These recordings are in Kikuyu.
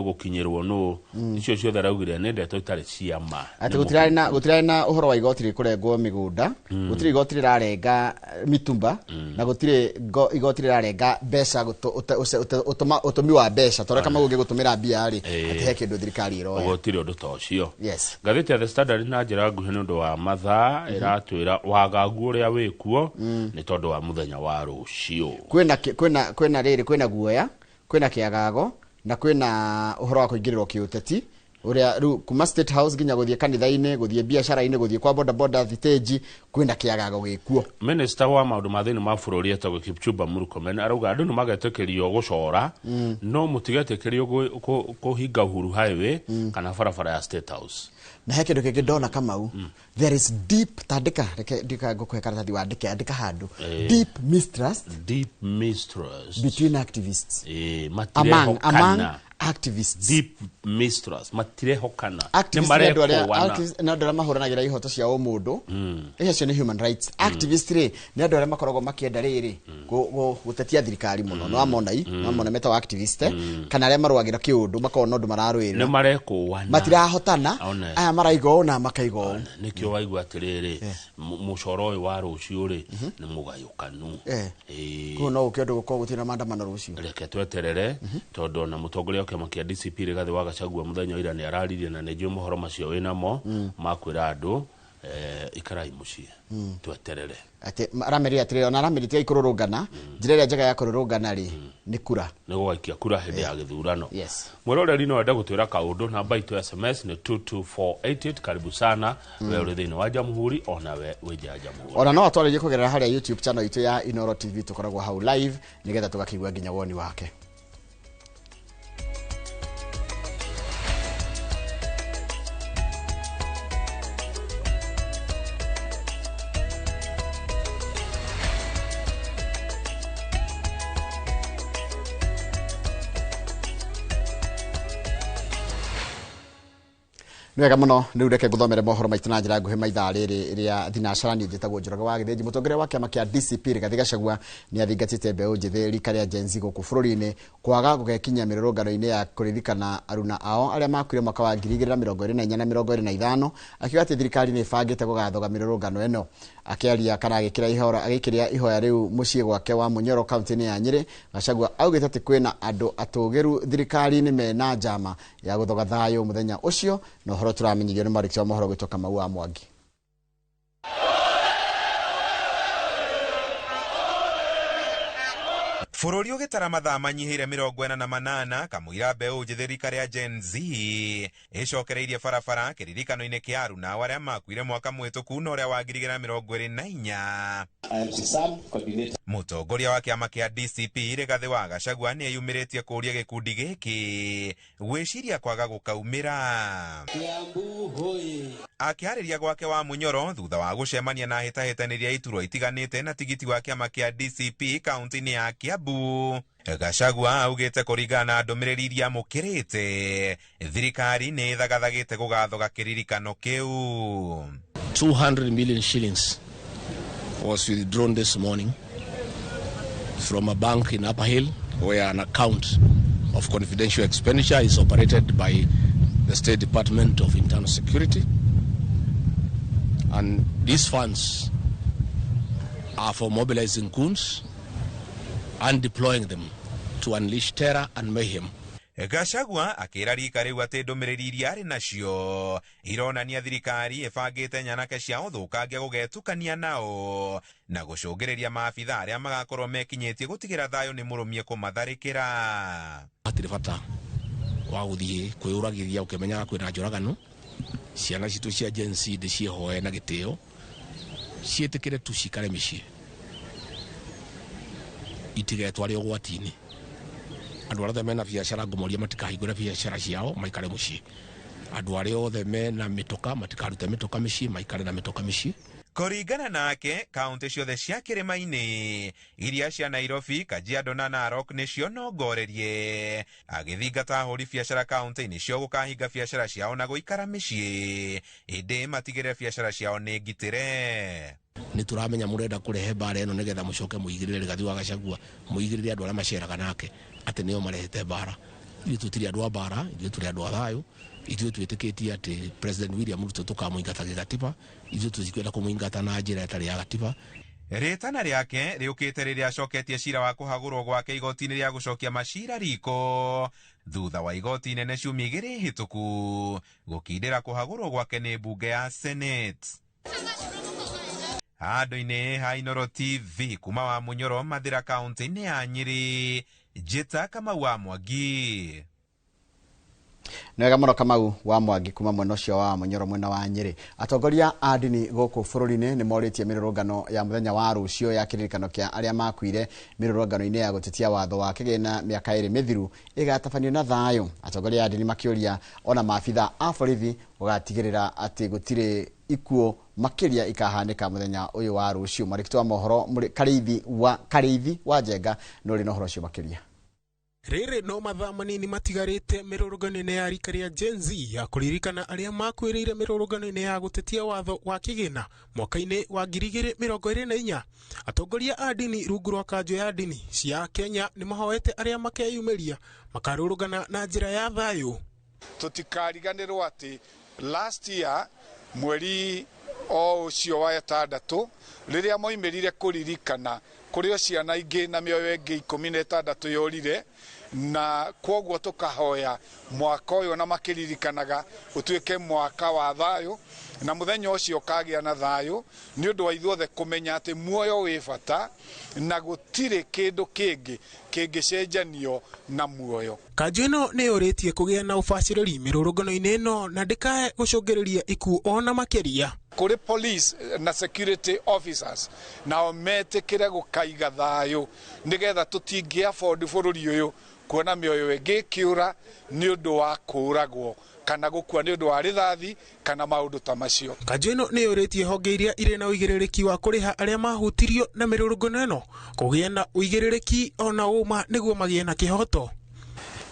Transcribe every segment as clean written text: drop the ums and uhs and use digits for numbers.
Gũkinyĩrwo nũ icio ciothe araugire nĩ ndeto itarĩ cia ma. Atĩ gũtirarĩ na ũhoro wa igoti rĩkũrengwo mĩgũnda, gũtirĩ igoti rĩrarenga mitumba, na gũtirĩ igoti rĩrarenga mbeca, ũtũmi wa mbeca torĩa Kamau ũngĩgũtũmĩra mbia rĩ, atĩ he kĩndũ thirikari ĩroya. Gũtirĩ ũndũ ta ũcio. Yes. Ngathĩti ya The Standard na njĩra nguhĩ nĩ ũndũ wa mathaa ĩratwĩra wagagu ũrĩa wĩkuo nĩ tondũ wa mũthenya wa rũciũ. Kwĩna rĩrĩ, kwĩna guoya, kwĩna kĩagago, na kwĩna ũhoro wa kũingĩrĩrwo kĩũteti, ũrĩa rĩu kuma State House nginya gũthiĩ kanitha-inĩ, gũthiĩ biacara-inĩ, gũthiĩ kwa boda boda thitĩnji, kwĩna kĩagago gĩkuo. Minista wa maũndũ ma thĩinĩ ma bũrũri etagwo Kipchumba Murkomen arauga andũ nĩ magetĩkĩrio gũcora, no mũtigetĩkĩrio kũhinga Uhuru Highway kana barabara ya State House. Na he kĩndũ kĩngĩ ndona, Kamau. There is deep, tandĩka, reke ndika ngũkũhe karatathi wandĩke, andĩka handũ: deep mistrust. Deep mistrust. Between activists. Among Matirehokana. Activists. Deep mistrust, matirehokana. Activists nĩ andũ arĩa Nĩmarekũana. Activists nĩ andũ arĩa mahũranagĩra ihoto cia ũmũndũ. Acio nĩ human rights activist rĩ, nĩ andũ arĩa makoragwo makĩenda rĩrĩ gũtetia thirikari mũno. Nĩ wamona i nĩ wamona metagwo activist, kana arĩa marũagĩra kĩũndũ, makoragwo na ũndũ mararũĩrĩra. Nĩ marekũana. Matirahotana. One. Aya maraiga ũũ na makaiga ũũ. Nĩkĩo waigua atĩrĩrĩ, mũcoro ũyũ wa rũciũ rĩ nĩ mũgayũkanu. Koguo no gũke ũndũ gũkorwo gũtirĩ na maandamano rũciũ. Reke tweterere, tondũ ona mũtongoria wa kĩama kĩa DCP Rigathĩ wa Gachagua mũthenya wa ira nĩ araririe, na nĩ njũĩ mohoro macio wĩnamo ma kwĩra andũ ikarai mũciĩ tweterere. Atĩ aramerire atĩrĩrĩ, ona aramerire tigai kũrũrũngana, njĩra ĩrĩa njega ya kũrũrũngana rĩ nĩ kura. Nĩ gũgaikia kura hĩndĩ ya gĩthurano. Yes. Mwĩroreri no ende gũtwĩra kaũndũ, namba itũ ya SMS nĩ 22488. Karibu sana, we ũrĩ thĩinĩ wa Jamhuri ona we wĩ nja ya Jamhuri. Ona no atwarĩrie kũgerera harĩa YouTube channel itũ ya Inoro TV, tũkoragwo hau live nĩgetha tũgakĩigua nginya woni wake. Nĩ wega mũno. Rĩu reke ngũthomere mohoro maitũ na njĩra nguhĩ maithaa rĩrĩ rĩa thinacara. Niĩ njĩtagwo Njoroge wa Gĩthĩnji. Mũtongoria wa kĩama kĩa DCP Rigathĩ Gachagua nĩ athingatĩte mbeũ njĩthĩ rika rĩa Gen Z gũkũ bũrũri-inĩ kwaga gũgekinyia mĩrũrũngano-inĩ ya kũririkana aruna ao arĩa makuire mwaka wa 2024 na 25, akiuga atĩ thirikari nĩ ĩbangĩte gũgathoga mĩrũrũngano ĩno. Akĩaria kana agĩkĩra ihora agĩkĩria ihoya rĩu mũciĩ gwake wa Munyoro, kaunti-inĩ ya Nyĩrĩ, Gachagua augĩte atĩ kwĩna andũ atũgĩru thirikari-inĩ mena njama ya gũthoga thayũ mũthenya ũcio. Na ũhoro tũramenyithio nĩ mwandĩki wa mohoro gwĩtwo Kamau wa Mwangi. Bũrũri ũgĩtara mathaa manyihĩire 48 kamũira mbeũ njĩthĩ rika rĩa Gen Z ĩcokereirie barabara kĩririkano-inĩ kĩa aruna arĩa makuire mwaka mũhĩtũku na ũrĩa wa 2024. Mũtongoria wa kĩama kĩa DCP Rigathĩ wa Gachagua nĩ eyumĩrĩtie kũũria gĩkundi gĩkĩ gwĩciria kwaga gũkaumĩra. Akĩarĩria gwake wa Munyoro thutha wa gũcemania na hĩtahĩtanĩria iturwa itiganĩte na tigiti wa kĩama kĩa DCP kaunti-inĩ ya Kiambu, Gachagua augĩte kũringana na ndũmĩrĩri iria amũkĩrĩte, thirikari nĩ ĩthagathagĩte gũgathoga kĩririkano kĩu. 200 million shillings was withdrawn this morning from a bank in Upper Hill where an account of confidential expenditure is operated by the State Department of Internal Security. And these funds are for mobilizing goons and deploying them to unleash terror and mayhem. Gachagua akĩra rika rĩu atĩ ndũmĩrĩri iria arĩ nacio ironania thirikari ĩbangĩte nyanake cia ũthũkangia gũgetukania nao na gũcũngĩrĩria maabitha arĩa magakorwo mekinyĩtie gũtigĩra thayũ nĩ mũrũmie kũmatharĩkĩra. Hatirĩ bata wa gũthiĩ kwĩyũragithia ũkĩmenyaga kwĩna njũragano. Ciana citũ cia Gen Z ndĩciĩhoe na gĩtĩo ciĩtĩkĩre tu cikare mĩciĩ, itigetware ũgwati-inĩ. Andũ arĩa othe mena biacara ngũmoria matikahingũre biacara ciao, maikare mũciĩ. Andũ arĩa othe mena mĩtoka matikarute mĩtoka mĩciĩ, maikare na mĩtoka mĩciĩ. Kũringana nake, kaunti ciothe cia kĩrĩma-inĩ iria cia Nairobi, Kajiado na Narok nĩcio nongorerie, agĩthingata ahũri biacara kaunti-inĩ cio gũkahinga biacara ciao na gũikara mĩciĩ, ĩndĩ matigĩrĩre biacara ciao nĩ ngitĩre. Nĩ tũramenya mũrenda kũrehe mbara ĩno nĩgetha mũcoke mũigĩrĩre Rigathi wa Gachagua, mũigĩrĩre andũ arĩa maceraga nake atĩ nĩo marehete mbara. Ithuĩ tũtirĩ andũ a mbara, ithuĩ tũrĩ andũ a thayũ, ithuĩ twĩtĩkĩtie atĩ President William Ruto tũkamũingata gĩgatiba, ithuĩ tũtikwenda kũmũingata na njĩra ĩtarĩ ya gatiba. Rĩtana rĩake rĩũkĩte rĩrĩa acoketie cira wa kũhagũrwo gwake igoti-inĩ rĩa gũcokia macira riko thutha wa igoti inene ciumia igĩrĩ hĩtũku gũkindĩra kũhagũrwo gwake nĩ mbunge ya Senate. Handũ-inĩ ha Inooro TV kuma wa Munyoro Mathira kaunti-inĩ ya Nyĩrĩ, Njĩta Kamau wa Mwangi. Nĩ wega mũno Kamau wa Mwangi kuma mwena ũcio wa Munyoro mwena wa Nyĩrĩ. Atongoria a ndini gũkũ bũrũri-inĩ nĩ morĩtie mĩrũrũngano ya mũthenya wa rũciũ ya kĩririkano kĩa arĩa makuire mĩrũrũngano-inĩ ya gũtetia watho wa kĩgĩna mĩaka 2 mĩthiru ĩgatabanio na thayũ. Atongoria a ndini makĩũria ona maabitha a borithi gũgatigĩrĩra atĩ gũtirĩ ikuũ makĩria ikahanĩka mũthenya ũyũ wa rũciũ. Mwandĩki wa mohoro Karĩithi wa Njenga nĩ ũrĩ na ũhoro ũcio makĩria. Rĩrĩ no mathaa manini matigarĩte mĩrũrũngano-inĩ ya rika rĩa Gen Z ya kũririkana arĩa makuĩrĩire mĩrũrũngano-inĩ ya gũtetia watho wa kĩgĩna mwaka-inĩ wa 2024. Atongoria a ndini rungu rwa kanjũ ya ndini cia Kenya nĩ mahoete arĩa makeyumĩria makarũrũngana na njĩra ya thayũ. Tũtikariganĩrwo atĩ last year mweri o ũcio wa ĩtandatũ rĩrĩa moimĩrire kũririkana kũrĩ o ciana ingĩ na mĩoyo ĩngĩ 16 yorire, na kwoguo tũkahoya mwaka ũyũ na makĩririkanaga ũtuĩke mwaka wa thayũ, na mũthenya ũcio ũkagĩa na thayũ nĩ ũndũ wa ithuothe kũmenya atĩ muoyo wĩ bata na gũtirĩ kĩndũ kĩngĩ kĩngĩcenjanio na muoyo. Kanjũ ĩno nĩ yũrĩtie kũgĩa na ũbacĩrĩri mĩrũrũngano-inĩ ĩno na ndĩkae gũcũngĩrĩria ikuũ ona makĩria. Kũrĩ police na security officers nao metĩkĩre gũkaiga thayũ nĩgetha tũtingĩ afford bũrũri ũyũ kuona mĩoyo ĩngĩ ĩkĩũra nĩ ũndũ wa kũũragwo kana gũkua nĩ ũndũ wa rithathi kana maũndũ ta macio. Kanjũ ĩno nĩ yũrĩtie honge iria irĩ na ũigĩrĩrĩki wa kũrĩha arĩa mahutirio na mĩrũrũngano ĩno kũgĩa na ũigĩrĩrĩki ona ũma nĩguo magĩe na kĩhoto.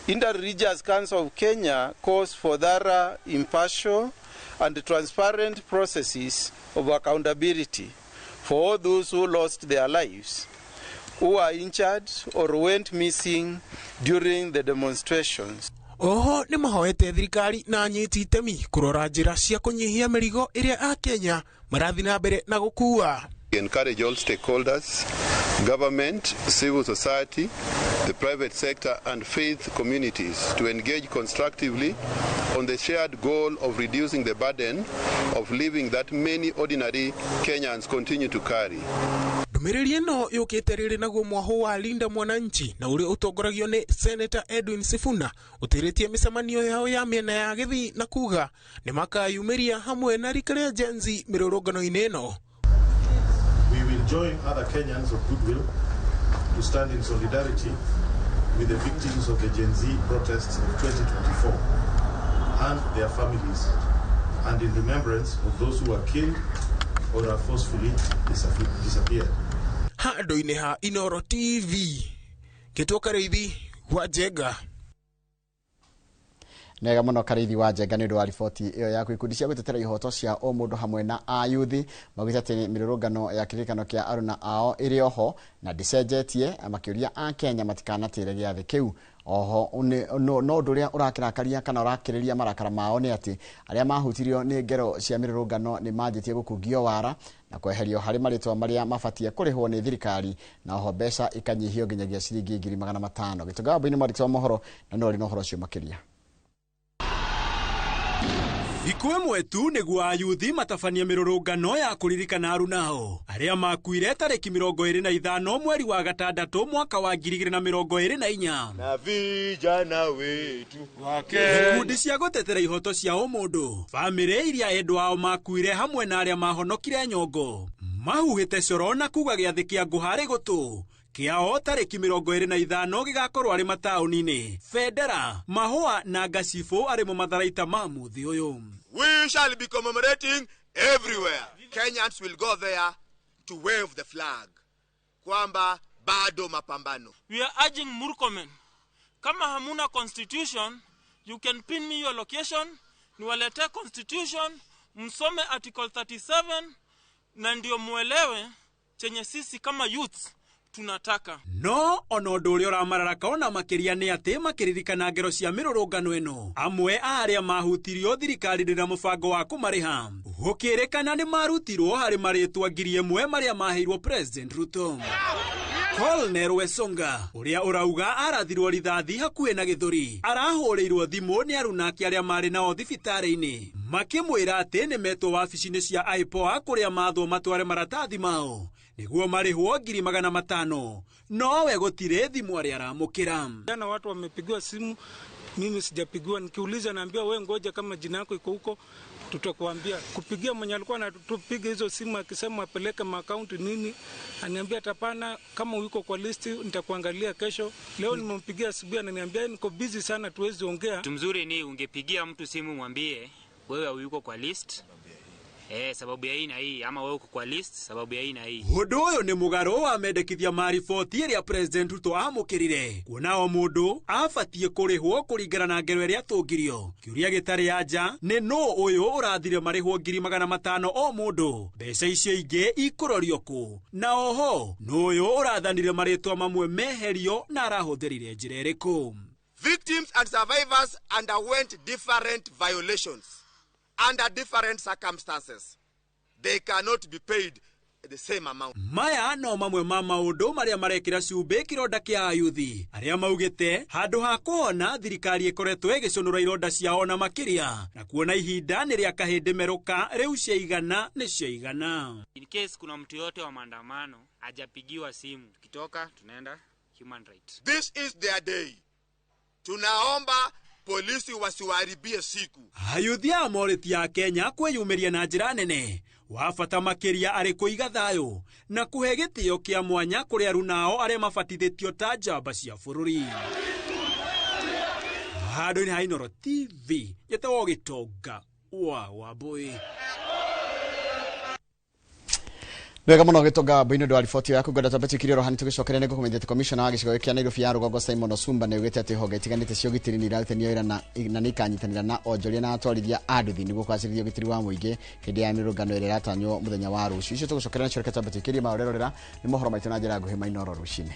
Interreligious Council of Kenya calls for thorough, impartial and transparent processes of accountability for all those who lost their lives, who are injured or went missing during the demonstrations. Oho nĩ mahoete thirikari na anyiti itemi kũrora njĩra cia kũnyihia mĩrigo ĩrĩa Akenya marathiĩ na mbere na gũkua. We encourage all stakeholders, government, civil society, the private sector and faith communities to engage constructively on the shared goal of reducing the burden of living that many ordinary Kenyans continue to carry. Ndũmĩrĩri ĩno yũkĩte rĩrĩ naguo mwahũ wa Linda Mwananchi na ũrĩa ũtongoragio nĩ Senator Edwin Sifuna ũtĩrĩtie mĩcemanio yao ya mĩena ya Gĩthii na kuga nĩ makayumĩria hamwe na rika rĩa Gen Z mĩrũrũngano-inĩ ĩno. We will join other Kenyans of goodwill to stand in solidarity with the victims of the Gen Z protests of 2024 and their families, and in remembrance of those who were killed or are forcefully disappeared. Handũ-inĩ ha Inooro TV, Gĩtwo Karĩithi wa Njenga. Nega mũno Karĩithi wa Njenga nĩ ũndũ wa riboti ĩyo yaku. Ikundi cia gũtetera ihoto cia ũmũndũ hamwe na ayuthi maugĩte atĩ mĩrũrũngano ya kĩririkano kĩa aruna ao ĩrĩ oho na ndĩcenjetie, makĩũria a Kenya matikanatĩre gĩathĩ kĩu. Oho no ũndũ ũrĩa ũrakĩrakaria kana ũrakĩrĩria marakara mao nĩ atĩ arĩa mahutirio nĩ ngero cia mĩrũrũngano nĩ manjĩtie gũkungio wara na kweherio harĩ marĩtwa marĩa mabatie kũrĩhwo nĩ thirikari, na oho mbeca ikanyihio nginyagia ciringi 500,000. Gĩtonga wa Mboinĩ mwandĩki wa mohoro na no ũrĩ na ũhoro ũcio makĩria. Thikũ ĩmwe tu nĩguo ayuthi matabanie mĩrũrũngano ya kũririkana arunao arĩa makuire tarĩki 25 mweri wa gatandatũ mwaka wa 2024. Na vijana wetu ikundi cia gũtetera ihoto cia ũmũndũ, bamĩrĩ iria endwa ao makuire hamwe na arĩa mahonokire nyongo mahuhĩte coro na kuga gĩathĩ kĩa ngũharĩ gũtũ kĩao tarĩki 25 gĩgakorwo arĩ mataũni-inĩ bendera, mahũa na ngacibũ arĩ mo matharaita ma mũthĩ ũyũ. We shall be commemorating everywhere. Kenyans will go there to wave the flag kwamba bado mapambano. We are urging Murkomen, kama hamuna constitution, you can pin me your location, niwaletee constitution, msome article 37 na ndio muelewe chenye sisi kama youths tunataka. No ona ũndũ ũrĩa ũramararaka ona makĩria nĩ atĩ makĩririkana ngero cia mĩrũrũngano ĩno, amwe a arĩa mahutirio thirikari ndĩna mũbango wa kũmarĩha, gũkĩrĩkana nĩ marutirwo harĩ marĩtwa 1000 marĩa maheirwo President Ruto. Colonel Wesonga ũrĩa ũrauga arathirwo rithathi hakuhĩ na gĩthũri, arahũrĩirwo thimũ nĩ arunake arĩa marĩ nao thibitarĩ-inĩ, makĩmwĩra atĩ nĩ metwo wabici-inĩ cia IPOA kũrĩa mathwo matware maratathi mao nĩguo marĩhwo 500,000, nowe gũtirĩ thimũ arĩa aramũkĩra. Jana watu wamepigiwa simu, mimi sijapigiwa. Nikiuliza naambiwa we ngoja, kama jina yako iko huko tutakuambia. Kupigia mwenye alikuwa anatupiga hizo simu akisema apeleke maakaunti nini, aniambia hapana, kama uko kwa listi nitakuangalia kesho. Leo nimempigia asubuhi ananiambia niko busy sana, tuwezi ongea. Mtu mzuri ni ungepigia mtu simu mwambie wewe uko kwa list sababu ya hii na hii, ama wewe uko kwa list sababu ya hii na hii. Ũndũ ũyũ nĩ mũgarũ wa mendekithia ma riboti ĩrĩa President Ruto amũkĩrire, kuona o mũndũ abatiĩ kũrĩhwo kũringana na ngero ĩrĩa atũngirio. Kĩũria gĩtarĩ anja nĩ nũ ũyũ ũrathire marĩhwo 500,000 o mũndũ, mbeca icio ingĩ ikũrorio kũ, na oho nũ ũyũ ũrathanire marĩtwa mamwe meherio na arahũthĩrire njĩra ĩrĩkũ. Victims and survivors underwent different violations under different circumstances. They cannot be paid the same amount. Maya no mamwe ma maũndũ marĩa marekĩra cumbĩ kĩronda kĩa ayuthi arĩa maugĩte handũ ha kuona thirikari ĩkoretwo ĩgĩcũnũra ironda ciao na makĩria, na kuona ihinda nĩ rĩa kahĩndĩ merũka rĩu ciaigana nĩ ciaigana. In case kuna mtu yote wa maandamano hajapigiwa simu, tukitoka tunaenda human rights. This is their day. Tunaomba polisi wasiwaharibie siku. Ayuthi a morĩti ya Kenya kwĩyumĩria na njĩra nene wa bata makĩria arĩ kũiga thayũ na kũhe gĩtĩo kĩa mwanya kũrĩ arunao arĩa mabatithĩtio ta njamba cia bũrũri. Handũ-inĩ ha Inooro TV, njĩtagwo Gĩtonga wa Wambũi. Wega muno Gĩtonga Wambũi nĩ ũndũ wa riboti yaku. Ngwenda twambe tũikirie oro hanini tũgĩcokeria nĩ ngũkũmenyithia atĩ Commissioner wa gĩcigo kĩa Nairobi ya rũgongo Simon Osumba nĩ augĩte atĩ honge itiganĩte cia ũgitĩri nĩ irarutania wĩra na nĩ ikanyitanĩra na onjoria na atwarithia a nduthi nĩguo kũgacĩrithia ũgitĩri wa mũingĩ hĩndĩ ya mĩrũrũngano ĩrĩa ĩratanywo mũthenya wa rũciũ. Icio tũgũcokeria nacio, reke twambe tũikirie marorerorera nĩ mohoro maitũ na njĩra nguhĩ ma Inooro rũcinĩ.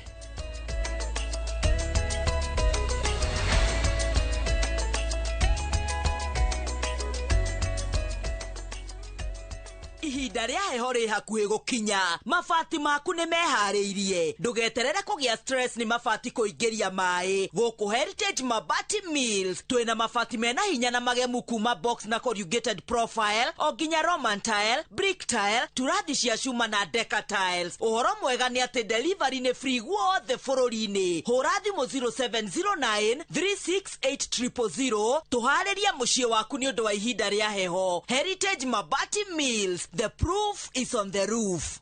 Ihinda rĩa heho rĩ hakuhĩ gũkinya, mabati maku nĩ meharĩirie. Ndũgeterere kũgĩa stress nĩ mabati kũingĩria maĩ. Gũkũ Heritage Mabati Mills twĩna mabati mena hinya na magemu kuma box na corrugated profile o nginya Roman tile, brick tile, turathi cia cuma na deca tiles. Ũhoro mwega nĩ atĩ delivery nĩ free guothe bũrũri-inĩ. Hũra thimũ 0709 368 000 tũharĩrie mũciĩ waku nĩ ũndũ wa ihinda rĩa heho. Heritage Mabati Mills, the proof is on the roof.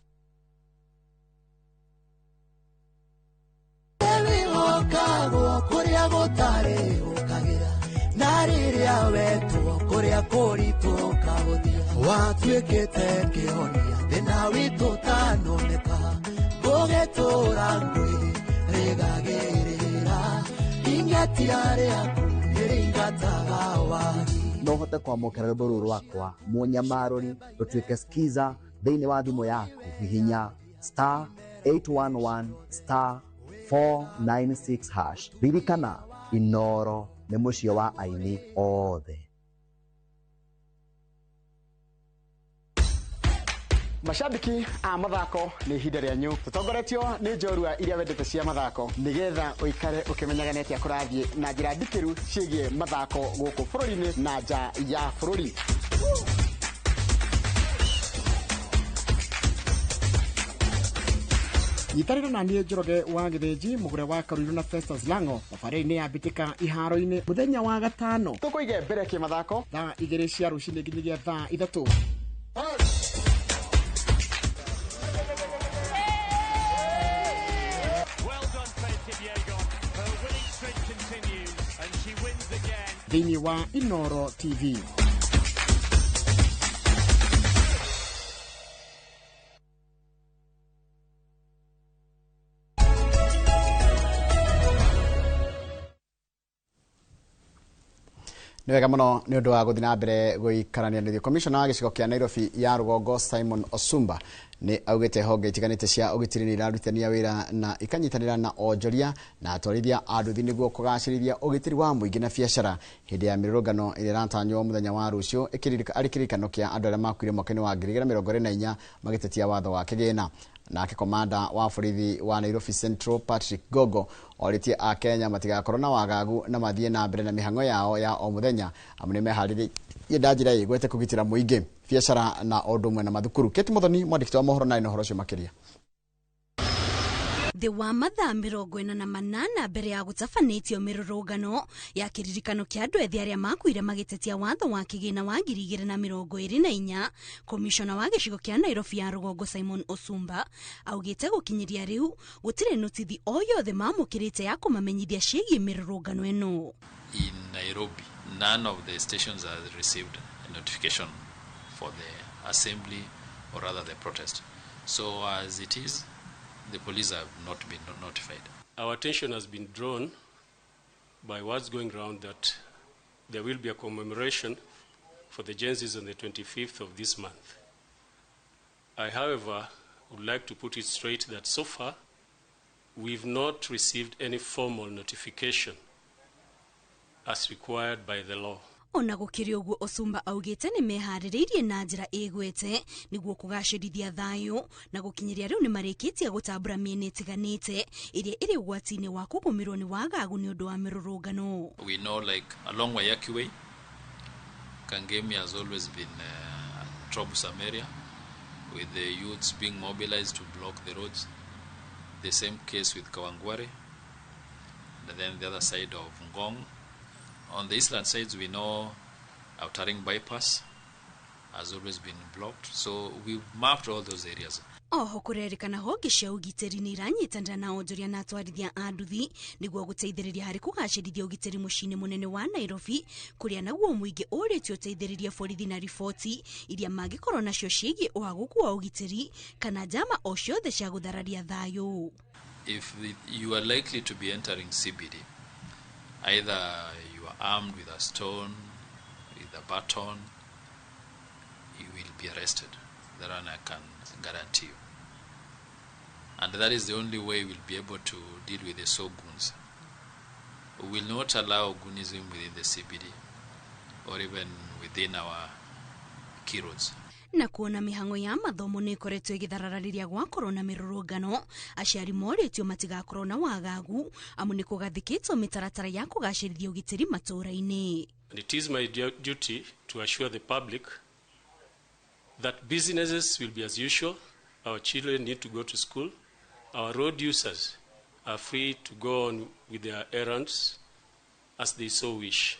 No hote kwamũkĩra rwĩmbo rũrũ rwakwa mũnyamarũri rũtuĩke skiza thĩinĩ wa thimũ yaku, hihinya star 811 star 496 hash. Ririkana, Inooro nĩ mũciĩ wa aini othe. Mashabiki a mathako, nĩ ihinda rĩanyu. Tũtongoretio nĩ njorua iria wendete cia mathako, nĩgetha ũikare ũkĩmenyaga nĩ atĩa kũrathiĩ na njĩra ndikĩru ciĩgiĩ mathako gũkũ bũrũri-inĩ na nja ya bũrũri. Nyitanĩra na niĩ Njoroge wa Gĩthĩnji, mũgũre wa Karuiru na Festus Lango thabarĩ-inĩ ya mbĩtĩka iharo-inĩ mũthenya wa gatano. Tũkũige mbere kĩmathako thaa 2 cia rũcinĩ nginyagia thaa 3. Thĩinĩ wa Inooro TV. Nĩ wega mũno nĩ ũndũ wa gũthiĩ na mbere gũikarania nĩ Commissioner wa gĩcigo kĩa Nairobi ya rũgongo Simon Osumba Nĩ augĩte honge itiganĩte cia ũgitĩri nĩ irarutithania wĩra na ikanyitanĩra na onjoria na atwarithia a nduthi nĩguo kũgacĩrithia ũgitĩri wa mũingĩ na biacara hĩndĩ ya mĩrũrũngano ĩrĩa ĩratanywo mũthenya wa rũciũ arĩ kĩririkano kĩa andũ arĩa makuire mwaka-inĩ wa 2024 magĩtetia watho wa kĩgĩna. Nake komanda wa borithi wa Nairobi Central Patrick Gogo orĩtie a Kenya matigakorwo na wagagu na mathiĩ na mbere na mĩhang'o yao ya o mũthenya amu nĩ meharĩrĩirie na njĩra ĩgwete kũgitĩra mũingĩ, biacara na ũndũ ũmwe na mathukuru. Kate Muthoni, mwandĩki wa mohoro, na ũhoro ũcio makĩria. Thĩ wa mathaa 48 mbere ya gũtabanĩtio mĩrũrũngano ya kĩririkano kĩa andũ ethĩ arĩa makuire magĩtetia watho wa kĩgĩna wa 2024, komishona wa gĩcigo kĩa Nairobi ya rũgongo Simon Osumba augĩte gũkinyĩria rĩu gũtirĩ notithi o yothe mamũkĩrĩte ya kũmamenyithia ciĩgiĩ mĩrũrũngano ĩno. In Nairobi, none of the stations has received a notification for the assembly or rather the protest. So as it is, the police have not been notified. Our attention has been drawn by words going round that there will be a commemoration for the Gen Zs on the 25th of this month. I, however, would like to put it straight that so far we've not received any formal notification as required by the law. Ona gũkĩrĩ ũguo Osumba augĩte nĩ meharĩrĩirie na njĩra ĩgwete nĩguo kũgacĩrithia thayũ na gũkinyĩria rĩu nĩ marĩkĩtie gũtambũra mĩena ĩtiganĩte ĩrĩa ĩrĩ ũgwati-inĩ wa kũgũmĩrwo nĩ wagagu nĩ ũndũ wa mĩrũrũngano. We know, like along Waiyaki Way, Kangemi has always been a troublesome area, with the youths being mobilized to block the roads. The same case with Kawangware, and then the other side of Ngong. On the eastern sides, we know Outering bypass has always been blocked, so we've mapped all those areas. Oho kũrerĩkana honge cia ũgitĩri nĩ iranyitanĩra na onjoria na atwarithia a nduthi nĩguo gũteithĩrĩria harĩ kũgacĩrithia ũgitĩri mũciĩ-inĩ mũnene wa Nairobi, kũrĩa naguo mũingĩ ũrĩtio ũteithĩrĩrie borithi na riboti iria mangĩkorwo nacio ciĩgiĩ ũhagũku wa ũgitĩri kana njama o ciothe cia gũthararia thayũ. If you are likely to be entering CBD, either you are armed with a stone, with a baton, you will be arrested. That one I can guarantee you. And that is the only way we'll be able to deal with the so-goons. We will not allow goonism within the CBD or even within our key roads. Na kuona mihango ya mathomo nĩ ĩkoretwo ĩgĩtharara rĩrĩa gwakorwo na mĩrũrũngano, aciari morĩtio matigakorwo na wagagu amu nĩ kũgathĩkĩtwo mĩtaratara ya kũgacĩrithia ũgitĩri matũũra-inĩ. And it is my duty to assure the public that businesses will be as usual, our children need to go to school, our road users are free to go on with their errands as they so wish.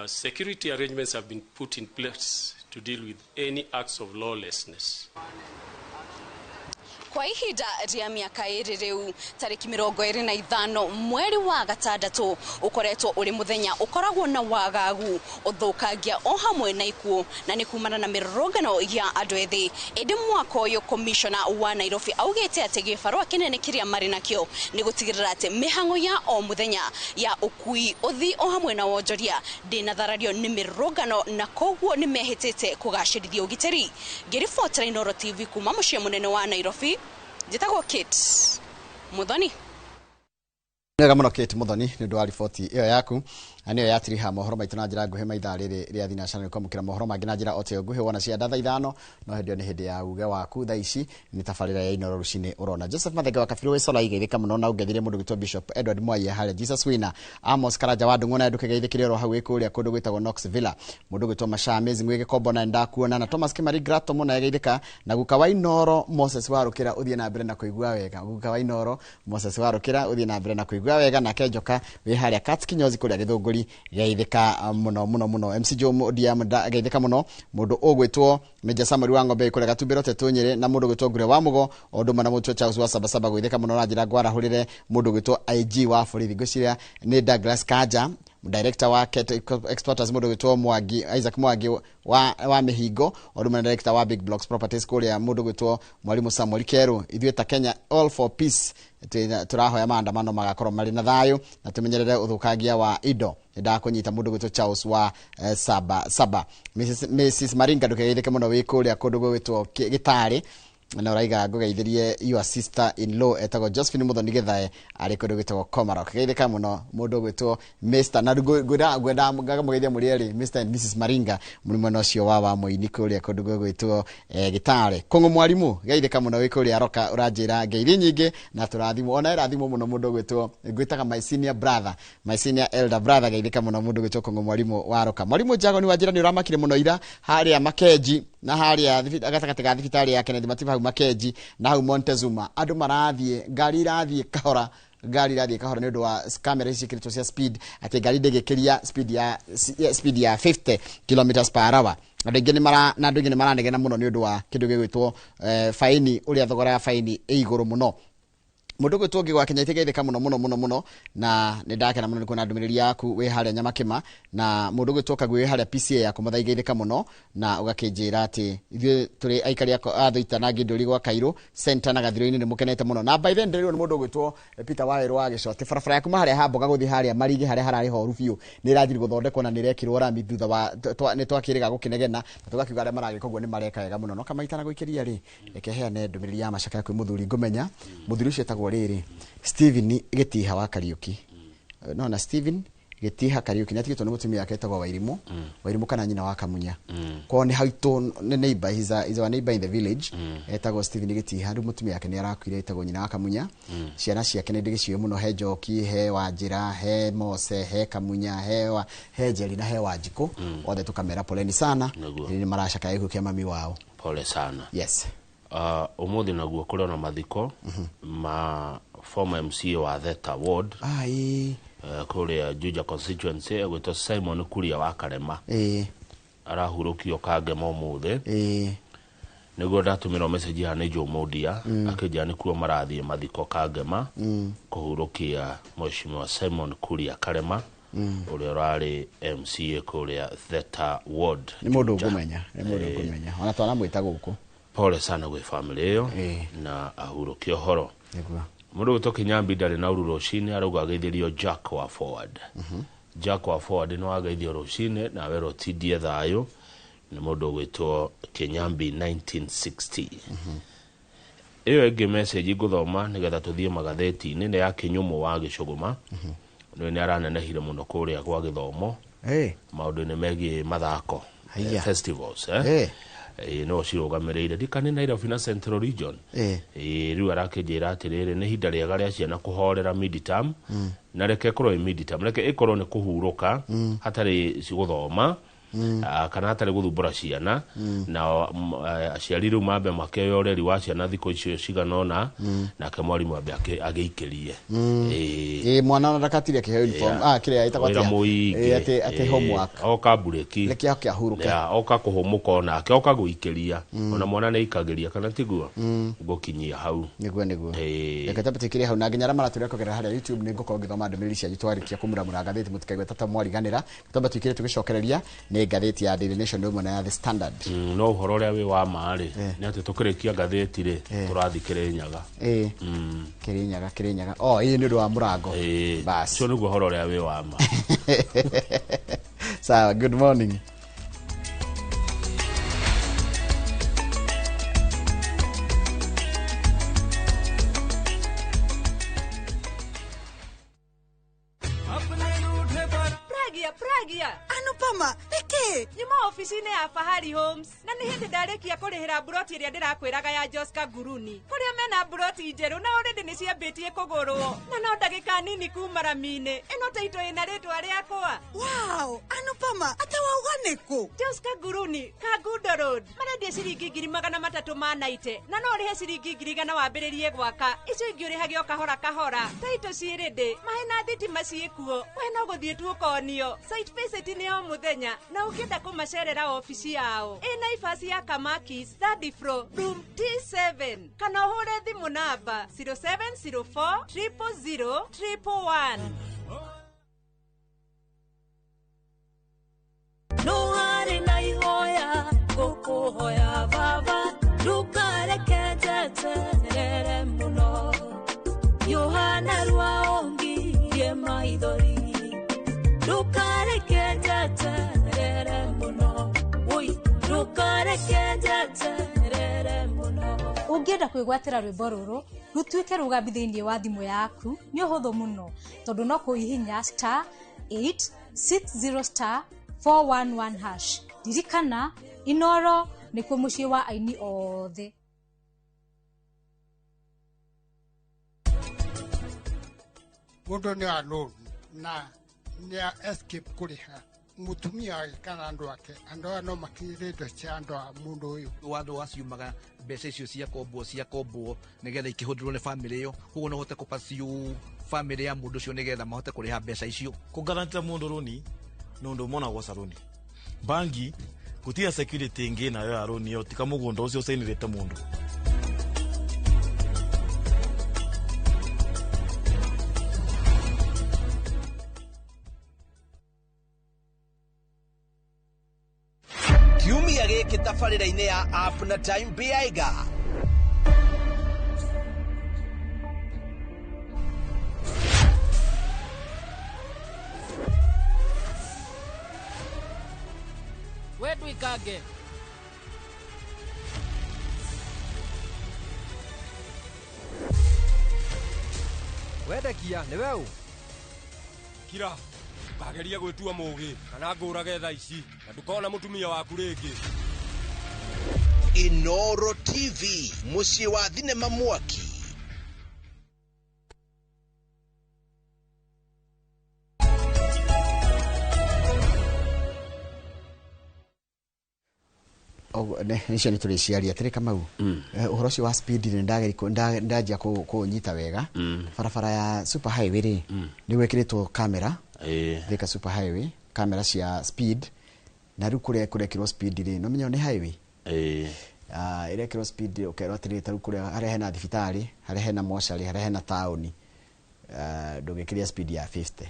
Security arrangements have been put in place to deal with any acts of lawlessness. Kwa ihinda rĩa mĩaka ĩrĩ rĩu tarĩki 25 mweri wa gatandatũ ũkoretwo ũrĩ mũthenya ũkoragwo na wagagu ũthũkangia o hamwe na ikuũ na nĩ kumana na mĩrũrũngano ya andũ ethĩ. Ĩndĩ mwaka ũyũ komishona wa Nairobi augĩte atĩ gĩbarũa kĩnene kĩrĩa marĩ nakĩo nĩ gũtigĩrĩra atĩ mĩhang'o ya o mũthenya ya ũkui ũthi o hamwe na wonjoria ndĩnatharario nĩ mĩrũrũngano na koguo nĩ mehĩtĩte kũgacĩrithia ũgitĩri. Ngĩribotera Inooro TV kuma mũciĩ mũnene wa Nairobi, njĩtagwo Kate Muthoni. Nĩwega mũno Kate Muthoni nĩ ũndũ wa riboti ĩyo yaku, na nĩyo yatiriha mohoro maitũ na njĩra nguhĩ maithaa rĩrĩ rĩa thinacara. Nĩ kwamũkĩra mohoro mangĩ na njĩra o ta ĩyo nguhĩ wona cia thaa 5, no hĩndĩ ĩyo nĩ hĩndĩ ya uge waku. Thaa ici nĩ tabarĩra ya Inooro rũcinĩ ũrona. Joseph Mathenge wa Kabirũ wĩ Sola igeithĩka mũno na ũngethire mũndũ gwĩtwo Bishop Edward Mwaiya harĩa Jesus Winner, Amos Karanja wa Ndung'u na ndũkĩgeithĩkĩre oro hau wĩ kũrĩa kũndũ gwĩtagwo Knox Villa, mũndũ gwĩtwo Masha Amazing wĩ Gĩkombo na ndakuona, na Thomas Kimari Grato mũno egeithĩka, na guka wa Inooro Moses Warũkĩra ũthiĩ na mbere na kũigua wega. Guka wa Inooro Moses Warũkĩra ũthiĩ na mbere na kũigua wega. Nake Njoka wĩ harĩa Kat Kinyozi kũrĩa Gĩthũngũri geithĩka mũno mũno mũno. MC Joe Mudia geithĩka mũno. Mũndũ ũgwĩtwo Major Samuel wa Ng'ombe kũrĩa Gatumbĩro Tetũ Nyĩrĩ, na mũndũ ũgwĩtwo Ngure wa Mũgo o ũndũ ũmwe na mũtwe Charles wa Sabasaba gwĩthĩka mũno na njĩra ngwarahũrĩre mũndũ ũgwĩtwo IG wa borithi ngwĩciria nĩ Douglas Kanja, director wa Ket Exporters, mũndũ ũgwĩtwo Mwangi Isaac Mwangi wa Mĩhingo o ũndũ ũmwe na director wa Big Blocks Properties kũrĩa mũndũ ũgwĩtwo Mwalimu Samuel Keru. Ithuĩ ta Kenya All for Peace tũrahoya maandamano magakorwo marĩ na thayũ na tũmenyerere ũthũkangia wa indo. Nĩndakũnyita mũndũ gwĩtwo Charles wa Saba Saba. Mrs Maringa ndũkegeithĩke mũno wĩ kũrĩa kũndũ gwĩtwo Gĩtarĩ. Na ũraiga ngũgeithĩrie your sister in law etagwo Josephine Muthoni Githae arĩ kũndũ gwĩtagwo Komarok. Geithĩka mũno mũndũ ũgwĩtwo Mr. na ngwenda ngwenda ngamũgeithia mũrĩ erĩ Mr. and Mrs. Maringa mũrĩ mwena ũcio wa Mũini kũrĩa kũndũ gwĩtwo Gĩtare. Kũng'ũ mwarimũ geithĩka mũno wĩ kũrĩa Roka ũranjĩra ngeithi nyingĩ na tũrathimwo ona ĩrathimwo mũno mũndũ ũgwĩtwo ngwĩtaga my senior brother, my senior elder brother, geithĩka mũno mũndũ ũgwĩtwo Kũng'ũ mwarimũ wa Roka. Mwarimũ Jago nĩ wanjĩra nĩ ũramakire mũno ira harĩa Makenji na harĩa gatagatĩ ga thibitarĩ ya Kennedy Matiba hau Makenji na hau Montezuma andũ marathiĩ ngari irathiĩ kahora, ngari irathiĩ kahora nĩ ũndũ wa kamera ici ciĩkĩrĩtwo cia speed atĩ ngari ndĩgĩkĩria speed ya 50 kilometers per hour. Andũ aingĩ nĩ na andũ aingĩ nĩ maranegena mũno nĩ ũndũ wa kĩndũ gĩgwĩtwo faini ũrĩa thogora ya faini ĩ igũrũ mũno. Mũndũ ũgwĩtwo Ngĩgwa wa Kenya itegeithĩka mũno mũno mũno mũno na nĩ ndakena mũno nĩ kuona ndũmĩrĩri yaku wĩ harĩa Nyamakĩma na mũndũ ũgwĩtwo Kagui wĩ harĩa PCA yaku Mũthaiga geithĩka mũno na ũgakĩnjĩra atĩ ithuĩ tũrĩ aikari a Thũita na Ngĩndũri gwa Kairũ center na Gathirũ-inĩ nĩ mũkenete mũno. Na by then ndĩrĩrwo nĩ mũndũ ũgwĩtwo Peter Wawerũ wa Gĩco atĩ barabara yaku harĩa ha mboga gũthiĩ harĩa Marigi harĩa hararĩ horu biũ nĩ ĩrathiĩ gũthondekwo na nĩ ĩrekĩrwo rami thutha wa nĩ twakĩrĩga gũkĩnegena na tũgakiuga arĩa maragĩka ũguo nĩ mareka wega mũno. No kama itana gũikĩria rĩ reke heane ndũmĩrĩri ya macakaya kwĩ mũthuri ngũmenya mũthuri ũcio etagwo rĩrĩ Stephen Gĩtiha wa Kariuki. No na Stephen Gĩtiha Kariuki nĩatigĩtwo nĩ mũtumia wake etagwo Wairimũ, Wairimũ kana nyina wa Kamunya. Kwao nĩ haitũ nĩ neighbor, he's our neighbor in the village. Etagwo Stephen Gĩtiha rĩu mũtumia wake nĩ arakuire etagwo nyina wa Kamunya. Ciana ciake nĩ ndĩgĩciũĩ mũno, he Njoki, he Wanjĩra, he Mose, he Kamunya, he Njeri na he Wanjikũ. Othe tũkamera poleni sana nĩ maracakaya gĩkuũ kĩa mami wao. Pole sana. Yes. Umuthi naguo kũrĩ ona mathiko ma former MCA wa Theta Ward kũrĩa Juja constituency egwĩtwo Simon Kuria wa Karema. Arahurũkio Kangema ũmũthĩ. Nĩguo ndatũmĩrwo message haha nĩ Joe Mondia akĩnjĩra nĩkuo marathiĩ mathiko Kangema kũhurũkia Mheshimiwa Simon Kuria Karema ũrĩa ũrarĩ MCA kũrĩa Theta Ward. Nĩ mũndũ ũngũmenya, nĩ mũndũ ũngũmenya ona twanamwĩta gũkũ. Pole sana gwĩ family ĩyo na ahurũkie ũhoro. Mũndũ ũgwĩtwo Kĩnyambi ndarĩ na ũru rũcinĩ arauga ageithĩrio Jack wa Forward. Jack wa Forward nĩ wageithio rũcinĩ na werwo tindie thayũ nĩ mũndũ ũgwĩtwo Kĩnyambi 1960. Ĩyo ĩngĩ message ngũthoma nĩgetha tũthiĩ magathĩti-inĩ nĩ ya Kĩnyũmũ wa Gĩcũgũma. Nĩ nĩ aranenehire mũno kũrĩa gwa gĩthomo maũndũ-inĩ megiĩ mathako festivals no cirũgamĩrĩire ndikane Nairobi na Central Region. Rĩu arakĩnjĩra atĩrĩrĩ nĩ ihinda rĩega rĩa ciana kũhorera midterm na reke ĩkorwo ĩ midterm, reke ĩkorwo nĩ kũhurũka hatarĩ gũthoma kana hatarĩ gũthumbũra ciana na aciari rĩu mambe makĩoya ũreri wa ciana thikũ icio cigana ũna nake mwarimũ ambe agĩikĩrie. Mwana ona ndakatire akĩheo uniform kĩrĩa ĩtagwo atĩa atĩ homework oka bureki reke oke ahurũke oka kũhũmũka onake oka gũikĩria ona mwana nĩ aikagĩria kana tiguo ngũkinyia hau. Nĩguo nĩguo reke twambe tũikĩrie hau na nginya arĩa maratũrĩa kũgerera harĩa YouTube nĩ ngũkorwo ngĩthoma ndũmĩrĩri cianyu twarĩkia kũmuramura ngathĩti mũtikaigue ta mwariganĩra. Twambe tũikĩrie tũgĩcokereria nĩ ngathĩti ya Daily Nation ĩmwe na ya The Standard. No ũhoro ũrĩa wĩ wa ma rĩ nĩ atĩ tũkĩrĩkia ngathĩti rĩ tũrathiĩ Kĩrĩnyaga. Kĩrĩnyaga Kĩrĩnyaga oh ĩĩ nĩ ũndũ wa mũrango. Bas ũcio nĩguo ũhoro ũrĩa wĩ wa ma. Sawa, good morning. Pragia Anupama niki nyuma ofici-inĩ ya Fahari Homes na nĩ hĩndĩ ndarĩkia kũrĩhĩra mburoti ĩrĩa ndĩrakwĩraga ya Joska Nguruni kũrĩa mena mburoti njerũ na already nĩ ciambĩtie kũgũrwo na no ndagĩka nini kuma rami-inĩ ĩno taito ĩna rĩtwa rĩakwa. Wow, Anupama ate wauga nĩkũ? Joska Nguruni Kangundo Road marendia ciringi 390 na no ũrĩhe ciringi 100,000 wambĩrĩrie gwaka icio ingĩ ũrĩhage o kahora kahora. Taito ciĩ ready maĩ na thitima ciĩkuo we no gũthiĩ tu ũkonio. Site visit nĩ o mũthenya na ũngĩenda kũmacerera ofici yao ĩ Naivas ya Kamakis third floor room T7 kana ũhũre thimũ namba 0704 000 111. No harĩ na ihoya ngũkũhoya baba ndũkareke njeterere mũno Yohana rwaongirie maithori ndũkareke njeterere mũno oi ndũkareke njeterere mũno. Ũngĩenda kwĩgwatĩra rwĩmbo rũrũ rũtuĩke rũgambi thĩinĩ wa thimũ yaku nĩ ũhũthũ mũno tondũ no kũhihinya star 860 star 411 hash. Ririkana Inoro nĩkuo mũciĩ wa aini othe. Mũndũ nĩ alone na nĩ escape kũrĩha mũtumia wake kana andũ ake, andũ aya no makinyĩre indo cia andũ a mũndũ ũyũ. Watho waciumaga mbeca icio ciakombwo nĩgetha ikĩhũthĩrwo nĩ bamĩrĩ ĩyo, koguo no ũhote kũpaciũ bamĩrĩ ya mũndũ ũcio nĩgetha mahote kũrĩha mbeca icio. Kũgarantĩra mũndũ rũni nĩ ũndũ ũmwe na gwaca rũni. Bangi gũtirĩ security ĩngĩ nayo ya rũni ĩyo tika mũgũnda ũcio ũcainĩrĩte mũndũ. Kiumia gĩkĩ tabarĩra-inĩ ya App na Time Biaiga. We ndwikange. Wendekia nĩ we ũ? Kira, ndũkagerie gwĩtua mũũgĩ kana ngũrage thaa ici na ndũkona mũtumia waku rĩngĩ. Inoro TV, mũciĩ wa thinema mwaki. Icio nĩ tũrĩ ciaria atĩrĩ Kamau, ũhoro ũcio wa speed nĩ ndanjia kũũnyita wega. Barabara ya super highway rĩ, nĩ gwĩkĩrĩtwo kamera Thika super highway, kamera cia speed, na rĩu kũrĩa kũrekĩrwo speed rĩ, no menya nĩ highway ĩrekĩrwo speed ũkerwo atĩrĩ ta rĩu kũrĩa harĩa hena thibitarĩ, harĩa hena mocarĩ, harĩa hena taũni, ndũgĩkĩria speed ya 50.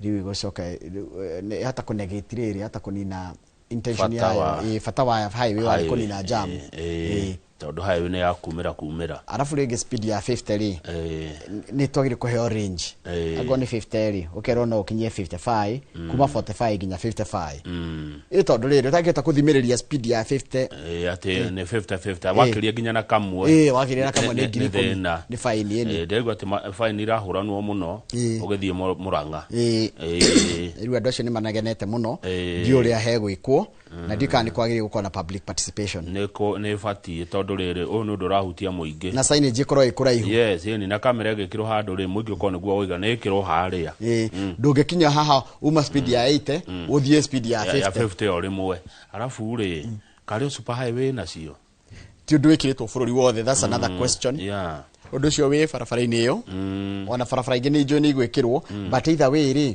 Rĩu ĩgũcoka hata kũnegate rĩrĩ, hata kũnina intention ya bata wa highway wa kũnina jam. Tondũ highway nĩ ya kumĩra. Arabu rĩngĩ speed ya 50 rĩ, nĩ twagĩrĩire kũheo range. Angorwo nĩ 50 rĩ, ũkerwo no ũkinyie 55, kuma 45 nginya 55. Ĩ tondũ rĩrĩ ũtangĩhota kũthimĩrĩria speed ya 50. Atĩ nĩ 50-50, wakĩria nginya na kamwe. Wakĩria na kamwe nĩ 10,000, nĩ fine ĩni. Ndĩraigua atĩ fine irahũranwo mũno ũgĩthiĩ Mũrang'a. Rĩu andũ acio nĩ managenete mũno, ndiũĩ ũrĩa hegwĩkwo, na ndiũĩ kana nĩ kwagĩrĩire gũkorwo na public participation. Nĩ ĩbatiĩ tondũ rĩrĩ ũyũ nĩ ũndũ ũrahutia mũingĩ. Na signage ĩkorwo ĩ kũraihu. Yes, ĩni na kamera ĩgĩkĩrwo handũ rĩ, mũingĩ ũkorwo nĩguo waiga nĩ ĩkĩrwo harĩa. Ndũngĩkinya haha uma speed ya 80 ũthiĩ speed ya 50. Ya 50 o rĩmwe. Arabu rĩ, karĩ super highway nacio? Ti ũndũ wĩkĩrĩtwo bũrũri wothe, that's another question. Ũndũ ũcio wĩ barabara-inĩ ĩyo, ona barabara ingĩ nĩ njũĩ nĩ igwĩkĩrwo, but either way rĩ,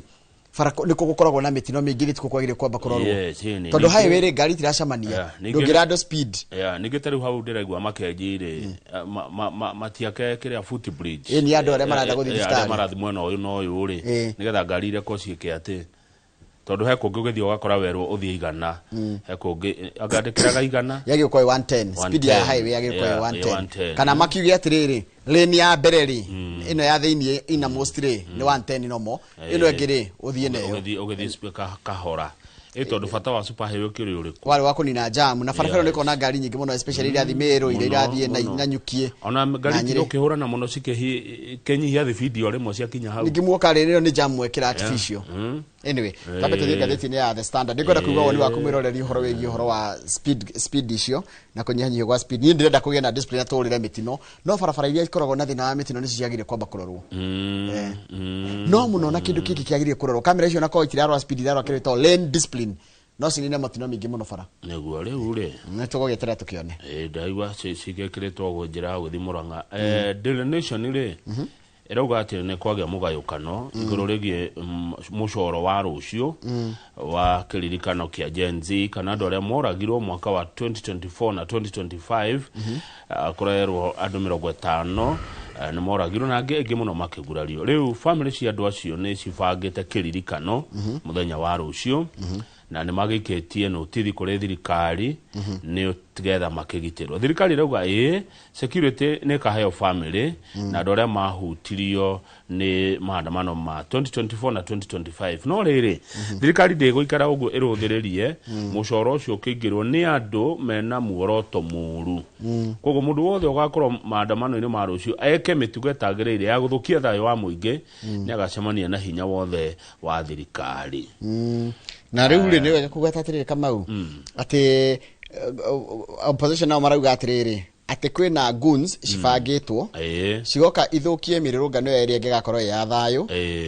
bara nĩkuo gũkoragwo na mĩtino mĩingĩ nĩkuo kwagĩrĩire kwamba kũrorwo. Tondũ highway rĩ, ngari itiracemania, ndũngĩra andũ speed. Ningĩ ta rĩu hau ndĩraigua makenji rĩ, matiake kĩrĩa foot bridge. Nĩ andũ arĩa marenda gũthiĩ thibitarĩ. Arĩa marathiĩ mwena ũyũ na ũyũ rĩ, nĩgetha ngari irekwo ciĩke atĩ, tondũ he kũngĩ ũgĩthiĩ ũgakora werwo ũthiĩ 100, he kũngĩ angandĩkĩraga 100. Yagĩrĩirwo gũkorwo ĩ 110, speed ya highway yagĩrĩirwo gũkorwo ĩ 110. Kana makiuge atĩrĩrĩ, lane ya mbere rĩ, ĩno ya thĩiniĩ innermost rĩ, nĩ 110 nomo, ĩno ĩngĩ rĩ, ũthiĩ nayo. Ũgĩthiĩ kahora. Tondũ bata wa super highway ũkĩrĩ ũrĩkũ? Warĩ wa kũnina jam, na barabara ĩno nĩkoragwo na ngari nyingĩ mũno, especially iria irathiĩ Meru, iria irathiĩ Nanyuki. Ona ngari itirũkĩhũrana mũno cikĩnyihia thibindi o rĩmwe ciakinya hau. Ningĩ muoka rĩ, ĩyo nĩ jam mwekĩra artificial. Anyway, twambe tũthiĩ ngathĩti-inĩ ya The Standard. Nĩngwenda kũigua woni waku mwĩroreri ũhoro wĩgiĩ ũhoro wa speed icio na kũnyihanyihio gwa speed. Niĩ ndĩrenda kũgĩe na discipline na tũrĩre mĩtino, no barabara iria ikoragwo na thĩna wa mĩtino nĩcio ciagĩrĩire kwamba kũrorwo. No mũno na kĩndũ kĩngĩ kĩagĩrĩire kũrorwo, kamera icio onakorwo itirarora speed, irarora kĩrĩa gĩtagwo lane discipline, no cinine mĩtino mĩingĩ mũno bara. Nĩguo rĩu rĩ, nĩ tũgũgĩeterera tũkĩone. Ndaigua cigĩkĩrĩtwo ũguo njĩra ya gũthiĩ Mũrang'a. Daily Nation rĩ, ĩrauga atĩ nĩ kwagĩa mũgayũkano igũrũ rĩgiĩ mũcoro wa rũciũ wa kĩririkano kĩa Gen Z kana andũ arĩa moragirwo mwaka wa 2024 na 2025. Kũrerwo andũ 50 nĩ moragirwo na angĩ aingĩ mũno makĩgurario. Rĩu famĩlĩ cia andũ acio nĩ cibangĩte kĩririkano mũthenya wa rũciũ, Na nĩ magĩikĩtie notithi kũrĩ thirikari nĩ getha makĩgitĩrwo. Thirikari ĩrauga ĩĩ, security nĩ ĩkaheo family na andũ arĩa mahutirio nĩ maandamano ma 2024 na 2025. No rĩrĩ, thirikari ndĩgũikara ũguo ĩrũthĩrĩrie mũcoro ũcio ũkĩingĩrwo nĩ andũ mena muoroto mũru. Koguo mũndũ wothe ũgakorwo maandamano-inĩ ma rũciũ eke mĩtugo ĩtagĩrĩire ya gũthũkia thayũ wa mũingĩ nĩ agacemania na hinya wothe wa thirikari. Na rĩu rĩ, nĩ wega kũgweta atĩrĩrĩ, Kamau, atĩ opposition nao marauga atĩrĩrĩ, atĩ kwĩna goons cibangĩtwo cigoka ithũkie mĩrũrũngano ĩyo ĩrĩa ĩngĩgakorwo ĩ ya thayũ,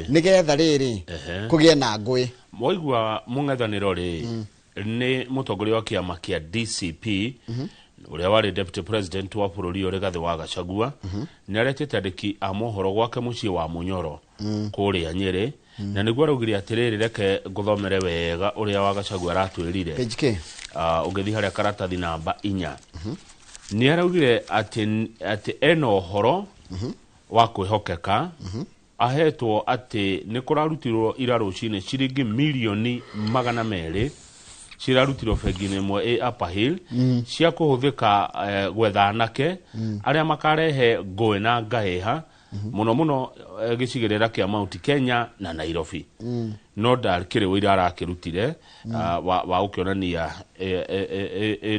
nĩgetha rĩrĩ kũgĩe na ngũĩ. Mwaigua mũng'ethanĩro rĩ, nĩ mũtongoria wa kĩama kĩa DCP ũrĩa warĩ deputy president wa bũrũri ũyũ, Rigathĩ wa Gachagua, nĩ aretĩte andĩki a mohoro gwake mũciĩ wa Mũnyoro kũrĩa Nyĩrĩ, na nĩguo araugire atĩrĩrĩ, reke ngũthomere wega ũrĩa wa Gachagua aratwĩrire. Page K. Ũngĩthiĩ harĩa karatathi namba 4, nĩ araugire atĩ ena ũhoro wa kwĩhokeka ahetwo atĩ nĩ kũrarutirwo ira rũcinĩ ciringi mirioni 200 cirarutirwo bengi-inĩ ĩmwe ĩ Upper Hill cia kũhũthĩka gwetha anake arĩa makarehe ngũĩ na ngahĩha mũno mũno gĩcigĩrĩra kĩa Mount Kenya na Nairobi. No ndakĩrĩ ũira arakĩrutire wa gũkĩonania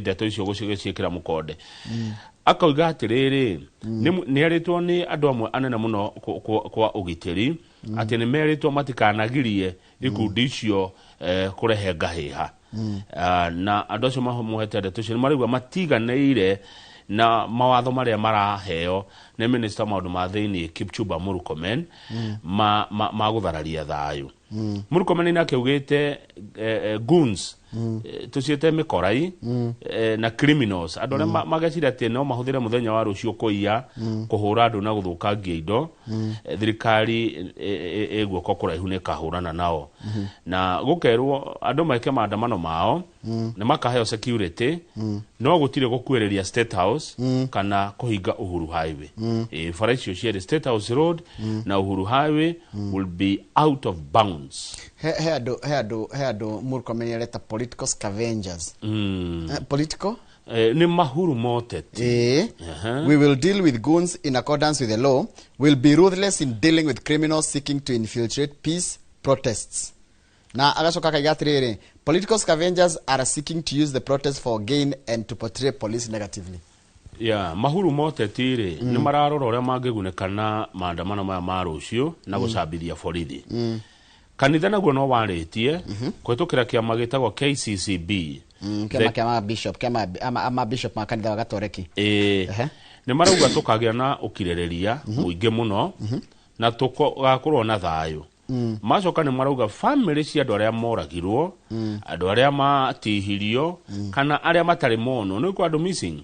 ndeto icio gũciĩkĩra mũkonde. Akauga atĩrĩrĩ, nĩ erĩtwo nĩ andũ amwe anene mũno kwa ũgitĩri atĩ nĩ merĩtwo matikanagirie ikundi icio kũrehe ngahĩha. Na andũ acio mamũhete ndeto icio nĩ marauga matiganĩire na mawatho marĩa maraheo nĩ minista wa maũndũ ma thĩinĩ Kipchumba Murkomen ma gũthararia thayũ. Murkomen nake augĩte goons, tũciĩte mĩkorai, na criminals, andũ arĩa mageciria atĩ no mahũthĩre mũthenya wa rũciũ kũiya, kũhũra andũ na gũthũkangia indo, thirikari ĩ guoko kũraihu nĩ ĩkahũrana nao. Na gũkerwo andũ meke maandamano mao nĩ makaheo security, no gũtirĩ gũkuĩrĩria State House kana kũhinga Uhuru Highway. Bara icio cierĩ, State House Road na Uhuru Highway, will be out of bounds. He andũ Murkomen areta political scavengers. Political Nĩ mahuru moteti. We will deal with goons in accordance with the law. Will be ruthless in dealing with criminals seeking to infiltrate peace protests. Na agacoka akaiga atĩrĩrĩ, political scavengers are seeking to use the protest for gain and to portray police negatively. Ya mahuru moteti rĩ, nĩ mararora ũrĩa mangĩgunĩka na maandamano maya ma rũciũ na gũcambithia borithi. Kanitha naguo no warĩtie kũhĩtũkĩra kĩama gĩtagwo KCCB. Kĩama kĩa ma bishop, kĩama ama bishop ma kanitha wa Gatoreki. Ĩĩ, nĩ marauga tũkagĩa na ũkirĩrĩria mũingĩ mũno na tũgakorwo na thayũ. Macoka nĩ marauga family cia andũ arĩa moragirwo, andũ arĩa matihirio, kana arĩa matarĩ monwo, nĩ kwa andũ missing,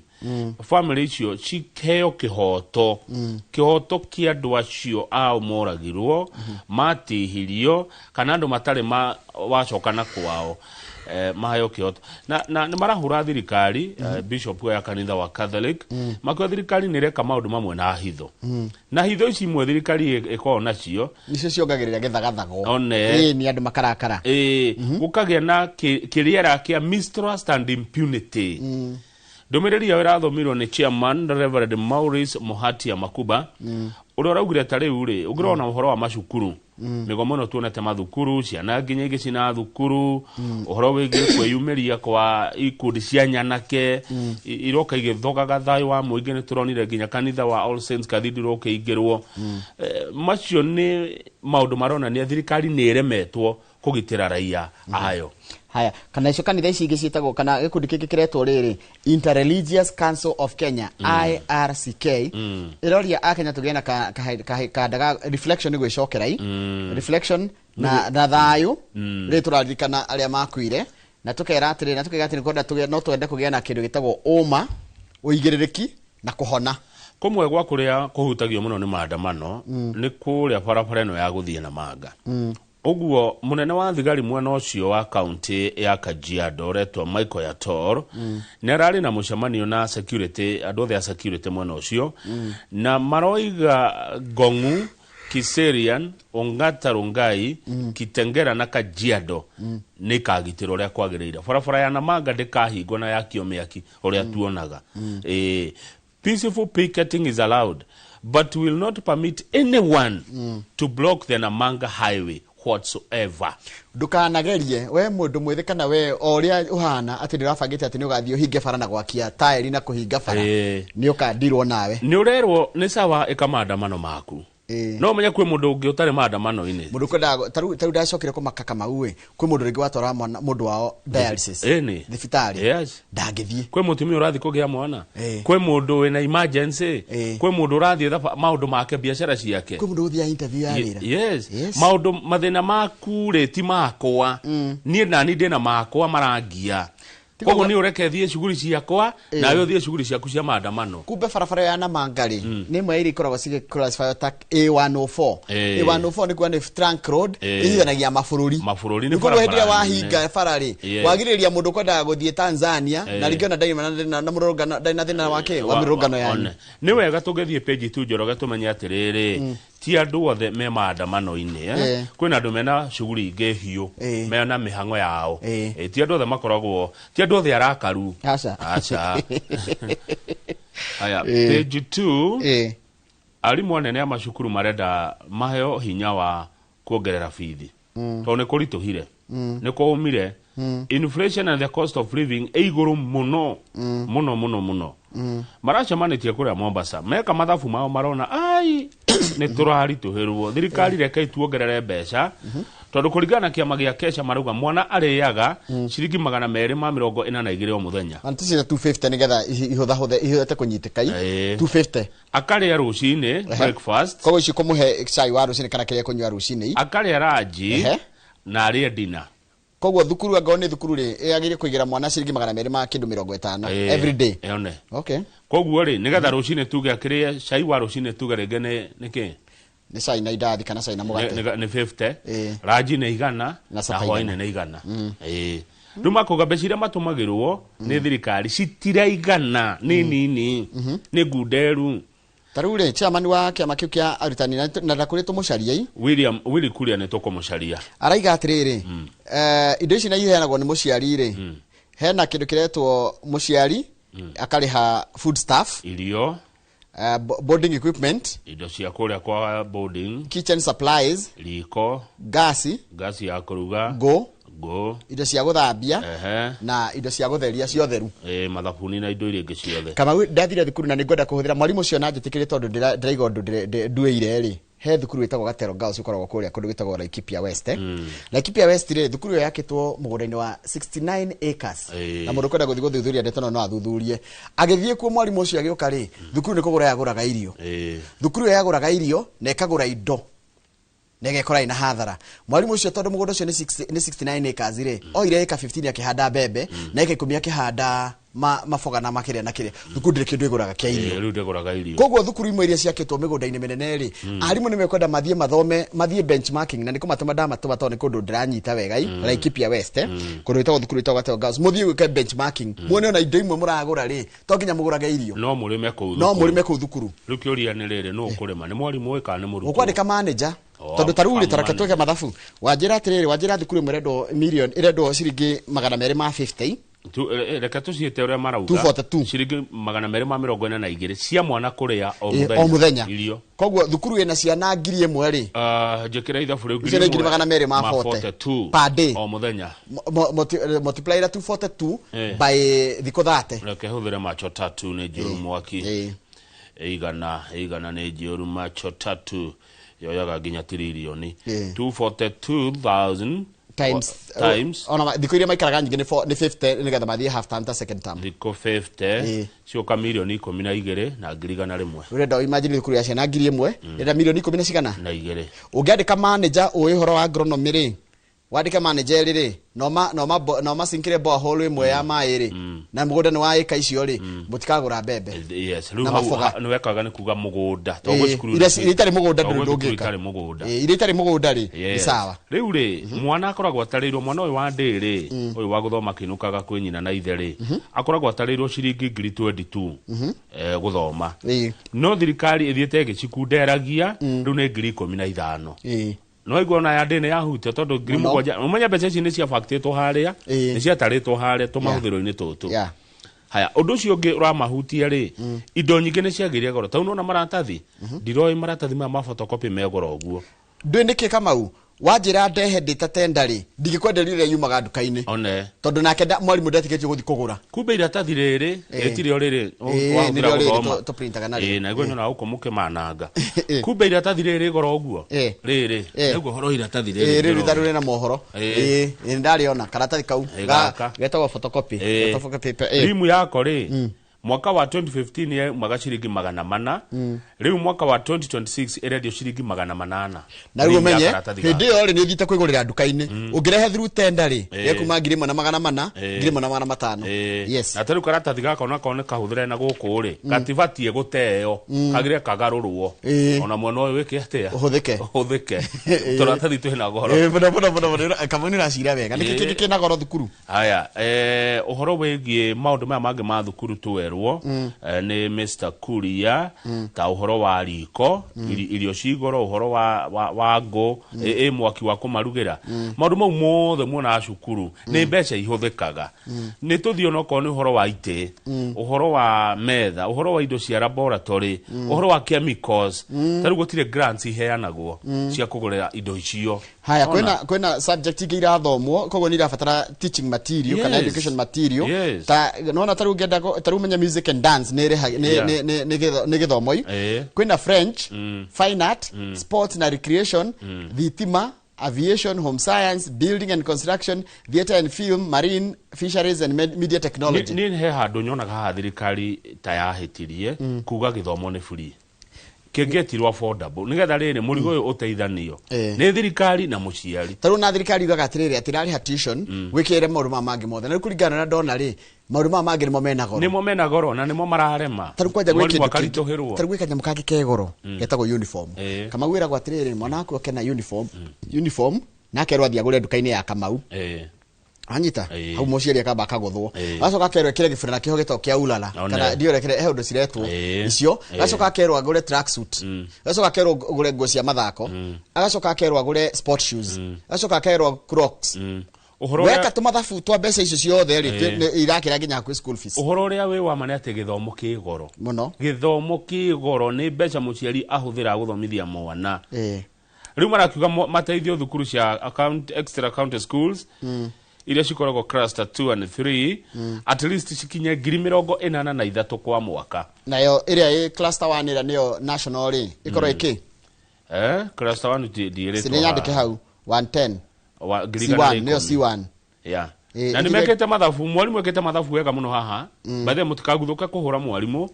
family icio cikeo kĩhoto, kĩhoto kĩa andũ acio ao moragirwo, matihirio, kana andũ matarĩ ma wacoka na kwao, maheo kĩhoto. Na nĩ marahũra thirikari, bishop ya kanitha wa Catholic makiuga thirikari nĩ ĩreka maũndũ mamwe na hitho, na hitho ici imwe thirikari ĩkoragwo nacio nicio ciongagĩrĩra gĩthagathago. One. Ĩĩ, nĩ andũ makarakara. Ĩĩ, gũkagĩa na kĩrĩera kĩa mistrust and impunity. Ndũmĩrĩri ĩyo ĩrathomirwo nĩ chairman Reverend Maurice Muhatia Makuba, ũrĩa ũraugire ta rĩu rĩ, ũngĩrona ũhoro wa macukuru, mĩgomo ĩno tuonete mathukuru, ciana nginya ingĩ cina thukuru, ũhoro wĩgiĩ kwĩyumĩria kwa ikundi cia nyanake iroka igĩthogaga thayũ wa mũingĩ, nĩ tũronire nginya kanitha wa All Saints Cathedral ũkĩingĩrwo. Macio nĩ maũndũ maronania thirikari nĩ ĩremetwo kũgitĩra raia ayo. Haya, kana icio kanitha ici ingĩ ciĩtagwo, kana gĩkundi kĩngĩ kĩretwo rĩrĩ Interreligious Council of Kenya, IRCK, ĩroria akenya tũgĩe na kanda ga reflection, nĩ gwĩcokerai, reflection na thayũ rĩrĩ tũraririkana arĩa makuire, na tũkera atĩrĩ, na tũkaiga atĩrĩ kwenda no twende kũgĩa na kĩndũ gĩtagwo ũma, ũigĩrĩrĩki na kũhona. Kũmwe gwa kũrĩa kũhutagio mũno nĩ maandamano nĩ kũrĩa barabara ĩno ya gũthiĩ na manga. Ũguo mũnene wa thigari mwena ũcio wa kaunti ya Kajiado ũretwo Michael Yator nĩ ararĩ na mũcemanio na security, andũ othe a security mwena ũcio, na maroiga Ngong'u, Kiserian, Ongata Rongai, Kitengera na Kajiado nĩ ĩkagitĩrwo ũrĩa kwagĩrĩire. Barabara ya Namanga ndĩkahingwo na yakio mĩaki ũrĩa tuonaga. Peaceful picketing is allowed, but will not permit anyone to block the Namanga highway whatsoever. Ndukanagerie we mundu mwithi kana we o uria uhana ati ndirabangite ati ni ugathii uhinge bara na gwakia tairi na kuhinga bara ni ukandirwo nawe. Ni urerwo ni sawa ika maandamano maku. No menye kwi mundu ungi utari maandamano-ini. Mundu kwenda taru ndacokire kumaka Kamau ĩ kwi mundu ringi watwara mwana mundu wao dialysis thibitari. Yes. Ndangithie. Kwi mutumia urathi kugia mwana. Kwi mundu wina emergency. Kwi mundu urathi maundu make biashara ciake. Kwi mundu uthia interview ya wira. Yes. Maundu mathina maku ri ti makwa. Nie nani ndina makwa marangia. Koguo ni ureke thie shughuli ciakwa nawe uthie shughuli ciaku cia maandamano. Kumbe barabara ya Namanga ri ni imwe iria ikoragwo cigĩ ta A104. A104 ni kuga ni trunk road ĩnyitanagia mabũrũri. Mabũrũri ni barabara. Hĩndĩ ĩrĩa wahinga bara ri wagirĩrĩria mũndũ kwendaga gũthiĩ Tanzania na rĩngĩ ona ndarĩ na mũrũrũngano ndarĩ na thĩna wake wa mĩrũrũngano yanyu. Nĩ wega tũngĩthiĩ page tu Njoroge tũmenye atĩrĩrĩ ti andũ othe me maandamano-inĩ, kwĩna andũ mena shughuli ingĩ hiũ mena mĩhang'o yao, ti andũ othe makoragwo ti andũ othe arakaru. Aca. Aca. Aya, page 2. Arimũ anene a macukuru marenda maheo hinya wa kuongerera bithi tondũ nĩ kũritũhire, nĩ kũũmire. Inflation and the cost of living ĩ igũrũ mũno mũno mũno mũno. Maracemanĩtie kũrĩa Mombasa meka mathabu mao marona ai nĩ tũraritũhĩrwo, thirikari reke ituongerere mbeca tondũ kũringana na kĩama gĩa Kesha marauga mwana arĩaga ciringi 242 o mũthenya. Na tũcira 250 nĩgetha ihũthahũthe ihote kũnyitĩka i 250 akarĩa rũcinĩ breakfast, koguo ici kũmũhe cai wa rũcinĩ kana kĩrĩa kũnyua rũcinĩ, akarĩa ranji na arĩe dinner. Koguo thukuru angorwo nĩ thukuru rĩ ĩagĩrĩire kũigĩra mwana ciringi 250 every day. Yone. Okay. Koguo rĩ nĩgetha rũcinĩ tuge akĩrĩe cai wa rũcinĩ tuge rĩngĩ nĩ kĩ? Nĩ cai na indathi kana cai na mũgate. Nĩ 50. Ranji nĩ 100 na hwaĩ-inĩ nĩ 100. Rĩu makuga mbeca iria matũmagĩrwo nĩ thirikari citiraigana, nĩ nini, nĩ ngunderu. Tarĩu rĩ chairman wa kĩama kĩu kĩa arutani na ndakũrĩ tũmũcarie William Willy Kuria nĩ tũkũmũcaria. Araiga atĩrĩrĩ indo ici na iheanagwo nĩ mũciari rĩ hena kĩndũ kĩretwo mũciari akarĩha food staff, irio, boarding equipment, indo cia kũrĩa kwa boarding, kitchen supplies, riko, gasi ya kũruga, ngũ, indo cia gũthambia na indo cia gũtheria ciotheru, mathabuni na indo iria ingĩ ciothe. Kamau ndathire thukuru na nĩngwenda kũhũthĩra mwarimũ ũcio na njĩtĩkĩre tondũ ndĩraiga ũndũ nduĩire rĩ he thukuru ĩtagwo Gatero Girls ĩkoragwo kũrĩa kũndũ gwĩtagwo Laikipia West. Laikipia West rĩ thukuru ĩyo yakĩtwo mũgũnda-inĩ wa 69 acres na mũndũ kwenda gũthiĩ gũthuthuria ndeto no athuthurie. Agĩthiĩ kuo mwarimũ ũcio agĩũka rĩ thukuru nĩ kũgũra yagũraga irio. Thukuru ĩyo yagũraga irio na ĩkagũra indo negekora ina hathara. Mwalimu ucio tondu mugunda ucio ni 69 acres ri oire eka 15 akihanda mbembe na eka 10 akihanda maboga na makiria na kiria. Thukuru ndiri kindu iguraga kia irio. Riu ndiguraga irio. Koguo thukuru imwe iria ciakitwo migunda-ini minene ri arimu ni mekwenda mathie mathome mathie benchmarking na niko matuma ndamatuma tondu ni kundu ndiranyita wega i Laikipia West kundu itagwo thukuru itagwo Gateo Girls muthie gwika benchmarking muone ona indo imwe muragura ri to nginya mugurage irio no murime kuu no murime kuu thukuru. Riu kiuria ni riri no ukurima ni mwarimu kana ni murutwo ukwandika manager tondu taru ri tareke tweke mathabu wanjira atiriri wanjira thukuru imwe irendwo million irendwo ciringi 250 reke tuciĩte ũrĩa marauga 242 ciringi 242 cia mwana kũrĩa o mũthenya irio. Koguo thukuru ĩna ciana 1000 rĩ njĩkĩra ithabu rĩu 242 per day o mũthenya multiply 242 by thikũ 30. Reke hũthĩre macho tatu nĩ njũru mwaki igana nĩ njũru macho tatu yoyaga nginya tiririoni 242,000 times ona thikũ iria maikaraga nyingĩ nĩ 50 nĩgetha mathiĩ half term ta second term thikũ 50 cioka milioni 12 na 100,000. Urenda imagine thukuru ya ciana 1000 ĩrenda milioni 10 na cigana na igĩrĩ. Ũngĩandĩka manager ũĩ ũhoro wa agronomy rĩ Wandĩke manager rĩ no macinkire borehole ĩmwe ya maĩ rĩ na mũgũnda nĩ wa ĩka icio rĩ mũtikagũra mbembe. Yes, rĩu Na hau maboga. nĩ wekaga nĩ kuga mũgũnda toguo cukuru Iria itarĩ mũgũnda toguo ndũrĩ cukuru ndũngĩka. itarĩ mũgũnda. Iria itarĩ mũgũnda rĩ nĩ Yes. sawa. Rĩu rĩ mwana akoragwo atarĩirwo mwana ũyũ wa ndĩ rĩ ũyũ wa gũthoma kĩinũkaga kwĩ nyina na ithe rĩ akoragwo atarĩirwo ciringi 22,000 gũthoma. No thirikari ĩthiĩte ĩgĩcikunderagia rĩu nĩ 15,000. No igua ona ya ndĩ nĩ yahutia tondũ 7,000 ũmenye mbeca ici nĩ ciabactĩtwo harĩa nĩ ciatarĩtwo harĩa tũmahũthĩro-inĩ tũtũ. Haya ũndũ ũcio ũngĩ ũramahutia rĩ indo nyingĩ nĩ ciagĩire goro ta nona maratathi ndiroĩ maratathi maya ma photocopy me goro ũguo. Ndũĩ nĩkĩ Kamau wanjĩra ndehe ndĩ ta tenda rĩ ndingĩkwenderia ũrĩa yumaga nduka-inĩ one tondũ nake mwarimũ ndetĩkĩtio gũthiĩ kũgũra. Kumbe iratathi rĩrĩ rĩtirĩ o rĩrĩ wahũthĩra nĩrĩo rĩrĩ gũthoma. tũprintaga narĩo. Na nĩguo nyonaga gũkũ mũkĩmananga. Kumbe iratathi rĩrĩ goro ũguo rĩrĩ nĩguo ũhoro wa iratathi rĩrĩ Rĩrĩ ndĩroĩ. rĩrĩ na mohoro. Nĩ ndarĩona karatathi kau Gaka. getagwo photocopy. Photocopy paper. Rimu yako rĩ mwaka wa 2015 yaumaga ciringi 400 rĩu mwaka wa 2026 ĩrendio ciringi 800. Na rĩu Rimu ya ũmenye karatathi hĩndĩ gaka. ĩyo rĩ nĩ ũthiĩte kwĩgũrĩra nduka-inĩ ũngĩrehe through tender rĩ ĩkuma 1,400 1,500. Yes. Na tarĩu karatathi gaka onako nĩ kahũthĩre na gũkũ rĩ katibatiĩ gũteo kagĩre kagarũrwo ona mwena ũyũ wĩke atĩa ũhũthĩke ũhũthĩke tũratathi twĩna goro. Mũno mũno mũno mũno Kamau nĩ ũracira wega. Nĩkĩ kĩngĩ kĩna goro thukuru? Haya ũhoro wĩgiĩ maũndũ maya mangĩ ma thukuru twerwo nĩ Mr. Kuria ta ũhoro wa riko irio cigoro ũhoro wa ngũ ĩ mwaki wa kũmarugĩra maũndũ mau mothe muonaga cukuru nĩ mbeca ihũthĩkaga. Nĩ tũthiĩ onokorwo nĩ ũhoro wa itĩ ũhoro wa metha ũhoro wa indo cia laboratory ũhoro wa chemicals ta rĩu gũtirĩ grants iheanagwo cia kũgũrĩra indo icio. Haya Ona? kwĩna subject ingĩ irathomwo koguo nĩ irabatara teaching material kana Yes. education material Yes. ta nona ta rĩu ũngĩenda ta rĩu menya music and dance nĩ ĩrĩha- Yeah. nĩ gĩthomo kwĩna French fine art sports na recreation thitima aviation home science building and construction theatre and film marine fisheries and media technology. Niĩ he handũ nyonaga haha thirikari ta yahĩtirie kuga gĩthomo nĩ free kĩngĩetirwo affordable nĩgetha rĩrĩ mũrigo ũyũ ũteithanio nĩ thirikari na mũciari. Ta rĩu na thirikari yugaga atĩrĩrĩ atĩ ĩrarĩha tuition wĩkĩrĩre maũndũ maya mangĩ mothe na rĩu kũringana na ndona rĩ maũndũ maya mangĩ nĩmo mena goro nĩmo mena goro na nĩmo mararema ta rĩu kwanja gwĩ Mwarimũ kĩndũ kĩngĩ- akaritũhĩrwo. ta rĩu gwĩ kanyamũ kangĩ ke goro getagwo uniform. Kamau ĩragwo atĩrĩrĩ mwana waku oke na uniform na akerwo athiĩ agũre nduka-inĩ ya Kamau. Anyita hau mũciari akamba akagũthwo agacoka akerwo ekĩre gĩburana kĩho gĩtagwo kĩa ulala kana ndiũĩ ũrĩa he ũndũ ciretwo icio agacoka akerwo agũre tracksuit agacoka akerwo agũre nguo cia mathako agacoka akerwo agũre sport shoes agacoka akerwo crocs. Ũhoro weka ũrĩa tũmathabu twa mbeca icio ciothe rĩ irakĩra nginya hakuhĩ school fees. Ũhoro ũrĩa wĩ wa ma nĩ atĩ gĩthomo kĩ goro mũno. Gĩthomo kĩ goro nĩ mbeca mũciari ahũthĩra gũthomithia mwana. Rĩu marakiuga mateithio thukuru cia extra county schools iria cikoragwo cluster 2 and 3 at least cikinye 83,000 kwa mwaka. Nayo ĩrĩa ĩ cluster 1 ĩrĩa nĩyo national rĩ ĩkorwo ĩkĩ Cluster 1 ndiĩrĩtwo nĩ nyandĩke hau 110 Wa- ngiri C1 igana rĩa nĩyo ikũmi. C1. Yeah. Na nĩ mekĩte mathabu mwarimũ ekĩte mathabu wega mũno haha by the way mũtikagũthũke kũhũra mwarimũ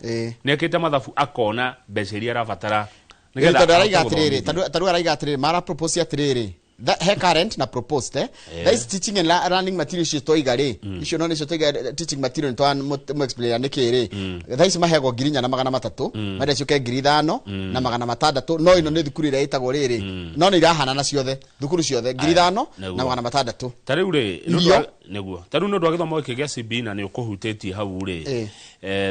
nĩ ekĩte mathabu akona mbeca iria arabatara nĩgetha Tondũ araiga ahote atĩrĩrĩ gũthomithia. tarĩu araiga atĩrĩrĩ mara propose atĩrĩrĩ he current na proposed that is teaching and learning material icio twaiga rĩ icio no nĩcio twaiga teaching material nĩ twa explain nĩkĩ rĩ thaa ici maheagwo 4,300 marĩa ciũke 5,600 no ĩno nĩ thukuru ĩrĩa ĩtagwo rĩrĩ no nĩ irahanana ciothe thukuru ciothe 5,600. Ta rĩu rĩ nĩ ũndũ Irio. Nĩguo ta rĩu nĩ ũndũ wa gĩthomo gĩkĩ gĩa CBE na nĩ ũkũhutĩtie hau rĩ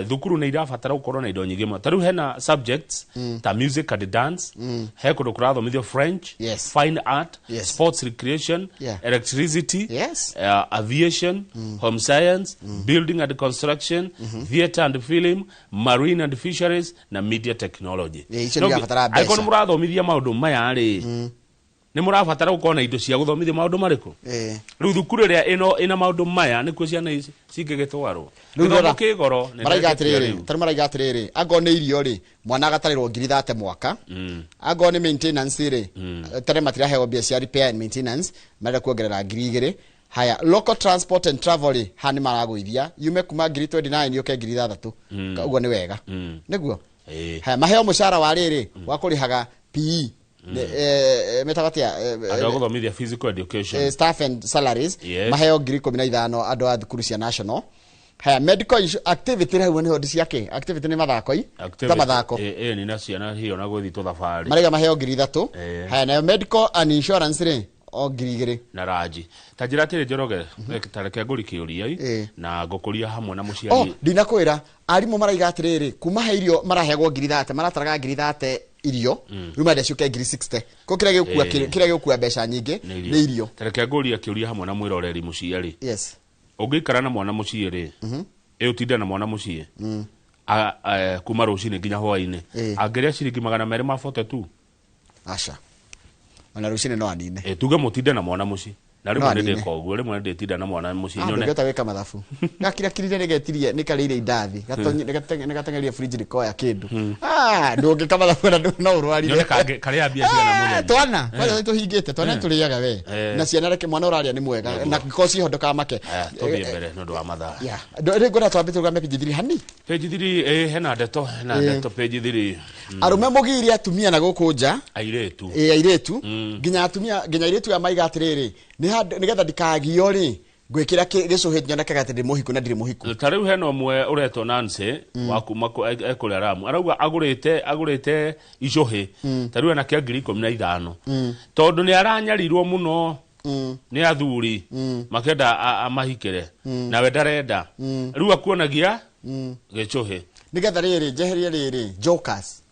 thukuru nĩ irabatara gũkorwo na indo nyingĩ mũno ta rĩu hena subjects ta music and dance he kũndũ kũrathomithio French fine art sports recreation electricity aviation home science building and construction theatre and film marine and fisheries na media technology. Icio nĩ irabatara mbeca. Angĩkorwo nĩ mũrathomithia maũndũ maya rĩ nĩ mũrabatara gũkorwo na indo cia gũthomithia maũndũ marĩkũ rĩu thukuru ĩrĩa ĩna maũndũ maya nĩkuo ciana ici cingĩgĩtwarwo Rĩu gĩthomo rora, kĩ goro nĩ maraiga ndetĩkia atĩrĩrĩ rĩu. tarĩu maraiga atĩrĩrĩ angorwo nĩ irio rĩ mwana agatarĩrwo 30,000 mwaka angorwo nĩ maintenance rĩ tene matiraheo mbia cia repair and maintenance marenda kuongerera 2,000 haya local transport and travel rĩ haha nĩ maragũithia yume kuma 29,000 yũke 6,000 ũguo nĩ wega nĩguo haya maheo mũcara wa rĩrĩ wa kũrĩhaga PE Metaga atia? Andũ a gũthomithia physical education. Staff and salaries. Yes. Maheo 15,000 andũ a thukuru cia national. Haya, medical activity rĩu nĩho ciake activity nĩ mathako i ta mathako. Ni na ciana hiyo na gũthiĩ tũthabarĩ. Marega maheo 3,000. Haya, nayo medical and insurance rĩ o 2,000 na ranji. Ta njĩra atĩrĩ Njoroge, ta reke ngũri kĩũria na ngũkũria hamwe na mũciari. Oh, ndinakwĩra arimũ maraiga atĩrĩrĩ, kuma he irio maraheagwo 30,000, marataraga 30,000 irio, rĩu marenda ciũke 60,000. Ko kĩrĩa gĩgũkua kĩrĩa gĩgũkua mbeca nyingĩ nĩ irio. Ta reke ngũrie kĩũria hamwe na mwĩroreri mũciari. Yes. Ũngĩikara na mwana mũciĩ rĩ, ũtinde na mwana mũciĩ kuma rũcinĩ nginya hwaĩ-inĩ, angĩrĩa ciringi 242? Aca. Ona rũcinĩ no anine. Tuge mũtinde na mwana mũciĩ. Na rĩmwe nĩ ndĩka ũguo, rĩmwe nĩ ndĩtinda na mwana mũciĩ nyone. Ndũngĩhota gwĩka mathabu. Gakirakirire nĩgetirie nĩkarĩire indathi, nĩgateng'erire fridge nĩkoya kĩndũ. Ndũngĩka mathabu na no ũrwarire. Nyone karĩa mbia cigana mũthenya. Twana, kwanza nĩtũhingĩte, twana tũrĩaga we. Na ciana reke mwana ũrarĩa nĩ mwega, na ngĩkorwo ciĩho ndũkamake. Tũthiĩ mbere nĩ ũndũ wa mathaa. Rĩu ngwenda twambe tũrũgame page 3 hani. Page 3 hena ndeto, hena ndeto page 3. Arũme mũgirie atumia na gũkũ nja. Airĩtu. Airĩtu. Nginya atumia, nginya airĩtu aya maiga atĩrĩrĩ, nĩgetha ndikagio rĩ, ngwĩkĩra gĩcũhĩ nyonekaga atĩ ndĩ mũhiku na ndirĩ mũhiku. Ta rĩu hena ũmwe ũretwo Nancy wa kuma ekũrĩa Ramu, arauga agũrĩte icũhĩ ta rĩu ena kĩa 15,000, tondũ nĩ aranyarirwo mũno nĩ athuri makĩenda amahikĩre nawe ndarenda, rĩu akuonagia gĩcũhĩ nĩgetha rĩrĩ njeherie rĩrĩ jokers.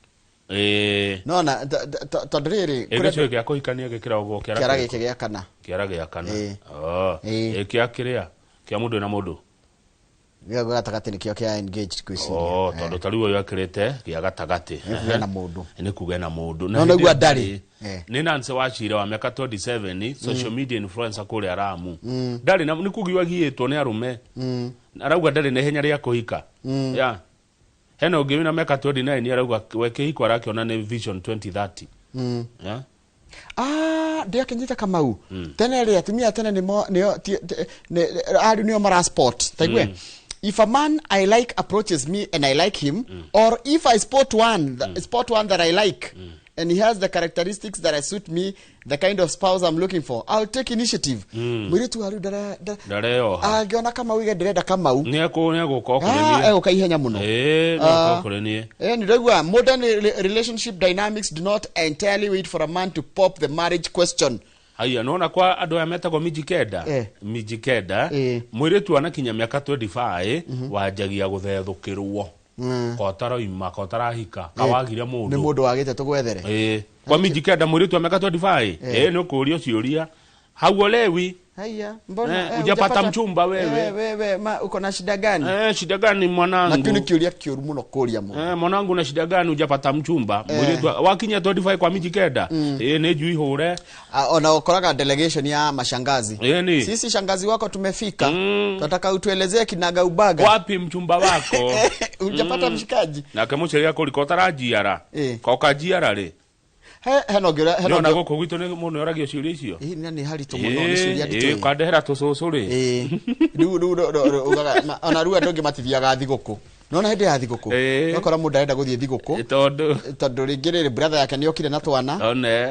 No na tondũ rĩrĩ gĩcũhĩ gĩa kũhikania gĩkĩragwo kĩara gĩkĩ gĩa kana, kĩara gĩa kana, kĩa kĩrĩa kĩa mũndũ na mũndũ gĩa gatagatĩ nĩkĩo kĩa engaged kwĩciria. Tondũ ta rĩu ũyũ ekĩrĩte gĩa gatagatĩ nĩ kuga na mũndũ, nĩ kuga na mũndũ. No nĩguo ndarĩ. Nĩ Nancy Wachira wa mĩaka 27, social media influencer kũrĩa Ramu. Ndarĩ na nĩ kũgio agiĩtwo nĩ arũme, arauga ndarĩ na ihenya rĩa kũhika. Hena ũngĩ wĩna mĩaka 29 arauga we kĩhiko arakĩona nĩ Vision 2030. Ndiakinyita Kamau. Tene rĩ atumia tene nĩo ariũ nĩo mara sport. Taigue. If a man I like approaches me and I like him, or if I spot one, spot one that I like, and he has the characteristics that I suit me, the kind of spouse I'm looking for, I'll take initiative. Mwiritu ariũ ndareoha. Angĩona Kamau ige ndĩrenda Kamau. Nĩegũka kũrĩ niĩ. Egũka ihenya mũno. Nĩegũka kũrĩ niĩ. Nĩndĩraigua modern relationship dynamics do not entirely wait for a man to pop the marriage question. Haya, nona kwa andũ aya metagwo Mijikenda. Mijikenda, mwiritu anakinya mĩaka 25 wanjagia gũthethũkĩrwo. Kotaraima, kotarahika, kawagire mũndũ. Nĩ mũndũ wagĩte tũgwethere. Kwa Mijikenda mwiritu wa mĩaka 25, nĩ ũkũũrio ciũria. Hauolewi. Haya, mbona hujapata mchumba wewe? Wewe, ma uko na shida gani? Shida gani mwanangu? Na kile kiuria kioru muno kuria muno. Mwanangu na shida gani hujapata mchumba? Mwiritu wakinya 25 kwa Mijikenda. Nĩ njui hũre. Ona ukoraga delegation ya mashangazi. Sisi shangazi wako tumefika. Tunataka utuelezee kinaga ubaga. Wapi mchumba wako? Hujapata mshikaji. Na kemuceria kuliko tarajiara. Koka jiara ri. Heno ngĩra heno na gũkũ gwitũ nĩ mũndũ oragio ciũria icio. Nĩ haritũ mũno nĩ ciũria nditũ. Kandehera tũcũcũ rĩ. Rĩu ugaga ona rĩu andũ angĩ matithiaga thigũkũ. Nona hĩndĩ ya thigũkũ ũgakora mũndũ arenda gũthiĩ thigũkũ tondũ rĩngĩ rĩrĩ brother yake nĩokire na twana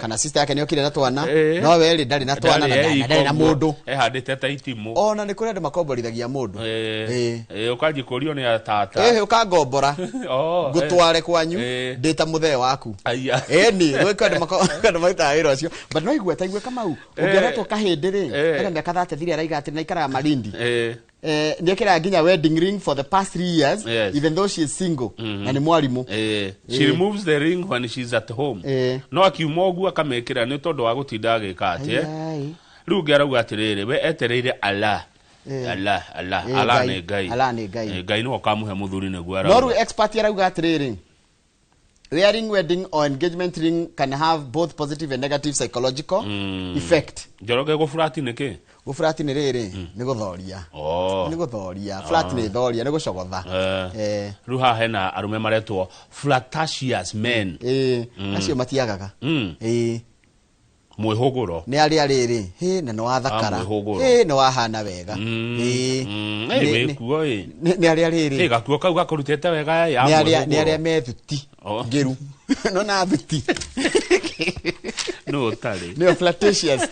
kana sister yake nĩokire na twana, no we rĩ ndarĩ na twana na ndarĩ na mũndũ, ehandĩte ta itimũ. Ona nĩ kũrĩ andũ makomborithagia mũndũ. Ũkanji kũrio nĩ tata. Ũkangombora ngũtware kwanyu ndĩ ta mũthee waku. Ĩni gwĩ andũ marutaga wĩra ũcio. But no igue ta igue Kamau ũngĩoretwo kahĩndĩ rĩ ena mĩaka 33 araiga atĩ nĩaikaraga Malindi. Nĩekĩraga nginya wedding ring for the past 3 years. Even though she is single. Na nĩ mwarimu. She removes the ring when she's at home. No akiuma ũguo akamĩkĩra nĩ tondũ wa gũtinda agĩka atĩ. Rĩu ũngĩ arauga atĩrĩrĩ, we etereire Allah. Allah, Allah, Allah nĩ Ngai. Allah nĩ Ngai. Ngai nĩwe ũkamũhe mũthuri nĩguo arauga. No rĩu expert arauga atĩrĩrĩ, wearing wedding or engagement ring can have both positive and negative psychological effect. Njoroge gũburati nĩ kĩ? Gũburati nĩ rĩrĩ, nĩ gũthoria. Nĩ gũthoria. Flat nĩ thoria, nĩ gũcogotha. Rĩu haha hena arũme maretwo flirtatious men. Acio matiagaga. Mwĩhũgũro. Nĩ arĩa rĩrĩ, hĩ na nĩ wathakara. Hĩ nĩ wahana wega. Wĩkuo ĩ. Nĩ arĩa rĩrĩ. Gakuo kau gakũrutĩte wega ya mwĩhũgũro. Nĩ arĩa me thuti. Ngĩru. No na thuti. No ũtarĩ. Nĩyo flirtatious.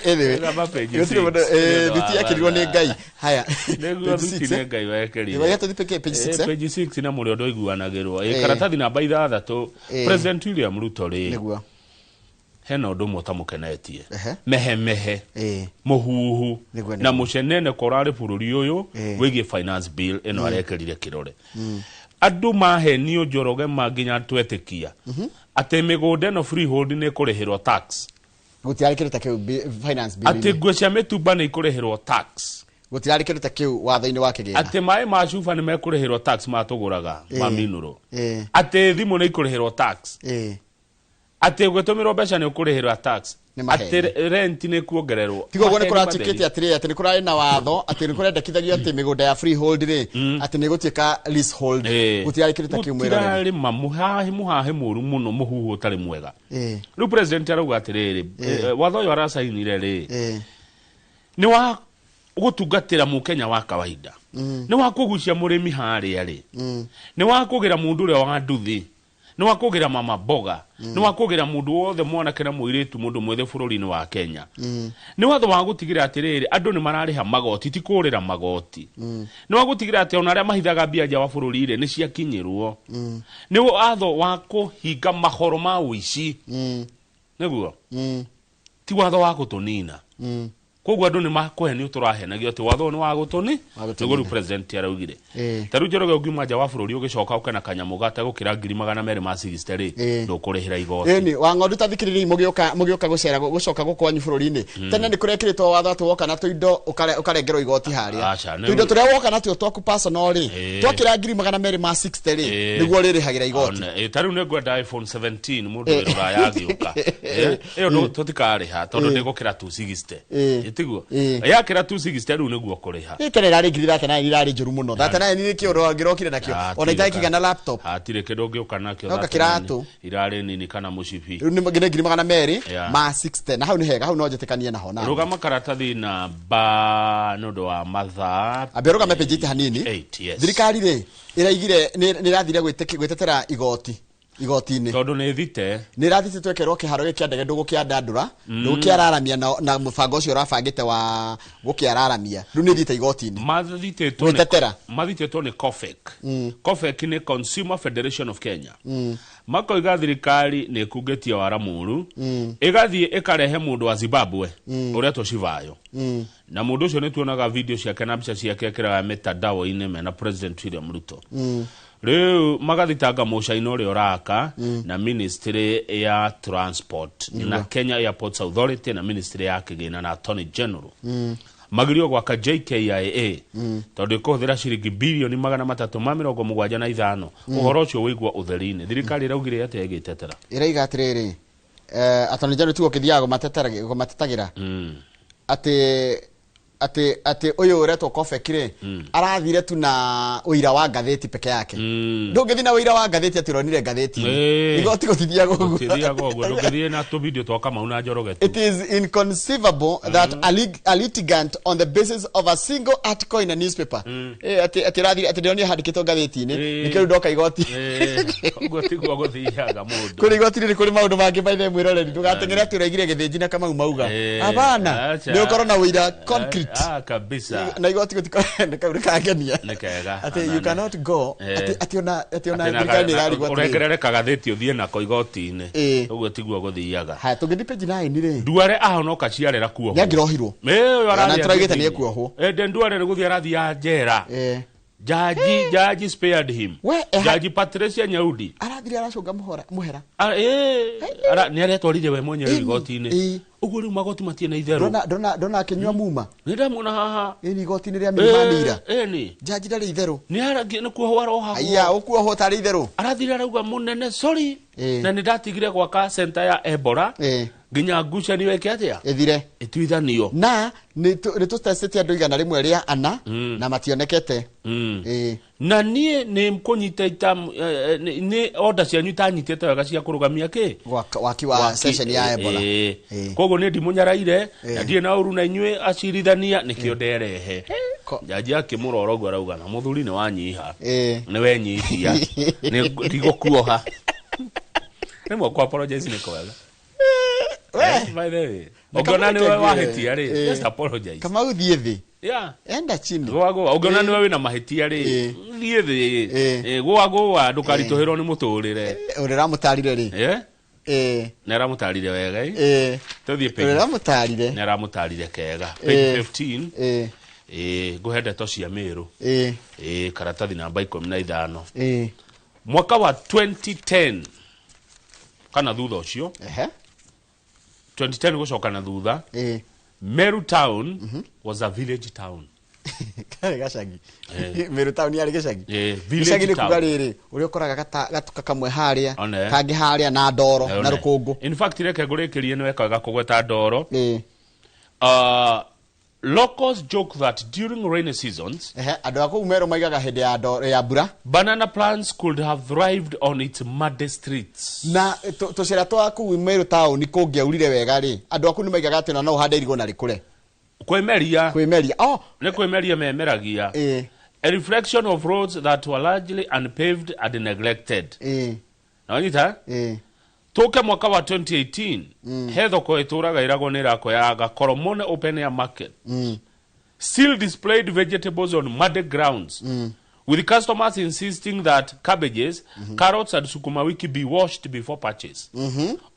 Anyway, Rũgama page gũtirĩ six. mũndũ, Nĩ thuti ekĩrirwo nĩ Ngai. Haya. Nĩguo Page thuti six, nĩ eh? Ngai wekĩrire. Nĩ wega tũthiĩ page six, eh? Page 6 na mũrĩ ũndũ ũiguanagĩrwo. Karatathi namba 6, President William Ruto rĩ, Nĩguo. hena ũndũ ũmwe ũtamũkenetie. Ehe. Mehemehe, mũhuhu Nĩguo, na nĩguo. mũcenene ko ũrarĩ bũrũri ũyũ wĩgiĩ finance bill ĩno arekerire kĩrore. Andũ mahenio, Njoroge, ma nginya twetĩkia atĩ mĩgũnda ĩno freehold nĩ ĩkũrĩhĩrwo tax. Gũtirarĩ kĩndũ ta kĩu finance bill. Atĩ nguo cia mĩtumba nĩ ikũrĩhĩrwo tax. Gũtirarĩ kĩndũ ta kĩu watho-inĩ wa kĩgĩna. Atĩ maĩ ma cuba nĩ mekũrĩhĩrwo tax matũgũraga ma minũrũ. Atĩ thimũ nĩ ikũrĩhĩrwo tax. Atĩ ũgĩtũmĩrwo mbeca nĩ ũkũrĩhĩrwo tax. Nĩ maheni. Atĩ rent nĩ kuongererwo. Tiga ũguo nĩ Maheni kũratuĩkĩte matheri. atĩrĩrĩ, atĩ nĩ kũrarĩ na watho atĩ nĩ kũrendekithagio atĩ mĩgũnda ya freehold rĩ, atĩ nĩ ĩgũtuĩka leasehold. Gũtirarĩ kĩndũ ta kĩu, mwĩroreri. Gũtirarĩ ma mũhahi mũhahi mũru mũno, mũhuhu ũtarĩ mwega. Rĩu president arauga atĩrĩrĩ, watho ũyũ aracainire rĩ, nĩ wa gũtungatĩra mũkenya wa kawaida, nĩ wa kũgucia mũrĩmi harĩa rĩ, nĩ wa kũgĩra mũndũ ũrĩa wa nduthi, nĩ wa kũgĩra mama mboga, nĩ wa kũgĩra mũndũ wothe mwanake na mũirĩtu, mũndũ mwĩthĩ bũrũri-inĩ wa Kenya. Nĩ watho wa gũtigĩra atĩrĩrĩ, andũ nĩ mararĩha magoti, ti kũrĩra magoti. Nĩ wa gũtigĩra atĩ ona arĩa mahithaga mbia nja wa bũrũri rĩ, nĩ ciakinyĩrwo. Nĩ watho wa kũhinga mahoro ma ũici. Nĩguo ti watho wa gũtũnina. Koguo andũ nĩ makũhenio, tũrahenagio atĩ watho ũyũ nĩ wa gũtũni. Wa gũtũnina. Nĩguo rĩu president araugire. Ta rĩu, Njoroge, ũngiuma nja wa bũrũri ũgĩcoka ũke na kanyamũ gategũkĩra 260,000 rĩ, ndũkũrĩhĩra igoti. Ĩni wa ng'ondu, ta thikĩrĩriai, mũgĩũka gũcera gũcoka gũkũ kwanyu bũrũri-inĩ. Tene nĩ kũrekĩrĩtwo watho atĩ woka na tũindo ũkarengerwo igoti harĩa. Aca, tũindo tũrĩa woka natuo twaku personal rĩ, twakĩra 260,000 rĩ, nĩguo ũrĩrĩhagĩra igoti. Ta rĩu nĩ ngwenda iPhone 17, mũndũ wĩ rũraya agĩũka. Ĩyo tũtikarĩha tondũ ndĩgũkĩra 260. Tiguo yakĩra 260 rĩu nĩguo kũrĩha. Ĩ, tene ĩrarĩ 39,000, irarĩ njũru mũno. 39 nĩ kĩũndũ angĩrokire nakĩo ona itakĩgĩa na laptop. Hatirĩ kĩndũ ũngĩũka nakĩo. Noka 39 kĩratũ. Irarĩ nini kana mũcibi. Rĩu nĩ 260,000, na hau nĩ hega, hau no njĩtĩkanie naho na Rũgama karatathi namba nĩ ũndũ wa mathaa. Ambia rũgame page 8 hanini. 8, yes. Thirikari rĩ, ĩraigire nĩ ĩrathire gwĩtetera igoti-inĩ tondũ nĩ thite. Nĩ ĩrathite twekerwo kĩharo gĩkĩ kĩa ndege ndũgũkĩandandũra, ndũgũkĩararamia na mũbango ũcio ũrabangĩte wa gũkĩararamia, rĩu nĩ ĩthiĩte igoti-inĩ. Mathitĩtwo nĩ Gwĩtetera. Mathitĩtwo nĩ COFEK. COFEK nĩ Consumer Federation of Kenya. Makoiga thirikari nĩ ĩkungĩtie wara mũru, ĩgathiĩ ĩkarehe mũndũ wa Zimbabwe ũretwo Chivayo, na mũndũ ũcio nĩ tuonaga video ciake na mbica ciake ekĩraga mitandao-inĩ mena President William Ruto. Rĩu magathitanga mũcaina ũrĩa ũraka na ministry ya transport na Kenya Airports Authority na ministry ya kĩgĩna na Attorney General magirio gwaka JKIA tondũ ĩkũhũthĩra ciringi 375,000,000,000. Ũhoro ũcio wĩigua ũtheri-inĩ, thirikari ĩraugire atĩa ĩgĩtetera? Ĩraiga atĩrĩrĩ, attorney general tigo ũkĩthiaga kũmatetagĩra atĩ ũyũ ũretwo Kofek rĩ, arathire tu na ũira wa ngathĩti peke yake. Ndũngĩthiĩ na ũira wa ngathĩti atĩ ũronire ngathĩti-inĩ. Igoti gũtithiaga ũguo. Gũtithiaga ũguo, ndũngĩthiĩ na tũvideo twa Kamau na Njoroge tu. It is inconceivable that a litigant on the basis of a single article in a newspaper. Atĩ ũrathire atĩ ndĩronire handĩkĩtwo ngathĩti-inĩ, nĩkĩo rĩu ndoka igoti. Ũguo tiguo gũthiaga mũndũ. Kũrĩ igoti-inĩ nĩ kũrĩ maũndũ mangĩ maithe, mwĩroreri, ndũgateng'ere atĩ ũraigire Gĩthĩnji na Kamau mauga. Hapana, Acha. nĩ ũkorwo na ũira concrete. Ah, kabisa. Na igoti gũtiko kau nĩkangenia. Nĩ kega. Atĩ you cannot go atĩ ona Atĩ na thirikari nĩ ĩrarigwo atĩrĩrĩ. Ũrengerere kagathĩti ũthiĩ nako igoti-inĩ, ũguo tiguo gũthiaga. Haya, tũngĩthiĩ page 9 rĩ. Nduare ahonoka ciarera kuohwo. Nĩangĩrohirwo. Ũyũ Na arathiĩ tũraugĩte athiĩ. nĩekuohwo. Ende Nduare nĩ gũthiĩ arathiĩ njera. Jaji spared him. Jaji Patricia Nyaudi. Arathire aracũnga mũhera. Nĩ aretwarire we mwenyewe igoti-inĩ. Ũguo rĩu magoti matirĩ na itherũ. Ndona akĩnyua muma. Nĩ ndamuona haha. Ĩni igoti-inĩ rĩa Milimani ira. Ĩni. Jaji ndarĩ itherũ. Nĩ kuohwo arohagwo. Aya, ũkuohwo tarĩ itherũ. Arathire arauga, mũnene, sorry. Na nĩ ndatigire gwaka center ya Ebola nginya ngucanio ĩke atĩa? Ĩthire. Ĩtuithanio. Na nĩ tũtestĩte andũ 104 na mationekete. Na niĩ nĩ kũnyita ita nĩ order cianyu itanyitĩte wega cia kũrũgamia kĩ. Waki wa session ya Ebola. Koguo nĩ ndimũnyaraire na ndirĩ na ũru na inyuĩ acirithania, nĩkĩo nderehe. Jaji akĩmũrora ũguo arauga, na mũthuri nĩ wanyiha, nĩ wenyihia, nĩ ndigũkuoha. Rĩmwe kũ apologize nĩ kwega. By the way, ũngĩona nĩwe wahĩtia rĩ, just apologize. Kamau thiĩ thĩ. Yeah. Enda chini. Gũa gũa, ũngĩona nĩwe wĩna mahĩtia rĩ, thiĩ thĩ. Gũa gũa, ndũkaritũhĩrwo nĩ mũtũrĩre. Ũrĩa ũramũtarire rĩ. Nĩ aramũtarire wega. Tũthiĩ page. Ũrĩa ũramũtarire. Nĩ aramũtarire kega. Page 15. Ngũhe ndeto cia Meru. Karatathi namba 15. Mwaka wa 2010 kana thutha ũcio. 2010 gũcoka na thutha. Meru town was a village town. Karĩ gacagi. Meru town yarĩ gĩcagi. Village Gĩcagi nĩ town. kuga rĩrĩ, ũrĩa ũkoraga gatuka kamwe harĩa, kangĩ harĩa na ndoro na rũkũngũ. In fact reke ngũrĩkĩrie nĩ wekaga kũgweta ndoro. Locals joke that during rainy seasons, andũ a kũu Meru maigaga hĩndĩ ya ndoro ya mbura, banana plants could have thrived on its muddy streets. Na tũcĩra twa kũu Meru town kũngĩaurire wega rĩ, andũ a kũu nĩ maigaga atĩ ona no ũhande irigũ na rĩkũre. Kwĩmeria. Kwĩmeria. Oh. Nĩ kwĩmeria memeragia. A reflection of roads that were largely unpaved and neglected. Na wanyita? Tũke mwaka wa 2018, he thoko ĩtũraga ĩragwo nĩ ĩrako ya Gakoromone Open Air Market. Still displayed vegetables on muddy grounds, with customers insisting that cabbages, carrots and sukuma wiki be washed before purchase.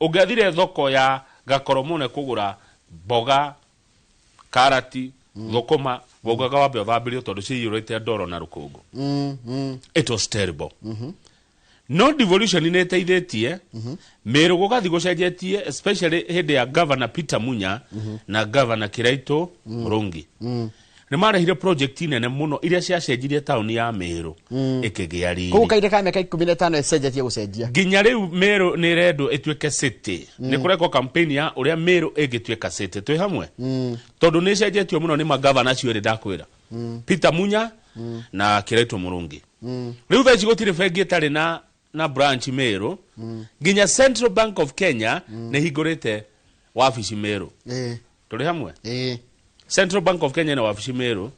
Ũngĩathire thoko ya Gakoromone kũgũra mboga, karati, thũkũma, waugaga wambe ũthambirio tondũ ciyũrĩte ndoro na rũkũngũ. It was terrible. No devolution nĩ ĩteithĩtie Meru gũgathiĩ gũcenjetie, especially hĩndĩ ya Governor Peter Munya na Governor Kiraito Murungi. Nĩ marehire project nene mũno iria ciacenjirie taũni ya Meru ĩkĩgĩa riri. Koguo kahinda ka mĩaka 15 ĩcenjetie gũcenjia. Nginya rĩu Meru nĩ ĩrendwo ĩtuĩke city. Nĩ kũrekwo campaign ya ũrĩa Meru ĩngĩtuĩka city. Twĩ hamwe? Tondũ nĩ ĩcenjetio mũno nĩ magavana acio erĩ ndakwĩra. Peter Munya na Kiraito Murungi. Rĩu thaa ici gũtirĩ bengi ĩtarĩ na branch Meru. Nginya Central Bank of Kenya nĩ hingũrĩte wabici Meru. Tũrĩ hamwe? Central Bank of Kenya na wabici Meru.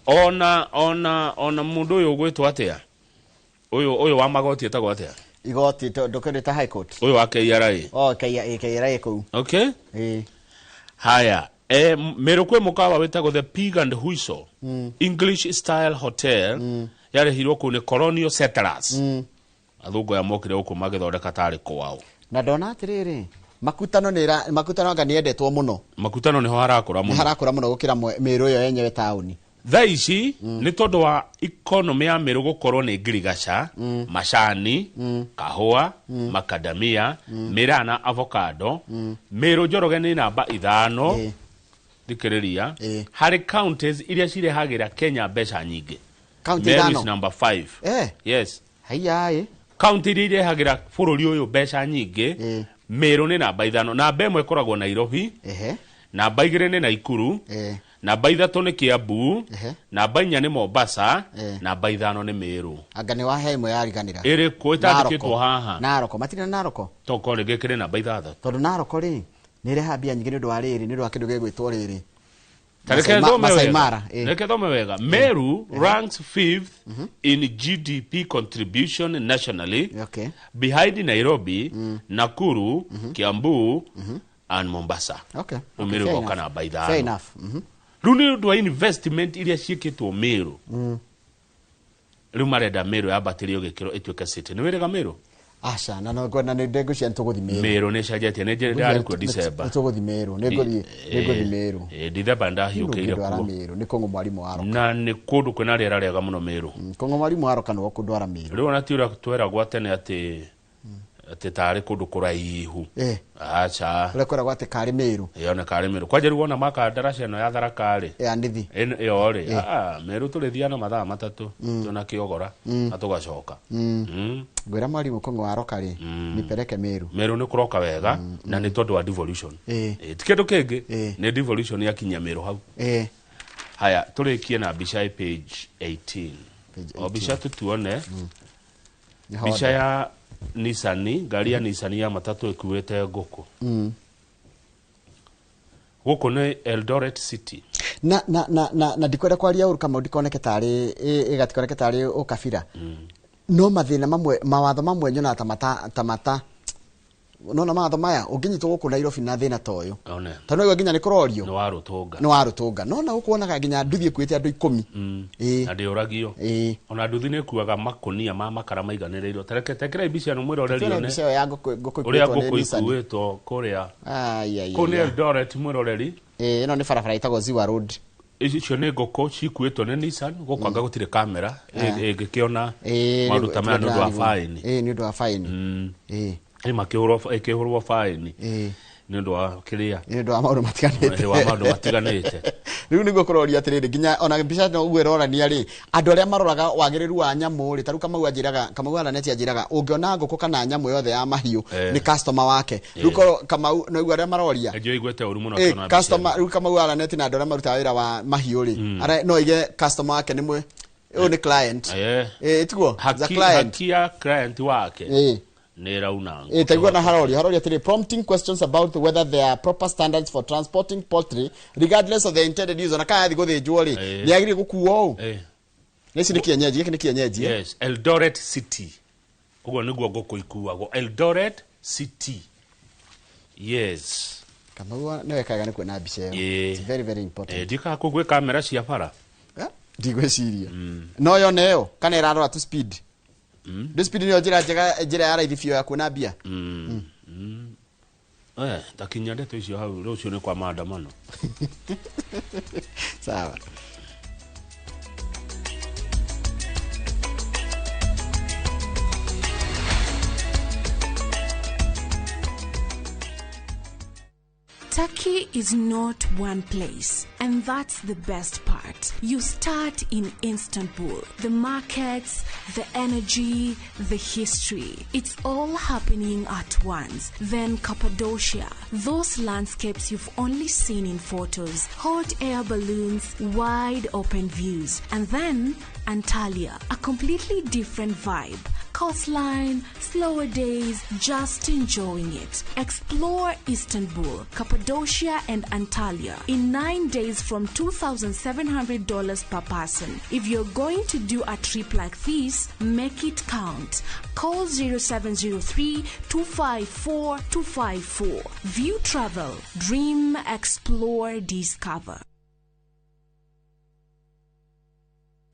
Ona mũndũ ũyũ ũgwĩtwo atĩa? Ũyũ wa magoti etagwo atĩa? Igoti ndũkĩrĩ High Court. Ũyũ wa KRA. Oh, KRA kũu. Okay. Haya, Meru kwĩ mũkawa wĩtagwo The Pig and Whistle. English style hotel. Yarehirwo kũu nĩ colonial settlers. Athũngũ aya mokire gũkũ magĩthondeka tarĩ kwao. Na ndona atĩrĩrĩ, makutano nĩ makutano anga nĩ endetwo mũno. Makutano nĩho harakũra mũno. Harakũra mũno gũkĩra Meru ĩyo yenyewe taũni. Thaa ici nĩ tondũ wa economy ya Meru gũkorwo nĩ ngirigaca, macani, kahũa, makadamia, mĩraa na avocado. Meru Njoroge nĩ namba 5. Thikĩrĩria, harĩ counties iria cirehagĩra Kenya mbeca nyingĩ. County Meru 5. is number 5. Yes. Haiya. County iria irehagĩra bũrũri ũyũ mbeca nyingĩ, Meru nĩ namba 5. Namba 1 ĩkoragwo Nairobi. Namba 2 nĩ Nakuru. Namba 3 nĩ Kiambu. Namba 4 nĩ Mombasa. Namba 5 nĩ Meru. Anga nĩ wahe ĩmwe yariganĩra. Ĩrĩkũ ĩtandĩkĩtwo haha? Naroko. Matirĩ na Naroko? Tokorwo rĩngĩ ĩkĩrĩ namba 6. Tondũ Naroko rĩ, nĩ ĩrehaga mbia nyingĩ nĩ ũndũ wa rĩrĩ, nĩ ũndũ wa kĩndũ gĩgwĩtwo rĩrĩ. Masai Mara. Reke thome wega. Meru ranks 5th in GDP contribution nationally, behind Nairobi, Nakuru, Kiambu, and Mombasa. Okay. Meru goka namba 5. Fair enough. Rĩu nĩ ũndũ wa investment iria ciĩkĩtwo Meru. Rĩu marenda Meru yambatĩrio gĩkĩro ĩtuĩke city. Nĩ wĩrĩga Meru? Aca, na no ngwenda nĩ ndengũcia nĩtũgũthiĩ Meru. Meru nĩ ĩcenjetie, nĩ ndarĩ kuo December. Nĩ tũgũthiĩ Meru, nĩ ngũthiĩ Meru. December ndahiũkĩire kuo. Meru, nĩ Kũng'ũ Mwarimu wa Roka. Na nĩ kũndũ kwĩna rĩera rĩega mũno Meru. Kũng'ũ Mwarimu wa Roka nĩwe kũndwara Meru. Rĩu ona ti ũrĩa tweragwo tene atĩ tarĩ kũndũ kũraihu. Aca. Ũrĩa kwĩragwo atĩ karĩ Meru. Ĩyo nĩ karĩ Meru. Kwanja rĩu wona makandaraca ĩno ya Tharaka rĩ. Ya Ndithi. Ĩyo rĩ, Meru tũrĩthiaga na mathaa 3 tũna kĩogora na tũgacoka. Ngwĩra Mwarimu Kũng'ũ wa Roka rĩ, nipeleke Meru. Meru nĩ kũroka wega na nĩ tondũ wa devolution. Ti kĩndũ kĩngĩ, nĩ devolution yakinyia Meru hau. Haya, tũrĩkie na mbica ya page 18. O mbica tũtuone. Mbica ya Nissan, ngari ya Nissan ya matatũ ĩkuĩte ngũkũ. Gũkũ nĩ Eldoret City. Na na na na na ndikwenda kwaria ũru kama ndikoneke tarĩ ĩgatikoneke tarĩ ũkabira. No mathĩna mamwe, mawatho mamwe nyonaga ta mata Nona matho maya ũngĩnyitwo gũkũ Nairobi na thĩna ta ũyũ. One. Tondũ nĩguo nginya nĩ kũrorio. Nĩ warũtũnga. Nĩ warũtũnga. Nona ũkuonaga nginya nduthi ĩkuĩte andũ 10. Ĩĩ. Na ndĩũragio. Ĩĩ. Ona nduthi nĩ ĩkuaga makũnia ma makara maiganĩrĩirwo. Tareke tekera mbica ĩno mwĩroreri Tũrona one. mbica ĩyo ya ngũkũ Ũrĩa ĩkuĩtwo nĩ ngũkũ Nissan. ikuĩtwo kũrĩa. Ai ai. Kũu nĩ Eldoret mwĩroreri. Ĩĩ, ĩno nĩ barabara ĩtagwo Ziwa Road. Icio nĩ ngũkũ cikuĩtwo nĩ Nissan, gũkũ anga gũtirĩ kamera ĩngĩkĩona Ĩĩ, maũndũ ta maya nĩ ũndũ wa baĩni. Ĩĩ, nĩ ũndũ wa baĩni. Ĩĩ. Ĩkĩhũrwo baĩni. Ĩĩ. Nĩ ũndũ wa kĩrĩa? Nĩ ũndũ wa maũndũ matiganĩte. Wa maũndũ matiganĩte. Rĩu nĩguo kũroria atĩrĩrĩ, nginya ona mbica ĩno ũguo ĩronania rĩ, andũ arĩa maroraga wagĩrĩru wa nyamũ rĩ, ta rĩu Kamau anjĩraga, Kamau Araneti anjĩraga, ũngĩona ngũkũ kana nyamũ yothe ya mahiũ, nĩ customer wake. Rĩu korwo Kamau, no ũguo arĩa maroria. Nĩnjũĩ igwete ũru mũno akĩona mbica Customer, ĩno. rĩu Kamau Araneti na andũ arĩa marutaga wĩra wa mahiũ rĩ, no aige customer wake nĩ mwe, ũyũ nĩ client. Tiguo? Haki, The client. haki ya client wake. Nĩ ĩrauna ngũ. Taiguo na harori atĩrĩ, prompting questions about whether there are proper standards for transporting poultry regardless of the intended use. Ona kana yathi gũthĩnjwo rĩ, nĩ yagĩrĩire gũkuo ũũ. Ici nĩ kienyeji, gĩkĩ nĩ kienyeji. Yes, Eldoret City. Ũguo nĩguo ngũkũ ikuagwo. Eldoret City. Yes. Kamau nĩ wekaga nĩ kuona mbica ĩyo. It's very very important. Ndikaga kũu gwĩ kamera cia bara. Ndigwĩciria. No yone ĩyo kana ĩrarora tu speed. Ndĩ speed nĩyo njĩra njega, njĩra ya raithi biũ ya kuona mbia. Takinya ndeto icio hau, rũciũ nĩ kwa maandamano. Sawa. Turkey is not one place, and that's the best part. You start in Istanbul. The markets, the energy, the history. It's all happening at once. Then Cappadocia, those landscapes you've only seen in photos, hot air balloons, wide open views. And then Antalya, a completely different vibe. Coastline, slower days, just enjoying it. Explore Istanbul, Cappadocia and Antalya in 9 days from $2,700 per person. If you're going to do a trip like this, make it count. Call 0703 254 254. View Travel. Dream, explore, discover.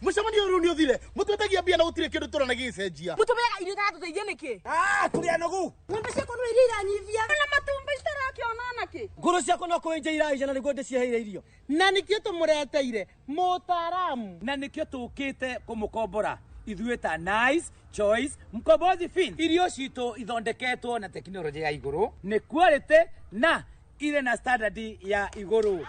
Mucemanio rĩu nĩ ũthire mũtwetagia mbia na gũtirĩ kĩndũ tũrona gĩgĩcenjia. Mũtũmĩaga irio itaratũteithia nĩkĩ? Tũrĩ anogu. Ng'ombe ciakwa no iria iranyivia na matumbĩ citarakĩona nakĩ. Ngũrũ ciakwa no kũenja iraija na nĩguo ndĩciheire irio. Na nĩkĩo tũmũreteire mũtaaramu. Na nĩkĩo tũkĩte kũmũkombora ithuĩ ta Nice Choice Mkombozi Fin. Irio citũ ithondeketwo na tekinoronjĩ ya igũrũ, nĩ quality na irĩ na standard ya igũrũ.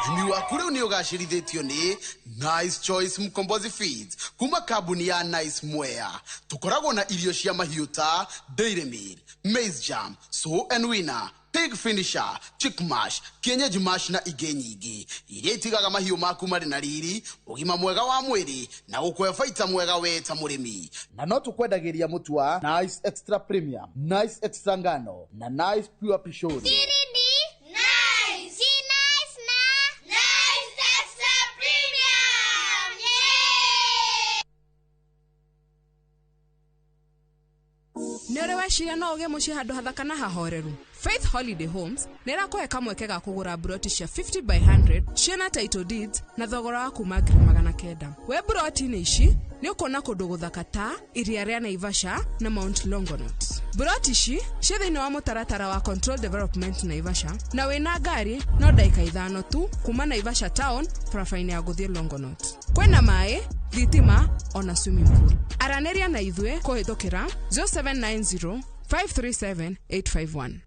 Ũrĩmi waku rĩu nĩ ũgacĩrithĩtio nĩ Nice Choice Mkombozi Feeds kuma kambuni ya Nice Mwea. Tũkoragwo na irio cia mahiũ ta Dairy Meal, Maize Jam, Sow and Winner, Pig Finisher, Chick Mash, Kienyeji Mash na ingĩ nyingĩ iria itigaga mahiũ maku marĩ na riri, ũgima mwega wa mwĩrĩ na gũkũhe baita mwega we ta mũrĩmi. Na no tũkwendagĩria mũtu wa Nice Extra Premium, Nice Extra Ngano na Nice Pure Pishori. Nĩ ũrĩ weciria no ũgĩe mũciĩ handũ hathaka na hahoreru? Faith Holiday Homes nĩ ĩrakũhe kamweke ga kũgũra mburoti cia 50 by 100 ciĩna title deeds na thogora wa kuma 900,000. We mburoti-inĩ ici nĩ ũkuona kũndũ gũthaka ta iria rĩa Naivasha na Mount Longonot. Mburoti ici ciĩ thĩinĩ wa mũtaratara wa Control Development Naivasha na wĩna ngari no ndagĩka 5 tu kuma Naivasha town barabara-inĩ ya gũthiĩ Longonot. Kwĩna maĩ, thitima ona swimming pool. Aranĩria na ithuĩ kũhĩtũkĩra 0790 537 851.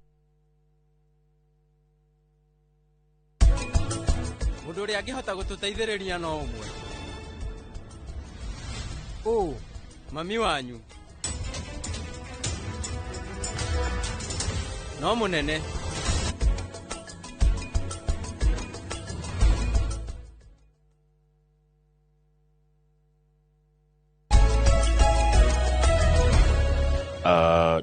Mũndũ ũrĩa angĩhota gũtũteithĩrĩria no ũmwe. Ũ, mami wanyu. No mũnene.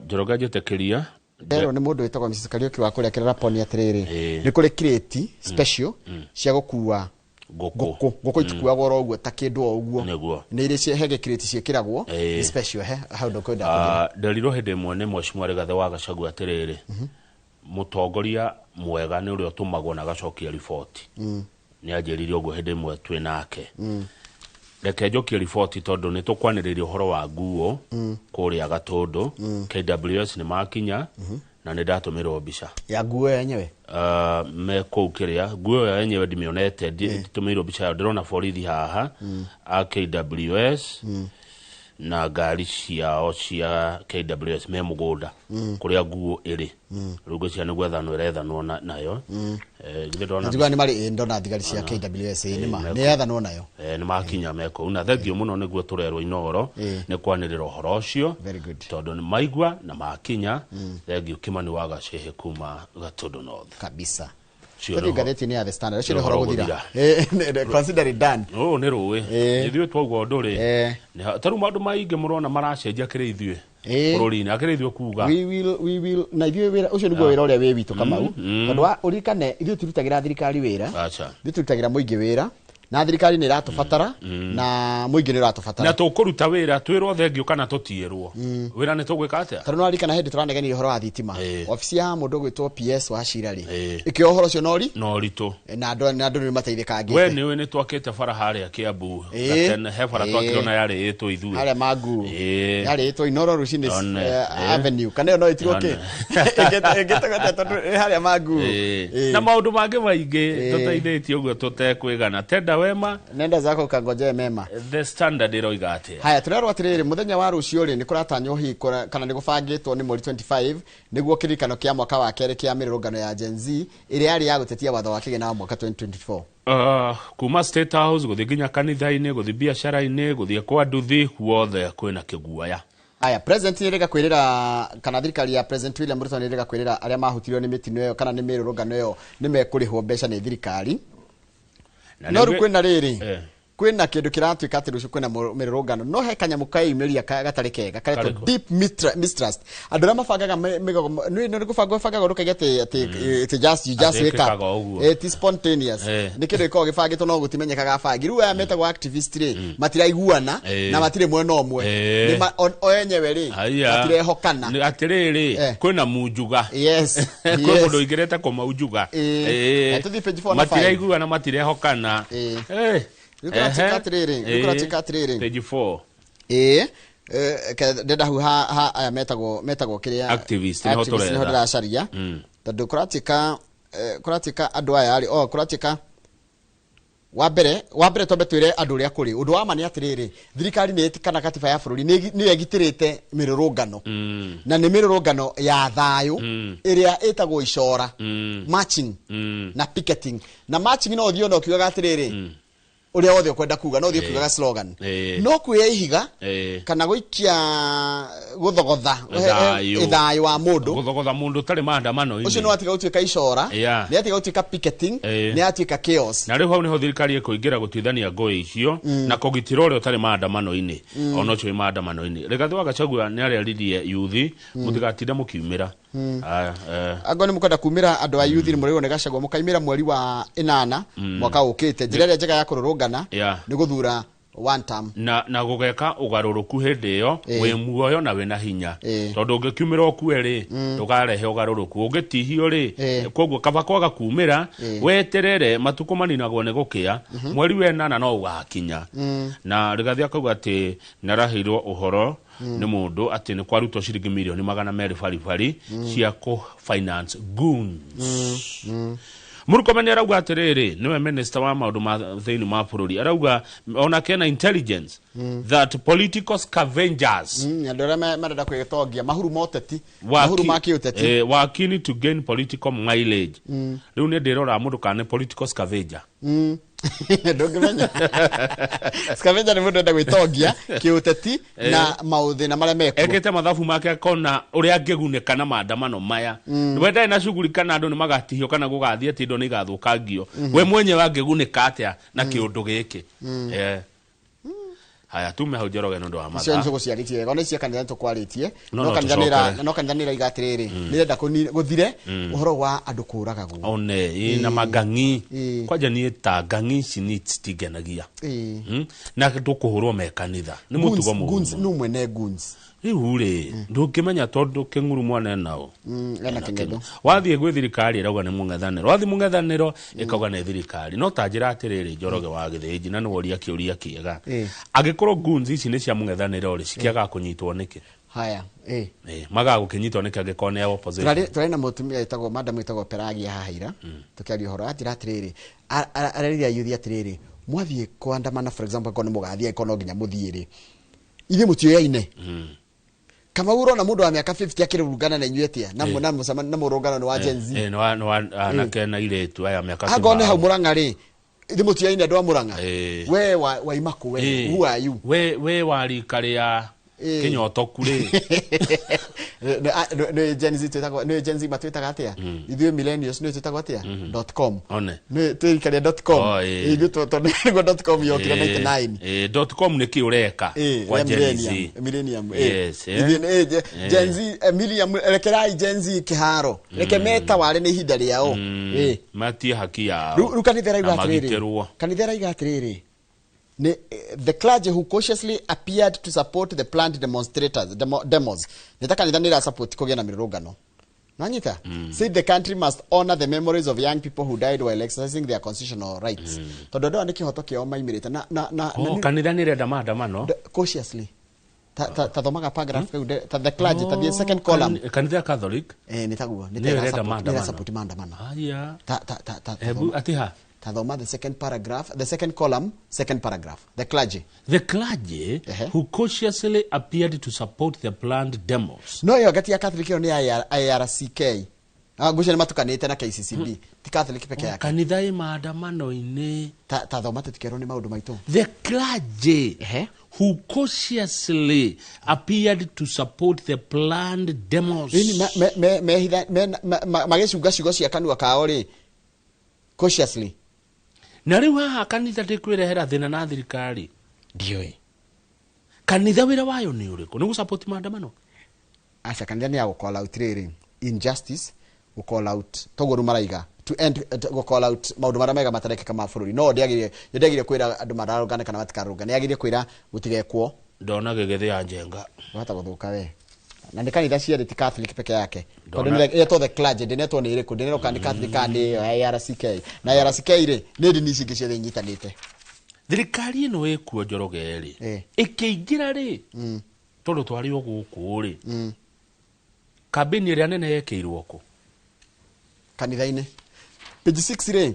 Njoroge njĩtĩkĩria. Nderwo nĩ mũndũ wĩtagwo Mrs. Kariũki wa kũrĩa Kĩrara Poni atĩrĩrĩ, nĩ kũrĩ crate special cia gũkua Ngũkũ. Ngũkũ itikuagwo oro ũguo ta kĩndũ o ũguo. Nĩguo. Nĩ irĩ he gĩkirĩti ciĩkĩragwo Ĩĩ. nĩ special he hau ndũkwenda kũgĩra. Nderirwo hĩndĩ ĩmwe nĩ Mheshimiwa Rigathĩ wa Gachagua atĩrĩrĩ, mũtongoria mwega nĩ ũrĩa ũtũmagwo na agacokia riboti. Nĩ anjĩrire ũguo hĩndĩ ĩmwe twĩ nake. Reke njokie riboti tondũ nĩ tũkwanĩrĩria ũhoro wa nguo kũrĩa Gatũndũ. KWS nĩ makinya na nĩ ndatũmĩrwo mbica ya nguo yenyewe. Me kũu kĩrĩa nguo ĩyo yenyewe ndimĩonete, nditũmĩirwo mbica yayo. Ndĩrona borithi haha a KWS na ngari ciao cia KWS me mũgũnda kũrĩa nguo ĩrĩ. Rĩu ngwĩciria nĩ gwethanwo ĩrethanwo nayo. Githĩ ndona Njiguaga nĩ marĩ ndona thigari cia KWS nĩ ma nĩ yethanwo nayo. Nĩ makinya me kũu na thengio mũno nĩguo tũrerwo Inooro nĩ kwanĩrĩra ũhoro ũcio tondũ nĩ maigua na makinya. Thengio Kimani wa Gacehe kuma Gatũndũ North. Kabisa. Ũcio Tũthiĩ nĩ ngathĩti-inĩ ya The Standard. Ũcio nĩ nĩ ũhoro ũhoro gũthira. gũthira. Consider it done. Ũũ nĩ rũĩ ithuĩ twauga ũndũ rĩ, ta rĩu maũndũ maingĩ mũrona maracenjia kĩrĩ ithuĩ bũrũri-inĩ, akĩrĩ ithuĩ kuga We will na ithuĩ wĩra ũcio nĩguo wĩra ũrĩa wĩ witũ Kamau. Tondũ wa ũririkane ithuĩ turutagĩra thirikari wĩra. Acha. Ithuĩ turutagĩra mũingĩ wĩra na thirikari nĩ ĩratũbatara na mũingĩ nĩ ũratũbatara. Na tũkũruta wĩra twĩrwo thengio kana tũtiĩrwo wĩra nĩ tũgwĩka atĩa? Tondũ nĩwaririkana hĩndĩ tũranegenire ũhoro wa thitima, obici ya mũndũ ũgwĩtwo PS wa Cira rĩ, ĩkĩoya ũhoro ũcio na ũritũ na andũ nĩ mateithĩkangĩte. We nĩũĩ nĩ twakĩte bara harĩa Kiambu. Gatene he bara twakire ona yarĩ ĩtwo ithuĩ harĩa Mangu yarĩ ĩtwo Inooro Rũcinĩ One. Avenue kana ĩyo no ĩtigwo kĩ ĩngĩtagwo atĩa tondũ ĩ harĩa Mangu. Na maũndũ mangĩ maingĩ tũteithĩtie ũguo tũtekwĩgana tenda wema nenda zako ukangojee mema. The Standard ĩroiga atĩa? Haya, tũrerwo atĩrĩrĩ, mũthenya wa rũciũ rĩ, nĩ kũratanywo hihi kana nĩ gũbangĩtwo nĩ mweri 25 nĩguo kĩririkano kĩa mwaka wa kerĩ kĩa mĩrũrũngano ya Gen Z ĩrĩa yarĩ ya gũtetia watho wa kĩgĩna wa mwaka 2024. Kuma State House gũthiĩ nginya kanitha-inĩ, gũthiĩ biacara-inĩ, gũthiĩ kwa nduthi, guothe kwĩna kĩguoya. Haya, President nĩ ĩrĩga kwĩrĩra kana thirikari ya President William Ruto nĩ ĩrĩga kwĩrĩra arĩa mahutirio nĩ mĩtino ĩyo kana nĩ mĩrũrũngano ĩyo nĩ mekũrĩhwo mbeca nĩ thirikari. Na No rĩu nĩngĩ- kwĩna rĩrĩ, kwĩna kĩndũ kĩratuĩka atĩ rũciũ kwĩna mĩrũrũngano no he kanyamũ keyumĩria gatarĩ kega karetwo Karĩkũ? deep mistrust. Andũ arĩa mabangaga mĩgomo nĩ gũbangwo bangaga ũndũ kaingĩ atĩ just you just Atĩ wake up. ĩkĩkaga ũguo. Ti spontaneous. Nĩ kĩndũ gĩkoragwo gĩbangĩtwo no gũtimenyekaga bangi. Rĩu aya metagwo activist rĩ, matiraiguana na matirĩ mwena ũmwe. Nĩ o enyewe rĩ, Haiya. matirehokana. Nĩ atĩrĩrĩ, kwĩna munjuga. Yes. Kwĩ Yes. mũndũ ũingĩrĩte kũmaunjuga. Na tũthiĩ page 4 na 5. Matiraiguana, matirehokana. Rĩu kũratuĩka atĩrĩrĩ, rĩu kũratuĩka atĩrĩrĩ. Page 4. Ndenda hau ha aya metagwo kĩrĩa Activist, nĩho activist nĩho tũretha. ndĩracaria. Tondũ kũratuĩka andũ aya rĩ, kũratuĩka wa mbere twambe twĩre andũ ũrĩa kũrĩ. Ũndũ wa ma nĩ atĩrĩrĩ, thirikari nĩ kana katiba ya bũrũri nĩyo ĩgitĩrĩte mĩrũrũngano. Na nĩ mĩrũrũngano ya thayũ ĩrĩa ĩtagwo icora, marching na picketing. Na marching no ũthiĩ ona ũkiugaga atĩrĩrĩ, ũrĩa wothe ũkwenda kuga, no ũthiĩ ũkiugaga slogan. No kuoya ihiga kana gũikia gũthogotha Thayũ. thayũ wa mũndũ. Gũthogotha mũndũ ũtarĩ maandamano-inĩ. Ũcio nĩ watiga gũtuĩka icora, nĩ atiga gũtuĩka picketing, nĩ atuĩka chaos. Na rĩu hau nĩho thirikari ĩkũingĩra gũtuithania ngũĩ icio na kũgitĩra ũrĩa ũtarĩ maandamano-inĩ. Ona ũcio wĩ maandamano-inĩ. Rigathĩ wa Gachagua nĩ areririe yuthi mũtigatinde mũkiumĩra. Angorwo nĩ mũkwenda kumĩra andũ a yuthi nĩ mũrĩrwo nĩ Gachagua mũkaimĩra mweri wa 8 mwaka ũkĩte. Njĩra ĩrĩa njega ya kũrũrũngana nĩ gũthura one term. Na gũgeka ũgarũrũku hĩndĩ ĩyo wĩ muoyo na wĩna hinya. Tondũ ũngĩkiumĩra ũkue rĩ, ndũkarehe ũgarũrũku. Ũngĩtihio rĩ, koguo kaba kwaga kumĩra, weterere matukũ maninagwo nĩ gũkĩa, mweri wa 8 no ũgakinya. Na Rigathĩ akauga atĩ nĩ araheirwo ũhoro nĩ mũndũ atĩ nĩ kwarutwo ciringi mirioni 200 baribari cia kũ finance goons. Murkomen arauga atĩrĩrĩ, nĩwe minister wa maũndũ ma thĩinĩ ma bũrũri, arauga ona kena intelligence that political scavengers Andũ arĩa marenda kwĩtongia mahuru ma ũteti, mahuru ma kĩũteti. Were keen to gain political mileage. Rĩu nĩ ndĩrora mũndũ kana nĩ political scavenger. Ndũngĩmenya. Scavenger nĩ mũndũ enda gwĩtongia kĩũteti na maũthĩna marĩa mekuo. Ekĩte mathabu make akona ũrĩa angĩgunĩka na maandamano maya. We ndarĩ na shughuli kana andũ nĩ magatihio kana gũgathiĩ atĩ indo nĩ igathũkangio. We mwenyewe angĩgunĩka atĩa na kĩũndũ gĩkĩ? Haya tume hau Njoroge nĩ ũndũ wa Icio mathaa. nĩ tũgũciarĩtie wega, ona ici cia kanitha nĩ tũkwarĩtie. No, No no, kanitha nĩ tũcokere. no kanitha nĩ ĩraiga atĩrĩrĩ, nĩ ĩrenda gũthire ũhoro wa andũ kũragagwo. One ĩ, na mang'ang'i kwanja niĩ ta ng'ang'i ici ni citingenagia. Na tũkũhũrwo me kanitha nĩ mũtugo Goons- mũũru goons, mũno. nũ mwene goons? Rĩu rĩ, ndũngĩmenya tondũ kĩng'uru mwana nao Ena kĩng'etho. Wathiĩ gwĩ thirikari ĩrauga nĩ mũng'ethanĩro, wathiĩ mũng'ethanĩro ĩkauga nĩ thirikari. No ta njĩra atĩrĩrĩ, Njoroge wa Gĩthĩnji, na nĩworia kĩũria kĩega, angĩkorwo goons ici nĩ cia mũng'ethanĩro rĩ, cikĩagaga kũnyitwo nĩkĩ? Haya, ĩ. Magaga gũkĩnyitwo nĩkĩ angĩkorwo nĩ a opposition? Tũrarĩ na mũtumia wĩtagwo madam wĩtagwo Pelagia haha ira, tũkĩaria ũhoro, anjĩra atĩrĩrĩ, arerire ayuthi atĩrĩrĩ, mwathiĩ kũandamana, for example, angĩkorwo nĩ mũgathiĩ, angĩkorwo no nginya mũthiĩ rĩ, ithuĩ mũtiũyaine. Kamau, ũrona mũndũ wa mĩaka 50 akĩrũrũngana na inyuĩ atĩa na na na mũrũngano nĩ wa Gen Z? Nĩ wa anake na airĩtu aya mĩaka Angorwo nĩ hau kĩbao. Mũrang'a rĩ, ithuĩ mũtiũyaine andũ a Mũrang'a. We waima kũ we? Who are you? We wa rika rĩa kĩnyotoku rĩ? Nĩ Gen Z twĩtagwo, nĩ Gen Z matwĩtaga atĩa? Ithuĩ millennials nĩ twĩtagwo atĩa? Dot com. One. Nĩ twĩ rika rĩa dot com. Oh, ĩ. Ithuĩ tondũ nĩguo dot com yokire 99. Dot com nĩ kĩ ũreka kwa Ya Gen Z? millennium, millennium. Yes, eh. Ithuĩ Gen Z, millennium, rekerai Gen Z kĩharo, reke metaware, nĩ ihinda rĩao. Matie haki yao Rĩu kanitha ĩrauga na atĩrĩrĩ, magitĩrwo. Kanitha ĩrauga atĩrĩrĩ, nĩ the clergy who cautiously appeared to support the planned demonstrators demos, nĩ ta kanitha nĩ ĩra support kũgĩa na mĩrũrũngano, nanyita, said the country must honor the memories of young people who died while exercising their constitutional rights, tondũ andũ aya nĩ kĩhoto kĩao maimĩrĩte na Oh, na kanitha nĩ ĩrenda maandamano? Cautiously, ta thomaga paragraph kau, ta the clergy, ta the second column. Kanitha ya Catholic. Nĩ taguo, nĩ nĩyo ta ĩrenda nĩ maandamano. support maandamano. Aya. Ta Hebu thoma. atiha. Ta thoma the second paragraph, the second column, second paragraph, the clergy. The clergy who cautiously appeared to support the planned demos. No ĩyo ngati ya Catholic, ĩyo nĩ ARCK. Ngwĩciria nĩ matukanĩte na KCCB, ti Catholic peke yake. Kanitha ĩ maandamano-inĩ. Ta thoma tũtikerwo nĩ maũndũ maitũ. The clergy who cautiously appeared to support the planned demos. Ĩni magĩcunga ciugo cia kanua kao rĩ, cautiously. Na rĩu haha kanitha ndĩkwĩrehera thĩna na thirikari? Ndiũĩ. Kanitha wĩra wayo nĩ ũrĩkũ? Nĩ gũsupport maandamano? Aca, kanitha nĩ ya gũ call out rĩrĩ, injustice, gũ call out toguo rĩu maraiga to end, gũ call out maũndũ marĩa mega matarekĩka ma bũrũri. No ndĩagĩrĩire kwĩra andũ mararũngane kana matikarũngane, yagĩrĩire kwĩra gũtigekwo. Ndona gĩgĩthĩa njenga. Wahota gũthũka we, na nĩ kanitha cierĩ, ti Catholic peke yake, tondũ ĩretwo the clergy, ndĩnetwo nĩ ĩrĩkũ, ndĩnerwo kana nĩ Catholic kana nĩ ARCK, na ARCK rĩ, nĩ ndini ici ingĩ ciothe inyitanĩte. Thirikari ĩno ĩkuo, Njoroge, rĩ, ĩkĩingĩra rĩ, tondũ twarĩ o gũkũ rĩ, kambĩni ĩrĩa nene yekĩirwo kũ? Kanitha-inĩ. Page 6 rĩ,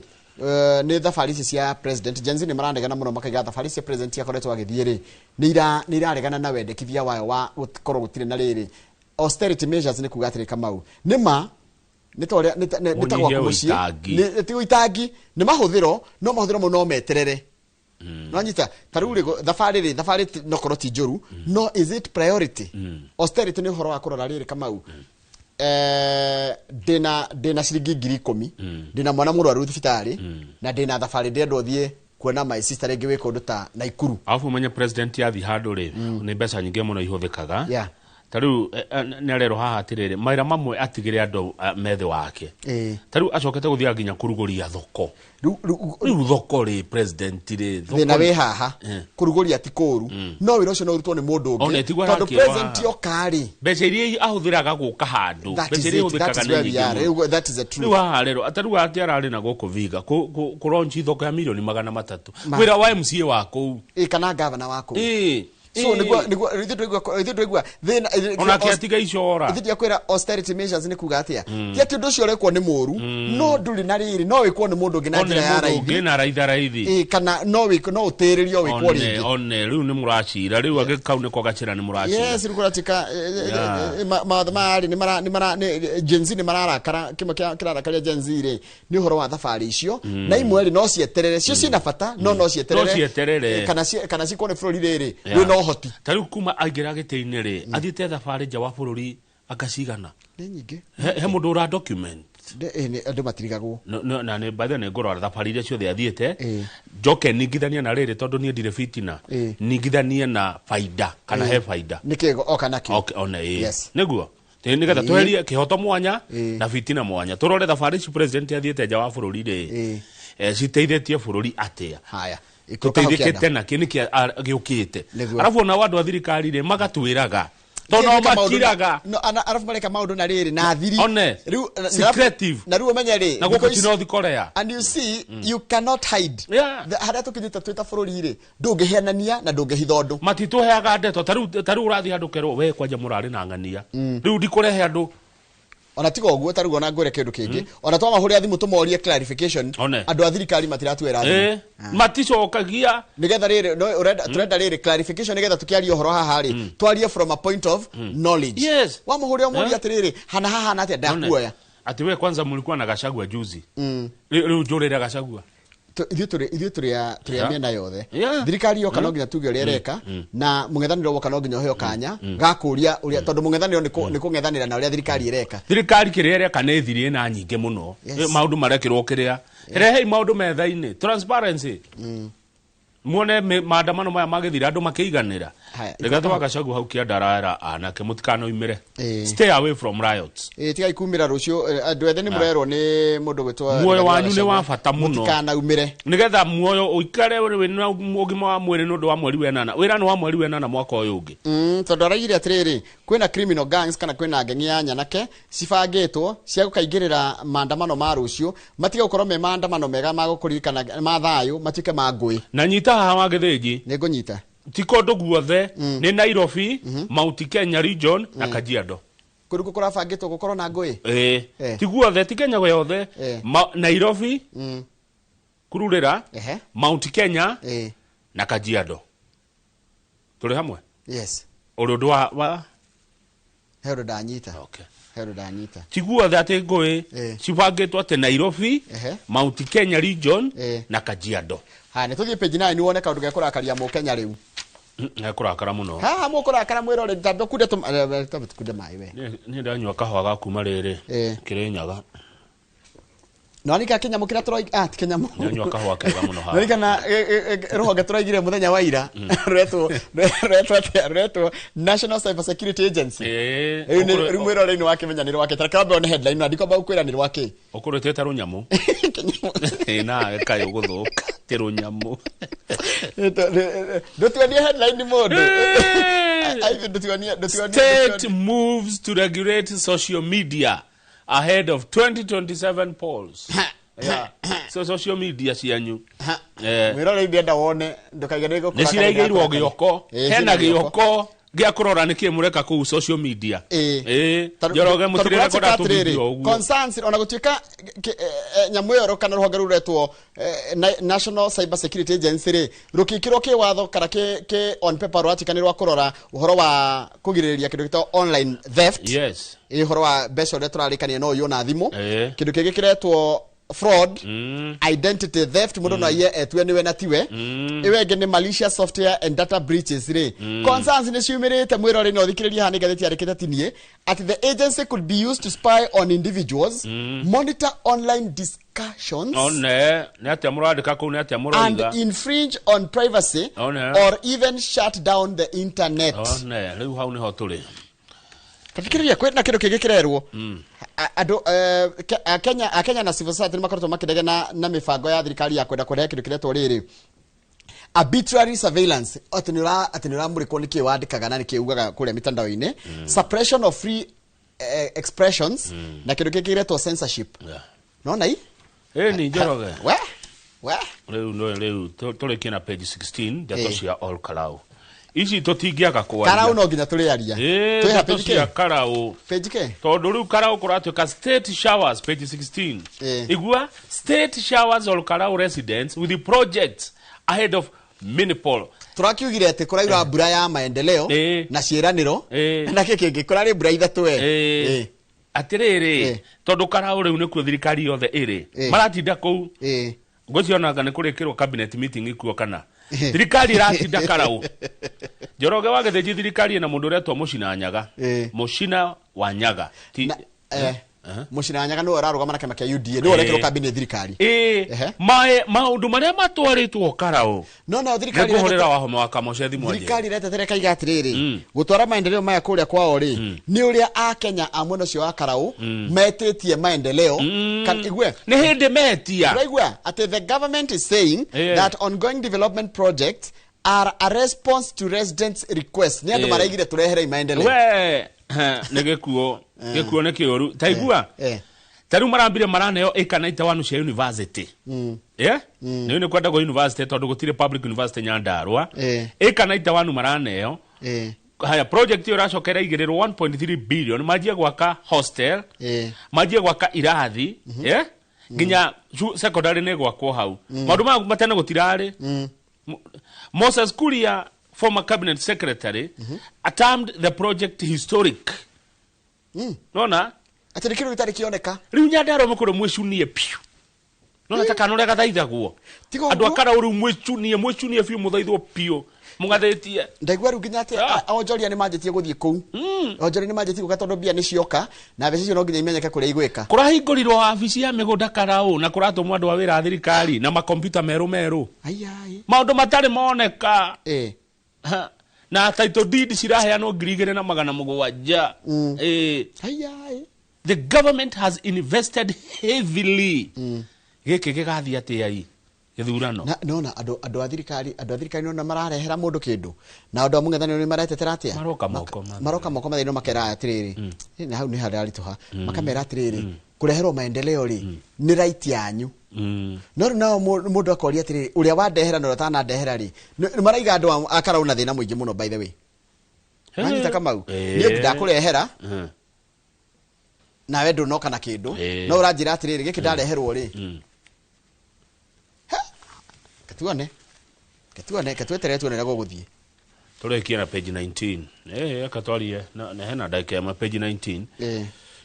nĩ thabarĩ ici cia president. Gen Z nĩ maranegena mũno, makaiga thabarĩ cia president akoretwo agĩthiĩ rĩ, nĩ iraregana na wendekithia wayo wa gũkorwo gũtirĩ na rĩrĩ austerity measures. Nĩ kuga atĩrĩ, Kamau, nĩ ma nĩ ta ũrĩa nĩ ta Ũnyihie gwaku mũciĩ. ũitangi. Ti ũitangi, nĩ mahũthĩro, no mahũthĩro mau no meterere. Nonyita ta rĩu rĩ, thabarĩ rĩ, thabarĩ no korwo ti njũru, no is it priority? Austerity nĩ ũhoro wa kũrora rĩrĩ, Kamau, ndĩna ciringi 10,000, ndĩna mwana mũrwaru thibitarĩ, na ndĩna thabarĩ ndĩrenda ũthiĩ kuona my sister rĩngĩ wĩ kũndũ ta Naikuru. Arabu ũmenye president athiĩ handũ rĩ, nĩ mbeca nyingĩ mũno ihũthĩkaga. Ta rĩu nĩ arerwo haha atĩrĩrĩ, mawĩra mamwe atigĩre andũ methĩ wake. Ta rĩu acokete gũthiaga nginya kũrugũria thoko. Rĩu thoko rĩ, president rĩ, thoko Thĩna wĩ haha, kũrugũria ti kũũru, no wĩra ũcio no ũrutwo nĩ mũndũ Ona ũngĩ, tiguo tondũ arakĩrwo president haha. oka rĩ, Mbeca iria ahũthĩraga gũka handũ, That mbeca is iria it, that ihũthĩkaga is nĩ where we nyingĩ are. mũno. Rĩu that is the truth. Rĩu haha rero ta rĩu atĩ ararĩ na gũkũ Viga kũronchi thoko ya mirioni 300. Ma. Wĩra wa MCA wa kũu. Ĩ, kana gavana wa kũu. So nĩguo ithuĩ twaigua thĩna. Onake atiga icora. Ithuĩ tiakwĩra austerity measures nĩ kuga atĩa. Ti atĩ ũndũ ũcio ũrekwo nĩ mũũru, no ndũrĩ na rĩrĩ, no wĩkwo nĩ mũndũ ũngĩ na One njĩra ya mũndũ raithi. ũngĩ na raitha raithi. Ĩ, kana no wĩkwo, no ũtĩrĩrio wĩkwo One rĩngĩ. One rĩu nĩ mũracira, rĩu angĩ kau nĩko gacĩra nĩ mũracira. Yes, rĩu kũratika mawatho maya rĩ, nĩ mara Gen Z nĩ mararakara. Kĩmwe kĩrarakaria Gen Z rĩ, nĩ ũhoro wa thabarĩ icio, na imwe rĩ, no cieterere, cio ciĩna bata, no no cieterere. No cieterere. Kana cikwo nĩ bũrũri rĩrĩ wĩna ũhoti. Ta rĩu kuma aingĩra gĩtĩ-inĩ rĩ, athiĩte thabarĩ nja wa bũrũri akacigana? Nĩ nyingĩ. He mũndũ ũra document? honest. Andũ matirigagwo. No, na nĩ by the way nĩ ngũrora thabarĩ iria ciothe athiĩte, njoke ningithanie na rĩrĩ, tondũ niĩ ndirĩ fitina, ningithanie na baida kana he baida. Nĩkĩ oka nakĩo? Okay, one ĩ. Nĩguo nĩgetha tweherie kĩhoto mwanya na fitina mwanya, tũrore thabarĩ ici president athiĩte nja wa bũrũri rĩ, citeithĩtie bũrũri atĩa? Haya. Tũteithĩkĩte nakĩ? Nĩkĩ gĩũkĩte? Arabu ona andũ a thirikari rĩ, magatwĩraga tondũ makiraga. No, arabu mareka maũndũ na rĩrĩ na thiri. One secretive. Na rĩu ũmenye rĩ, na gũkũ ti North Korea. And you see, you cannot hide. Harĩa tũkinyĩte twĩ ta bũrũri rĩ, ndũngĩhenania na ndũngĩhitha ũndũ. Matitũheaga ndeto. Ta rĩu ũrathiĩ handũ kerwo we kwanja mũrarĩ na ng'ania, rĩu ndikũrehe andũ. Ona tiga ũguo, ta rĩu ona ngwĩre kĩndũ kĩngĩ, ona twamahũrĩra thimũ tũmorie clarification, andũ a thirikari matiratuĩra thimũ. Maticokagia. Nĩgetha rĩrĩ, no ũrenda, tũrenda rĩrĩ clarification nĩgetha tũkĩaria ũhoro haha rĩ, twarie from a point of knowledge. Wamũhũrĩra ũmũrie atĩrĩrĩ, hana haha na atĩa, ndakuoya. Ati we kwanza mlikuwa na Gachagua juzi. Rĩu njũrĩre Gachagua. Ithuĩ tũrĩ a mĩena yothe. Thirikari yoka no nginya tuge ũrĩa ĩreka, na mũng'ethanĩro woka no nginya ũheo kanya ga kũũria ũrĩa, tondũ mũng'ethanĩro nĩ kũng'ethanĩra na ũrĩa thirikari ĩreka. Thirikari kĩrĩa ĩreka nĩ thiri ĩna nyingĩ mũno. Maũndũ marekĩrwo kĩrĩa. Rehei maũndũ metha-inĩ. Transparency. Muone maandamano maya magĩthira andũ makĩiganĩra. Rigathi wa Gachagua hau kĩanda arera anake mũtikanoimĩre. Stay away from riots. Tigai kumĩra rũciũ, andũ ethĩ nĩ mũrerwo nĩ mũndũ gwĩtwo muoyo wanyu nĩ wa bata mũno. Mũtikanaumĩre. Nĩgetha muoyo ũikare wĩna ũgima wa mwĩrĩ nĩ ũndũ wa mweri wenana. Wĩra nĩ wa mweri wenana mwaka ũyũ ũngĩ. Tondũ araigire atĩrĩrĩ, kwĩna criminal gangs kana kwĩna ngengi ya nyanake cibangĩtwo cia gũkaingĩrĩra maandamano ma rũciũ, matige gũkorwo me maandamano mega ma gũkũririkana ma thayũ, matuĩke ma ngũĩ. Na nyita haha wa Gĩthĩnji. Nĩ ngũnyita. Ti kũndũ guothe, nĩ Nairobi, Mount Kenya region na Kajiado. Kũrĩ kũrabangĩtwo gũkorwo na ngũĩ? Ti guothe, ti Kenya guothe. Nairobi, Kururĩra, Mount Kenya na Kajiado. Tũrĩ hamwe? Yes. Ũrĩ ũndũ wa He ũndũ ndanyita. He ũndũ ndanyita. Ti guothe atĩ ngũĩ cibangĩtwo atĩ Nairobi, Mount Kenya region na Kajiado. Haya, nĩ tũthiĩ page 9 wone kaũndũ gekũrakaria mũkenya rĩu. Gekũrakara mũno. Haha mũkũrakara mwĩrore, tambe ũkunde tambe tũkunde maĩ we. Niĩ ndanyua kahũa ga kuma rĩrĩ Kĩrĩnyaga. No nika kĩnyamũ kĩrĩa tũroiga, ti kĩnyamũ. Ndanyua kahũa kega mũno haha. No kana rũhonge tũroigire mũthenya wa ira, rũretwo National Cyber Security Agency. Rĩu mwĩrore nĩ wakĩmenya nĩ rwake. Ta reke wambe wone headline na ndikwamba gũkwĩra nĩ rwake. Ũkũrĩtĩte rũnyamũ. Na kaĩ ũgũthũka ti rũnyamũ. Ndũtuonie headline mũndũ. State moves to regulate social media ahead of 2027 polls. So social media cianyu. Mwĩrore ndĩrenda wone ndũkaige nĩ gũkũrakara. Nĩ ciraigĩirwo gĩoko. Hena gĩoko gĩa kũrora nĩkĩ mũreka kũu social media. Njoroge mũtirĩrekoda tũvideo ũguo. Concerns ona gũtuĩka nyamũ ĩyo kana rũhonge rũu rũretwo National Cyber Security Agency rĩ, rũkĩkĩrwo kĩwatho kana kĩ on paper rũratuĩka nĩ rwa kũrora ũhoro wa kũgirĩrĩria kĩndũ gĩtagwo online theft. Yes. Ũhoro wa mbeca ũrĩa tũrarĩkania no ũiywo na thimũ. Kĩndũ kĩngĩ kĩretwo fraud, identity theft, mũndũ no aiye etue nĩwe na tiwe. Ĩyo ĩngĩ nĩ malicious software and data breaches rĩ. Concerns nĩ ciumĩrĩte mwĩrore no thikĩrĩrie haha nĩ ngathĩti yandĩkĩte tinie atĩ the agency could be used to spy on individuals, monitor online discussions, one nĩ atĩa mũrandĩka kũu, nĩ atĩa mũroiga, and infringe on privacy or even shut down the internet. One rĩu hau nĩho tũrĩ. Tathikĩrĩria kwĩna kĩndũ kĩngĩ kĩrerwo. Andũ a Kenya na civil society nĩ makoretwo makĩregana na mĩbango ya thirikari ya kwenda kũrehe kĩndũ kĩretwo rĩrĩ arbitrary surveillance, atĩ nĩ ũramũrĩkwo nĩkĩ wandĩkaga na nĩkĩ ugaga kũrĩa mitandao-inĩ, suppression of free expressions, na kĩndũ kĩngĩ kĩretwo censorship. Nona i? Ni Njoroge. We? Rĩu tũrĩkie na page 16 ndeto cia Ol Kalou. Ici tũtingĩaga kwaria. Karau no nginya tũrĩaria. Twĩ page cia Karau. Page ke? Tondũ rĩu Karau kũratuĩka state showers page 16. Igua state showers Ol Kalou residents with the projects ahead of Minipol. Tũrakiugire atĩ kũraura mbura ya maendeleo na ciĩranĩro na kĩkĩ kĩngĩ kũrarĩ mbura ithatũ we. Atĩrĩrĩ, tondũ Karau rĩu nĩkuo thirikari yothe ĩrĩ. Maratinda kũu. Ngũcionaga nĩ kũrĩkĩrwo cabinet meeting ikuo kana. Thirikari ĩratinda Karau. Njoroge wa Gĩthĩnji thirikari ĩna mũndũ ũretwo Mũcina Nyaga. Mũcina wa Nyaga. Mũcina Nyaga nĩwe ũrarũgama na kĩama kĩa UDA, nĩwe ũrekĩrwo kambĩ nĩ thirikari. Maũndũ marĩa matwarĩtwo Karau. No thirikari nĩngũhũrĩra Wahome wa Kamoche thimũ anjĩre. Thirikari iretetere kaiga atĩrĩrĩ, gũtwara maendeleo maya kũrĩa kwao rĩ, nĩ ũrĩa Akenya a mwena ũcio wa Karau metĩtie maendeleo. Igue nĩ hĩndĩ metia. Ũraigua atĩ the government is saying that ongoing development projects are a response to residents' requests. Nĩ andũ maraigire tũreherei maendeleo. We nĩ gĩkuo, gĩkuo nĩ kĩũru. Ta igua, ta rĩu marambire maraneo ĩka 91 cia university. Nĩ nĩ kwendagwo university tondũ gũtirĩ public university Nyandarua. Ĩka 91 maraneo. Haya, project ĩyo ĩracoka ĩraigĩrĩrwo 1.3 billion, manjie gwaka hostel, manjie gwaka irathi, nginya secondary nĩ gwakwo hau. Maũndũ maya matene gũtirarĩ. Moses Kuria, former cabinet secretary, termed the project historic. Nona? Atĩ nĩ kĩndũ gĩtarĩ kĩoneka. Rĩu Nyandarua mũkũrũ mwĩcunie piũ. Nona ta kana ũrĩa gathaithagwo. Andũ a Karau rĩu mwĩcunie, mwĩcunie biũ, mũthaithwo piũ. Mũgathĩtie. Ndaigua rĩu nginya atĩ onjoria nĩ manjĩtie gũthiĩ kũu. Onjoria nĩ manjĩtie gũka tondũ mbia nĩ cioka na mbeca icio no nginya imenyeke kũrĩa igwĩka. Kũrahingũrirwo wabici ya mĩgũnda Karau na kũratũmwo andũ a wĩra a thirikari na makompiuta merũ merũ. Maũndũ matarĩ moneka. Na title deed ciraheanwo 2,700. The government has invested heavily. Gĩkĩ gĩgathiĩ atĩa i gĩthurano? Nona andũ a thirikari, andũ a thirikari nona mararehera mũndũ kĩndũ na andũ a mũng'ethanĩro nĩ maretetera atĩa? Maroka moko matheri. Maroka moko matheri no makera atĩrĩrĩ, na hau nĩ hararituha, makamera atĩrĩrĩ, kũreherwo maendeleo rĩ nĩ right yanyu. No rĩu nao mũndũ akoria atĩrĩrĩ, ũrĩa wandehera na ũrĩa ũtanandehera rĩ, nĩ maraiga andũ a Karau na thĩna mũingĩ mũno, by the way. Manyita Kamau, niĩ ndakũrehera nawe ndũnoka na kĩndũ, no ũranjĩra atĩrĩrĩ, gĩkĩ ndareherwo rĩ, ketuone ketuone ketweterere tuone ũrĩa gũgũthiĩ. Tũrĩkie na page 19. Akatwarie na hena ndagĩka ĩmwe page 19.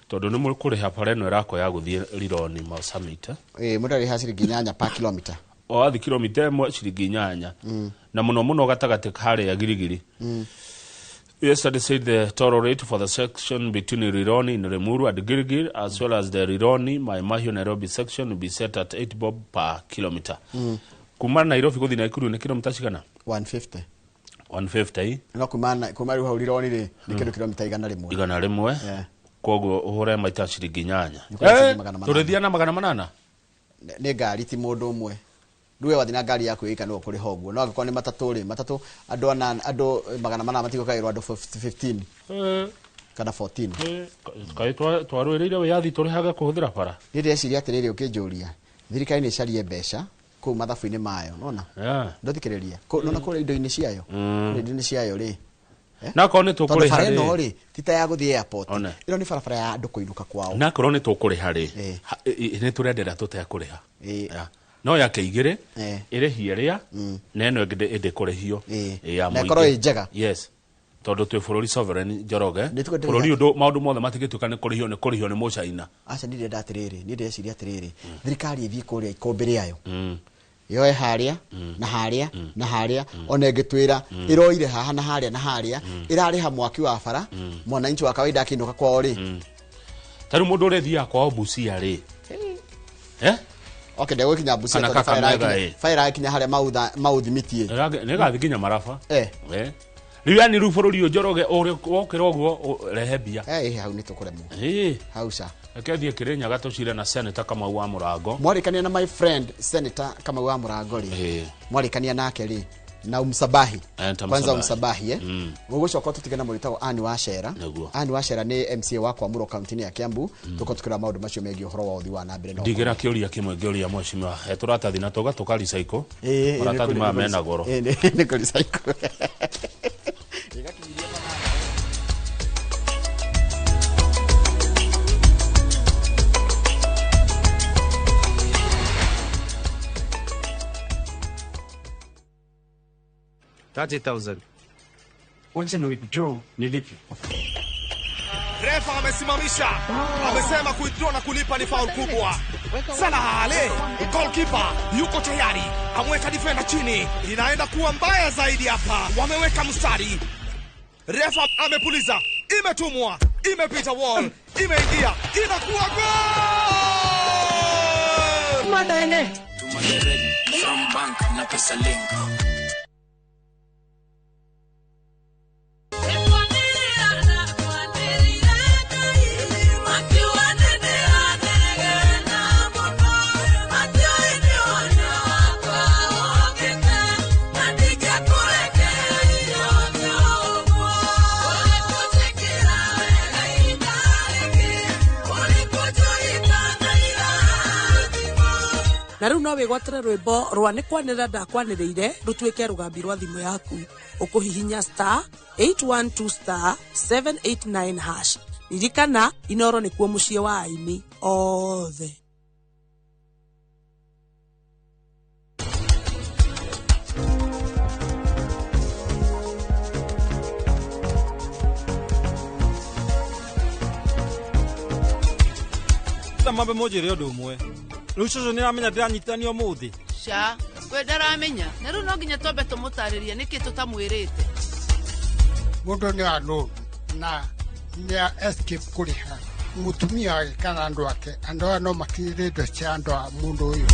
Tondũ nĩ mũkũrĩha bara ĩno ĩrakwo ya gũthiĩ Rironi Mau Summit. Mũndũ arĩha ciringi 8 per kilometer. O wathi kilomita ĩmwe ciringi 8. Na mũno mũno gatagatĩ harĩa Girigiri. Yesterday said the toll rate for the section between Rironi in Limuru and Gilgil, as well as the Rironi Mai Mahiu Nairobi section, will be set at 8 bob per kilometer. Kuma Nairobi gũthiĩ Nakuru nĩ kilomita cigana? 150. 150. No kuma rĩu hau Rironi rĩ nĩ kĩndũ kilomita 100. 100. Koguo ũhũre maita ciringi 8. Tũrĩthia na 800? Nĩ ngari ti mũndũ ũmwe. Rĩu we wathiĩ na ngari yaku ĩka no ũkũrĩha ũguo. No angĩkorwo nĩ matatũ rĩ, matatũ andũ anana, andũ 800 matigũkaĩrwo andũ 15 kana 14. Kaĩ twarũĩrĩire wĩyathi tũrĩhage kũhũthĩra bara? Niĩ ndĩreciria atĩrĩrĩ, ũkĩnjũria thirikari nĩ ĩcarie mbeca kũu mathabu-inĩ mayo, nona? Ndũthikĩrĩria. Nona kũrĩa indo-inĩ ciayo? Kũrĩa indo-inĩ ciayo rĩ. Na akorwo nĩ tũkũrĩha Tondũ bara rĩ. ĩno rĩ, ti ta ya gũthiĩ airport. Ĩno nĩ barabara ya andũ kũinũka kwao. Na akorwo nĩ tũkũrĩha rĩ, nĩ tũrenderera tũtekũrĩha. No yake igĩrĩ, ĩrĩhie rĩa, na ĩno ĩngĩ ĩndĩkũrĩhio. Ya Na ĩkorwo mũingĩ. ĩ njega. Yes. Tondũ twĩ bũrũri sovereign Njoroge. Bũrũri ũndũ maũndũ mothe matingĩtuĩka nĩ kũrĩhio, nĩ kũrĩhio nĩ Mũcaina. Aca, niĩ ndĩrenda atĩrĩrĩ, niĩ ndĩreciria atĩrĩrĩ, thirikari ĩthiĩ kũrĩa ikũmbĩ rĩayo. Yoe harĩa, na harĩa, na harĩa, ona ĩngĩtwĩra, ĩroire haha na harĩa na harĩa, ĩrarĩha mwaki wa bara, mwananchi wa kawaida akĩinũka kwao rĩ. Ta rĩu mũndũ ũrĩa ũthiaga kwao Busia rĩ. Okay, ndegũkinya Busia Kana tondũ bara Kakamega, ĩrakinya, bara ĩrakinya harĩa mauthimitie. Nĩ ĩgathiĩ nginya Maraba. Rĩu yani rĩu bũrũri ũyũ Njoroge wokĩra ũguo rehe mbia. Hau nĩ tũkũremwo. Hau ca. Reke thiĩ Kĩrĩnyaga tũcire na Senator Kamau wa Mũrango. Mwarĩkania na my friend Senator Kamau wa Mũrango rĩ. Mwarĩkania nake rĩ na umsabahi. Kwanza umsabahi Mũgũcoka tũtige na mũrĩtagwo Anne Wachera. Anne Wachera nĩ MCA wa Kwamuro kaunti-inĩ ya Kiambu. Tũko tũkĩrora maũndũ macio megiĩ ũhoro wa ũthii wa na mbere na Ndigĩra kĩũria kĩmwe ngĩũria mheshimiwa. He tũratathi na tũga tũka recycle. Maratathi maya mena goro. Nĩ kũ recycle. 30,000. Wacha ni withdraw nilipe. Refa amesimamisha. Amesema kuwithdraw na kulipa ni foul kubwa. Salah Ale, goalkeeper yuko tayari. Ameweka defender chini. Inaenda kuwa mbaya zaidi hapa. Wameweka mstari. Refa amepuliza. Imetumwa. Imepita wall, imeingia, inakuwa goal! Madenge. Tuma direct from bank na pesa link. Na rĩu no wĩgwatĩre rwĩmbo rwa nĩ kwanĩrĩra ndakwanĩrĩire rũtuĩke rũgambi rwa thimũ yaku. Ũkũhihinya star 812 star 789 hash. Ririkana Inoro nĩkuo mũciĩ wa aini othe. Ta mambe mũnjĩre ũndũ ũmwe. Rĩu cũcũ nĩaramenya ndĩranyitanio ũmũthĩ. Ca, we ndaramenya. Na rĩu no nginya twambe tũmũtarĩrie nĩkĩ tũtamwĩrĩte. Mũndũ nĩ alone na nĩ escape kũrĩha mũtumia wake kana andũ ake. Andũ aya no makinyĩre indo cia andũ a mũndũ ũyũ.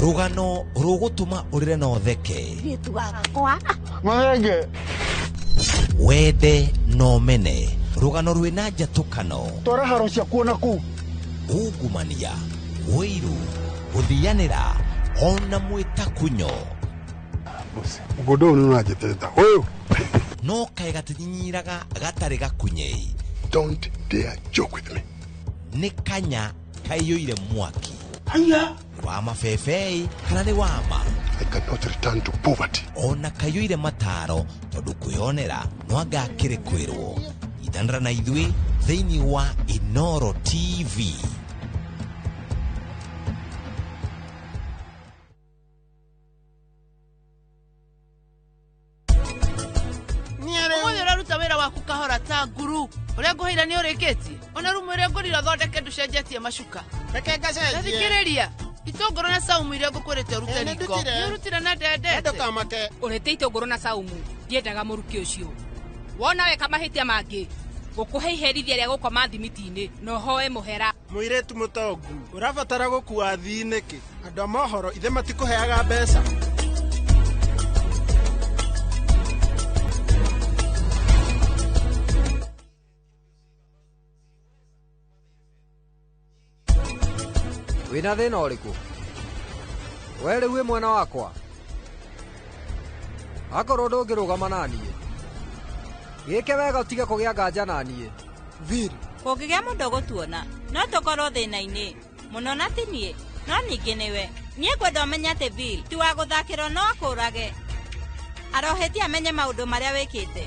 Rugano rugutuma urire na utheke. Wende no mene. Rugano rwina njatukano. Twara haro ciaku ona kuu. Ungumania, wiru, guthianira ona mwitakunyo. Mũgũnda ũyũ nĩũranjĩtĩte. Ũyũ. No kaĩ gatinyinyiraga gatarĩ gakunyei. Don't dare joke with me. Nĩ kanya kaiyũire mwaki. Haya. Wa mabebei kana nĩ wama. I cannot return to poverty. Ona kaiyũire mataro tondũ kwĩonera no anga akĩrĩ kwĩrwo. Itanĩra na ithuĩ thĩinĩ wa Inoro TV. Ũmũthĩ ũraruta wĩra waku kahora ta nguru. Ũrĩa ngũheire nĩ ũrĩkĩtie. Ona rumu ĩrĩa ngũrire ũthondeke ndũcenjetie macuka. Reke ngacenjie. Thikĩrĩria. Itũngũrũ na saumu iria ngũkwĩrĩte ũrute riko. Nĩ ũrutire na ndendete. Ndũkamake. Ũrĩte itũngũrũ na saumu. Ndiendaga mũrukĩ ũcio. Wona weka mahĩtia mangĩ. Ngũkũhe iherithia rĩa gũkoma thimiti-inĩ na ũhoe mũhera. Mũirĩtu mũtongu, ũrabatara gũkua athii nĩkĩ? Andũ a mohoro ithe matikũheaga mbeca. Wĩna thĩna ũrĩkũ? We rĩu wĩ mwena wakwa. Akorwo ndũngĩrũgama na niĩ, gĩke wega ũtige kũgĩa nganja na niĩ. Kũngĩgĩa mũndũ ũgũtuona, no tũkorwo thĩna-inĩ mũno na ti niĩ, no ningĩ nĩwe. Niĩ ngwenda ũmenye atĩ Bill ti wa gũthakĩrwo no akũũrage. Arohĩtie amenye maũndũ marĩa wĩkĩte.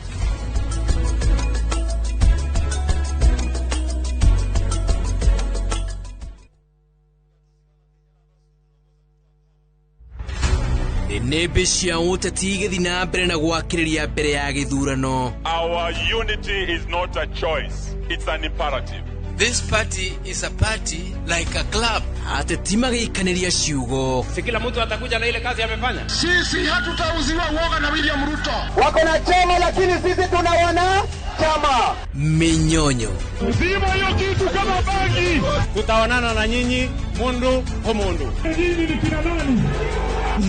Nĩmbĩ cia ũteti igĩthiĩ na mbere na gwakĩrĩria mbere ya gĩthurano. Our unity is not a choice, it's an imperative. This party is a party like a club. Ateti magĩikanĩria ciugo. Si kila mtu atakuja na ile kazi amefanya. Sisi hatutauziwa uoga na William Ruto. Wako na chama lakini sisi tuna wana chama. Minyonyo. Uzima hiyo kitu kama bangi. Tutaonana na nyinyi mundu kwa mundu. Nyinyi ni kina nani?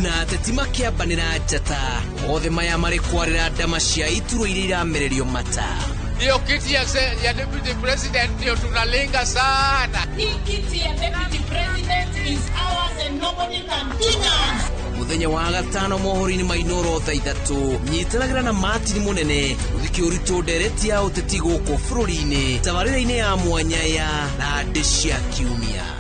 Na ateti makĩambanĩra njata othe maya marĩ kwarĩra ndama cia ituro iria iramererio mata. Hiyo kiti ya deputy president ndio tunalenga sana. Hii kiti ya deputy president is ours and nobody can touch us. Muthenya wa gatano mohoro-inĩ ma Inoro thaa 3 nyitanagĩra na Martin Mũnene ũthike ũritũ ndereti ya ũteti gũkũ bũrũri-inĩ tabarĩra-inĩ ya mwanya ya Randĩ cia Kiumia.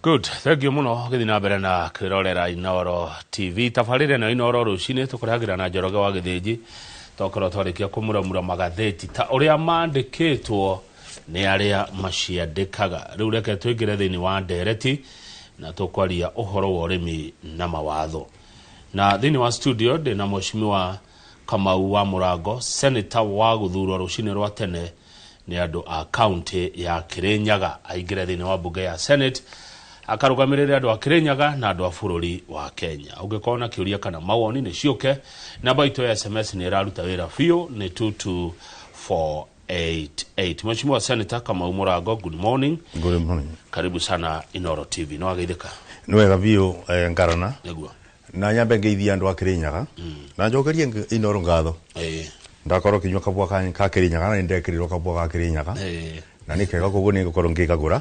Good, thank you muno gĩthiĩ na mbere na kwĩrorera Inoro TV. Tabarĩra ĩno Inoro rũcinĩ tũkũrehagĩra na Njoroge wa Gĩthĩnji tokorwo twarĩkia kũmuramura magathĩti ta ũrĩa mandĩkĩtwo nĩ arĩa maciandĩkaga. Rĩu reke tũingĩre thĩinĩ wa ndereti Na tũkwaria ũhoro wa ũrĩmi na mawatho. Na thĩinĩ wa studio ndĩna Mheshimiwa Kamau wa Mũrango, senator wa gũthurwo rũcinĩ rwa tene nĩ andũ a county ya Kirinyaga, aingĩre thĩinĩ wa bunge ya Senate akarũgamĩrĩre andũ a Kirinyaga na andũ a bũrũri wa Kenya. Ũngĩkorwo na kĩũria kana mawoni nĩ ciũke, namba itũ ya SMS nĩ ĩraruta wĩra biũ, nĩ 22488. Mheshimiwa Senator Kamau Mũrango, good morning. Good morning. Karibu sana Inoro TV. Nĩ wageithĩka? Nĩ wega biũ, ngarana. Nĩguo. Na nyambe ngeithia andũ a Kirinyaga. Na njokerie Inoro ngatho. Ndakorwo kinyua kabua ka Kirinyaga na nĩndekĩrirwo kabua ka Kirinyaga. Na nĩ kega koguo nĩ ngũkorwo ngĩkagũra.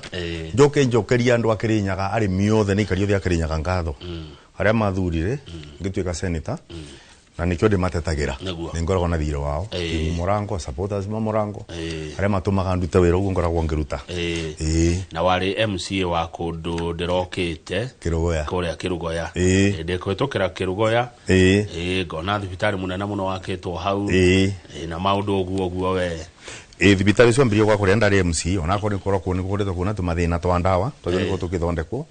Njoke njokerie andũ a Kirinyaga, arĩmi othe na aikari othe a Kirinyaga ngatho. Arĩa mathurire ngĩtuĩka senator na nĩkĩo ndĩmatetagĩra. Nĩ ngoragwo na thirĩ wao. Mũrango, supporters ma Mũrango. Arĩa matũmaga ndute wĩra ũguo ngoragwo ngĩruta. Na warĩ MCA wa kũndũ ndĩrokĩte Kĩrũgoya. Kũrĩa Kĩrũgoya. Ndĩkũhĩtũkĩra Kĩrũgoya. Ngona thibitarĩ mũnene mũno wakĩtwo hau. Na maũndũ ũguo ũguo we. Thibitarĩ ũcio ambĩrĩirio gwa kũrĩa ndarĩ MC, onakorwo nĩ kũrokwo nĩ gũkoretwo kwĩna tũmathĩna twa ndawa tondũ nĩguo tũkĩthondekwo.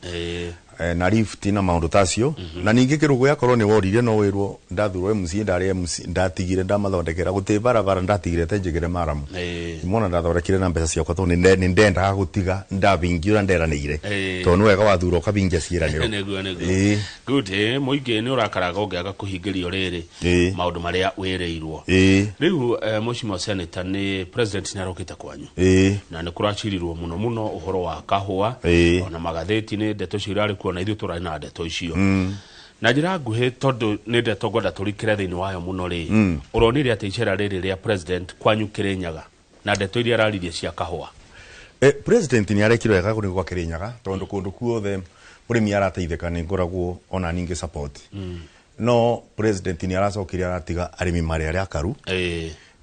Na lift na maũndũ tacio. Na ningĩ Kĩrũgoya korwo nĩ woririe no wĩrwo ndathurwo MC, ndarĩ MC, ndatigire ndamathondekera gũtĩ barabara ndatigire te njĩkĩre maramu. Imona ndathondekire na mbeca ciakwa tondũ nĩ ndendaga gũtiga ndabingia ũrĩa nderanĩire. Tondũ nĩ wega wathurwo ũkabingia ciĩranĩro. Nĩguo, nĩguo. Good, mũingĩ nĩ ũrakaraga ũngĩaga kũhingĩrio rĩrĩ maũndũ marĩa wĩrĩirwo. Rĩu Mheshimiwa Senator, nĩ president nĩ arokĩte kwanyu. Na nĩ kũracirirwo mũno mũno ũhoro wa kahũa. Ona magathĩti-inĩ ndeto icio irarĩ kuo na ithuĩ tũrarĩ na ndeto icio. Na njĩra nguhĩ tondũ nĩ ndeto ngwenda tũrikĩre thĩinĩ wayo mũno rĩ, ũronire atĩ icera rĩrĩ rĩa president kwanyu Kirinyaga na ndeto iria araririe cia kahũa? President nĩ arekire wega nĩ gwa Kirinyaga tondũ kũndũ kuothe mũrĩmi arateithĩka nĩ ngoragwo ona ningĩ support. No president nĩ aracokire aratiga arĩmi marĩ arĩa akaru.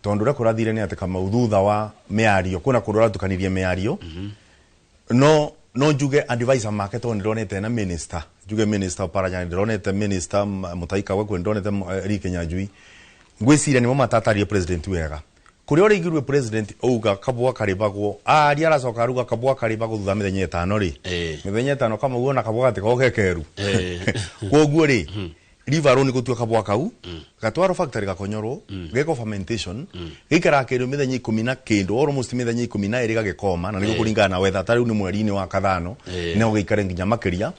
Tondũ ũrĩa kũrathire nĩ atĩ Kamau thutha wa mĩario kwĩna kũndũ aratukanirie mĩario. No njuge advisor make tondũ ndĩronete na minister, njuge minister Oparanya, ndĩronete minister Mutahi Kagwe, ndĩronete Lee Kinyanjui. Ngwĩciria nĩmo matatarie president wega. Kũrĩa ũrĩigirwe president auga kabua karĩbagwo, aria aracoka aruga kabua karĩbagwo thutha mĩthenya ĩtano rĩ. Mĩthenya ĩtano Kamau ona kabua gatĩkoragwo ke keru. Koguo rĩ, river road gũtua kabua kau, gatwarwo factory gakonyorwo, geko fermentation, gĩikaraga kĩndũ mĩthenya ikũmi na kĩndũ, almost mĩthenya 12 gagĩkoma, na nĩguo kũringana na weather, ta rĩu nĩ mweri-inĩ wa kathano, no gĩikare nginya makĩria.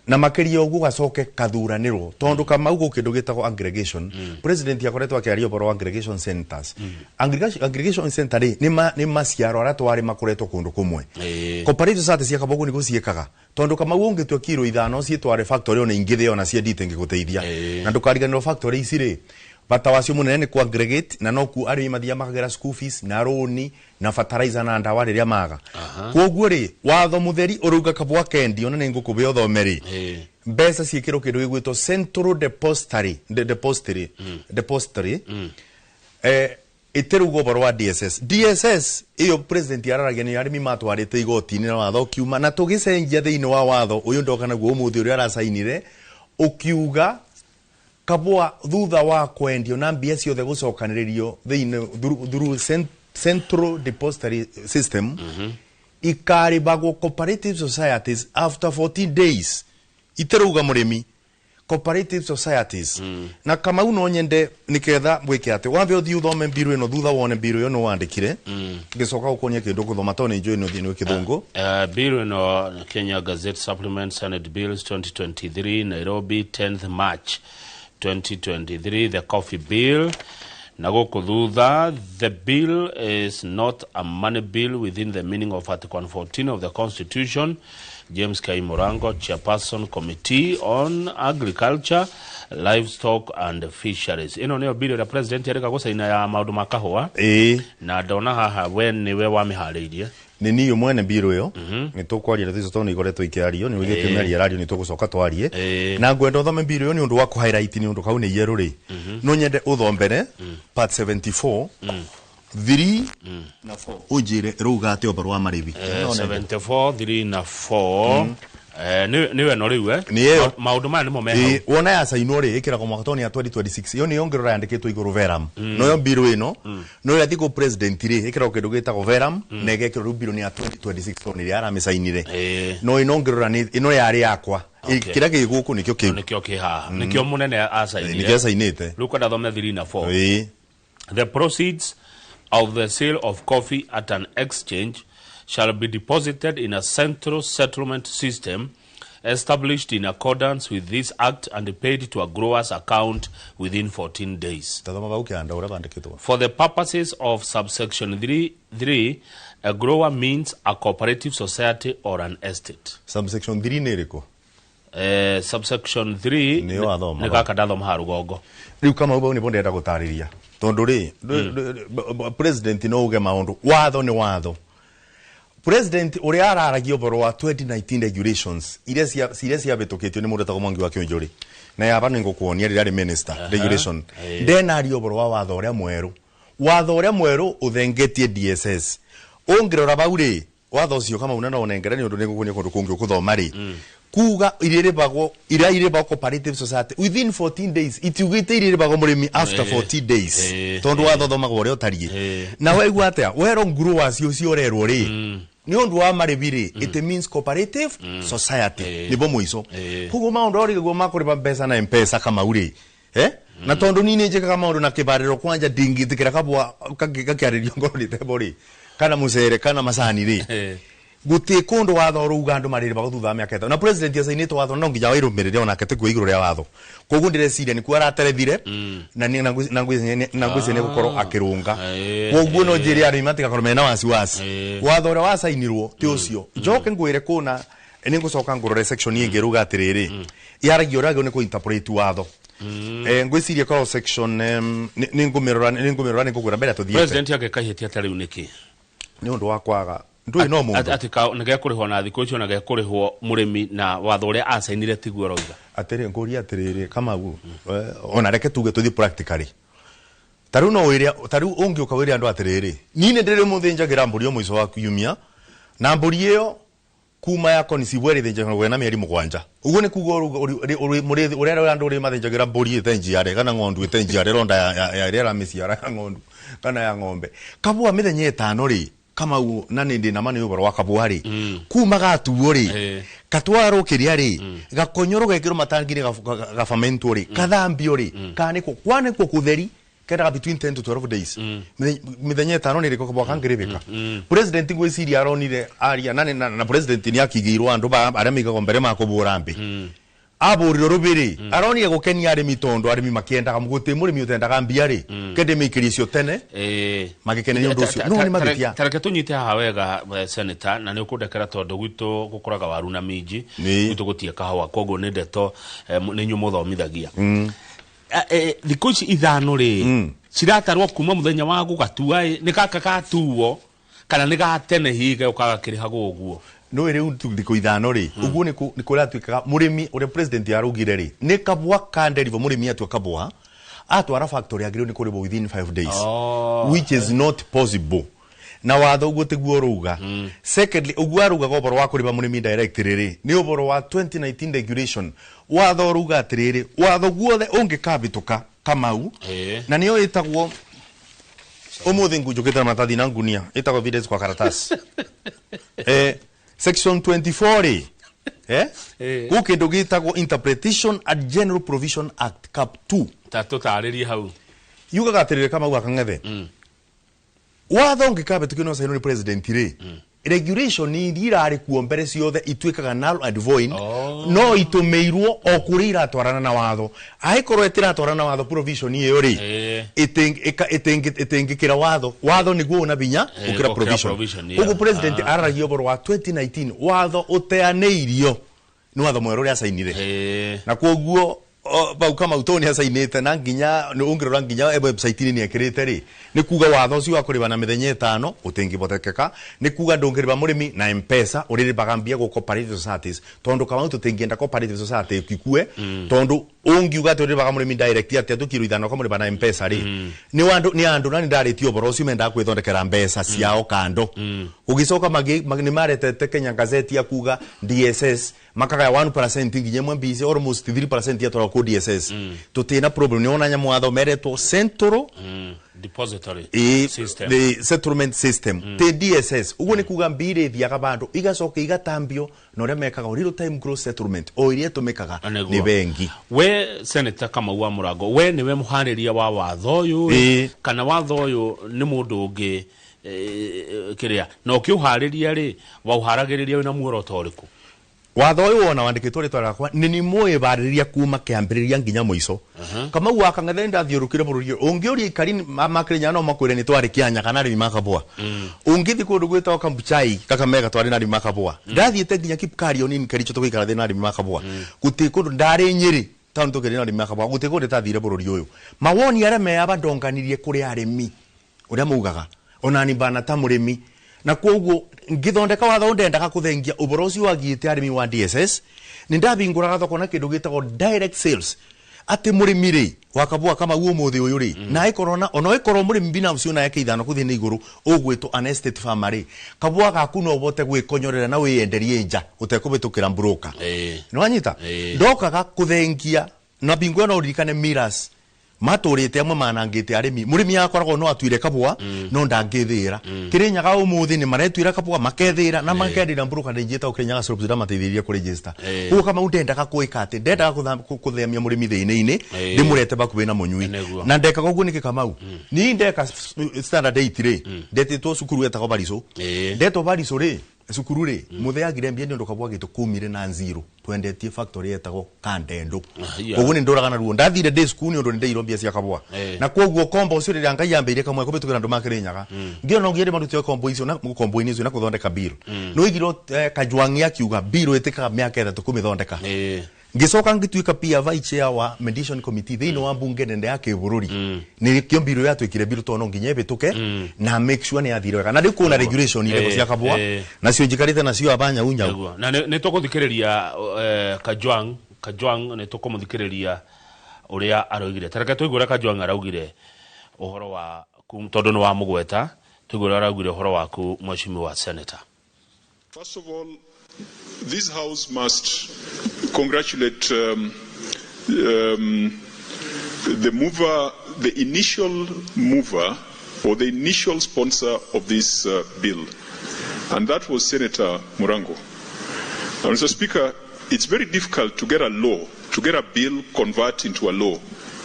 Na makĩria ũguo gacoke kathuranĩrwo, tondũ Kamau gwĩ kĩndũ gĩtagwo aggregation. President akoretwo akĩaria ũhoro wa aggregation centers. Aggregation center rĩ, nĩ maciaro arĩa twarĩ makoretwo kũndũ kũmwe. Cooperative society cia Kamau nĩguo ciĩkaga. Tondũ Kamau ũngĩtua kiro 5 ciĩtware factory ona ingĩ ona ciendite ingĩgũteithia. Na ndũkariganĩrwo factory ici rĩ, bata wacio mũnene nĩ ku aggregate, na no ku arĩmi mathiaga makagĩra school fees na rũni na fertilizer na ndawa rĩrĩa maga. Koguo rĩ, watho mũtheri ũrauga kabua kendio na nĩ ngũkũbe ũthome rĩ, mbeca ciĩkĩrwo kĩndũ gĩgwĩtwo central depository, depository, depository. Ĩtĩrauga ũhoro wa DSS. DSS ĩyo president araragia nĩ arĩmi matwarĩte igoti-inĩ na watho ũkiuma, na tũgĩcenjia thĩinĩ wa watho ũyũ ndoka naguo ũmũthĩ ũrĩa aracainire, ũkiuga kabua thutha wa kwendio na mbia ciothe gũcokanĩrĩrio thĩinĩ through central depository system, ikarĩbagwo cooperative societies after 14 days. Iterauga mũrĩmi cooperative societies. Na Kamau no nyende niketha gwike ati wambe uthi uthome mbiru ino thutha wone mbiru iyo no wandikire ngicoka gukuonia kindu guthoma to ni njui no thi ni kithungu. Bill ino Kenya Gazette Supplement Senate Bills 2023 Nairobi 10th March 2023, the coffee bill. Na gũkũ thutha, the bill is not a money bill within the meaning of Article 114 of the Constitution. James K. Murango, Chairperson, Committee on Agriculture, Livestock and Fisheries. Ĩno nĩyo bill ĩrĩa president arĩka gũcaina ya maũndũ ma kahũa. Na ndona haha we nĩwe wamĩharĩirie. Nĩ niĩ mwene bill ĩyo. Nĩ tũkwaria ndeto icio tondũ nĩ ikoretwo ikĩario, nĩ wĩgĩte mĩario ĩrario, nĩ tũgũcoka twarie. Na ngwenda ũthome bill ĩyo nĩ ũndũ wa kũ-highlight nĩ ũndũ kau nĩ iyerũ rĩ. No nyende ũthombere part 74, 3 na 4. Ũnjĩre rũuga atĩa ũhoro wa marĩbi? 74, 3 na 4. Nĩ no rĩu Nĩ ĩyo. Maũndũ maya nĩmo me hau. Wona yacainwo rĩ, ĩkĩragwo mwaka tondũ nĩ ya 2026. Ĩyo nĩyo ngĩrora yandĩkĩtwo igũrũ veram. Noyo mbirũ ĩno, no ĩrĩa thikũ president rĩ, ĩkĩragwo kĩndũ gĩtagwo veram na ĩgekĩrwo rĩu mbirũ nĩ ya 2026 tondũ nĩrĩa aramĩcainire. No ĩno ngĩrora nĩ ĩno yarĩ yakwa. Kĩrĩa gĩ gũkũ nĩkĩo kĩu. Nĩkĩo kĩ haha. Nĩkĩo mũnene acainire. Nĩkĩo acainĩte. Rĩu kwenda thome 3 na 4. The proceeds of the sale of coffee at an exchange shall be deposited in a central settlement system established in accordance with this act and paid to a grower's account within 14 days. For the purposes of subsection 3, a grower means a cooperative society or an estate. Subsection 3 nĩ ĩrĩkũ? Subsection 3 nĩ gaka ndathoma haha rũgongo. Rĩu kama ũguo nĩguo ndĩrenda gũtarĩria. Tondũ rĩ, president no uge maũndũ, watho nĩ watho. President ũrĩa araragia ũhoro wa 2019 regulations iria ciabĩtũkĩtio nĩ mũndũ etagwo Mwangi wa Kĩũnjũrĩ, na yaba nĩ ngũkuonia rĩrĩa arĩ minister regulation, ndenaria ũhoro wa watho ũrĩa mwerũ. Watho ũrĩa mwerũ ũthengetie DSS. Ũngĩrora bau rĩ, watho ũcio kama una no ũnengere nĩ ũndũ nĩ ngũkuonia kũndũ kũngĩ ũkũthoma rĩ, kuga iria irĩbagwo cooperative society within 14 days, itiugĩte iria irĩbagwo mũrĩmi after 14 days, tondũ watho thomagwo ũrĩa ũtariĩ. Na waigua atĩa wero nguru wacio ũcio ũrerwo rĩ, nĩ ũndũ wa marĩbi rĩ, it means cooperative society nĩbo mũico. Koguo maũndũ ũrĩa makũrĩba mbeca na M-Pesa Kamau rĩ, na tondũ niĩ nĩnjĩkaga maũndũ na kĩbarĩro kwanja ndingĩtĩkĩra kabwa gakĩarĩrio ngoro nĩ tebo rĩ, kana mũcere kana macani rĩ, gũtirĩ kũndũ watho ũrauga andũ marĩrĩbagwo thutha wa mĩaka 5. Na president acainĩte watho no nginya wairũmĩrĩre onake tĩkuo igũrũ rĩa watho. Koguo ndĩreciria nĩkuo araterethire na ngwĩciria nĩ gũkorwo akĩrũnga. Koguo no njĩre arĩmi matigakorwo mena wasiwasi. Watho ũrĩa wacainirwo ti ũcio. Njoke ngwĩre kũna nĩ ngũcoka ngũrore section ĩngĩ ĩrauga atĩrĩrĩ, yaragia ũrĩa agĩrĩirwo nĩ kũ-interpret watho. Ngwĩciria korwo section nĩ ngũmĩrora nĩ ngũkwĩra mbere tũthiĩte. President angĩkahĩtia ta rĩu nĩkĩ? Nĩ ũndũ wa kwaga ndũĩ no mũndũ atĩ nĩgekũrĩhwo na thikũ icio na gekũrĩhwo mũrĩmi na watho ũrĩa acainire tiguo ũrauga. Atĩrĩ ngũria atĩrĩrĩ Kamau, ona reke tuge tũthiĩ practically. Ta rĩu no wĩre, ta rĩu ũngĩũka wĩre andũ atĩrĩrĩ, niĩ nĩ ndĩrĩ mũthĩnjagĩra mbũri o mũico wa kiumia, na mbũri ĩyo kuma ya konicibwo ĩrĩthĩnjagwo na mĩeri 7. Ũguo nĩ kuga ũrĩa andũ ũrĩ mathĩnjagĩra mbũri ĩte kana ng'ondu ĩte njiare ronda ya ĩrĩa ĩramĩciara ya ng'ondu kana ya ng'ombe. Kabua mĩthenya 5 rĩ, Kamau na nĩ ndĩ na ma nĩ ũhoro wa kabua rĩ, kuma gatuo rĩ, katwarwo kĩrĩa rĩ, gakonyoro gekĩrwo matangi-inĩ gabamentwo rĩ, kathambio rĩ, kanĩkwo kwanĩkwo kũtheri kendaga between 10 to 12 days. Mĩthenya 5 nĩ ĩrĩkũ kabua kangĩrĩbĩka. President ngwĩciria aronire aria na president nĩ akigĩirwo andũ arĩa maigagwo mbere makũbũra mbĩ. Abũrirwo rũbĩrĩ, aronire gũkenia arĩmi tondũ arĩmi makĩendaga gũtirĩ mũrĩmi ũtendaga mbia rĩ, kende mĩikĩrie icio tene magĩkenio nĩ ũndũ ũcio. No nĩ mahĩtia. Ta reke tũnyite haha wega senator, na nĩ ũkũndekera tondũ gwitũ gũkũraga waru na minji, gwitũ gũtirĩ kahũa, koguo nĩ ndeto nĩ inyuĩ mũthomithagia. Thikũ ici 5 rĩ, ciratarwo kuma mũthenya wa gũgatua nĩ gaka gatuo kana nĩ ga tene hihi gĩũkaga kĩrĩhagwo ũguo. No rĩu thikũ 5 rĩ, ũguo nĩ kũratuĩkaga mũrĩmi ũrĩa president araugire rĩ, nĩ kabua kanderivo mũrĩmi atua kabua atwara factory agĩrĩirwo nĩ kũrĩhwo within 5 days, which is not possible. Na watho ũguo tiguo ũrauga. Secondly, ũguo araugaga ũhoro wa kũrĩba mũrĩmi directly rĩ, nĩ ũhoro wa 2019 regulation. Watho ũrauga atĩrĩrĩ, watho guothe ũngĩkabĩtũka Kamau, na nĩyo ĩtagwo ũmũthĩ ngũnjũkĩte na maratathi na ngunia, ĩtagwo evidence kwa karatasi. Section 24 rĩ, gũ kĩndũ gĩtagwo Interpretation and General Provision Act Cap 2. Ta tũtarĩrie hau. Yugaga atĩrĩrĩ Kamau akang'ethe. Watho ũngĩkabĩtũkio no cainwo nĩ president rĩ, regulation iria irarĩ kuo mbere ciothe ituĩkaga null and void, no itũmĩirwo o kũrĩa iratwarana na watho. Angĩkorwo ĩtiratwarana na watho provision ĩyo rĩ, ĩtĩngĩkĩra watho. Watho nĩguo ũna binya gũkĩra provision. Ũguo president araragia ũhoro wa 2019 watho ũteanĩirio nĩ watho mwerũ ũrĩa acainire. Na koguo bau Kamau tondũ nĩ acainĩte na nginya ũngĩrora nginya website-inĩ nĩ ekĩrĩte rĩ, nĩ kuga watho ũcio wa kũrĩba na mĩthenya 5 ũtingĩhotekeka, nĩ kuga ndũngĩrĩba mũrĩmi na M-Pesa ũrĩrĩbaga mbia gũ cooperative societies, tondũ Kamau tũtingĩenda cooperative society ĩkue, tondũ Ungiuga atĩ ũrĩbaga mũrĩmi direct atĩ atukiro ithano kamũrĩba na M-Pesa rĩ, nĩ wandu nĩ andu na nĩ ndarĩtie ũhoro ũcio mendaga kwĩthondekera mbeca ciao kando. Ũgĩcoka nĩ maretete Kenya Gazette ya kuga DSS makagaya 1% nginya ĩmwe mbici almost 3% yatwaragwo kũ DSS. Tũtirĩ na problem, nĩ wona nyamũ watho meretwo central depository system, the settlement system, te DSS. Uguo nĩ kuga mbiri ithiaga bandu igacoka igatambio na ũrĩa mekaga real time gross settlement o iria ĩtũmĩkaga nĩ bengi. We Senator Kamau wa Murango, we niwe muharĩria wa watho ũyũ kana watho ũyũ nĩ mũndũ ũngĩ kĩrĩa na ũkĩũharĩria rĩ waũharagĩrĩria wĩna muoroto ũrĩkũ? Watho ũyũ wona wandĩkĩtwo rĩtwa rĩakwa nĩ nĩ mũĩbarĩria kuma kĩambĩrĩria nginya mũico. Kamau wa Kang'ethe ndathiũrũkire bũrũri ũyũ, ũngĩũria aikari ma Kĩrĩnyaga no makwĩre nĩ twarĩ Kĩanya kana arĩmi makabũa. Ũngĩthiĩ kũndũ gwĩtagwo Kabuchai Kakamega twarĩ na arĩmi makabũa. Ndathiĩte nginya Kipkarion Kericho tũgĩikara thĩ na arĩmi makabũa. Gũtirĩ kũndũ ndarĩ Nyĩrĩ taũni tũkĩrĩ na arĩmi makabũa, gũtirĩ kũndũ ĩtathire bũrũri ũyũ. Mawoni arĩa meyaba ndonganirie kũrĩ arĩmi ũrĩa maugaga ona ni bana ta mũrĩmi, na koguo ngithondeka watho ndendaga kuthengia ũhoro ũcio wagiĩte arĩmi wa DSS. Nĩ ndahingũraga thoko na kĩndũ gĩtagwo direct sales, atĩ mũrĩmi rĩ wakabua kama uo mũthĩ ũyũ rĩ, na ĩkorwo na ona ĩkorwo mũrĩmi binafsi ona yake ithano kũthiĩ na igũrũ ũgwĩtwo an estate farmer rĩ, kabua gaku no ũhote gwĩkonyorera na wĩyenderie nja ũtekũhĩtũkĩra broker. Nĩ wanyita? Ndokaga kũthengia na bingo no ũririkane millers matũrĩte amwe manangĩte arĩmi. Mũrĩmi akoragwo no atuire kabua no ndangĩthĩra. Kĩrĩnyaga ũmũthĩ nĩ maretuĩra kabua makethĩra na makendera broker ndĩnjĩtagwo Kĩrĩnyaga Syrups ndamateithĩrĩrie kũregister. Koguo Kamau ndendaga gwĩka atĩ ndendaga kũthamia mũrĩmi thĩinĩ-inĩ, ndĩmũrete bakuhĩ na mũnyui. Na ndekaga ũguo nĩkĩ Kamau? Niĩ ndeka standard 8 rĩ, ndetĩtwo cukuru etagwo Barisũ. Ndetwo Barisũ rĩ, cukuru rĩ, mũthee agire mbia nĩ ũndũ kabua gitũ kumire na nziro twendetie factory etagwo Kandendo. Koguo nĩ ndũraga na ruo ndathire ndĩ cukuru nĩ ũndũ nĩ ndeirwo mbia cia kabua. Na koguo kombo ũcio rĩrĩa Ngai ambĩire kamwe kũhĩtũkĩra andũ makĩrĩnyaga, ngĩona no nginya marutire kombo icio na kombo-inĩ icio na kũthondeka bill. Nĩ waigirwo Kajwang'i akiuga bill ĩtĩkaga mĩaka 3 kũmĩthondeka. Ngĩcoka ngĩtuĩka pia vice chair wa mediation committee thĩinĩ wa mbunge nene ya kĩbũrũri. Nĩkĩo mbiru yatuĩkire bill tondũ no nginya ĩhĩtũke na make sure nĩ yathire wega. Na rĩu kwĩna regulation irĩkũ cia kabua nacio njikarĩte nacio aba nyau nyau. Na nĩ tũkũthikĩrĩria Kajwang, Kajwang nĩ tũkũmũthikĩrĩria ũrĩa aroigire. Ta reke tũigue ũrĩa Kajwang araugire ũhoro wa tondũ nĩ wa mũgweta, tũigue ũrĩa araugire ũhoro waku mheshimiwa senator. First of all, this house must congratulate the mover, the initial mover or the initial sponsor of this bill, and that was Senator Murango. Now, Mr. Speaker, it's very difficult to get a law, to get a bill convert into a law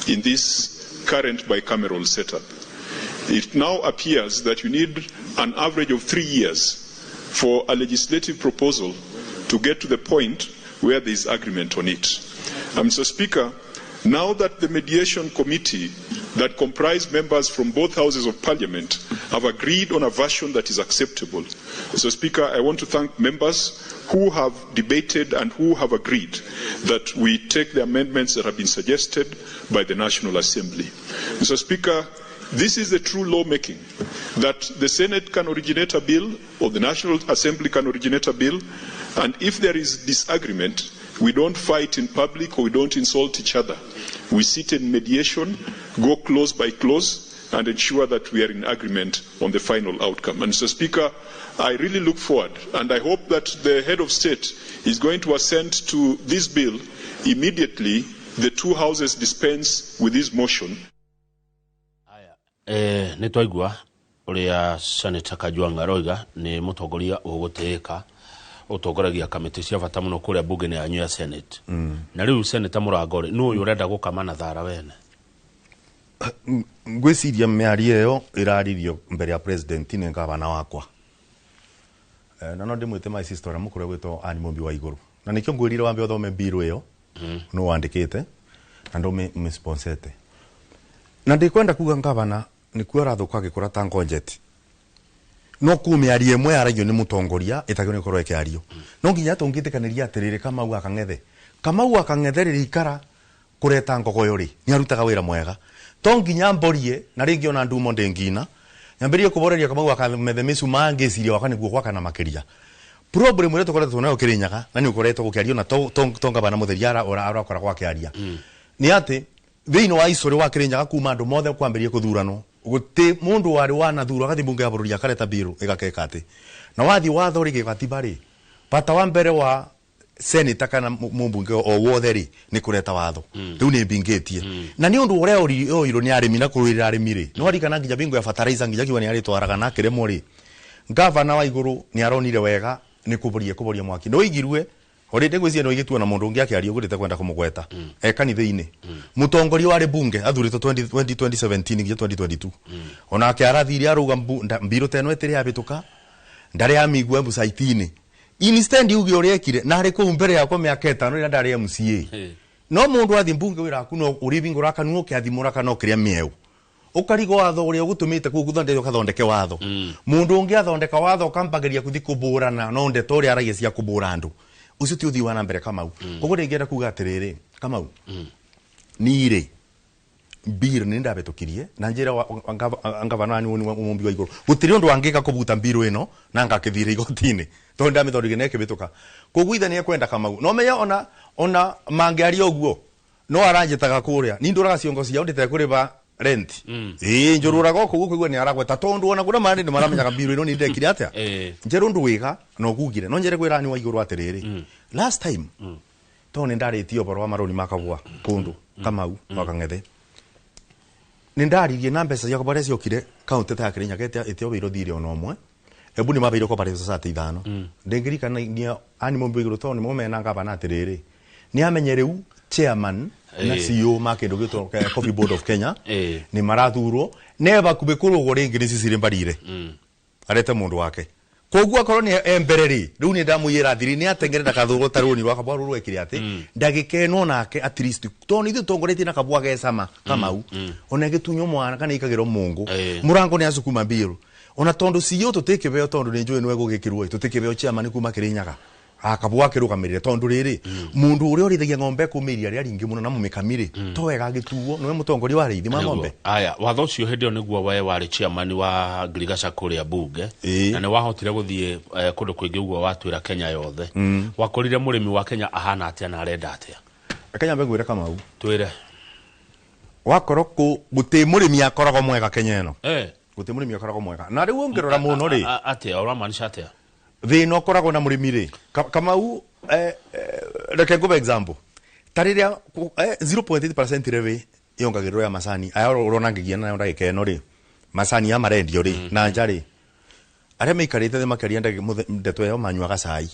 in this current bicameral setup. It now appears that you need an average of 3 years for a legislative proposal to get to the point where there is agreement on it. And Mr. Speaker, now that the mediation committee that comprised members from both houses of parliament have agreed on a version that is acceptable, Mr. Speaker, I want to thank members who have debated and who have agreed that we take the amendments that have been suggested by the National Assembly. Mr. Speaker, this is the true lawmaking, that the Senate can originate a bill or the National Assembly can originate a bill, and if there is disagreement, we don't fight in public or we don't insult each other. We sit in mediation, go clause by clause, and ensure that we are in agreement on the final outcome. And Mr. Speaker, I really look forward, and I hope that the head of state is going to assent to this bill immediately the two houses dispense with this motion. Nĩ twaigua ũrĩa Senator Kajwang aroiga nĩ mũtongoria ũgũtĩĩka ũtongoragia kamĩtĩ cia bata mũno kũrĩa bunge-inĩ yanyu ya Senate. Na rĩu Senator Mũrango rĩ, nũ ũyũ ũrenda gũkama na thara wene? Ngwĩciria mĩario ĩyo ĩraririo mbere ya president nĩ gavana wakwa. Na no ndĩmwĩte my sister ũrĩa mũkũrũ gwĩtwo Ann Mũmbi wa Igũrũ. Na nĩkĩo ngwĩrire wambe ũthome bill ĩyo nũ wandĩkĩte na ndũmĩsponsete. Na ndikwenda kuga gavana nĩkuo arathũka agĩkũra ta ngonjeti. No kũ mĩario ĩmwe yaragio nĩ mũtongoria ĩtagĩrĩirwo nĩ gũkorwo ĩkĩario. No nginya tũngĩtĩkanĩria atĩrĩrĩ, Kamau akang'ethe. Kamau akang'ethe rĩrĩa ikara kũreta ngogoyo rĩ, nĩ arutaga wĩra mwega. To nginya mborie na rĩngĩ ona ndumo ndĩngina. Nyambĩrĩrie kũboreria Kamau akamethe mĩcumaa ngĩciria waka nĩguo gwakana makĩria. Problem ĩrĩa tũkoretwo nayo Kĩrĩnyaga na nĩ ũkoretwo gũkĩario na to gavana Mũtheria arakoragwo akĩaria. Ni ati thiini wa history wa Kirinyaga kuma andu mothe kwambirie kuthuranwo guti mundu wari wanathurwo agathi bunge ya bururi akareta biru igakeka ati na wathi watho ri gatiba ri bata wa mbere wa senator kana mumbunge o wothe ri ni kureta watho riu ni mbingitie na ni undu uria oirwo ni arimi na kuruirira arimi ri no arikana nginya bingo ya fertilizer nginya kiwa ni aritwaraga na kiremo ri gavana wa iguru ni aronire wega ni kuboria mwaki no igirue orite gwithie no igitua na mundu ungi akiaria ugurite kwenda kumugweta e kanitha-ini mutongoria wari bunge athuritwo 2017 nginya 2022 onake arathire aruga mbiru teno itiri yabituka ndari amigua mbucaitini instead uge uria ekire na ari kuu mbere yakwa miaka 5 ria ndari MCA no mundu athi mbunge wira aku no uribingura kanua ukiathimura kana ukiria mieu ukarigo watho uria ugutumite kuu guthondeka ukathondeke watho mundu ungi athondeka watho ukampageria kuthi kuburana no ndeto uria aragia cia kubura andu ucio ti uthii wa na mbere Kamau koguo ndingienda kuga atiriri Kamau nire mbiru ni ndabetukirie na njira ngavana ni mumbi wa iguru gutiri undu angika kubuta mbiru ino na ngakithire igotini tondu ndamithondekire na ikibituka koguo ithe ni ekwenda Kamau no menya ona mangiaria uguo no aranjitaga kuria ni nduraga ciongo ciao ndite kuriba rent ii njururaga koguo kuigua ni aragweta tondu ona kuna mari ni maramenyaga mbiru ino ni ndekire atia njeru undu wiga no gugire no njere kwira ni wa iguru atiriri last time tondu ni ndaritie uboro wa maroni makabwa kundu Kamau wa Kang'ethe ni ndaririe na mbeca ciakwa baria ciokire kaunti ta ya Kirinyaga itiobirwo thiri ona umwe ebu ni mabeirwo cooperative society 5 ndingirikana ni ani mumbi iguru tondu nimo mena ngavana atiriri ni amenye riu chairman na CEO ma kindu gitwo Coffee Board of Kenya ni marathurwo neba kubikurugwo ringi ni Cecily Mbarire arete mundu wake koguo akorwo ni embere ri riu ni ndamwira thiri ni atengere ndakathurwo ta runi rwa Kabwa ruru ekire ati ndagikeno nake at least tondu ithu tongoretie na Kabwa gecama Kamau ona gitunywo mwana kana ikagirwo mungu murango ni acukuma mbiru ona tondu CEO tutikibeo tondu ni njui niwe gugikirwo tutikibeo chairman kuma Kirinyaga Kabwa akirugamirire tondu riri mundu uria urithagia ng'ombe kumiria ria ringi muno na mumikamire to wega agituo niwe mutongoria wa arithi ma ng'ombe aya watho ucio hindi niguo we wari chairman wa Ngirigaca kuria bunge na ni wahotire guthie kundu kwingi uguo watwira Kenya yothe wakorire murimi wa Kenya ahana atia na arenda atia Kenya mbegwire Kamau twire wakorwo ku guti murimi akoragwo mwega Kenya ino guti murimi akoragwo mwega na riu ungirora muno ri atia uramaanisha atia thina ukoragwo na murimi ri Kamau reke ngube example tariria 0.8% levy yongagirwo ya macani aya urona ngigia nayo ndagika ino ri macani ya marendio ri na nja ri aria maikarite thi makiaria ndeto ĩyo manyuaga cai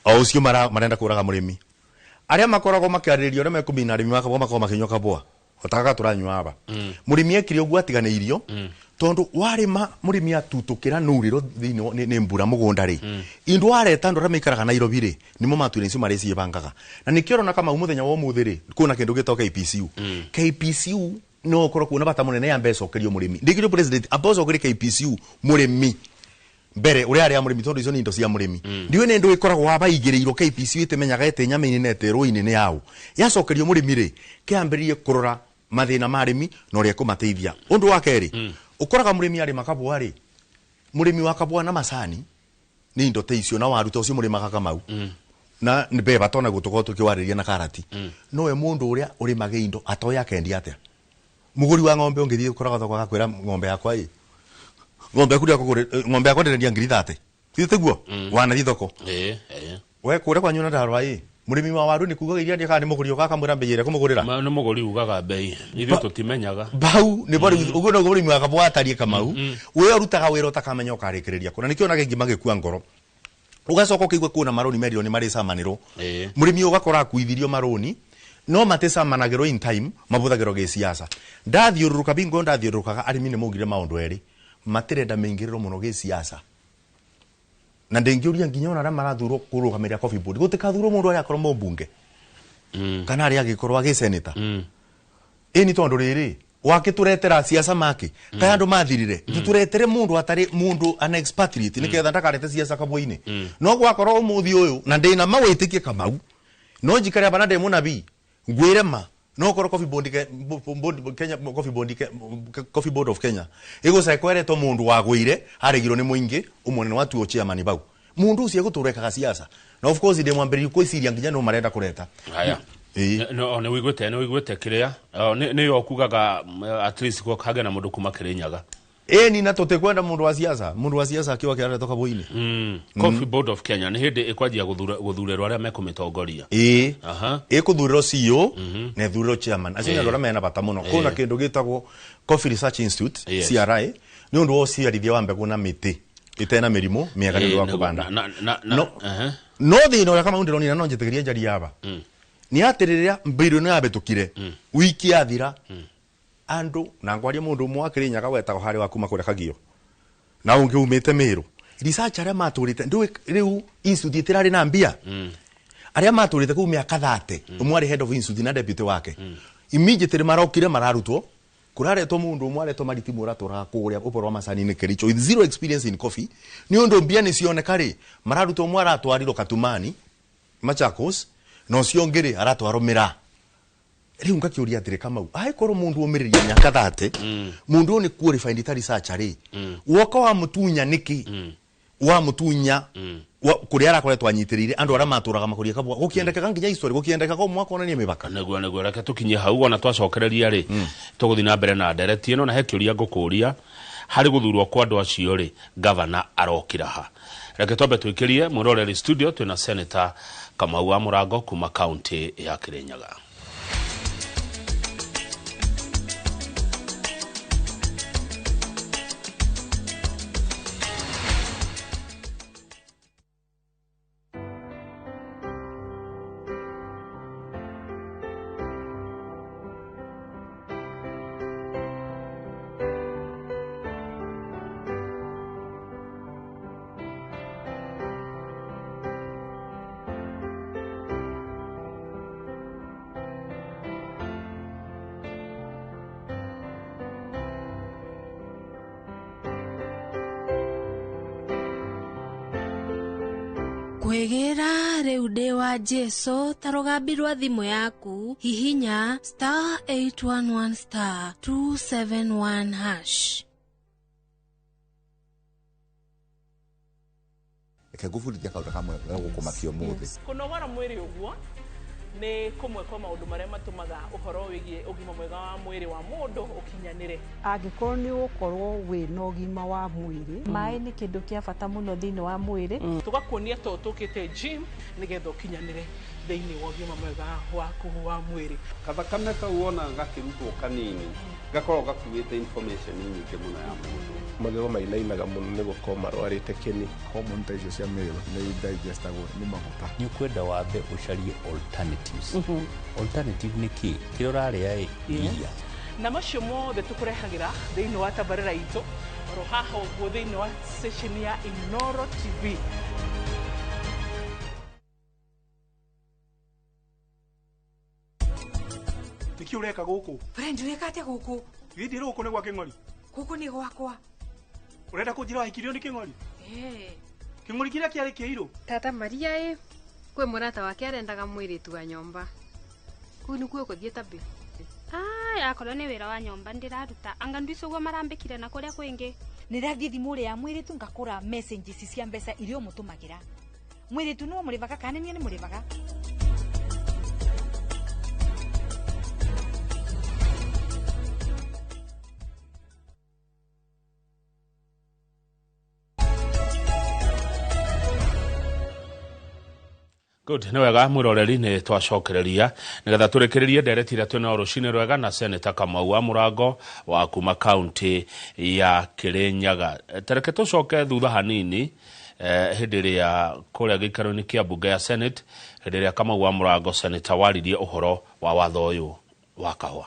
o ucio marenda kuraga murimi aria makoragwo makiarĩrĩrio aria mekumina arĩmi makabwa makoragwo makinyua kabwa otakaga turanyua aba murimi ekire uguo atiganĩirio tondu warima murimi atutukira nuriro thiini ni mbura mugunda ri indu wareta andu aria maikaraga Nairobi ri nimo matuire icio mari cibangaga na nikio urona Kamau muthenya wa umuthi ri kuna kindu gitagwo KPCU KPCU no ukorwo kuona bata munene ya mbeca ukirio murimi ndikiro president amboco ukiri KPCU murimi mbere uria aria murimi tondu icio ni indo cia murimi ndiwe ni ndu ikoragwo wabaigiriirwo KPCU itimenyaga ite nyama-ini na ite rũĩ-inĩ nĩ yao yacokerio mũrĩmi rĩ kĩambĩrĩrie kũrora mathĩna ma arĩmi na ũrĩa ĩkũmateithia ũndũ wa kerĩ ũkoraga mũrĩmi arĩma kabwa rĩ mũrĩmi wa kabwa na macani nĩ indo ta icio na waru ta ũcio mũrĩmaga Kamau na mbeba tona gũtũkorwo tũkĩwarĩria na karati nowe mũndũ ũrĩa ũrĩmaga indo atoĩ akendia atĩa mũgũri wa ng'ombe ũngĩthiĩ ũkoraga thoko agakwĩra ng'ombe yakwa ĩ ng'ombe yaku ng'ombe yakwa ndĩrendia ngiri 30 ti tiguo wanathi thoko we kũrĩa kwanyu na ndarwa ĩ mũrĩmi wa waru nĩ kugaga iria kana nĩ mũgũri ũkaga akamwĩra mbei ĩrĩa kũmũgũrĩra nĩ mũgũri ugaga mbei ithuĩ tũtimenyaga bau nĩ bo ũguo noguo mũrĩmi wa kabwa atariĩ Kamau we ũrutaga wĩra ũtakamenya ũkarĩkĩrĩria kũ na nĩkĩo onaga aingĩ magĩkua ngoro ugacoka ũkaigua kuona marũni merirwo nĩ marĩcamanĩrwo mũrĩmi ũgakora akuithirio marũni no maticamanagĩrwo in time mabũthagĩrwo gĩciaca ndathiũrũrũka bingo ndathiũrũrũkaga arĩmi nĩ maugire maũndũ erĩ matirenda maingĩrĩrwo mũno gĩciaca na ndingĩũria nginya ona arĩa marathurwo kũrũgamĩrĩra Coffee Board gũtikathurwo mũndũ arĩa akorwo mũmbunge kana arĩa angĩkorwo agĩseneta ĩni tondũ rĩrĩ wakĩtũretera ciaca make kaya andũ mathirire tũtũretere mũndũ atarĩ mũndũ an expatriate nĩgetha ndakarete ciaca kabwa-inĩ no gwakorwo ũmũthĩ ũyũ na ndĩna mawĩtĩkie Kamau no njikare aba na ndĩ mũnabii ngwĩre ma no korwo Coffee Board Kenya Coffee Board Coffee Board of Kenya igucekwo eretwo mundu wagwire aregirwo ni muingi umwe ni watuo chairman bau mundu ucio egũtũrekaga siasa na of course ndĩ mwambĩrĩrio kwĩciria nginya no marenda kũreta haya No nĩ wiguĩte kĩrĩa nĩyo kugaga at least kwa kagĩa na mũndũ kuma Kĩrĩnyaga. Ĩni na tũtikwenda mũndũ wa siasa, mũndũ wa siasa akiwa kĩaretwo kabũi-inĩ. Coffee Board of Kenya nĩ hĩndĩ ĩkwanjia gũthurĩrwo arĩa mekũmĩtongoria. Ĩĩ. Ĩkũthurĩrwo CEO na ĩthurĩrwo chairman. Acio nĩ andũ arĩa mena bata mũno. Kwĩna kĩndũ gĩtagwo Coffee Research Institute, CRI, nĩ ũndũ wa ũciarithia wa mbegũ na mĩtĩ ĩtena mĩrimũ mĩega nĩ ũndũ wa kũbanda. No thĩna ũrĩa Kamau ndĩronire no njĩtĩkĩrie njarie aba. Nĩ atĩ rĩrĩa mbirũ ĩno yabĩtũkire, wiki yathira, andũ na ngwaria mũndũ ũmwe wa Kĩrĩnyaga wetagwo harĩ wa kuma kũrĩa Kagio na ũngĩ umĩte Mĩrũ, research arĩa matũrĩte ndũĩ rĩu institute ĩtĩrarĩ na mbia, arĩa matũrĩte kũu mĩaka 30, ũmwe arĩ head of institute na deputy wake, immediately marokire mararutwo kũraretwo mũndũ ũmwe aretwo Maritimu ũratũraga kũrĩa ũboro wa macani-inĩ Kericho with zero experience in coffee, nĩ ũndũ mbia nĩ cioneka rĩ, mararutwo ũmwe aratwarirwo Katumani Machakos na ũcio ũngĩ rĩ aratwarwo Mĩraa. Rĩu ngakĩũria atĩrĩ Kamau, angĩkorwo mũndũ ũmĩrĩria mĩaka 30, mũndũ ũyũ nĩ qualified ta researcher rĩ, woka wamũtunya nĩkĩ? Wamũtunya kũrĩa arakoretwo anyitĩrĩire andũ arĩa matũraga makũria kabwa, gũkĩendekaga nginya history, gũkĩendekaga o mwaka onanie mĩbaka. Nĩguo reke tũkinye hau, ona twacokereria rĩ, tũgũthiĩ na mbere na ndereti ĩno, na he kĩũria ngũkũria harĩ gũthurwo kwa andũ acio rĩ, gavana arokĩra ha? Reke twambe twĩkĩrie mwĩroreri studio, twĩna Senator Kamau wa Mũrango kuma kaunti ya Kĩrĩnyaga. Kwĩgĩra rĩu ndĩ wa Jesu ta rũgambi rwa thimũ yaku, hihinya star 811 star 271 hash. Reke ngũbundithia kaũndũ kamwe gegũkũmakia ũmũthĩ. Kũnogora mwĩrĩ ũguo nĩ kũmwe kwa maũndũ marĩa matũmaga ũhoro wĩgiĩ ũgima mwega wa mwĩrĩ wa mũndũ ũkinyanĩre. Angĩkorwo nĩ ũgũkorwo wĩna ũgima wa mwĩrĩ, maĩ nĩ kĩndũ kĩa bata mũno thĩinĩ wa mwĩrĩ. Tũgakuonia to tũkĩte gym nĩgetha ũkinyanĩre thĩinĩ wa ũgima mwega waku wa mwĩrĩ. Kathakame kau wona gakĩrutwo kanini gakorwo gakuĩte information nyingĩ mũno ya mũndũ. Magego mainainaga mũno nĩ gũkorwo marwarĩte kĩni. Hormone ta icio cia male nĩ digestagwo nĩ maguta. Nĩ ũkwenda wambe ũcarie alternatives. Alternative nĩ kĩ? Kĩrĩa ũrarĩa ĩ iria. Na macio mothe tũkũrehagĩra thĩinĩ wa tabarĩra itũ oro haha ũguo thĩinĩ wa session ya Inooro TV. Nĩkĩ ũreka gũkũ? Friend, ũreka atĩa gũkũ? Gĩthiĩ gũkũ nĩ gwa Kĩng'ori. Gũkũ nĩ gwakwa. Ũrenda kũnjĩra wahikirio nĩ Kĩng'ori? Ĩĩ. Kĩng'ori kĩrĩa kĩarĩ kĩirũ? Tata Maria ĩ, kwĩ mũrata wake arendaga mũirĩtu wa nyomba. Kũu nĩkuo ũgũthiĩ tabĩ. Aya, akorwo nĩ wĩra wa nyomba ndĩraruta, anga ndwĩcio ũguo marambĩkire na kũrĩa kwĩngĩ. Nĩrathiĩ thimũ ĩrĩa ya mũirĩtu ngakũra messages cia mbeca iria ũmũtũmagĩra. Mũirĩtu nĩwe ũmũrĩvaga kana nĩ niĩ nĩmũrĩvaga? Good, nĩ wega mwĩroreri nĩ twacokereria nĩgetha tũrĩkĩrĩrie ndereti ĩrĩa twĩnayo rũcinĩ rwega na Senator Kamau wa Mũrango wa kuma kaunti ya Kĩrĩnyaga. Tareke tũcoke thutha hanini hĩndĩ ĩrĩa kũrĩa gĩikaro-inĩ kĩa mbunge ya Senate, hĩndĩ ĩrĩa Kamau wa Mũrango Senator waririe ũhoro wa watho ũyũ wa kahũa.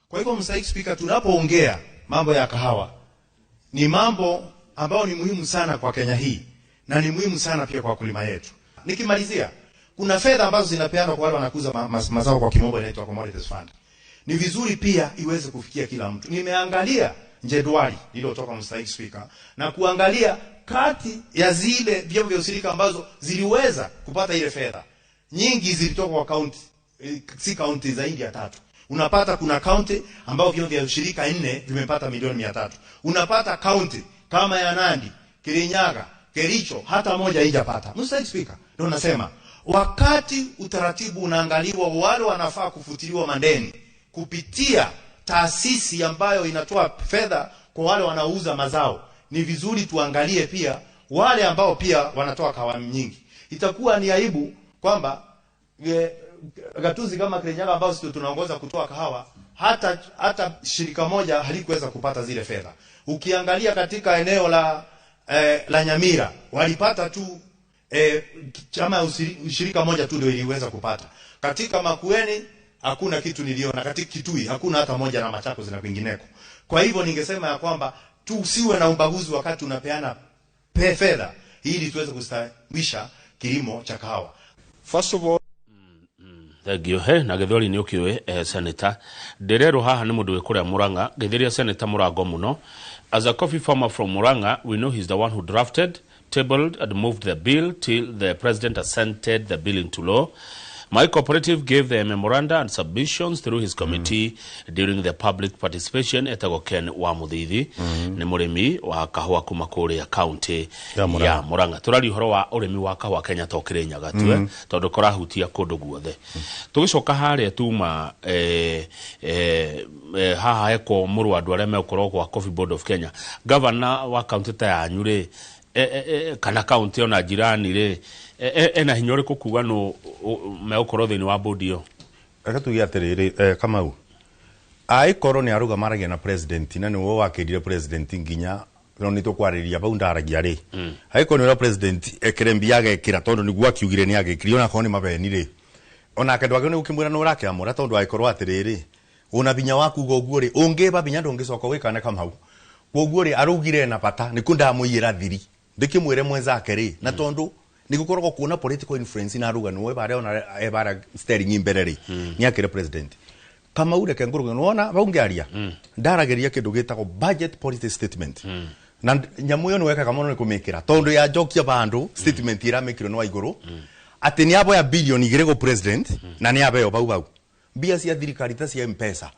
Kwa hivyo Mstahiki Spika, tunapoongea mambo ya kahawa ni mambo ambayo ni muhimu sana kwa Kenya hii na ni muhimu sana pia kwa wakulima yetu. Nikimalizia, kuna fedha ambazo zinapeanwa kwa wale wanakuza mazao, kwa kimombo inaitwa commodities fund. Ni vizuri pia iweze kufikia kila mtu. Nimeangalia jedwali lililotoka Mstahiki Spika na kuangalia kati ya zile vyama vya ushirika ambazo ziliweza kupata ile fedha, nyingi zilitoka kwa county, si county zaidi ya 3. Unapata kuna county ambao vyama vya ushirika 4 vimepata milioni 300. Unapata county kama ya Nandi, Kirinyaga, Kericho hata moja haijapata. Mstahiki Spika, ndio nasema Wakati utaratibu unaangaliwa, wale wanafaa kufutiliwa madeni kupitia taasisi ambayo inatoa fedha kwa wale wanaouza mazao, ni vizuri tuangalie pia wale ambao pia wanatoa kahawa nyingi. Itakuwa ni aibu kwamba gatuzi kama Kirinyaga ambao sisi tunaongoza kutoa kahawa, hata shirika moja halikuweza kupata zile fedha. Ukiangalia katika eneo la Nyamira walipata tu chama ushirika moja tu ndio iliweza kupata. Katika Makueni hakuna kitu niliona, katika Kitui hakuna hata moja, na Machakos na kwingineko. Kwa hivyo ningesema ya kwamba tusiwe na ubaguzi wakati unapeana fedha ili tuweze kustawisha kilimo cha kahawa. First of all, thank you. He na githori ni ukiwe senator ndirerwo haha ni mundu wikuria Murang'a ngithiria Senator Murango muno. As a coffee farmer from Murang'a, we know he's the one who drafted, tabled and moved the bill till the president assented the bill into law. My cooperative gave the memoranda and submissions through his committee during the public participation. Etagwo Ken wa Muthithi ni murimi wa kahua kuma kuria county ya Murang'a. Turari uhoro wa urimi wa kahua Kenya to Kirinyaga tue tondu korahutia kundu guothe. Tugicoka haria tuma haha heko muru andu aria megukorwo kwa Coffee Board of Kenya. Governor wa county ta yanyu ri kana county ona jirani ri ena hinya uriku kuga no megukorwo thiini wa board iyo? Reke tuge atiriri Kamau, aikorwo ni aruga maragia na president na niwe wakirire president nginya no ni tukwariria bau ndaragia ri aikorwo ni ura president ekire mbia agekira tondu niguo akiugire ni agekire ona korwo ni mabeni ri onake ndwagä nä gå kä mwä ra nä å rakä amå tondå angäkorwo atä rä rä ona binya waku uga ũguo rĩ ũngĩba binya ndũngĩcoka wĩkane Kamau koguo rĩ araugire na bata nĩ kũ ndamũiyĩra thiri ndĩkĩmwĩre mwenzake rĩ na tondũ nĩ gũkoragwo kuona political influence na aruga nĩwe barĩa ona ebara steering mbere rĩ nĩ akĩre president Kamau reke ngũrũge nĩwona bau ngĩaria ndaragĩria kĩndũ gĩtagwo budget policy statement na nyamũ ĩyo nĩwekaga mũno nĩ kũmĩkĩra tondũ yanjokia bandũ statement ĩramĩkĩrwo nĩ wa igũrũ atĩ nĩ aboya bilioni igĩrĩ gũ president na nĩ abeo bau bau mbia cia thirikari ta cia mpesa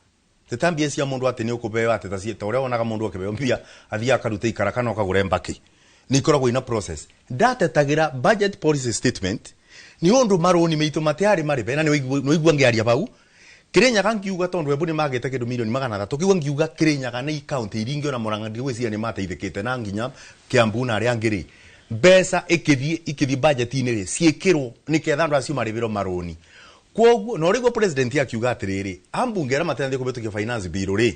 teta mbia cia mundu atĩ nĩ ũkũbeo atĩ ta cia ta ũrĩa wonaga mundu akĩbeo mbia athiaga akaruta ikara kana ũkagũra mbaki nĩ ikoragwo ina process ndatetagĩra budget policy statement nĩ ũndũ marũni meitũ matiarĩ marĩbe na nĩ waigua ngĩaria bau Kirinyaga ngiuga tondu Embu nĩ magĩte kĩndũ milioni 300 kiuga ngiuga Kirinyaga nĩ county iria ingĩ ona Murang'a ndigwĩciria nĩ mateithĩkĩte na nginya Kiambu na arĩa angĩ rĩ mbeca ikĩthiĩ budget-inĩ rĩ ciĩkĩrwo nĩketha andũ acio marĩbĩrwo marũni koguo no rĩguo president akiuga atĩrĩrĩ ambunge arĩa matenathiĩ kũhĩtũkia finance bill rĩ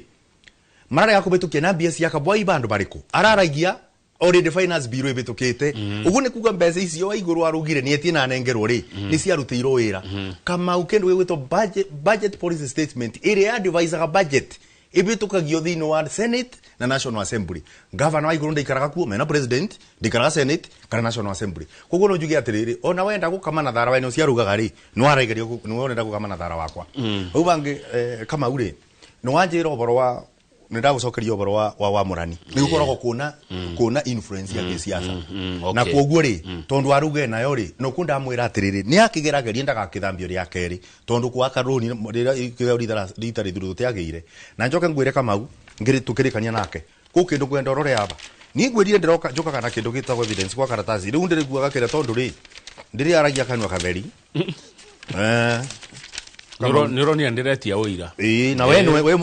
mararega kũhĩtũkia na mbia cia kabwa bandũ barĩkũ araragia already finance bill ĩhĩtũkĩte ũguo nĩ kuga mbeca icio wa igũrũ arugire nĩ etie na anengerwo rĩ nĩ ciarutĩirwo wĩra Kamau kĩndũ gĩgwĩtwo budget policy statement ĩrĩa advisaga budget ĩhĩtũkagio thĩinĩ wa Senate na National Assembly. Governor wa igũrũ ndaikaraga kuo mena president ndikaraga Senate kana National Assembly koguo no njuge atĩrĩrĩ ona wenda gũkama na thara wa ĩno ciarugaga rĩ no arageria nĩ wonenda gũkama na thara wakwa hau bangĩ Kamau rĩ nĩ wanjĩra ũhoro wa nĩ ndagũcokeria ũhoro wa Mũrani nĩ gũkoragwo kuona influence ya gĩsiasa na koguo rĩ tondũ aruge nayo rĩ no kũ ndamwĩra atĩrĩrĩ nĩ akĩgerageria ndagakĩthambio rĩa kerĩ tondũ gwaka rũni rĩrĩa rita rĩthiru tũtiagĩire na njoke ngwĩre Kamau ngĩrĩ tũkĩrĩkania nake kũ kĩndũ kwenda ũrore aba niĩ ngwĩrire ndĩroka njũkaga na kĩndũ gĩtagwo evidence kwa karatathi rĩu ndĩrĩkuaga kĩrĩa tondũ rĩ ndĩrĩaragia kanua katheri Nĩũronia ndĩretia ũira ĩĩ na we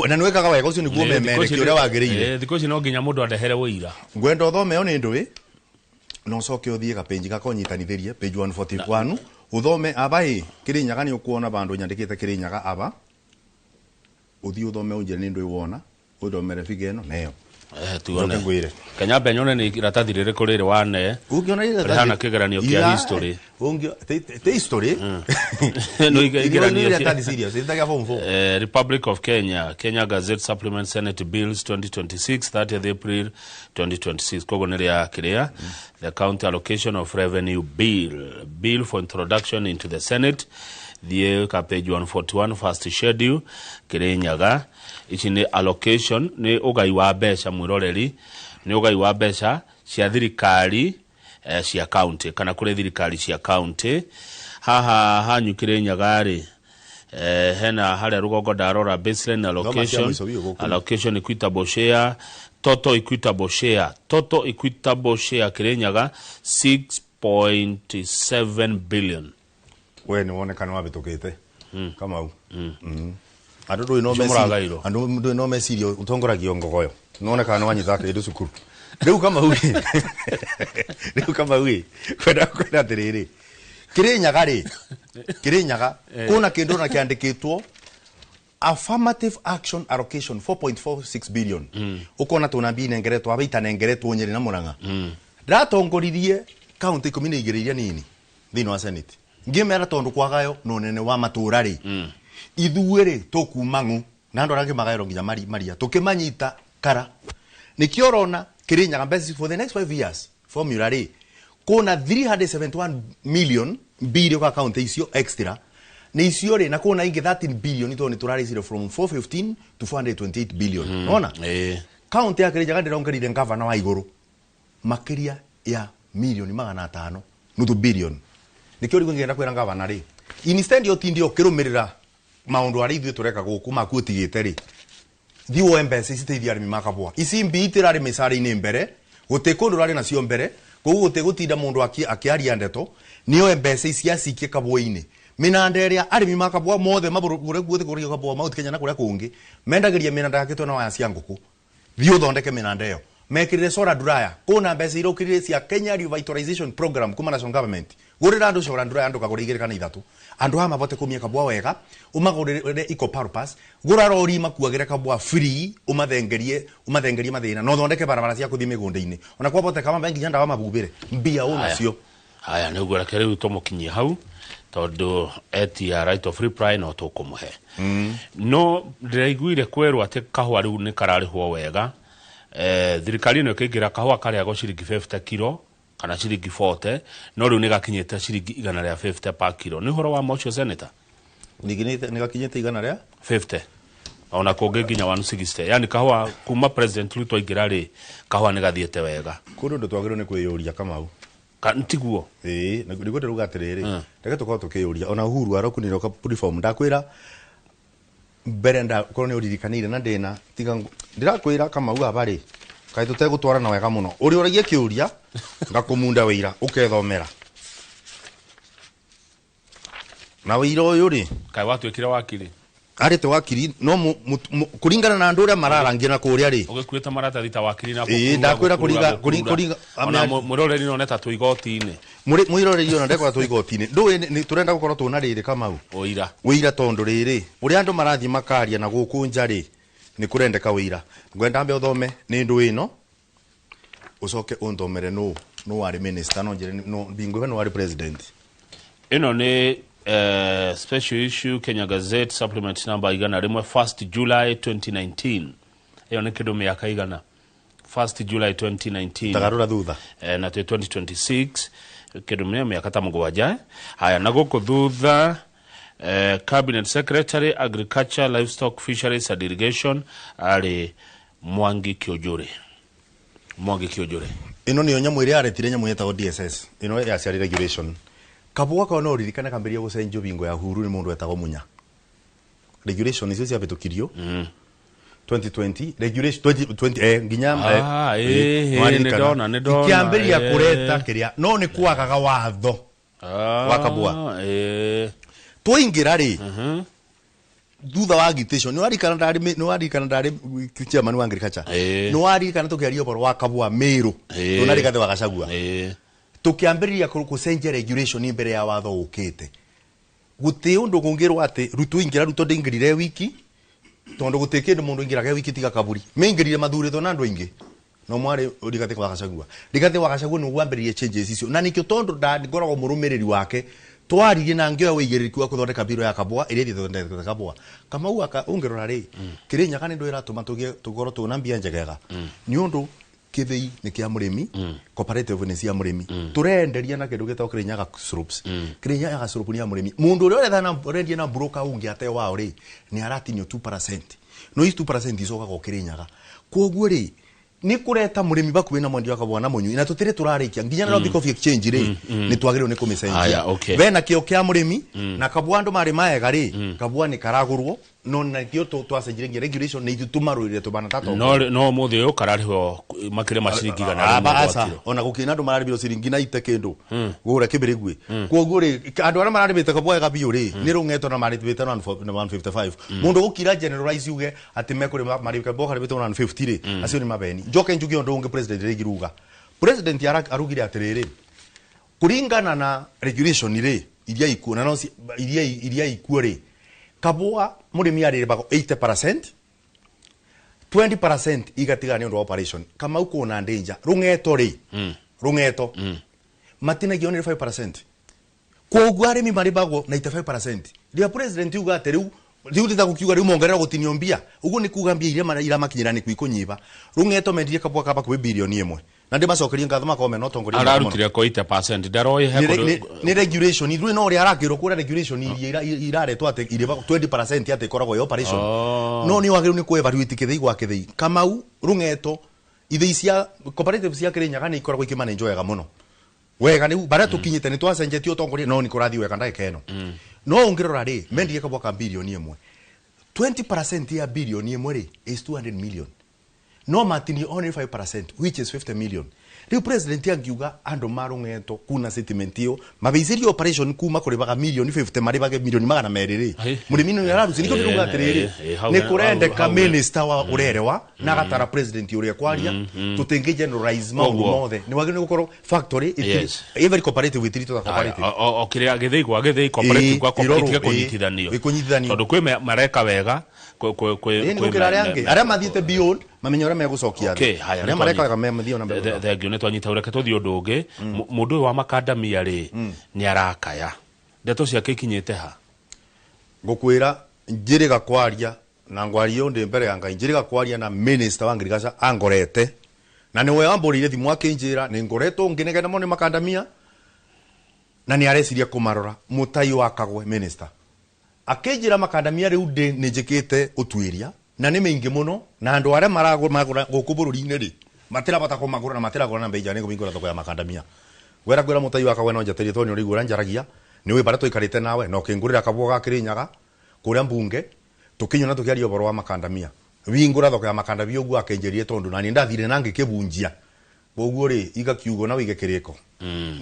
na nĩwĩkaga wega ũcio nĩguo ũmemereki ũrĩa wagĩrĩire thikũ ici no nginya mũndũ andehere ũira ngwenda ũthome ĩyo nĩ ndũĩ na ũcoke ũthiĩ gapenji gakwa ũnyitanithĩrie page 141 ũthome aba ĩ Kirinyaga nĩ ũkuona bandũ nyandĩkĩte Kirinyaga aba ũthiĩ ũthome ũnjĩre nĩ ndũĩ wona ũthomere figure ĩno neyo tuone Kenya Benyone nĩ iratathi rĩrĩkũ rĩrĩ wane rĩhana kĩgeranio kĩa history te history no igeranio iratathi serious ĩtaga form 4 Republic of Kenya Kenya Gazette Supplement Senate Bills 2026 30th April 2026 koguo nĩ rĩa kĩrĩa the county allocation of revenue bill for introduction into the Senate thiĩ ka page 141 first schedule Kirinyaga ici nĩ allocation nĩ ũgai wa mbeca mwĩroreri nĩ ũgai wa mbeca cia thirikari cia county kana kũrĩ thirikari cia county haha hanyu Kirinyaga rĩ hena harĩa rũgongo ndarora baseline allocation equitable share total equitable share total equitable share Kirinyaga 6.7 billion We nĩ woneka nĩ wabĩtũkĩte Kamau. Andũ ndũĩ no meciria, andũ ndũĩ no meciria ũtongoragio ngogoyo. Nĩwoneka nĩ wanyita kĩndũ cukuru. Rĩu Kamau rĩ, rĩu Kamau rĩ, kwenda kwenda atĩrĩrĩ, Kĩrĩnyaga rĩ, Kĩrĩnyaga kũna kĩndũ na kĩandĩkĩtwo affirmative action allocation 4.46 billion. Ukona tuna mbia inengeretwo aba itanengeretwo Nyeri na Murang'a. Ndatongoririe kaunti 12 iria nini thĩinĩ wa Senate. Ngĩmera tondũ kwagayo na ũnene wa matũra rĩ, ithuĩ rĩ tũkuma ng'ũ na andũ arĩa angĩ magaĩrwo nginya maria tũkĩmanyita kara. Nĩkĩo ũrona Kĩrĩnyaga mbeca for the next 5 years formula rĩ kũna 371 million mbiri kwa kaunti icio extra nĩ icio rĩ, na kũna ingĩ 13 billion tondũ nĩ tũrarĩcire from 415 to 428 billion. Nĩwona? Kaunti ya Kĩrĩnyaga ndĩrongerire ngavana wa igũrũ makĩria ya milioni 500 nuthu billion. Nĩkĩo rĩu ngĩenda kwĩra ngavana rĩ, instead ũtinde ũkĩrũmĩrĩra maũndũ arĩa ithuĩ tũreka gũkũ maku ũtigĩte rĩ, thiĩ woe mbeca ici teithia arĩmi makabũa. Ici mbi itirarĩ mĩcara-inĩ mbere, gũtĩ kũndũ ũrarĩ nacio mbere, koguo gũtĩ gũtinda mũndũ akĩaria ndeto, nĩoe mbeca ici acikie kabũa-inĩ. Mĩnanda ĩrĩa arĩmi makabũa mothe mabũrũri guothe kũrĩa kabũa Mount Kenya na kũrĩa kũngĩ, mendagĩria mĩnanda yakĩtwo na waya cia ngũkũ. Thiĩ ũthondeke mĩnanda ĩyo. Mekĩrĩre solar dryer, kũna mbeca irũkĩrĩre cia Kenya Revitalization Program kuma national government. Gũrĩra andũ solar dryer, andũ kagũre 2 kana 3. Andũ aya mabote kũmia kabũa wega, ũmagũrĩre eco purpose, gũra rori makuagĩre kabũa free, ũmathengerie mathĩna, na ũthondeke barabara cia kũthiĩ mĩgũnda-inĩ. Ona kwaboteka mambe nginya ndawa mabubĩre, mbia ũ nacio. Haya, nĩguo reke rĩu tũmũkinyie hau, tondũ etia right of reply no tũkũmũhe. No ndĩraiguire kwerwo atĩ kahũa rĩu nĩ kararĩhwo wega. Thirikari ĩno ĩkĩingĩra kahũa karĩagwo ciringi 50 kilo kana ciringi 40, no rĩu nĩ gakinyĩte ciringi 150 per kilo. Nĩ ũhoro wa ma ũcio, Senator? Nĩ gakinyĩte igana rĩa 50. Ona kũngĩ nginya 160. Yani kahũa kuma President Ruto aingĩra rĩ, kahũa nĩ gathiĩte wega. Kũndũ ũndũ twagĩrĩirwo nĩ kwĩyũria Kamau. Tiguo? Ĩĩ, nĩguo ndĩrauga atĩrĩrĩ, reke tũkorwo tũkĩyũria. Ona Uhuru arokunire platform, ndakwĩra mbere ndakorwo nĩ ũririkanĩire na ndĩna, tiga ndĩrakwĩra Kamau aba rĩ, kaĩ tũtegũtwarana wega mũno. Ũrĩa ũragia kĩũria, ngakũmunda wĩira, ũkethomera. Na wĩira ũyũ rĩ, Kaĩ watuĩkire wakiri? Arĩte wakiri, no kũringana na andũ ũrĩa mararangia na kũrĩa rĩ. Ũgĩkuĩte maratathi ta wakiri na Ĩĩ, ndakwĩra kũrura, kũrura. Ona mwĩroreri no neta twĩ igoti-inĩ. Mwĩroreri ona ndekora twĩ igoti-inĩ. Ndũĩ nĩ tũrenda gũkorwo twĩna rĩrĩ Kamau. Ũira. Ũira tondũ rĩrĩ, ũrĩa andũ marathiĩ makaria na gũkũ nja rĩ, nĩ kũrendeka ũira. Ngwenda mbe ũthome nĩ ndũ ĩno, ũcoke ũnthomere nũ warĩ minister, no njĩre nũ mbingũ nũ warĩ president. Ĩno nĩ special issue Kenya Gazette supplement number 101 1st July 2019. Ĩyo nĩ kĩndũ mĩaka igana. 1st July 2019. Tagarũra thutha. Na 2026 kĩndũ mĩaka ta mũgwanja. Haya, na gũkũ thutha Cabinet Secretary Agriculture, Livestock, Fisheries and Irrigation arĩ Mwangi Kiunjuri. Mwangi Kiunjuri. Ĩno nĩyo nyamũ ĩrĩa yaretire nyamũ yetagwo DSS. Ĩno yaciarire regulation. Kabũa kau no ũririkane kambĩrĩria gũcenjio bingo ya Uhuru nĩ mũndũ wetagwo Munya. Regulation icio ciahĩtũkirio 2020 regulation 2020 nginya nĩ ndona, ikĩambĩrĩria kũreta kĩrĩa no nĩ kwagaga watho wa kabũa. Twaingĩra rĩ, thutha wa agitation, nĩ warikana ndarĩ chairman wa agriculture. Nĩ warikana tũkĩaria ũhoro wa kabũa Meru, tũna Rigathĩ wa Gachagua. Tũkĩambĩrĩria gũcenjia regulation mbere ya watho ũkĩte. Gũtĩ ũndũ kũngĩrwo atĩ Ruto ingĩra, Ruto ndĩingĩrire wiki, tondũ gũtĩ kĩndũ mũndũ aingĩraga wiki tiga kaburi. Maingĩrire mathurĩtwo na andũ aingĩ. No mwarĩ Rigathĩ wa Gachagua. Rigathĩ wa Gachagua nĩ wambĩrĩirie changes icio. Na nĩkĩo tondũ ngoragwo mũrũmĩrĩri wake, twaririe na ngĩoya ũigĩrĩrĩki wa gũthondeka biro ya kabũa ĩrĩa ĩthiĩte kabũa. Kamau aka ũngĩrora rĩ, Kĩrĩnyaga nĩ ndũ ĩratũma tũkorwo twĩna mbia njegega. Nĩ ũndũ kĩthĩi nĩ kĩa mũrĩmi, cooperative nĩ cia mũrĩmi. Tũrenderia na kĩndũ gĩtagwo Kĩrĩnyaga Slopes. Kĩrĩnyaga Slope nĩ ya mũrĩmi. Mũndũ ũrĩa ũrendia na broker ũngĩ ate wao rĩ, nĩ aratinio 2%. No ici 2% icokaga o Kĩrĩnyaga. Koguo rĩ, nĩ kũreta mũrĩmi bakuhĩ na mwendia wa kabũa na mũnyui, na tũtirĩ tũrarĩkia nginya Nairobi Coffee Exchange rĩ, nĩ twagĩrĩirwo nĩ kũmĩcenjia. Bena kĩo kĩa mũrĩmi, na kabũa andũ marĩ maega rĩ, kabũa nĩ karagũrwo No na kio twacenjirie nginya regulation nĩ ithuĩ tũmarũĩrĩre tũbana ta no no mũthĩ ũyũ kararĩhwo makĩria ma ciringi 100 Aca ona gũkĩrĩ na andũ mararĩbirwo ciringi na ite kĩndũ gũra kĩbĩrĩgui. Koguo rĩ, andũ arĩa mararĩbĩte kabwega biũ rĩ, nĩ rũng'eto na marĩbĩte na 155. Mũndũ gũkira generalize uge atĩ mekũrĩma marĩbĩte 150 rĩ, acio nĩ mabeni. Njoke njuge ũndũ ũngĩ president rĩngĩ ruga. President arugire atĩrĩrĩ, kũringana na regulation rĩ iria ikuo na no iria ikuo rĩ, kabua mũrĩmi arĩrĩbagwo 80%, 20% igatigana nĩ ũndũ wa operation. Kamau kũna danger rũng'eto rĩ, rũng'eto matinagio nĩ 5%. Koguo arĩmi marĩbagwo 95%. Rĩrĩa president uga atĩ rĩu rĩu rĩu mongerera gũtinio mbia, ũguo nĩ kuga mbia iria iramakinyĩra nĩ kuikũnyiba. Rũng'eto mendirie kabua kaba kwĩ bilioni 1 na ndĩmacokerie ngatho makorwo mena ũtongoria mwega mũno. Ararutire ko 80% ndaroĩ he Nĩ regulation ithuĩ no ũrĩa arakĩrwo kũrĩa regulation iria iraretwo atĩ irĩbagwo 20% atĩ ĩkoragwo ĩ operation. No nĩ wagĩrĩirwo nĩ kũ evaluate kĩthĩi gwa kĩthĩi. Kamau rũng'eto ithĩi cia cooperative cia Kĩrĩnyaga nĩ ikoragwo ikĩmanage wega mũno. Wega nĩ barĩa tũkinyĩte nĩ twacenjetie ũtongoria no nĩ kũrathiĩ wega ndagĩka ĩno. No ũngĩrora rĩ, mendirie kabua ka bilioni 1. 20% ya bilioni 1 rĩ is 200 million. No matinio only 5%, which is 50 million. Rĩu president angiuga andũ marũng'eto kuna statement ĩyo mabeicĩrie operation kuma kũrĩbaga milioni 50 marĩbage milioni 200 rĩ, mũrĩmi nĩ araruci. Nĩkĩo ndĩrauga atĩrĩrĩ, nĩ kũrendeka minister wa ũrerewa na agatara president ũrĩa kwaria, tũtingĩ generalize maũndũ mothe. Nĩ wagĩrĩirwo gũkorwo factory every cooperative ĩtiritwo ta cooperative. O kĩrĩa gĩthĩi gwa gĩthĩi, cooperative gwa cooperative kũnyitithanio. Kũnyitithanio. Tondũ kwĩ mareka wega, kwĩ gũkĩra arĩa angĩ arĩa mathiĩte beyond mamenya ũrĩa megũcokia thĩ. Arĩa mareka wega mathiĩ ona mbere. Thengiũ nĩ twanyita. Reke tũthiĩ ũndũ ũngĩ. Mũndũ ũyũ wa makandamia rĩ, nĩ arakaya, ndeto ciake ikinyĩte ha? Ngũkwĩra njĩrĩga kwaria na ngwaria ũyũ ndĩ mbere ya Ngai, njĩrĩga kwaria na minister wa ngirigaca angorete na nĩwe wambũrĩire thimũ akĩnjĩra nĩ ngoretwo ngĩnegena mũno nĩ makandamia na nĩ areciria kũmarora. Mũtai wa Kagwe minister akĩnjĩra makandamia rĩu ndĩ nĩ njĩkĩte ũtuĩria na nĩ mĩingĩ mũno na andũ arĩa maragũra gũkũ bũrũri-inĩ rĩ matirabata kũmagũra na matiragũra na mbei njega, nĩngũmĩhingũra thoko ya makandamia. Ngwĩra ngwĩra mũtai wa Kagwe no njeterie tondũ nĩ ũrĩigua ũrĩa njaragia, nĩ ũĩ barĩa tũikarĩte nawe na ũkĩngũrĩra kabua ga Kĩrĩnyaga kũrĩa mbunge tũkĩnyua na tũkĩaria ũhoro wa makandamia. Wingũra thoko ya makandamia ũguo akĩnjĩrire tondũ nani ndathire na ngĩkĩbunjia. Koguo rĩ, iga kiugo na wĩige kĩrĩko.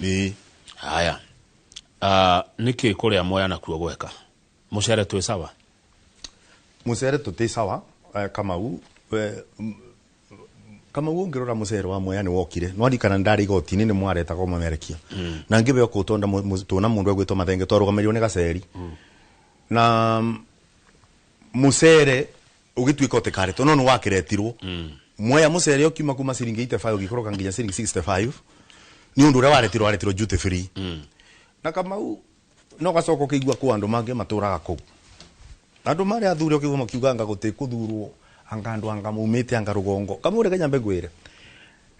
Ĩĩ. Haya. Nĩkĩ kũrĩa Mwea nakuo gweka? Mũcere twĩ sawa? Mũcere tũtĩ sawa, Kamau. Kamau ũngĩrora mũcere wa Mwea nĩ wokire. No ndirikana ndarĩ igoti-inĩ nĩ mwaretagwo mũmerekia. Na ngĩbeo kũtonda tũna mũndũ egwĩtwo Mathenge twarũgamĩrĩirwo nĩ Gaceri. Na mũcere ũgĩtuĩka ũtĩkaretwo no nĩ wakĩretirwo. Mwea mũcere ũkiuma kuma ciringi 85 ũgĩikũrũka nginya ciringi 65 nĩ ũndũ ũrĩa waretirwo waretirwo duty free. Na Kamau no gacoka ũkĩigua kũ andũ mangĩ matũraga kũu. Andũ marĩa athure ũkĩigua makiuga anga gũtĩ kũthurwo anga andũ anga maumĩte anga rũgongo. Kamau reke nyambe ngwĩre.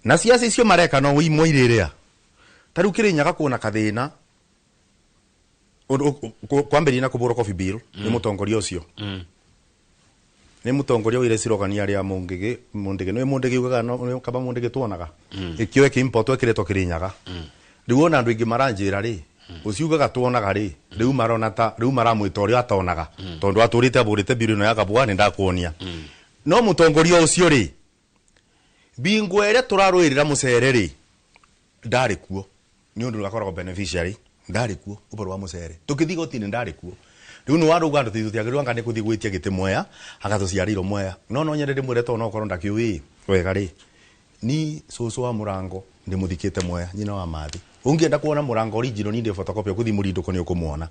Na ciaca icio mareka no imwe irĩrĩa. Ta rĩu Kĩrĩnyaga kuona kathĩna kwambĩrĩria na kũbũrwo coffee bill nĩ mũtongoria ũcio. Nĩ mũtongoria wĩre cirogania rĩa Mũngĩgĩ, Mũndĩgĩ nĩ Mũndĩgĩ ugaga no kaba Mũndĩgĩ tuonaga. Ĩkĩoe kĩ-import ĩkĩretwo Kĩrĩnyaga. Rĩu ona andũ aingĩ maranjĩra rĩ, ũcio ugaga tuonaga rĩ, rĩu marona ta rĩu maramwĩta ũrĩa atonaga tondũ atũrĩte abũrĩte bill ĩno ya kabua nĩ ndakuonia. No mũtongoria ũcio rĩ, bingo ĩrĩa tũrarũĩrĩra mũcere rĩ, ndarĩ kuo nĩ ũndũ akoragwo beneficiary, ndarĩ kuo ũhoro wa mũcere tũkĩthiĩ igoti-inĩ ndarĩ kuo. Rĩu nĩ warauga andũ tũtiagĩrĩirwo anga nĩ kũthiĩ gwĩtia gĩtĩ Mwea agatũciarĩirwo Mwea. No no nyende ndĩmwĩre tondũ no korwo ndakĩũĩ wega rĩ, ni cũcũ wa Mũrango ndĩmũthikĩte Mwea, nyina wa Mathi. Ũngĩenda kuona Mũrango original ni ndĩ photocopy ũkũthiĩ Mũrindũko nĩ ũkũmuona.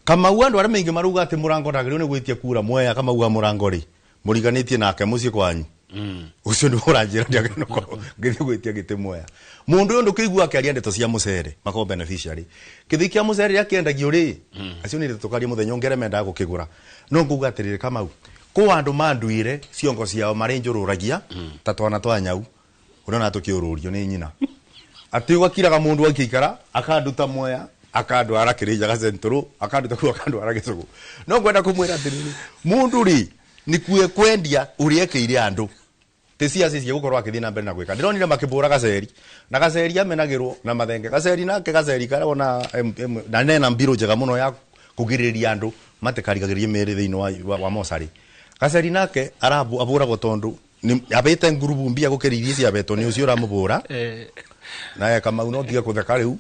Kamau andũ arĩa maingĩ marauga atĩ Mũrango ndagĩrĩirwo nĩ gwĩtia kura Mwea, Kamau wa Mũrango rĩ, mũriganĩtie nake mũciĩ kwanyu. Ũcio nĩ ũranjĩra ndiagĩrĩirwo gũkorwo ngĩthiĩ gwĩtia gĩtĩ Mwea. Mũndũ ũyũ ndũkĩigua akĩaria ndeto cia mũcere makorwo beneficiary. Kĩthĩi kĩa mũcere rĩrĩa kĩendagio rĩ, acio nĩ ndeto tũkaria mũthenya ũngĩ arĩa mendaga gũkĩgũra. No nguga atĩrĩrĩ Kamau, kũ andũ manduire ciongo ciao marĩ njũrũragia ta twana twa nyau, ũrona tũkĩũrũrio nĩ nyina. Atĩ ũgakiraga mũndũ akĩikara akanduta Mwea, akandwara Kĩrĩnyaga Central, akanduta kũu akandwara Gĩcũgũ. No ngwenda kũmwĩra atĩrĩrĩ, mũndũ rĩ nĩkue kwendia ũrĩa ekĩire andũ. Ti ciaca ici gũkorwo akĩthiĩ na mbere na gwĩka. Ndĩronire makĩbũra Gaceri na Gaceri amenagĩrwo na Mathenge. Gaceri nake Gaceri karĩa ona na nena mbirũ njega mũno ya kũgirĩrĩria andũ matikarigagĩrie mĩĩrĩ thĩinĩ wa mocarĩ. Gaceri nake abũragwo tondũ abĩte ngurubu mbia gũkĩra iria ciabetwo nĩ ũcio ũramũbũra. Naye Kamau no ndige kũtheka rĩu.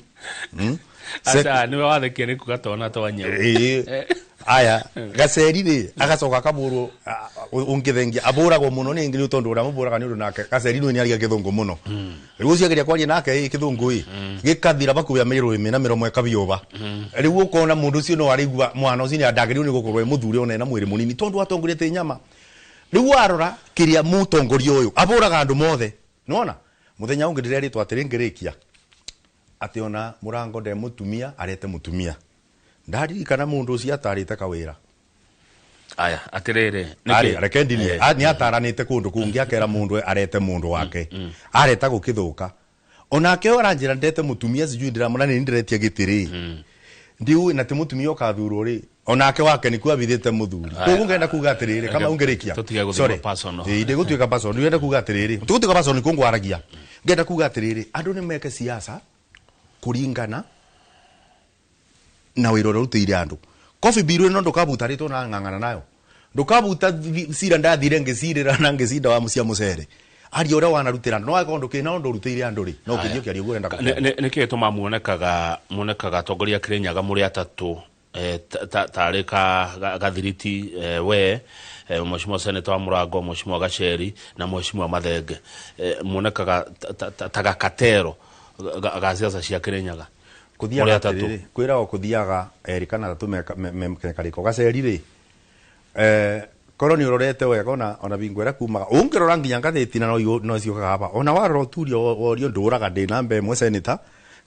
Aca nĩwe wathekia nĩ kuga twana twa nyau. Aya Gaceri rĩ agacoka akabũrwo ũngĩthengia abũragwo mũno nĩ nĩ tondũ ũrĩa amũbũraga nĩ ũndũ nake Gaceri nĩ nĩaria gĩthũngũ mũno. Rĩu ũcio ageria kwaria nake gĩthũngũ ĩ gĩkathira bakuya mĩrũ na mĩromo ĩkabiũba. Rĩu ũkona mũndũ ũcio no araigua mwana ũcio nĩ andagĩrĩirwo nĩ gũkorwo e mũthure ona ena mwĩrĩ mũnini tondũ atongorĩte nyama. Rĩu warora kĩrĩa mũtongoria ũyũ abũraga andũ mothe. Nĩwona mũthenya ũngĩ ndĩrerĩtwo atĩrĩ ngĩrĩkia atĩ ona Mũrango nde mũtumia arete mũtumia. Ndaririkana mũndũ ũcio atarĩte kawĩra. Aya atĩrĩrĩ nĩkĩ reke ndinie nĩ ataranĩte kũndũ kũngĩ akera mũndũ arete mũndũ wake areta gũkĩthũka onake ũranjĩra ndete mũtumia sijui ndĩramũna nĩ ndĩretia gĩtĩ rĩ ndiũĩ na ti mũtumia ũkathurwo rĩ onake wake nĩkuo abithĩte mũthuri. Koguo ngenda kuga atĩrĩrĩ kama ũngĩrĩkia sorry ndĩgũtuĩka personal ngenda kuga atĩrĩrĩ tũgũtuĩka personal nĩkuo ngwaragia ngenda kuga atĩrĩrĩ andũ nĩ meke siasa kũringana na wĩra ũrĩa ũrutĩire andũ. Kobi biru ĩno ndũkabuta rĩtwo na ng'ang'ana nayo ndũkabuta cira ndathire ngĩcirĩra na ngĩcinda wa cia mũcere aria ũrĩa wanarutĩra no angĩkorwo ndũkĩna ũndũ ũrutĩire andũ rĩ no ũkĩthiĩ ũkĩaria ũguo ũrenda. Nĩkĩ gĩtũmaga muonekaga atongoria a Kĩrĩnyaga mũrĩ atatũ tarĩ gathiriti we Mheshimiwa Senator wa Mũrango, Mheshimiwa Gaceri na Mheshimiwa Mathenge muonekaga ta gakatero ga siasa cia Kĩrĩnyaga kuthiaga atiriri kwiragwo kuthiaga eri kana tatu mekariko Gaceri ri korwo ni urorete wega ona bingo ira kumaga ungirora nginya ngathĩti na no ciũkaga hapa ona warora ũturio worio ndũraga ndĩ namba ĩmwe senator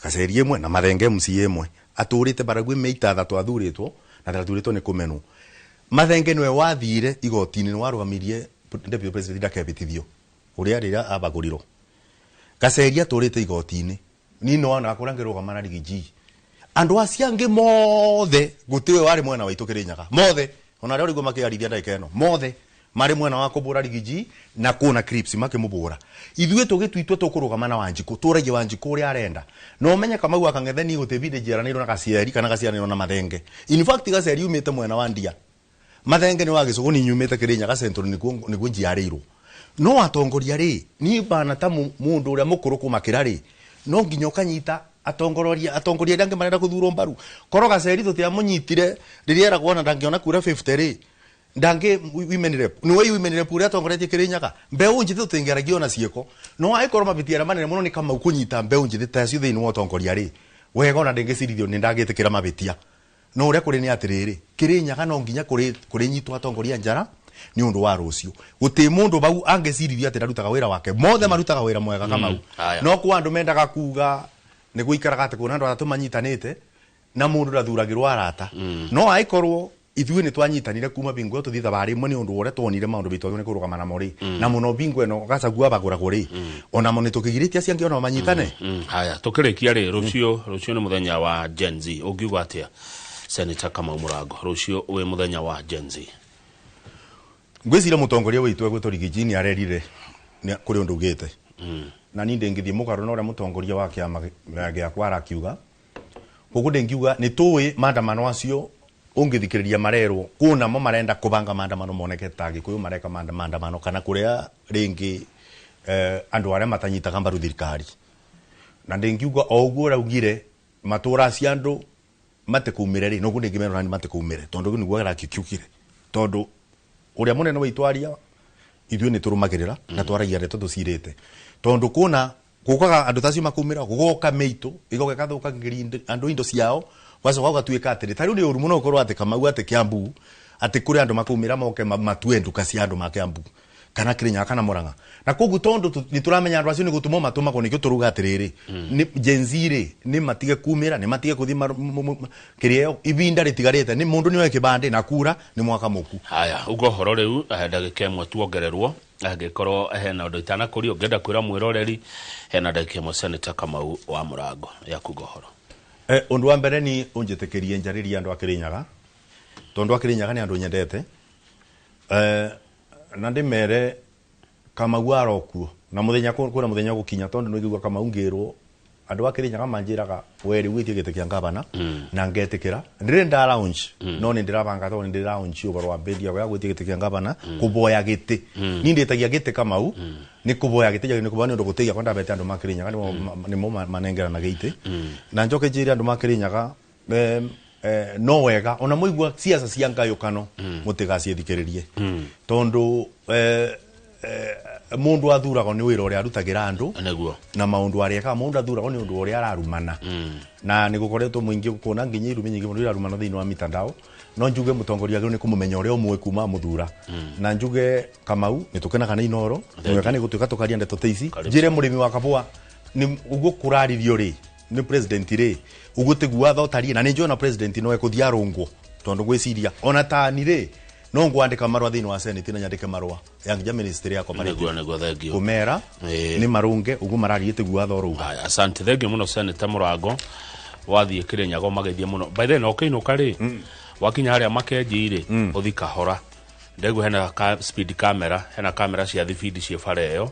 Gaceri ĩmwe na Mathenge MC ĩmwe atũrĩte Baragwi meita thatũ athurĩtwo na ndathurĩtwo nĩ kũmenwo. Mathenge nĩwe wathire igoti-inĩ nĩ warũgamirie deputy president ndakebĩtithio ũrĩa rĩrĩa abagũrirwo. Gaceri atũrĩte igoti-inĩ ni no wana akora ngĩrũgama na Rigiji andũ acio angĩ mothe gũtiwe warĩ mwena wa itũ Kĩrĩnyaga mothe ona arĩa ũrĩguo makĩarithia ndagĩka ĩno mothe marĩ mwena wa kũbũra Rigiji na kũna Crips makĩmũbũra. Ithuĩ tũgĩtuitwe tũkũrũgama na Wanjikũ tũragie Wanjikũ ũrĩa arenda na ũmenye Kamau wa Kang'ethe niĩ gũtĩ bindĩ njiaranĩirwo na Gacieri kana gaciaranĩirwo na Mathenge. In fact Gacieri yumĩte mwena wa Ndia, Mathenge nĩ wa Gĩcũgũ ni nyumĩte Kĩrĩnyaga Central nĩkuo njiarĩirwo. No atongoria rĩ niĩ bana ta mũndũ ũrĩa mũkũrũ kũmakĩra rĩ no nginya ũkanyita atongoria arĩa angĩ marenda kũthurwo mbaru. Korwo Gaceri tũtiamũnyitire rĩrĩa eragwo ona ndangĩona kura 50 rĩ ndangi women rep niwe women rep uria atongoretie Kirinyaga mbeu njithi tutingeragia ona ciiko no aikorwo mabitia aria manene muno ni Kamau kunyita mbeu njithi ta acio thiini wa utongoria ri wega ona ndingicirithio ni ndagitikira mabitia no uria kuri ni atiriri Kirinyaga no nginya kuri nyitwo atongoria njara ni undu wa rucio guti mundu bau angicirithio ati ndarutaga wira wake mothe marutaga wira mwega Kamau no kwa andu mendaga kuga ni guikaraga ati kuna andu atatu manyitanite na mundu ndathuragirwo arata no aikorwo ithuĩ nĩ twanyitanire kuma bingo tũthiĩ thabarĩ ĩmwe nĩ ũndũ ũrĩa tuonire maũndũ maitũ nĩ kũrũgama namo rĩ na mũno bingo ĩno Gachagua bagũragwo rĩ onamo nĩ tũkĩgirĩtie acio angĩ onao manyitane. Haya tũkĩrĩkia rĩ rũciũ nĩ mũthenya wa Gen Z ũngiuga atĩa Senator Kamau Mũrango rũciũ wĩ mũthenya wa Gen Z? Ngwĩciria mũtongoria witũ egwĩtwo Rigiji nĩ arerire kũrĩ ũndũ ugĩte na niĩ ndĩngĩthiĩ mũgarũ na ũrĩa mũtongoria wa kĩama gĩakwa arakiuga koguo ndĩngiuga nĩ tũĩ maandamano acio ungithikiriria marerwo kuna mo marenda kubanga maandamano moneke ta Gikuyu mareka maandamano kana kuria ringi andu aria matanyitaga mbaru thirikari na ndingiuga o uguo raugire matura cia andu matikumire ri noguo ndingimera ni matikumire tondu niguo arakikiukire tondu uria munene witũ aria ithuĩ nĩ tũrũmagĩrĩra na twaragia ndeto tũcirĩte tondu kuna gukaga andu tacio makumira gugoka mĩitũ igoka ĩgathũkangĩria andu indo ciao wacoka ũgatuĩka atĩrĩ ta rĩu nĩ ũru mũno ũkorwo atĩ Kamau atĩ Kiambu atĩ kũrĩ andũ makumĩra moke matue nduka cia andũ ma Kiambu kana Kirinyaga kana Murang'a na koguo tondu nĩ tũramenya andũ acio nĩ gũtũmwo matũmagwo nĩkĩo tũrauga atĩrĩrĩ nĩ Gen Z rĩ nĩ matige kumĩra nĩ matige gũthiĩ kĩrĩa ibinda rĩtigarĩte nĩ mũndũ nĩoe kĩbandĩ na kura nĩ mwaka mũku. Haya ugo ũhoro rĩu ndagĩka ĩmwe tuongererwo angĩkorwo hena ũndũ itanakũria ũngĩenda kwĩra mwĩroreri hena ndagĩka ĩmwe Senator Kamau wa Mũrango ya kuga ũhoro. Undu wa mbere ni unjitikirie njaririe andu a Kirinyaga tondu a Kirinyaga ni andu nyendete na ndimere Kamau arokuo na muthenya kuna muthenya gukinya tondu nigigua Kamau ngirwo Andu a Kirinyaga manjiraga we riu witie gĩtĩ kĩa ngavana na ngetikira ndire nda lounge no ni ndirabanga to ni ndira lounge ũhoro wa bedi ya gwitia gĩtĩ kĩa ngavana kuboya gĩtĩ ni ndĩtagia gĩtĩ Kamau ni kuboya gĩtĩ ni kuboya ni undu gũtĩia kwa ndabete andu ma Kirinyaga nimo manengerana gĩtĩ na njoke njire andu ma Kirinyaga no wega ona muigua siasa cia ngayũkano mũtigaciĩthikĩrĩrie tondu mundu athuragwo ni wira uria arutagira andu na maundu aria ekaga mundu athuragwo ni undu uria ararumana na ni gukoretwo muingi kuona nginya irumi nyingi muno irarumana thiini wa mitandao no njuge mutongoria agĩrĩirwo ni kumumenya uria umwe kuma muthura na njuge Kamau ni tukenaga ni Inooro wega ni gutuika tukaria ndeto ta ici njire murimi wa Kabua ni uguo kuraririo ri ni president ri uguo tiguo watho tarie na ni njũĩ ona president no ekuthia arũngwo tondu gwiciria ona tani ri no ngwandika marua thiini wa Senate na nyandike marua ya nginya ministry ya cooperative niguo thengio kumera ni marunge uguo mararie tiguo watho ruga. Asante thengio muno Senator Murango wathie Kirinyaga magethie muno by the way no kiinuka ri wakinya haria makenji ri uthi kahora ndegu hena ka speed camera hena camera cia thibindi cie bara iyo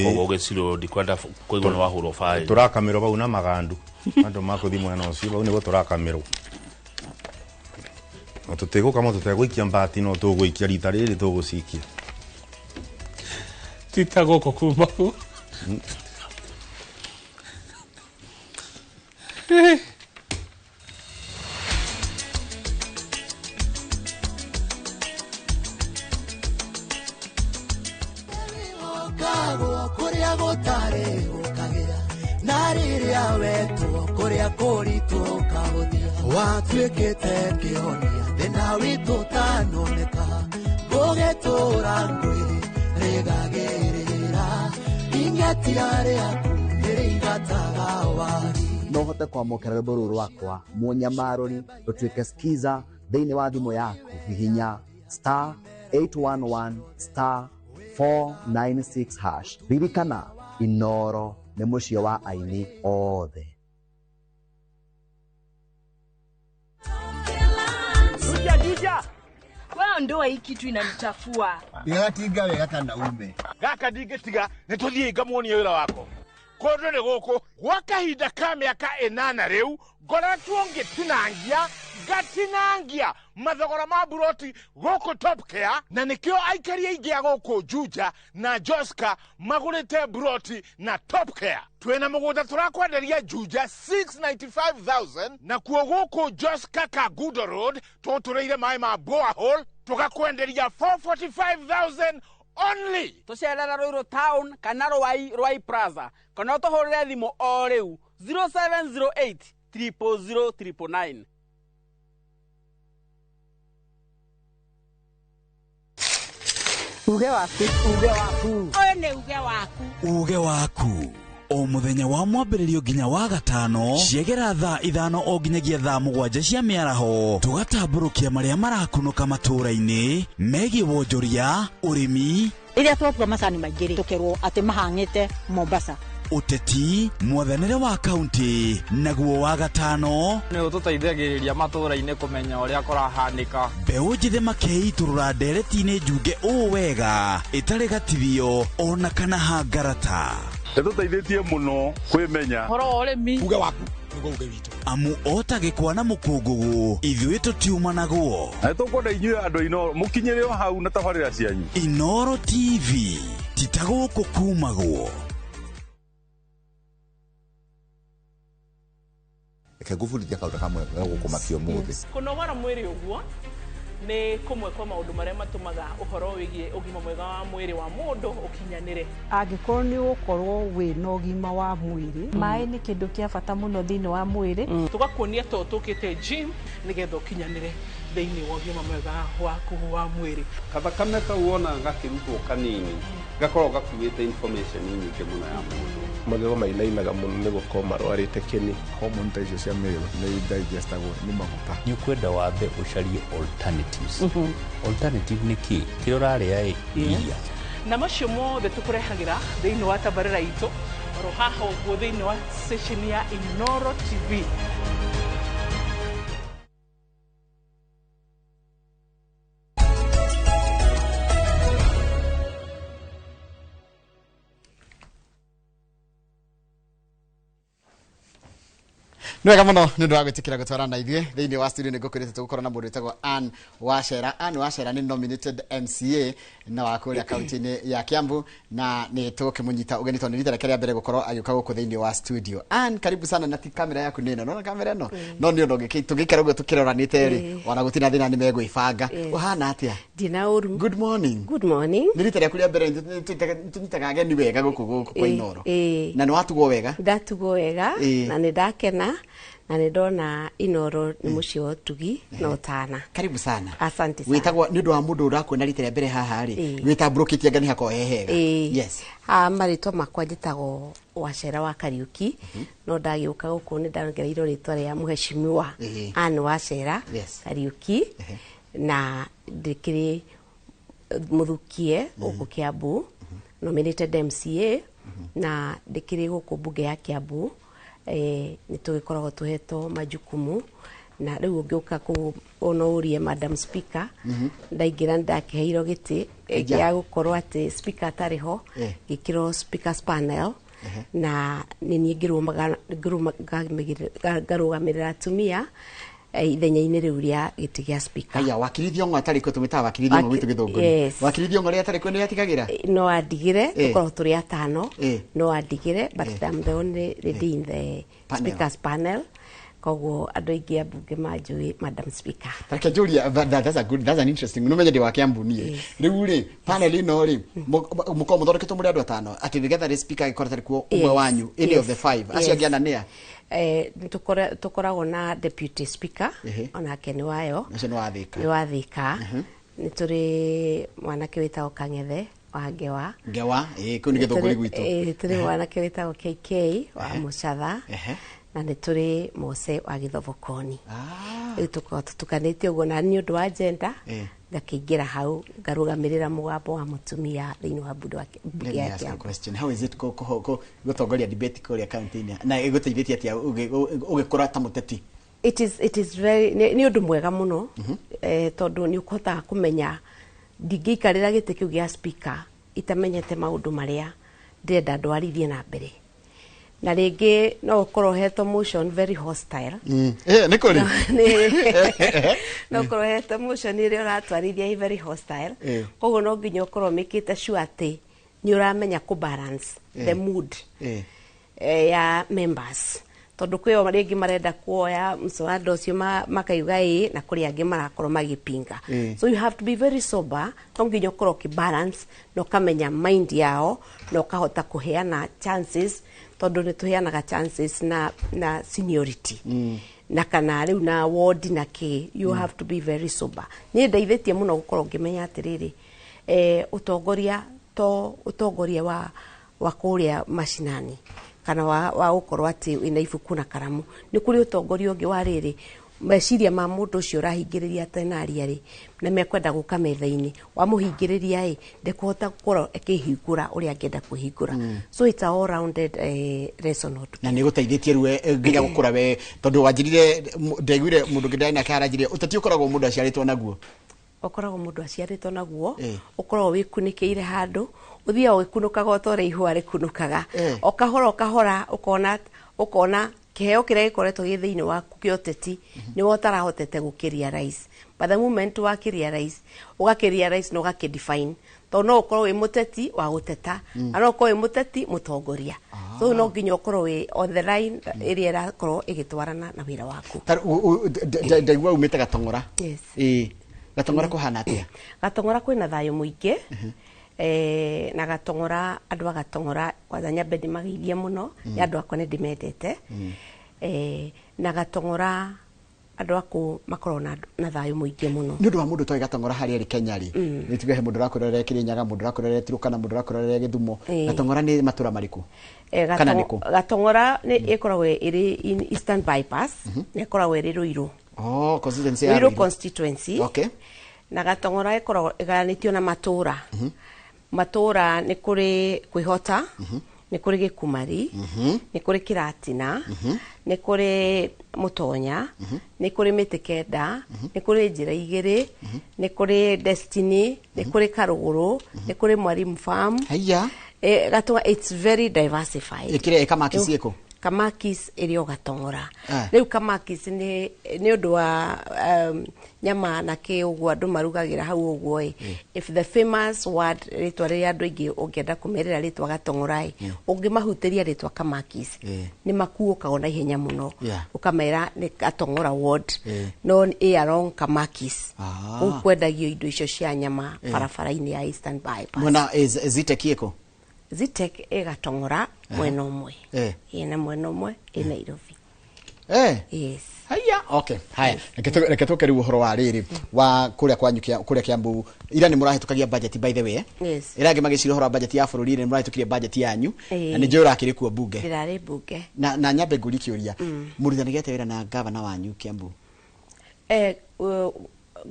koguo ugicirwo ndikwenda kuigua ni wahurwo baĩ turakamirwo bau na magandu andu makuthi mwena ucio bau niguo turakamirwo na tutiguka mo tutegũikia mbati no tũgũikia rita rĩrĩ tũgũcikia tita gũkũ kuma kũ kũrĩa gũtarĩ gũkagĩa na rĩrĩa wetwo kũrĩa kũritũ ũkahũthia watuĩkĩte kĩhonia thĩna witũ ũtanoneka ngũgĩtũra ngwĩrĩ rĩgagĩrĩra ing'etia rĩaku nĩrĩingataga wagi no hote kwamũkĩra rwĩmbo rũrũ rwakwa mũnyamarũri rũtuĩke skiza thĩinĩ wa thimũ yaku hihinya star 811 star 496 hash. Ririkana Inooro nĩ mũciĩ wa aini othe. Juja. Wewe ndoa hii kitu inanichafua. Ndigatinga wega kana ume. Gaka ndingĩtiga nĩ tũthiĩ ngamuonie wĩra wako. Kũndũ nĩ gũkũ gwa kahinda ka mĩaka 8 rĩu ngoretwo ngĩtinangia ngatinangia mathogora ma buroti gũkũ Top Care na nĩkĩo aikari aingĩ a gũkũ Juja na Joska magũrĩte buroti na Top Care. Twĩna mũgũnda tũrakwenderia Juja 695,000 na kuo gũkũ Joska Kagudo Road tũtũrĩire maĩ ma borehole tũgakwenderia 445,000 only. Tũcerera Ruiru Town kana Ruai Plaza kana ũtũhũrĩre thimũ o rĩu 0708 000 999. Uge waku, uge waku. Ũyũ nĩ uge waku. Uge waku. O muthenya wa mwambĩrĩrio nginya wa gatano ciegera thaa 5 o nginyagia thaa 7 cia mĩaraho tũgatambũrũkia marĩa marakunũka matũũra-inĩ megiĩ wonjoria ũrĩmi rĩrĩa twatua macani maingĩ rĩ tũkerwo atĩ mahang'ĩte Mombasa ũteti mwathanĩre wa kaunti naguo wa gatano nĩ ũtũteithagĩrĩria matũũra-inĩ kũmenya ũrĩa kũrahanĩka mbeũ njĩthĩ makeitũrũra ndereti-inĩ njunge ũũ wega ĩtarĩ gatithio ona kana hangarata nĩtũteithĩtie mũno kwĩmenya ũhoro wa ũrĩmi uge waku nĩguo uge witũ amu ota gĩkwa na mũkũngũgũ ithuĩ tũtiumanagwo na nĩtũkwenda inyuĩ andũ a Inooro mũkinyĩre o hau na tabarĩra cianyu. Inooro TV ti ta gũkũ kumagwo. Reke ngũbundithia kaũndũ kamwe gegũkũmakia ũmũthĩ. Kũnogora mwĩrĩ ũguo nĩ kũmwe kwa maũndũ marĩa matũmaga ũhoro wĩgiĩ ũgima mwega wa mwĩrĩ wa mũndũ ũkinyanĩre. Angĩkorwo nĩ ũgũkorwo wĩna ũgima wa mwĩrĩ maĩ nĩ kĩndũ kĩa bata mũno thĩinĩ wa mwĩrĩ tũgakuonia to tũkĩte gym nĩgetha ũkinyanĩre thĩinĩ wa ũgima mwega waku wa mwĩrĩ. Kathakame kau wona gakĩrutwo kanini gakorwo gakuĩte information nyingĩ mũno ya mũndũ. Magego mainainaga mũno nĩ gũkorwo marwarĩte kĩni. Hormone ta icio cia male nĩ digestagwo nĩ maguta. Nĩ ũkwenda wambe ũcarie alternatives. Alternative nĩ kĩ? Kĩrĩa ũrarĩa ĩ iria. Na macio mothe tũkũrehagĩra thĩinĩ wa tabarĩra itũ oro haha ũguo thĩinĩ wa session ya Inooro TV. Nĩ wega mũno nĩ ũndũ wa gwĩtĩkĩra gũtwarana na ithuĩ thĩinĩ wa studio. Nĩ ngũkwĩrĩte tũgũkorwo na mũndũ wĩtagwo Ann Wacera. Ann Wacera nĩ nominated MCA na wa kũrĩa kaunti-inĩ ya Kiambu, na nĩ tũgũkĩmũnyita ũgeni tondũ nĩ rita rĩake rĩa mbere gũkorwo agĩũka gũkũ thĩinĩ wa studio. Ann, karibu sana. Na ti kamera yaku nĩ ĩno, nona kamera ĩno, no nĩ ũndũ tũngĩikara ũguo tũkĩroranĩte rĩ, ona gũtirĩ na thĩna, nĩ megwĩbanga. Ũhana atĩa? Ndina ũru. Good morning. Good morning. Nĩ rita rĩaku rĩa mbere tũnyitaga ageni wega gũkũ kwa Inooro, na nĩ watugwo wega. Ndatugwo wega na nĩ ndakena na nĩ ndona Inooro nĩ mũciĩ wa ũtugi na ũtana. Karibu sana. Asante sana. Wĩtagwo, nĩ ũndũ wa mũndũ ũrakuona rita rĩa mbere haha rĩ, wĩtambũrũkĩtie anga nĩ hakorwo he hega. Yes. Ah, marĩtwa makwa njĩtagwo Wacera wa Kariuki, no ndagĩũka gũkũ nĩ ndongereirwo rĩtwa rĩa Mheshimiwa Ann Wacera Kariuki, na ndĩkĩrĩ mũthukie gũkũ Kiambu, nominated MCA, na ndĩkĩrĩ gũkũ mbunge ya Kiambu. Nĩ tũgĩkoragwo tũhetwo majukumu, na rĩu ũngĩũka kũu no ũrie Madam Speaker. Ndaingĩra nĩ ndakĩheirwo gĩtĩ gĩa gũkorwo atĩ speaker atarĩ ho, ngĩkĩrwo speakers panel, na nĩ niĩ ngarũgamĩrĩra atumia ithenya-inĩ rĩu rĩa gĩtĩ gĩa speaker. Haya, Wakiri Thiong'o atarĩ kuo, tũmĩtaga Wakiri Thiong'o gwitũ Gĩthũngũri. Yes. Wakiri Thiong'o rĩrĩa atarĩ kuo nĩ atigagĩra? No andigire. Tũkoragwo tũrĩ atano. No andigire, but I'm the only lady in the Panel. speakers panel, koguo andũ aingĩ a mbunge manjũĩ Madam Speaker. Reke njũrie, that's an interesting, nĩ menye ndĩ wa Kiambu niĩ. Rĩu rĩ, panel ĩno rĩ, mũkorwo mũthondeketwo mũrĩ andũ atano, atĩ nĩgetha rĩ speaker angĩkorwo atarĩ kuo, ũmwe wanyu, any of the five acio angĩ ana nĩa? Tũkoragwo na deputy speaker, onake nĩ wayo. Ũcio nĩ wa Thĩka. Nĩ wa Thĩka. Nĩ tũrĩ mwanake wĩtagwo Kang'ethe wa Ngewa. Ngewa, ĩĩ, kũu nĩ Gĩthũngũri gwitũ. Tũrĩ mwanake wĩtagwo KK wa Mũcatha, na nĩ tũrĩ Mose wa Gĩthobokoni. Rĩu tũkoragwo tũtukanĩte ũguo, na nĩ ũndũ wa gender ngakĩingĩra hau ngarũgamĩrĩra mũgambo wa mũtumia thĩinĩ wa mbunge Let me ya ask a Kiambu. question. How is it gũtongoria debate kũrĩa county-inĩ, na ĩgũteithĩtie atĩa ũgĩkũra ta mũteti? It is very, nĩ ũndũ mwega mũno, tondũ nĩ ũkũhotaga kũmenya ndingĩikarĩra gĩtĩ kĩu gĩa speaker itamenyete maũndũ marĩa ndĩrenda ndwarithie na mbere, na rĩngĩ no ũkorwo ũhetwo motion very hostile. Nĩ kũrĩ. No ũkorwo ũhetwo motion ĩrĩa ũratwarithia ĩ very hostile, koguo no nginya ũkorwo mĩkĩte sure atĩ nĩ ũramenya kũ balance the mood ya members, tondũ kwĩ o rĩngĩ marenda kuoya mswada ũcio makauga ĩ, na kũrĩ angĩ marakorwo magĩpinga. So you have to be very sober. No nginya ũkorwo ũkĩ-balance na ũkamenya mind yao na ũkahota kũheana chances, tondũ nĩ tũheanaga chances na seniority na kana rĩu na ward na kĩ. You have to be very sober. Niĩ ndeithĩtie mũno gũkorwo ngĩmenya atĩrĩrĩ, ũtongoria to ũtongoria wa kũrĩa macinani kana wa gũkorwo atĩ wĩna ibuku na karamu. Nĩ kũrĩ ũtongoria ũngĩ wa rĩrĩ meciria ma mũndũ ũcio ũrahingĩrĩria atenaria rĩ, na mekwenda gũka metha-inĩ, wamũhingĩrĩria ĩ, ndekũhota gũkorwo akĩhingũra ũrĩa angĩenda kũhingũra. So it's a all rounded lesson. Na nĩ gũteithĩtie rĩu nginya gũkũra we, tondũ wanjirire, ndaiguire mũndũ ũngĩ ndarĩ nake aranjĩrire ũteti ũkoragwo mũndũ aciarĩtwo naguo. Ũkoragwo mũndũ aciarĩtwo naguo. Ũkoragwo wĩkunĩkĩire handũ, ũthiaga ũgĩkunũkaga o ta ũrĩa ihũa rĩkunũkaga, o kahora o kahora, ũkona kĩheo kĩrĩa gĩkoretwo gĩ thĩinĩ waku kĩa ũteti nĩwe ũtarahotete gũkĩ-realize, but the moment wakĩ-realize, ũgakĩ-realize na ũgakĩ-define, tondũ no ũkorwo wĩ mũteti wa gũteta na no ũkorwo wĩ mũteti mũtongoria. So no nginya ũkorwo wĩ on the line ĩrĩa ĩrakorwo ĩgĩtwarana na wĩra waku. Ta ndaigua umĩte Gatong'ora. Yes. Ĩĩ, Gatong'ora kũhana atĩa? Gatong'ora kwĩna thayũ mũingĩ, na Gatong'ora, andũ a Gatong'ora kwanza nyambe ndĩmageithie mũno. Nĩ andũ akwa, nĩ ndĩmendete. Na Gatong'ora andũ akũ makoragwo na thayũ mũingĩ mũno. Nĩ ũndũ wa mũndũ ũtoĩ Gatong'ora harĩa ĩrĩ Kenya rĩ, nĩ tuge he mũndũ ũrakwĩrorera Kĩrĩnyaga, mũndũ ũrakwĩrorera Turukana, mũndũ ũrakwĩrorera Gĩthumo, Gatong'ora nĩ matũra marĩkũ kana nĩ kũ? Gatong'ora nĩ ĩkoragwo ĩrĩ in Eastern Bypass, nĩ ĩkoragwo ĩrĩ Ruiru. Oh, constituency ya Ruiru Ruiru. Constituency. Na Gatong'ora ĩkoragwo ĩgayanĩtio na matũra. Matũra nĩ kũrĩ Kwĩhota, nĩ kũrĩ Gĩkumari, nĩ kũrĩ Kĩratina, nĩ kũrĩ Mũtonya, nĩ kũrĩ Mĩtĩ Kenda, nĩ kũrĩ Njĩra Igĩrĩ, nĩ kũrĩ Destiny, nĩ kũrĩ Karũgũrũ, nĩ kũrĩ Mwalimu Farm. Haiya. Gatong'ora it's very diversified. Ĩkĩrĩa ĩkamaki ciĩkũ? Kamakis ĩrĩ o Gatong'ora. Rĩu Kamakis nĩ ũndũ wa nyama na kĩ ũguo andũ marugagĩra hau ũguo ĩ. If the famous word rĩtwa rĩrĩa andũ aingĩ ũngĩenda kũmerĩra rĩtwa Gatong'ora ĩ, ũngĩmahutĩria rĩtwa Kamakis nĩ makuũkaga na ihenya mũno. Ũkamera nĩ Gatong'ora ward no ĩ along Kamakis. Kũu kwendagio indo icio cia nyama barabara-inĩ ya Eastern Bypass. Mwena Zitek ĩkũ? Zitek ĩ Gatong'ora mwena ũmwe. Ĩna mwena ũmwe ĩ Nairobi. Yes. Haya, okay. Haya, reke tũke rĩu ũhoro wa rĩrĩ wa kũrĩa kwanyu kũrĩa Kiambu. Ira nĩ mũrahĩtũkagia budget by the way. Yes. Ira angĩ magĩcira ũhoro wa budget ya bũrũri nĩ mũrahĩtũkirie budget yanyu. Na nĩ njũĩ ũrakĩrĩ kuo bunge. Ndĩrarĩ bunge. Na nyambe ngũrie kĩũria. Mũrutithanagia wĩra na gavana wanyu Kiambu?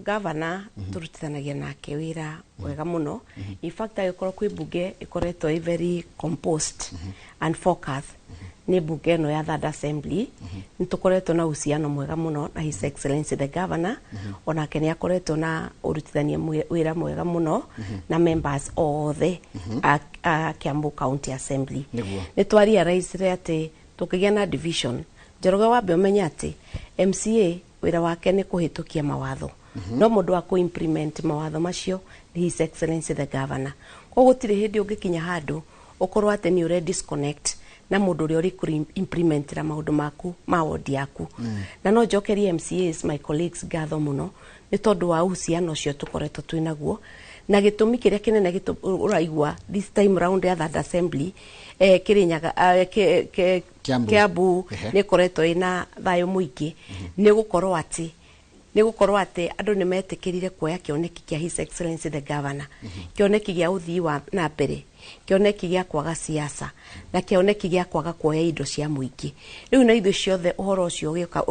Gavana turutithanagia nake wĩra wega mũno. In fact agĩkorwo kwĩ bunge ĩkoretwo ĩ very composed and focused nĩ bunge ĩno ya Third Assembly. Nĩ tũkoretwo na uhusiano mwega mũno na His Excellency the Governor. Onake nĩ akoretwo na ũrutithania wĩra mwega mũno na members othe a Kiambu County Assembly. Nĩ twarealize atĩ tũkĩgĩa na division Njoroge wambe ũmenye atĩ MCA wĩra wake nĩ kũhĩtũkia mawatho. No mũndũ wa kũ-implement mawatho macio nĩ His Excellency the Governor. Koguo gũtirĩ hĩndĩ ũngĩkinya handũ ũkorwo atĩ nĩ ũre disconnect na mũndũ ũrĩa ũrĩ kũ-implementera maũndũ maku ma ward yaku. Na no njokerie MCAs my colleagues ngatho mũno nĩ tondũ wa uhusiano ũcio tũkoretwo twĩ naguo. Na gĩtũmi kĩrĩa kĩnene ũraigua this time round ya Third Assembly Kĩrĩnyaga Kiambu nĩ ĩkoretwo ĩna thayũ mũingĩ nĩ gũkorwo atĩ andũ nĩ metĩkĩrire kuoya kĩoneki kĩa His Excellency the Governor, kĩoneki gĩa ũthii wa na mbere, kĩoneki gĩa kwaga siasa na kĩoneki gĩa kwaga kuoya indo cia mũingĩ. Rĩu na ithuĩ ciothe ũhoro ũcio ũgĩũka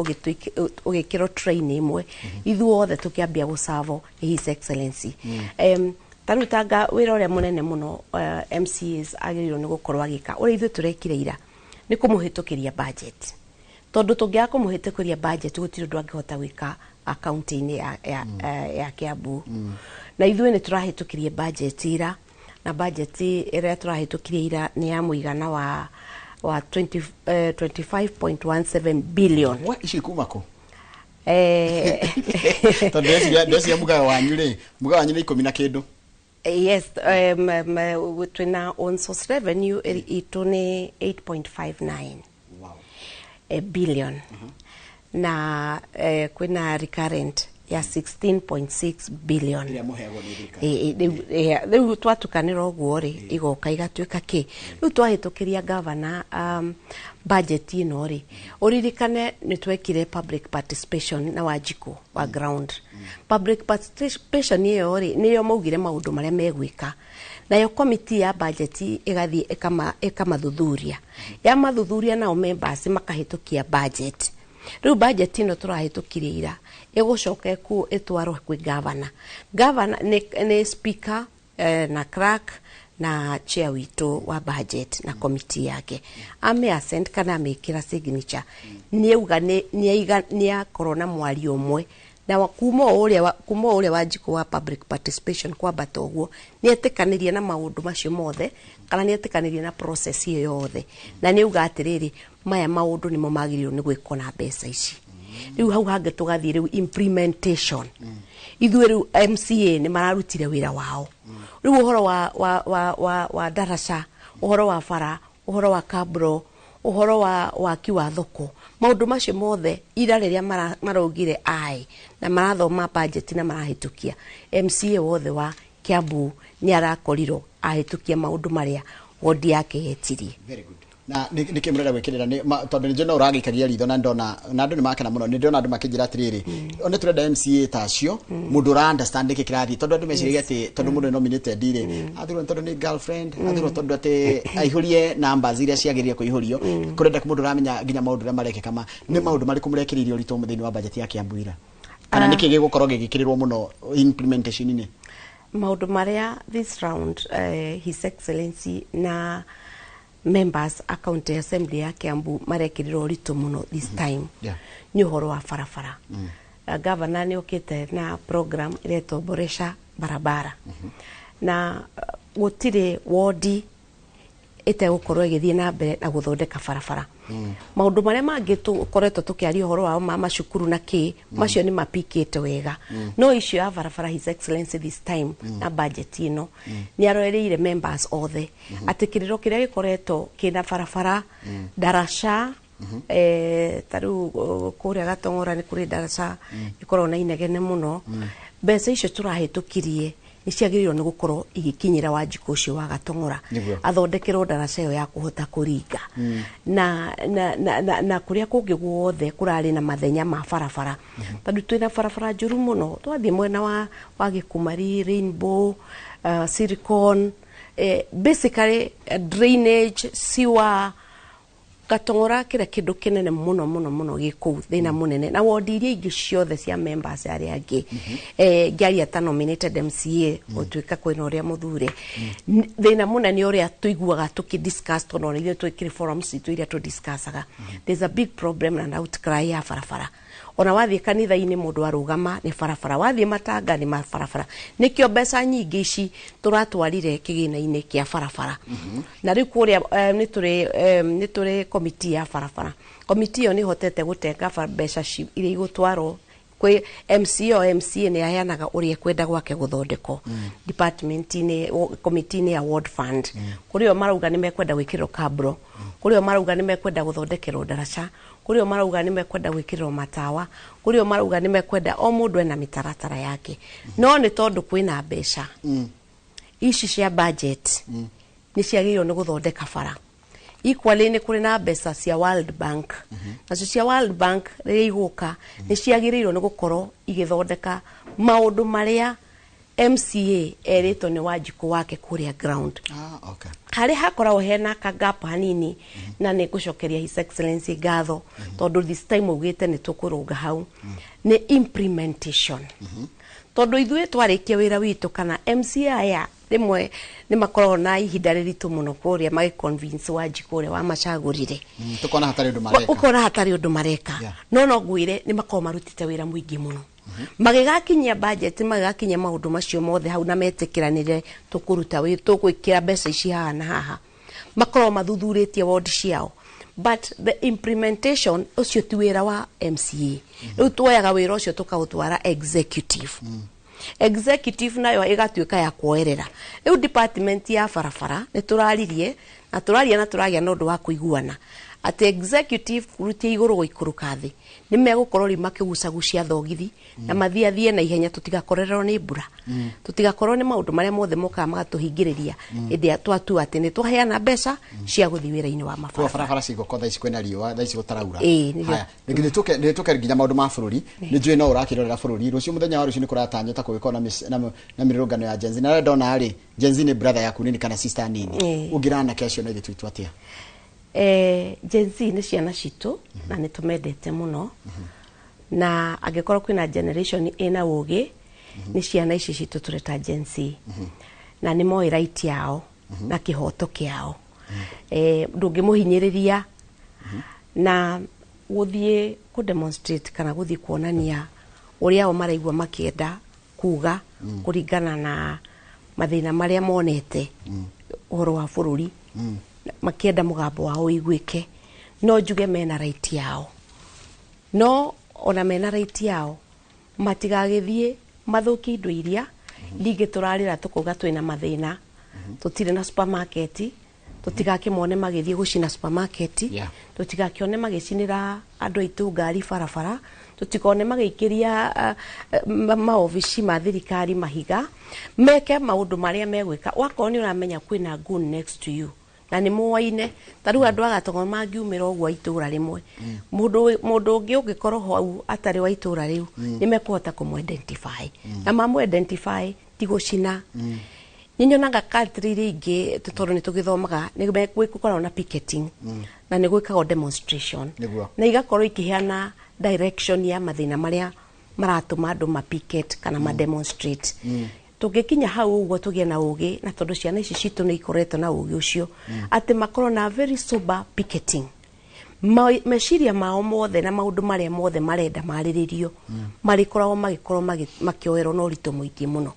ũgĩkĩrwo train ĩmwe, ithuothe tũkĩambia gũcavo nĩ His Excellency. Ta rĩu tanga wĩra ũrĩa mũnene mũno MCAs agĩrĩirwo nĩ gũkorwo agĩka ũrĩa ithuĩ tũrekire ira nĩ kũmũhĩtũkĩria budget. Tondũ tũngĩaga kũmũhĩtũkĩria budget gũtirĩ ũndũ angĩhota gwĩka akaunti-inĩ ya Kiambu. Na ithuĩ nĩ tũrahĩtũkirie budget ira, na budget ĩrĩa tũrahĩtũkirie ira nĩ ya mũigana wa 25.17 billion. Ici kuma kũ? Tondũ ndeciria mũgayo wanyu rĩ, mũgayo wanyu nĩ 10 na kĩndũ. Yes, twĩna own source revenue itũ nĩ 8.59 billion. Na kwĩna recurrent ya 16.6 billion. Rĩu twatukanĩra ũguo rĩ, igoka igatuĩka kĩ. Rĩu twahĩtũkĩria gavana budget ĩno rĩ, ũririkane nĩ twekire public participation na Wanjikũ wa ground. Public participation ĩyo rĩ, nĩyo maugire maũndũ marĩa megwĩka. Nayo committee ya budget ĩgathiĩ ĩkamathuthuria. Yamathuthuria nao members makahĩtũkia budget. Rĩu budget ĩno tũrahĩtũkirie ira ĩgũcoka ĩtwarwo kwĩ governor. Governor nĩ speaker na clerk na chair witũ wa budget na committee yake. Ame assent kana amekĩra signature. Nĩauga nĩakorwo na mwario ũmwe. Na kuma ũrĩa Wanjikũ wa public participation kwambata ũguo nĩetĩkanĩrie na maũndũ macio mothe kana nĩetĩkanĩrie na process ĩyo yothe. Na nĩauga atĩrĩrĩ maya maũndũ nĩmo magĩrĩirwo nĩ gwĩkwo na mbeca ici. Rĩu hau hangĩ tũgathiĩ rĩu implementation. Ithuĩ rĩu MCA nĩ mararutire wĩra wao. Rĩu ũhoro wa daraca, ũhoro wa bara, ũhoro wa kabro, ũhoro wa waki wa thoko, maũndũ macio mothe ira rĩrĩa maraugire ai na marathoma budget na marahĩtũkia, MCA wothe wa Kiambu nĩ arakorirwo ahĩtũkia maũndũ marĩa wodi yake yetirie. Very good. Na nĩ kĩ mũrenda gwĩkĩrĩra nĩ tondũ nĩ njũĩ no ũragĩikagia ritho na ndona na andũ nĩ makena mũno nĩ ndĩrona andũ makĩnjĩra atĩrĩrĩ one tũrenda MCA ta acio mũndũ ũra understand nĩkĩ kĩrathiĩ tondũ andũ meciragia atĩ tondũ mũndũ nĩ nominated rĩ athurwo tondũ nĩ girlfriend athurwo tondũ atĩ aihũrie numbers iria ciagĩrĩire kũihũrio kũrenda mũndũ ũramenya nginya maũndũ ũrĩa marekĩka ma nĩ maũndũ marĩkũ mũrekĩrĩire ũritũ thĩinĩ wa budget ya Kiambu ira kana nĩkĩ gĩgũkorwo gĩgĩkĩrĩrwo mũno implementation-inĩ? Maũndũ marĩa this round His Excellency na members a county assembly ya Kiambu marekĩrĩrwo ũritũ mũno this time nĩ ũhoro wa barabara. Governor nĩ okĩte na program ĩretwo Boresha Barabara. Na gũtirĩ wodi ĩtegũkorwo ĩgĩthiĩ na mbere na gũthondeka barabara. Maũndũ marĩa mangĩ tũkoretwo tũkĩaria ũhoro wao ma macukuru na kĩ, macio nĩ mapikĩte wega. No icio ya barabara, His Excellency this time na budget ĩno nĩ aroereire members othe atĩ kĩrĩro kĩrĩa gĩkoretwo kĩna barabara, ndaraca, ta rĩu kũrĩa Gatong'ora nĩ kũrĩ ndaraca ĩkoragwo na inegene mũno. Mbeca icio tũrahĩtũkirie nĩ ciagĩrĩirwo nĩ gũkorwo igĩkinyĩra Wanjikũ ũcio wa Gatong'ora, athondekerwo ndaraca ĩyo ya kũhota kũringa. Na kũrĩa kũngĩ guothe kũrarĩ na mathenya ma barabara, tondũ twĩna barabara njũru mũno. Twathiĩ mwena wa Gĩkumari, Rainbow, Silicon, basically drainage, sewer, Gatong'ora, kĩrĩa kĩndũ kĩnene mũno mũno mũno gĩ kũu, thĩna mũnene, na wondi iria ingĩ ciothe cia members arĩa angĩ. Ngĩaria ta nominated MCA, gũtuĩka kwĩna ũrĩa mũthure, thĩna mũnene ũrĩa tũiguaga tũkĩdiscuss, tondũ ona ithuĩ twĩkĩrĩ forums citũ iria tũdiscussaga, there's a big problem and outcry ya barabara. Ona wathiĩ kanitha-inĩ, mũndũ arũgama nĩ barabara, wathiĩ matanga nĩ mabarabara. Nĩkĩo mbeca nyingĩ ici tũratwarire kĩgĩna-inĩ kĩa barabara. Na rĩu kũrĩa nĩ tũrĩ komiti ya barabara. Komiti ĩyo nĩ ĩhotete gũtenga mbeca iria igũtwarwo kwĩ MCA. O MCA nĩ aheanaga ũrĩa ekwenda gwake gũthondekwo department-inĩ, komiti-inĩ ya ward fund. Kũrĩ o marauga nĩ mekwenda gwĩkĩrwo kabro, kũrĩ o marauga nĩ mekwenda gũthondekerwo ndaraca, kũrĩ o marauga nĩ mekwenda gwĩkĩrwo matawa, kũrĩ o marauga nĩ mekwenda, o mũndũ ena mĩtaratara yake. No nĩ tondũ kwĩna mbeca ici cia budget, nĩ ciagĩrĩirwo nĩ gũthondeka bara. Equally, nĩ kũrĩ na mbeca cia World Bank. Nacio cia World Bank rĩrĩa igũka, nĩ ciagĩrĩirwo nĩ gũkorwo igĩthondeka maũndũ marĩa MCA erĩtwo nĩ Wanjikũ wake kũrĩa ground. Harĩa hakoragwo hena ka gap hanini, na nĩ ngũcokeria His Excellency ngatho tondũ this time augĩte nĩ tũkũrũnga hau, nĩ implementation. Tondũ ithuĩ twarĩkia wĩra witũ, kana MCA aya rĩmwe nĩ makoragwo na ihinda rĩritũ mũno kũrĩa magĩconvince Wanjikũ ũrĩa wamacagũrire. Tukona hatarĩ ũndũ mareka. Ũkona hatarĩ ũndũ mareka. No no ngwĩre nĩ makoragwo marutĩte wĩra mũingĩ mũno magĩgakinyia budget, magĩgakinyia maũndũ macio mothe hau na metĩkĩranĩre tũkũruta wĩ tũgwĩkĩra mbeca ici haha na haha, makoragwo mathuthurĩtie ward ciao. But the implementation, ũcio ti wĩra wa MCA. Rĩu tuoyaga wĩra ũcio tũkaũtwara executive. Executive nayo ĩgatuĩka ya kuoerera. Rĩu department ya barabara nĩ tũraririe na tũraria na tũragĩa na ũndũ wa kũiguana atĩ executive kurutia igũrũ gũikũrũka thĩ nĩ megũkorwo rĩu makĩgucagucia thogithi na mathiĩ na ihenya, tũtigakorererwo nĩ mbura, tũtigakorwo nĩ maũndũ marĩa mothe mokaga magatũhingĩrĩria hĩndĩ ĩrĩa twatua atĩ nĩ twaheana mbeca cia gũthiĩ wĩra-inĩ wa Kwa mabarabara. Barabara cigũkorwo thaa ici kwĩna riũa, thaa ici gũtaraura. Ĩĩ, nĩguo. Haya, nĩ tũke nĩ tũke nginya maũndũ ma bũrũri. Nĩ njũĩ no ũrakĩrorera bũrũri. Rũciũ, mũthenya wa rũciũ, nĩ kũratanywo ta kũgĩkorwo na mĩrũrũngano ya Gen Z. Na rĩrĩa ndona rĩ, Gen Z nĩ brother yaku nini kana sister nini? Ĩĩ. Ũngĩra anake acio na ithuĩ twitũ atĩa? Gen Z nĩ ciana citũ na nĩ tũmendete mũno, na angĩkorwo kwĩna generation ĩna ũgĩ, nĩ ciana ici citũ tũreta Gen Z, na nĩ moĩ right yao na kĩhoto kĩao. Ndũngĩmũhinyĩrĩria na gũthiĩ kũ demonstrate kana gũthiĩ kuonania ũrĩa o maraigua makĩenda kuga kũringana na mathĩna marĩa monete ũhoro wa bũrũri, makĩenda mũgambo wao ũiguĩke. No njuge mena right yao, no ona mena right yao matigagĩthiĩ mathũkie indo iria ningĩ tũrarĩra tũkauga twĩna mathĩna, tũtirĩ na supermarket. Tũtigakĩmone magĩthiĩ gũcina supermarket, tũtigakĩone magĩcinĩra andũ aitũ ngari barabara, tũtikone magĩikĩria maobici ma thirikari mahiga. Meke maũndũ marĩa megwĩka. Wakorwo nĩ ũramenya kwĩna goon next to you na nĩ moaine, ta rĩu andũ a Gatong'o mangiumĩra ũguo itũra rĩmwe, mũndũ ũngĩ ũngĩkorwo hau atarĩ wa itũra rĩu, nĩ mekũhota kũmũ identify, na mamũ identify ti gũcina. Nĩ nyonaga country iria ingĩ, tondũ nĩ tũgĩthomaga, nĩ gũkoragwo na picketing na nĩ gwĩkagwo demonstration na igakorwo ikĩheana direction ya mathĩna marĩa maratũma andũ ma picket kana ma demonstrate. Tũngĩkinya hau ũguo tũgĩe na ũgĩ, na tondũ ciana ici citũ nĩ ikoretwo na ũgĩ ũcio atĩ makorwo na very sober picketing, Meciria mao mothe na maundu maria mothe marenda mariririo marikoragwo magikorwo makioerwo na ũritũ mũingĩ mũno.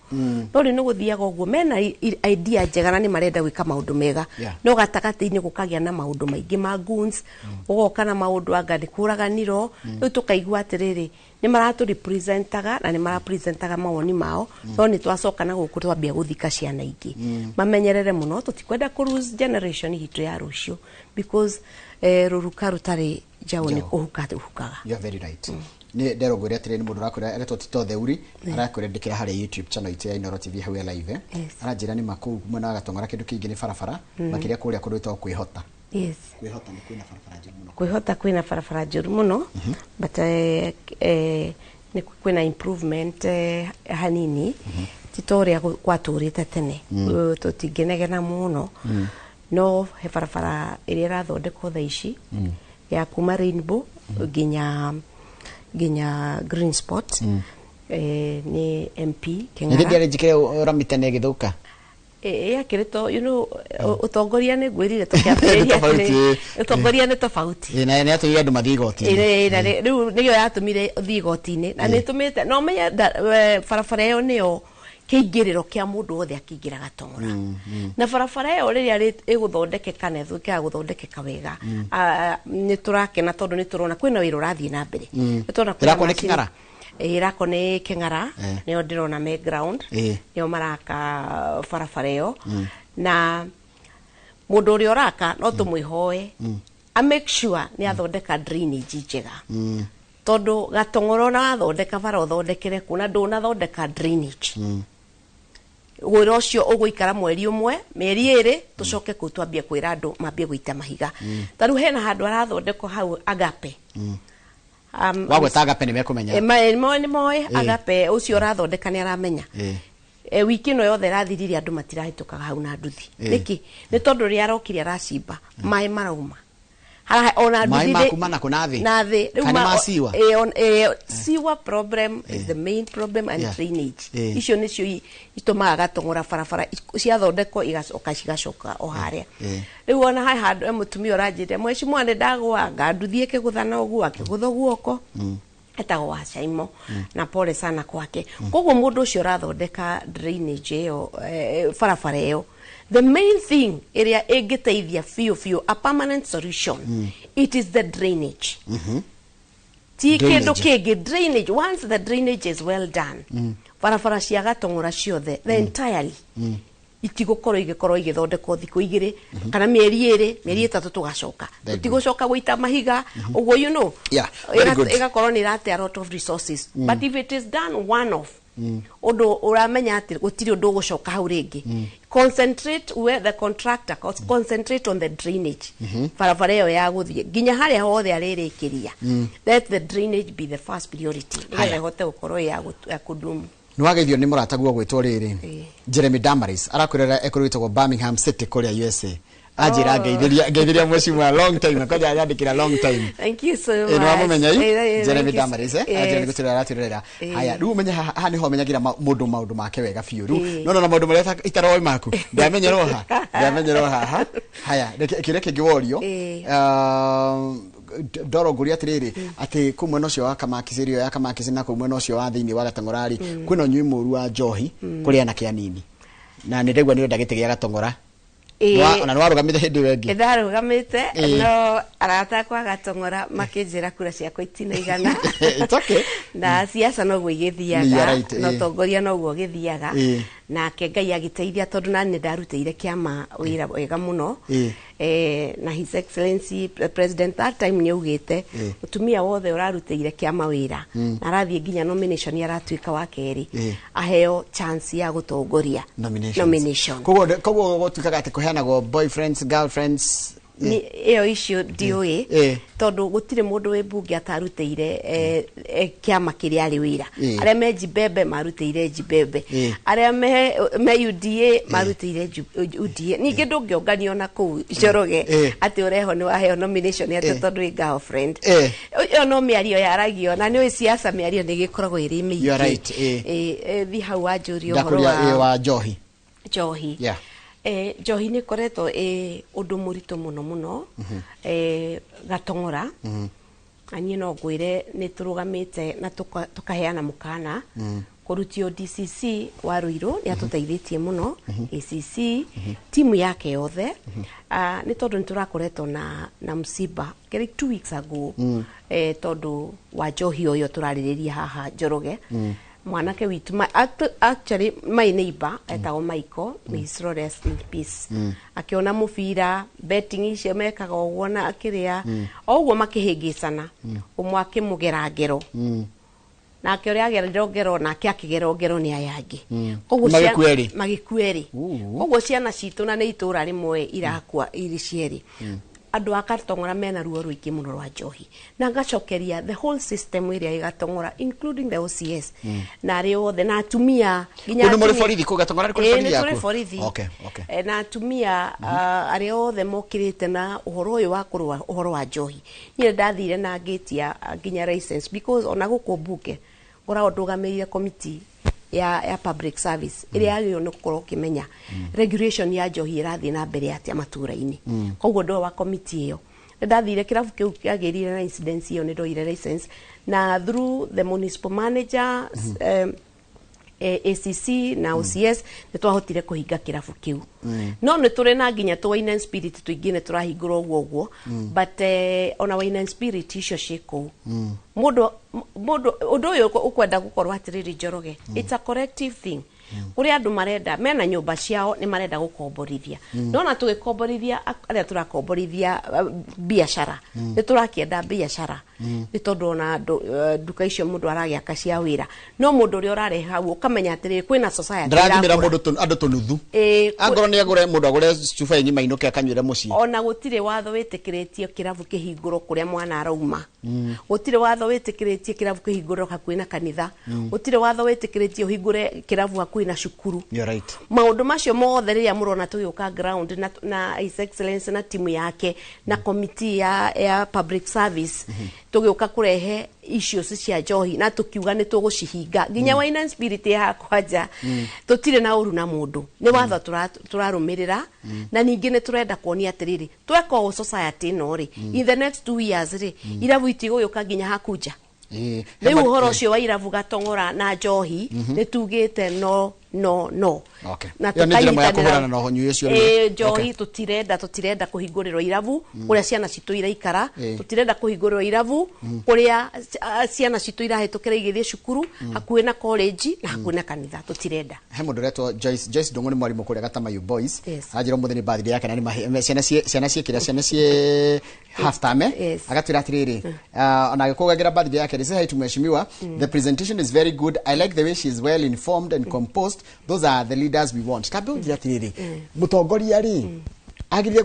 No rĩu nĩ gũthiaga ũguo mena idea njega na nĩ marenda gwĩka maũndũ mega, no gatagatĩ-inĩ gũkagĩa na maũndũ maingĩ ma goons, ũgoka na maũndũ anga nĩ kũraganirwo. Rĩu tũkaigua atĩrĩrĩ, nĩ maratũ representaga na nĩ marapresentaga mawoni mao, no nĩ twacoka na gũkũ twambia gũthika ciana ingĩ. Mamenyerere mũno, tũtikwenda kũ lose generation itũ ya rũciũ, because rũruka rũtarĩ njaũ nĩ kũhuka rũhukaga. You are very right. Nĩ nderwo ngwĩre atĩrĩrĩ, nĩ mũndũ ũrakwĩra aretwo Tito Theuri, arakwĩra ndĩkĩra harĩa YouTube channel itũ ya Inooro TV hau ya live. Aranjĩra nĩ makũu mwena wa Gatong'ora kĩndũ kĩingĩ nĩ barabara, makĩria kũrĩa kũndũ gwĩtagwo Kwĩhota. Yes. Kwĩhota nĩ kwĩna barabara njũru mũno. Kwĩhota kwĩna barabara njũru mũno, but nĩ kwĩna improvement hanini, ti ta ũrĩa gwatũrĩte tene. Tũtingĩnegena mũno, no he barabara ĩrĩa ĩrathondekwo thaa ici ya kuma Rainbow nginya Green Spot, nĩ MP Kĩng'ara. Nĩ ndĩarĩ njikire rami tene ĩgĩthũka. Yakĩrĩtwo, you know, ũtongoria nĩ ngwĩrire tũkĩambĩrĩria atĩrĩ, ũtongoria nĩ tofauti. Na nĩ yatũmire andũ mathiĩ igoti-inĩ. Na rĩu nĩyo yatũmire ũthiĩ igoti-inĩ, na nĩ ĩtũmĩte no ũmenye barabara ĩyo nĩyo kĩingĩrĩro kĩa mũndũ wothe akĩingĩra Gatong'ora. Na barabara ĩyo rĩrĩa ĩgũthondekeka na ĩtuĩke ya gũthondekeka wega, nĩ tũrakena tondũ nĩ tũrona kwĩna wĩra ũrathiĩ na mbere. Nĩ tũrona kwĩna Ĩrakwo nĩ Kĩng'ara? Ĩrakwo nĩ Kĩng'ara, nĩyo ndĩrona me ground, nĩo maraka barabara ĩyo. Na mũndũ ũrĩa ũraka no tũmwĩhoe a make sure nĩ athondeka drainage njega, tondũ Gatong'ora ona wathondeka bara ũthondekere kũ na ndũnathondeka drainage, wĩra ũcio ũgũikara mweri ũmwe, mĩeri 2, tũcoke kũu twambie kwĩra andũ mambie gũita mahiga. Ta rĩu hena handũ harathondekwo hau Agape. Wagweta Agape nĩ mekũmenya. Nĩ moĩ Agape ũcio ũrathondeka nĩ aramenya. Wiki ĩno yothe ĩrathirire andũ matirahĩtũkaga hau na nduthi. Nĩkĩ? Nĩ tondũ rĩrĩa arokire aracimba, maĩ marauma. Ona nduthi maĩ makuma na kũ na thĩ. Na thĩ. Rĩu ma siwa. Sewer problem is the main problem and drainage. Icio nĩcio itũmaga Gatong'ora barabara ciathondekwo igacoka cigacoka o harĩa. Rĩu ona he handũ mũtumia ũranjĩrire, mheshimiwa nĩ ndagũanga nduthi ĩkĩgũthana ũguo akĩgũthwo guoko. Etagwo wa Caimo, na pole sana kwake. Koguo mũndũ ũcio ũrathondeka drainage ĩyo, barabara ĩyo, the main thing ĩrĩa ĩngĩteithia biũ biũ, a permanent solution, it is the drainage. Ti kĩndũ kĩngĩ, drainage. Once the drainage is well done, barabara cia Gatong'ora ciothe, the entirely, itigũkorwo igĩkorwo igĩthondekwo thikũ 2 kana mĩeri 2, mĩeri 3 tũgacoka. Tũtigũcoka gũita mahiga ũguo, you know. Ĩgakorwo nĩ ĩrate a lot of resources. But if it is done one off, ũndũ ũramenya atĩ gũtirĩ ũndũ ũgũcoka hau rĩngĩ. Concentrate where the contractor concentrate on the drainage. Barabara ĩyo ya gũthiĩ nginya harĩa hothe arĩrĩkĩria. Let the drainage be the first priority. Nĩgetha ĩhote gũkorwo ya kũdumu. Nĩ wageithio nĩ mũrataguo gwĩtwo rĩrĩ Jeremy Damaris, arakwĩrora ekũrĩ gwĩtagwo Birmingham City kũrĩa USA. Anjĩra ngeithĩria mheshimiwa long time, kwanja anyandĩkĩra long time. Thank you so much. Nĩ wamũmenya i Jeremy Damaris, anjĩra nĩ gũtwĩrora aratwĩrorera. Haya, rĩu ũmenye haha nĩho ũmenyagĩra mũndũ maũndũ make wega biũ. Rĩu no na maũndũ marĩa itaroĩ maku ndamenyerwo ha, ndamenyerwo haha. Haya, kĩrĩa kĩngĩ worio, ndoro ngũria atĩrĩrĩ, atĩ kũu mwena ũcio wa Kamakisi, ĩrĩa ya Kamakisi, na kũu mwena ũcio wa thĩinĩ wa Gatong'ora rĩ, kwĩna ũnyui mũru wa njohi kũrĩ anake anini, na nĩ ndaigua nĩ ũrenda gĩtĩ gĩa Gatong'ora. Ona nĩ warũgamĩte hĩndĩ ĩyo ĩngĩ. Ndarũgamĩte, no arata akwa Gatong'ora makĩnjĩra kura ciakwa itinaigana. It's okay. Na siasa noguo igĩthiaga, na ũtongoria noguo ũgĩthiaga. Nake Ngai agĩteithia tondũ nani ndarutĩire kĩama wĩra wega mũno. Na His Excellency President that time nĩ augĩte mũtumia wothe ũrarutĩire kĩama wĩra na arathiĩ nginya nomination aratuĩka wa kerĩ, aheo chance ya gũtongoria nomination. Koguo gũtuĩkaga atĩ kũheanagwo boyfriends, girlfriends, ĩyo icio ndiũĩ, tondũ gũtirĩ mũndũ wĩ mbunge atarutĩire kĩama kĩrĩa arĩ wĩra. Arĩa me Njibembe marutĩire Njibembe, arĩa me UDA marutĩire UDA. Ningĩ ndũngĩonganio na kũu Njoroge atĩ ũreho nĩ waheo nomination atĩ tondũ wĩ girlfriend. Ĩyo no mĩario yaragio, na nĩũĩ siasa mĩario nĩ ĩgĩkoragwo ĩrĩ mĩingĩ. Thi hau wanjũria ũhoro wa njohi. Njohi. Njohi nĩ ĩkoretwo ĩ ũndũ mũritũ mũno mũno Gatong'ora. Na niĩ no ngwĩre nĩ tũrũgamĩte na tũkaheana mũkana kũrutio DCC wa Ruiru nĩ atũteithĩtie mũno, ACC, timu yake yothe, nĩ tondũ nĩ tũrakoretwo na msiba kĩrĩ 2 weeks ago, tondũ wa njohi ũyũ tũrarĩrĩria haha Njoroge. Mwanake witũ actually my neighbor etagwo Michael, may his soul rest in peace, akiona mũbira betting icio mekaga ũguo na akĩrĩa o ũguo makĩhĩngĩcana, ũmwe akĩmũgera ngero, nake ũrĩa agerire ngero nake akĩgerwo ngero nĩ aya angĩ. Koguo Magĩkua erĩ. Magĩkua erĩ. Koguo ciana citũ na nĩ itũra rĩmwe irakua irĩ cierĩ. Andũ a Gatong'ora mena ruo rũingĩ mũno rwa njohi, na ngacokeria the whole system ĩrĩa ĩ Gatong'ora, including the OCS na arĩa othe na atumia nginya Kũu nĩ mũrĩ atumia- borithi kũu Gatong'ora, nĩ kũrĩ Ĩĩ, borithi nĩ kũrĩ yaku? borithi. Okay. Na atumia, arĩa othe mokĩrĩte na ũhoro ũyũ wa kũrũa ũhoro wa njohi. Niĩ nĩ ndathire na ngĩtia nginya license, because ona gũkũ mbunge ngoragwo ndũgamĩrĩire committee ya public service ĩrĩa yagĩrĩirwo nĩ gũkorwo ũkĩmenya regulation ya njohi ĩrathiĩ na mbere atĩa matũra-inĩ. Koguo ndĩ wa committee ĩyo, nĩ ndathire kĩrabu kĩu kĩagĩrire na incidence ĩyo, nĩ ndoire license na through the municipal manager, ACC na OCS nĩ twahotire kũhinga kĩrabu kĩu. No nĩ tũrĩ na nginya tũ wine and spirit tũingĩ nĩ tũrahingũrwo ũguo ũguo, but ona wine and spirit icio ciĩ kũu, mũndũ ũndũ ũyũ ũkwenda gũkorwo atĩrĩrĩ Njoroge, it's a collective thing. Kũrĩ andũ marenda mena nyũmba ciao, nĩ marenda gũkomborithia. Nona tũgĩkomborithia arĩa tũrakomborithia biacara, nĩ tũrakĩenda biacara, nĩ tondũ ona nduka icio mũndũ aragĩaka cia wĩra, no mũndũ ũrĩa ũrarehe hau ũkamenya atĩrĩrĩ, kwĩna society Ndĩrathimĩra ĩrakũra. Mũndũ andũ tũnuthu. Angorwo nĩ agũre, mũndũ agũre cuba ng'ima inũke akanyuĩre mũciĩ. Ona gũtirĩ watho wĩtĩkĩrĩtie kĩrabu kĩhingũrwo kũrĩa mwana arauma. Gũtirĩ watho wĩtĩkĩrĩtie kĩrabu kĩhingũrwo hakuhĩ na kanitha. Gũtirĩ watho wĩtĩkĩrĩtie ũhingũre kĩrabu hakuhĩ na cukuru. You're right. Maũndũ macio mothe rĩrĩa mũrona tũgĩũka ground na His Excellency na timu yake na committee ya public service, tũgĩũka kũrehe issues cia njohi na tũkiuga nĩ tũgũcihinga nginya wine and spirit ya hakwa nja. Tũtirĩ na ũru na mũndũ, nĩ watho tũrarũmĩrĩra. Na ningĩ nĩ tũrenda kuonia atĩrĩrĩ, tweka ũũ society ĩno rĩ, in the next 2 years rĩ, irabu itigũgĩũka nginya haku nja. Rĩu ũhoro ũcio wa irabu Gatong'ora na njohi, nĩ tugĩte no, no, no. Na Ĩyo nĩ njĩra ĩmwe ya tũkanyitanĩra. kũhũrana na ũnyui ũcio. Ĩĩ, njohi tũtirenda kũhingũrĩrwo irabu kũrĩa ciana citũ iraikara. Tũtirenda kũhingũrĩrwo irabu kũrĩa ciana citũ irahĩtũkĩra igĩthiĩ cukuru, hakuhĩ na college na hakuhĩ na kanitha, tũtirenda. He mũndũ ũretwo Joyce, Joyce Ndung'u, nĩ mwarimũ kũrĩa Gatamayu Boys. Yes. Anjĩra ũmũthĩ nĩ birthday yake na nĩ ciana ciĩ kĩrĩa, ciana ciĩ half term. Yes. Agatwĩra atĩrĩrĩ, ona agĩkũgagĩra birthday yake rĩ, "Say hi to mheshimiwa. The presentation is very good. I like the way she is well informed and composed. Those are the leaders we want." Kambe ũnjĩre atĩrĩrĩ, mũtongoria rĩ agĩrĩire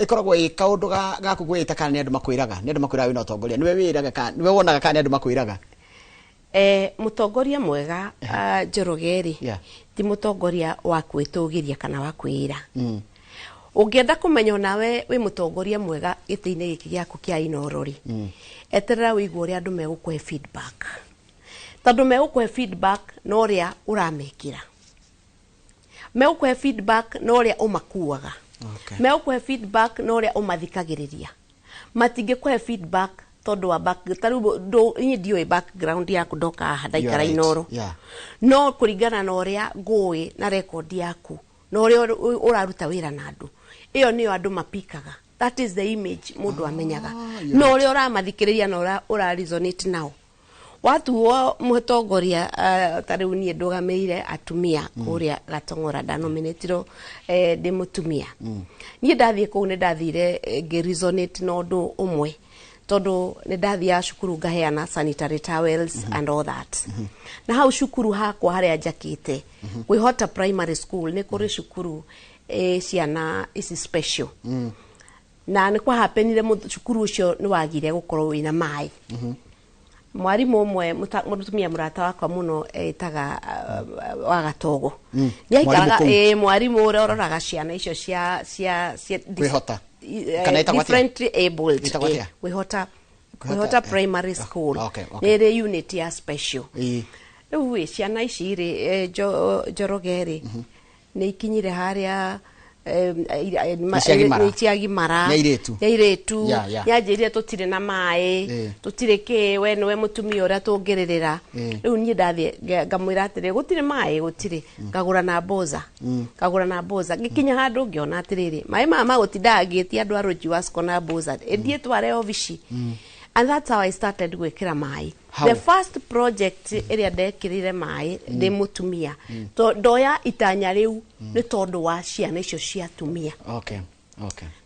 ĩkoragwo ĩ kaũndũ gaku gwĩta kana nĩ andũ makwĩraga, nĩ andũ makwĩraga wĩna ũtongoria, nĩwe wĩraga kana nĩwe wonaga kana nĩ andũ makwĩraga? Mũtongoria mwega, Njoroge rĩ, ti mũtongoria wa kwĩtũgĩria kana wa kwĩĩra. Ũngĩenda kũmenya onawe wĩ mũtongoria mwega gĩtĩ-inĩ gĩkĩ gĩaku kĩa Inooro rĩ, eterera wĩigue ũrĩa andũ megũkũhe feedback, tondũ megũkũhe feedback na ũrĩa ũramekĩra, megũkũhe feedback na ũrĩa ũmakuaga, megũkũhe feedback na ũrĩa ũmathikagĩrĩria. Matingĩkũhe feedback tondũ wa back, ta rĩu niĩ ndiũĩ background yaku, ndoka haha ndaikara You're right. Inooro, no kũringana na ũrĩa ngũĩ na rekondi yaku na ũrĩa ũraruta wĩra na andũ, ĩyo nĩyo andũ mapikaga. That is the image mũndũ amenyaga, You're no ũrĩa ũramathikĩrĩria na ũrĩa ũra resonate nao. Watuo mũtongoria, ta rĩu niĩ ndũgamĩrĩire atumia kũrĩa Gatong'ora, ndanominĩtirwo ndĩ mũtumia. Niĩ ndathiĩ kũu nĩ ndathire ngĩ resonate na ũndũ ũmwe, tondũ nĩ ndathiaga cukuru ngaheana sanitary towels and all that. Na hau cukuru hakwa harĩa njakĩte, Kwĩhota Primary School, nĩ kũrĩ cukuru ciana ici special, na nĩ kwahapenire cukuru ũcio nĩ wagire gũkorwo wĩna maĩ. Mwarimũ ũmwe mũtumia mũrata wakwa mũno etaga wa Gatogo, nĩ aikaraga Mwarimũ kũu? Ĩ, mwarimũ ũrĩa ũroraga ciana icio cia Kwĩhota. Kana ĩtagwo atĩa? Differently abled. Ĩtagwo atĩa? Kwĩhota. Kwĩhota, Kwĩhota Primary School. Nĩ ĩrĩ unit ya special. Rĩu ĩ ciana ici rĩ, Njoroge rĩ, nĩ ikinyire harĩa Nĩ ciagimara Nĩ airĩtu. nĩ airĩtu. Yeah. Nĩanjĩrire tũtirĩ na maĩ, tũtirĩ kĩ, we nĩwe mũtumia ũrĩa tũngĩrĩrĩra. Rĩu niĩ ndathiĩ ngamwĩra atĩrĩ, gũtirĩ maĩ, gũtirĩ, ngagũra na mboza, ngagũra na mboza. Ngĩkinya handũ ngĩona atĩrĩrĩ, maĩ maya magũtindaga ngĩtia andũ a Rũnji na mboza, ĩthiĩ tware obici. And that's how I started gwĩkĩra maĩ. How? The first project ĩrĩa ndekĩrire maĩ ndĩ mũtumia, ndoya itanya rĩu nĩ tondũ wa ciana icio cia atumia.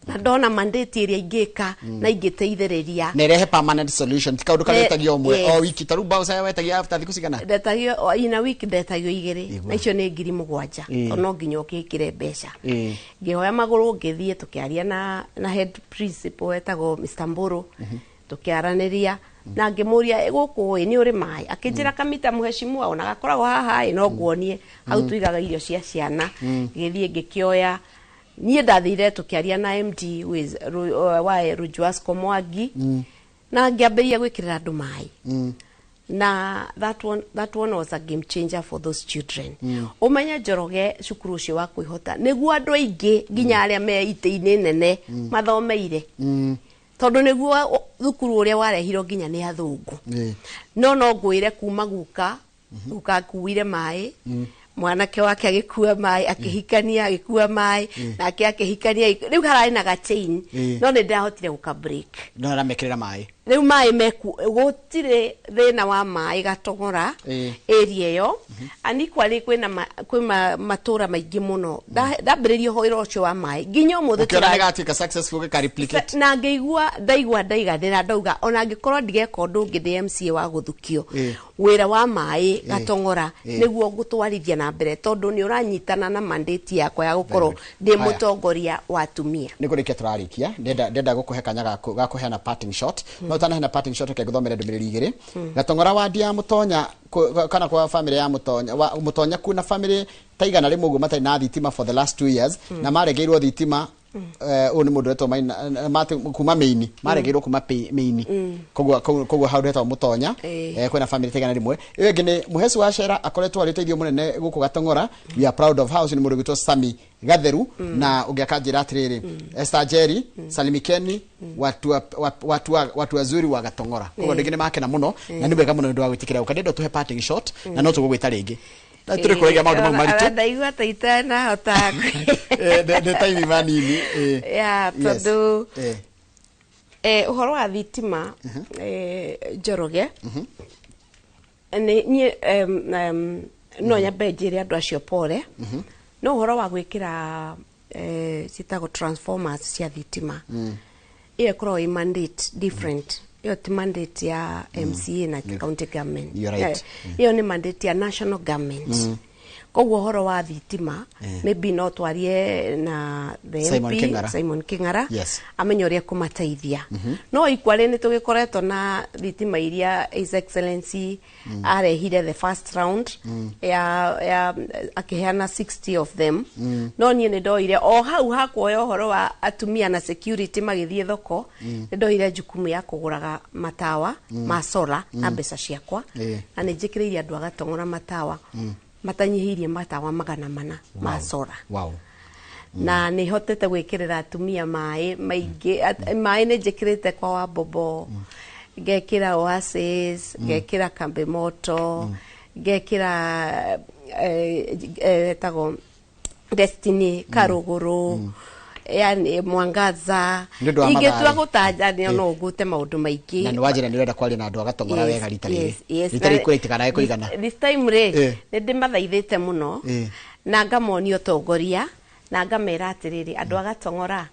Na ndona mandate ĩrĩa ingĩka na ingĩteithĩrĩria na ĩrehe permanent solution, ti kaũndũ karĩa wetagio ũmwe Yes. o wiki. Ta rĩu mbaũ wetagia after thikũ cigana? Ndetagio in a week, ndetagio 2, Igua. na icio nĩ 7,000, tondũ no nginya ũkĩkĩre mbeca. Ngĩhoya magũrũ, ngĩthiĩ tũkĩaria na head principal wetagwo Mr. Mburu. Tũkĩaranĩria na ngĩmũria, "Ĩ, gũkũ ĩ nĩ ũrĩ maĩ?" Akĩnjĩra, "Kamita mũhecimua ona gakoragwo haha ĩ, no nguonie hau tũigaga irio cia ciana." Ngĩthiĩ ngĩkĩoya, niĩ ndathire tũkĩaria na MD who is wa Rujuasco Mwangi, na ngĩambĩrĩria gwĩkĩrĩra andũ maĩ. Na that one was a game changer for those children. Ũmenye Njoroge, cukuru ũcio wa kwĩhota nĩguo andũ aingĩ nginya arĩa me itĩ-inĩ nene mathomeire, tondũ nĩguo thukuru ũrĩa warehirwo nginya nĩ athũngũ. No ngwĩre kuma guka akuire maĩ, mwanake wake agĩkua maĩ, akĩhikania agĩkua maĩ, nake akĩhikania, rĩu hararĩ na ga chain. No nĩ ndĩrahotire gũka break. No aramekĩrĩra maĩ. Rĩu maĩ meku, gũtirĩ thĩna wa maĩ Gatong'ora area ĩyo. And equally kwĩna kwĩ matũra maingĩ mũno. Ndambĩrĩria ũhoro ũcio wa maĩ nginya ũmũthĩ. Ũkĩona nĩ gatuĩka successful, gĩka replicate. Na ngĩigua ndaigua ndaiganĩra, ndauga ona angĩkorwo ndigeka ũndũ ũngĩ ndĩ MCA wa gũthukio, wĩra wa maĩ Gatong'ora nĩguo ngũtwarithia na mbere, tondũ nĩ ũranyitana na mandate yakwa ya gũkorwo ndĩ Haya. mũtongoria wa atumia. Nĩ kũrĩkia tũrarĩkia, ndenda gũkũhe kanya ga kũheana parting shot. No ũtanaheana parting shot, reke ngũthomere ndũmĩrĩri 2. Gatong'ora wandi ya Mũtonya kana kwa family ya Mũtonya, Mũtonya kuna family ta 100 ũguo matarĩ na thitima for the last 2 years, na maregeirwo thitima. Ũyũ nĩ mũndũ wetwo Maina kuma Maini, maregeirwo kuma Maini. Koguo hau hetagwo Mũtonya. Kwĩna family ta 100. Ĩyo ĩngĩ nĩ Mũheci wa Cera akoretwo arĩ ũteithio mũnene gũkũ Gatong'ora, we are proud of house. Nĩ mũndũ ũgwĩtwo Sami Gatheru. Na ũngĩ akanjĩra atĩrĩrĩ, Esther Njeri, salimikeni watu wazuri wa Gatong'ora. Koguo andũ aingĩ nĩ makena mũno, na nĩ wega mũno nĩ ũndũ wa gwĩtĩkĩra gũka. Ndĩrenda ũtũhe parting shot, na no tũgũgwĩta rĩngĩ na tũrĩ kũraiga maũndũ mau maritũ. Ndaigua ta itanahota. Nĩ time manini. Ya. Yes. Tondũ ũhoro wa thitima, Njoroge, nĩ niĩ no nyambe njĩre andũ acio pole. No ũhoro wa gwĩkĩra citagwo transformers cia thitima, ĩyo ĩkoragwo ĩ mandate different. Ĩyo ti mandate ya MCA na county government. You're right. Ĩyo nĩ mandate ya national government. Koguo ũhoro wa thitima, maybe no twarie na the Simon MP King'ara. Simon King'ara, amenye ũrĩa kũmateithia. No equally nĩ tũgĩkoretwo na thitima iria His Excellency arehire the first round ya akĩheana 60 of them. No niĩ nĩ ndoire o hau hakuoya ũhoro wa atumia na security magĩthiĩ thoko, nĩ ndoire jukumu ya kũgũraga matawa ma solar na mbeca ciakwa, na nĩ njĩkĩrĩire andũ a Gatong'ora matawa matanyihĩirie matawa 400 ma solar. Na nĩ hotete gwĩkĩrĩra atumia maĩ maingĩ. Maĩ nĩ njĩkĩrĩte kwa Wabobo, ngekĩra Oasis, ngekĩra Kambe Moto, ngekĩra etagwo Destiny Karũgũrũ, yani Mwangaza. Nĩ ũndũ wa Ingĩtua mathaa. gũtanja nĩ no ngũte maũndũ maingĩ. Na nĩ wanjĩra nĩ ũrenda kwaria na andũ a Gatong'ora wega rita rĩrĩ. Yes. Rita rĩrĩ kũrĩa itikanae kũigana. This time rĩ, nĩ ndĩmathaithĩte mũno na ngamonia ũtongoria na ngamera atĩrĩrĩ, andũ a Gatong'ora,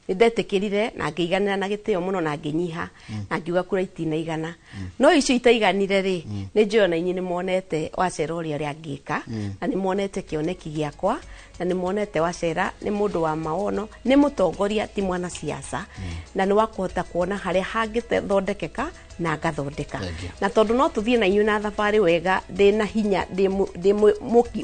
nĩ ndetĩkĩrire na ngĩiganĩra na gĩtĩo mũno na ngĩnyiha na ngiuga kura itinaigana, no icio itaiganire rĩ, nĩ njũĩ ona inyuĩ nĩ monete Wacera ũrĩa angĩka, na nĩ monete kĩoneki gĩakwa, na nĩ monete Wacera nĩ mũndũ wa maono, nĩ mũtongoria, ti mwanasiasa, na nĩ wa kũhota kuona harĩa hangĩthondekeka na ngathondeka. Thank you. Na tondũ no tũthiĩ na inyuĩ na thabarĩ wega, ndĩ na hinya, ndĩ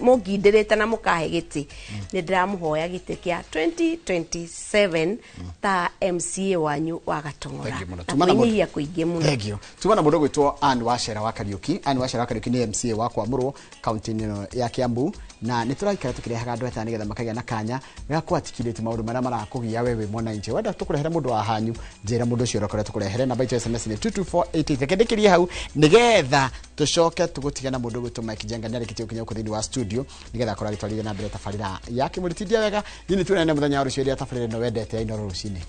mũngindĩrĩte na mũkahe gĩtĩ, nĩ ndĩramũhoya gĩtĩ kĩa 2027 ta MCA wanyu wa Gatong'ora. Thank you mũno. Na Tuma na mũndũ- kwĩnyihia kũingĩ mũno. Thank you. Tuma na mũndũ ũgwĩtwo Ann Wacera wa Kariuki. Ann Wacera wa Kariuki nĩ MCA wa Kwamũrwo kaunti-inĩ ĩno ya Kiambu, na nĩ tũraikara tũkĩrehaga andũ etana. nĩgetha makagĩa na kanya ga kũ-articulate maũndũ marĩa marakũgia we wĩ mwananchi. Wenda tũkũrehere mũndũ wa hanyu, njĩra mũndũ ũcio ũrĩa tũkũrehere. Namba itũ ya SMS nĩ 22488. Reke ndĩkĩrie hau nĩgetha tũcoke tũgũtiga na mũndũ ũgwĩtwo Mike Njenga. Nĩarĩkĩtie gũkinya gũkũ thĩinĩ wa studio nĩgetha akorwo agĩtwarithia na mbere tabarĩra ya Kĩmũrĩ. Tindia wega thĩinĩ, tuonane mũthenya wa rũciũ ĩrĩa tabarĩra ĩno wendete ya Inooro rũcinĩ.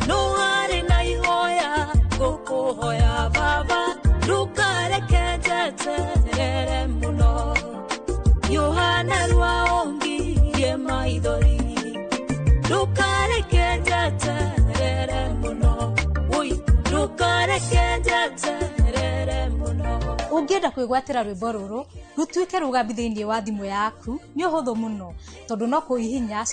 No harĩ na ihoya ngũkũhoya baba, ndũkareke njeterere mũno. Yohana rwaongirie maithori, ndũkareke njeterere mũno. Ui, ndũkareke njeterere mũno. Ũngĩenda kwĩgwatĩra rwĩmbo rũrũ rũtuĩke rũgambi thĩinĩ wa thimũ yaku, nĩ ũhũthũ mũno tondũ no kũhihinya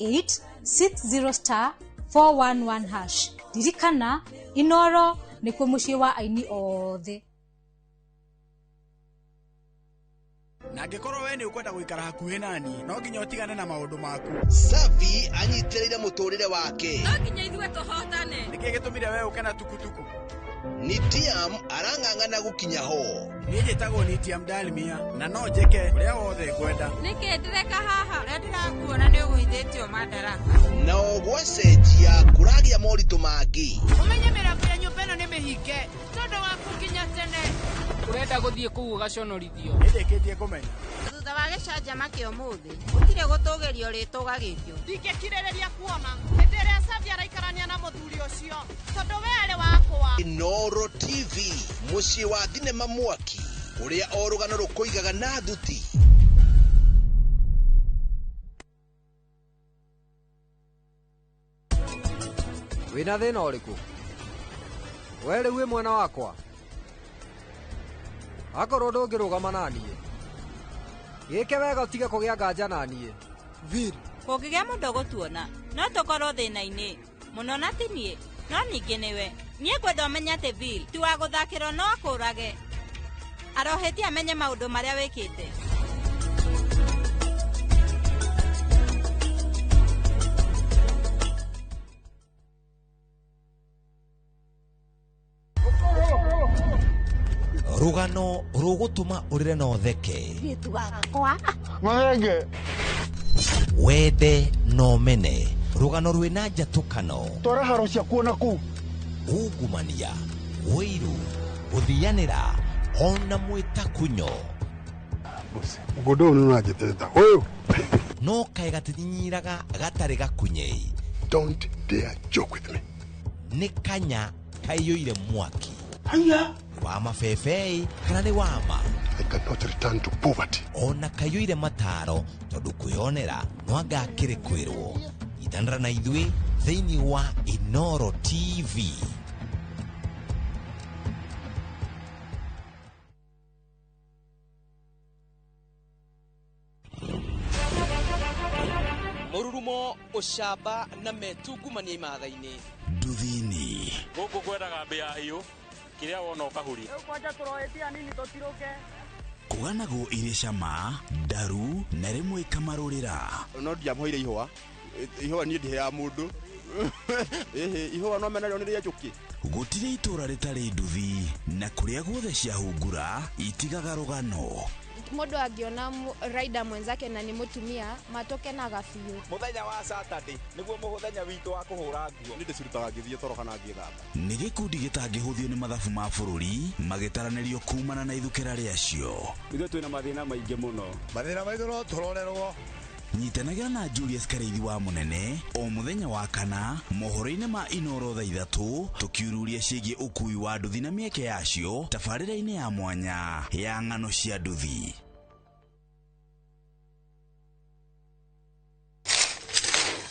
*860*411#. Ririkana, Inooro nĩkuo mũciĩ wa aini othe. Na angĩkorwo we nĩ ũkwenda gũikara hakuhĩ nani, no nginya ũtigane na maũndũ maku. Savi anyitĩrĩire mũtũrĩre wake. No nginya ithuĩ tũhotane. Nĩkĩ gĩtũmire we ũke na tukutuku? Nitiam arang'ang'ana gũkinya ho. Niĩ njĩtagwo Nitiam Dalmia na no njĩke ũrĩa wothe ngwenda. Nĩkĩ ndĩreka haha? Ũrĩa ndĩrakuona nĩ ũgũithĩtio madaraka. Nao gwacenjia kũragĩa moritũ mangĩ. Ũmenye mĩrango ya nyũmba ĩno nĩ mĩhinge tondũ waku nginya tene. Ũrenda gũthiĩ kũu ũgaconorithio. Nĩndĩkĩtie kũmenya. Thutha wa gĩcanjama kĩa ũmũthĩ gũtirĩ gũtũgĩrio rĩtũgagĩrio. Ndingĩkirĩrĩria kuona hĩndĩ ĩrĩa Savi araikarania na mũthuri ũcio tondũ we arĩ wakwa. Inooro TV, mũciĩ wa thinema mwaki ũrĩa o rũgano rũkũigaga na thuti. Wĩna thĩna ũrĩkũ? We rĩu wĩ mwena wakwa? Akorwo ndũngĩrũgama na niĩ, gĩke wega ũtige kũgĩa nganja na niĩ. Kũngĩgĩa mũndũ ũgũtuona no tũkorwo thĩna-inĩ mũno, na ti niĩ no ningĩ nĩwe. Niĩ ngwenda ũmenye atĩ Bill ti wa gũthakĩrwo, no akũrage. Arohĩtie amenye maũndũ marĩa wĩkĩte. Rũgano rũgũtũma ũrĩre na ũtheke, Mahenge. Wende na ũmene, rũgano rwĩna njatũkano, Twara haro ciakuo na kũu. Ungumania, ũiru, gũthianĩra ona mwĩtakunyo. Mũgũnda ũyũ nĩ ũranjĩtĩta ũyũ. No kaĩ gatinyinyiraga gatarĩ gakunyei. Don't dare joke with me. Nĩ kanya kaiyũire mwaki. Haya. Wa mabebei kana nĩ wama? I cannot return to poverty. Ona kaiyũire mataro tondũ kwĩonera no anga akĩrĩ kwĩrwo. Nyitanĩra na ithuĩ thĩinĩ wa Inooro TV. Mũrurumo, ũcamba na metungumania imatha-inĩ. Nduthini. Gũkũ kwendaga mbĩa hiũ, kĩrĩa wona ũkahuria. Kwanja tũroetia nini tũtirũke. Kũganagwo irĩ cama, ndaru na rĩmwe ikamarũrĩra. No ndiamũheire ihũa, ihũa niĩ ndiheaga mũndũ. Ĩhĩ, ihũa no menarĩo nĩ rĩa njũkĩ. Gũtirĩ itũũra rĩtarĩ nduthi na kũrĩa guothe ciahungura itigaga rũgano. Mũndũ angĩona rider mwenzake na nĩ mũtumia matũkenaga biũ. Mũthenya wa Saturday nĩguo mũthenya witũ wa kũhũra nguo. Niĩ ndĩcirutaga ngĩthiĩ toro kana ngĩthamba. Nĩ gĩkundi gĩtangĩhũthio nĩ mathabu ma bũrũri magĩtaranĩrio kumana na ithukĩra rĩacio. Ithuĩ twĩna mathĩna maingĩ mũno. Mathĩna maitũ no tũrorerwo. Nyitanagĩra na Julius Karĩithi wa Mũnene o mũthenya wa kana mohoro-inĩ ma Inooro thaa 3, tũkiururia ciĩgiĩ ũkui wa nduthi na mĩeke yacio tabarĩra-inĩ ya mwanya ya ng'ano cia nduthi.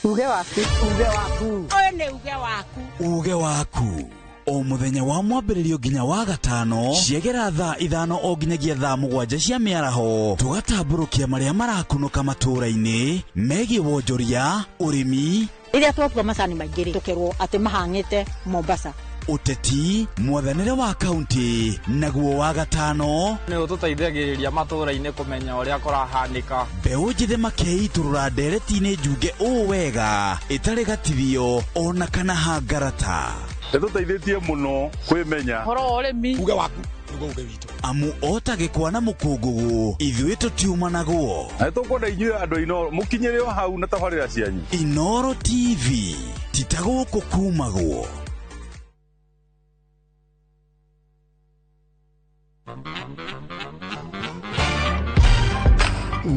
Uge waku, uge waku. Ũyũ nĩ uge waku. Uge waku o mũthenya wa mwambĩrĩrio nginya wa gatano ciegera thaa 5 o nginyagia thaa 7 cia mĩaraho, tũgatambũrũkia marĩa marakunũka matũũra-inĩ megiĩ wonjoria, ũrĩmi, Rĩrĩa twatua macani maingĩ rĩ, tũkerwo atĩ mahang'ĩte Mombasa. Ũteti mwathanĩre wa kaunti naguo wa gatano. Nĩ ũtũteithagĩrĩria matũũra-inĩ kũmenya ũrĩa kũrahanĩka. Mbeũ njĩthĩ makeitũrũra ndereti-inĩ njunge ũũ wega ĩtarĩ gatithio ona kana hangarata. Ĩtũteithĩtie mũno kwĩmenya. Ũhoro wa ũrĩmi. Uge waku nĩguo uge witũ. Amu ota gĩkwa na mũkũngũgũ ithuĩ tũtiumanagwo. Na nĩtũkwenda inyuĩ andũ a Inooro mũkinyĩre o hau na tabarĩra cianyu. Inooro TV ti ta gũkũ kumagwo.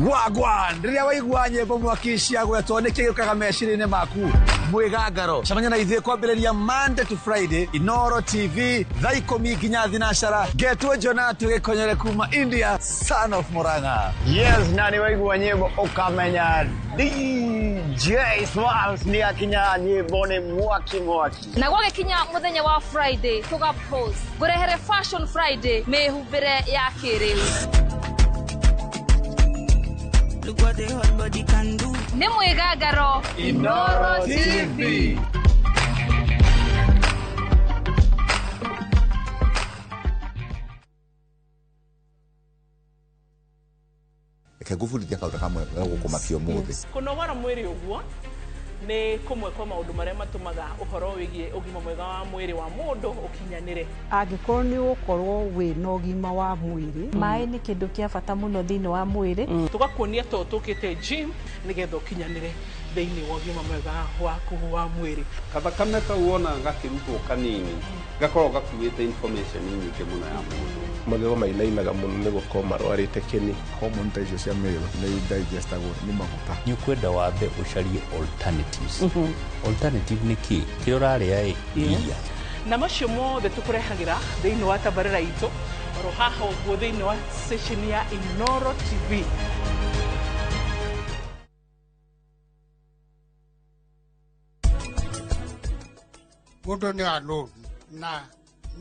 Wagwan, rĩrĩa waigua nyĩmbo mwaki ciagwetwo nĩkĩ gĩũkaga meciria-inĩ maku? Mwĩgangaro. Cemania na ithuĩ kwambĩrĩria Monday to Friday, Inooro TV, thaa 10 nginya 10. Ngetwo Jonatu Gĩkonyere kuma India, son of Murang'a. Yes, na nĩ waigua nyĩmbo ũkamenya DJ Smalls nĩ akinya, nyĩmbo nĩ mwaki mwaki. Na gwagĩkinya mũthenya wa Friday tũga pose ngũrehere Fashion Friday mĩhumbĩre ya kĩrĩu. Look what the hot body can do. Nĩ mwĩgangaro Inooro TV. Reke ngũbundithia kaũndũ kamwe gagũkũmakia ũmũthĩ. Kũnogora mwĩrĩ ũguo nĩ kũmwe kwa maũndũ marĩa matũmaga ũhoro wĩgiĩ ũgima mwega wa mwĩrĩ wa mũndũ ũkinyanĩre. Angĩkorwo nĩ ũgũkorwo wĩna ũgima wa mwĩrĩ. Maĩ nĩ kĩndũ kĩa bata mũno thĩinĩ wa mwĩrĩ. Tũgakuonia to tũkĩte gym nĩgetha ũkinyanĩre thĩinĩ wa ũgima mwega waku wa mwĩrĩ. Gathakame kau wonaga gakĩrutwo kanini gakoragwo gakuĩte information nyingĩ mũno ya mũndũ. Magego mainainaga mũno nĩ gũkorwo marwarĩte kĩni. Hormone ta icio cia male nĩ digestagwo nĩ maguta. Nĩ ũkwenda wambe ũcarie alternatives. Alternative nĩ kĩ? Kĩrĩa ũrarĩa ĩ iria. Na macio mothe tũkũrehagĩra thĩinĩ wa tabarĩra itũ oro haha ũguo thĩinĩ wa session ya Inooro TV. Mũndũ nĩ wa loan na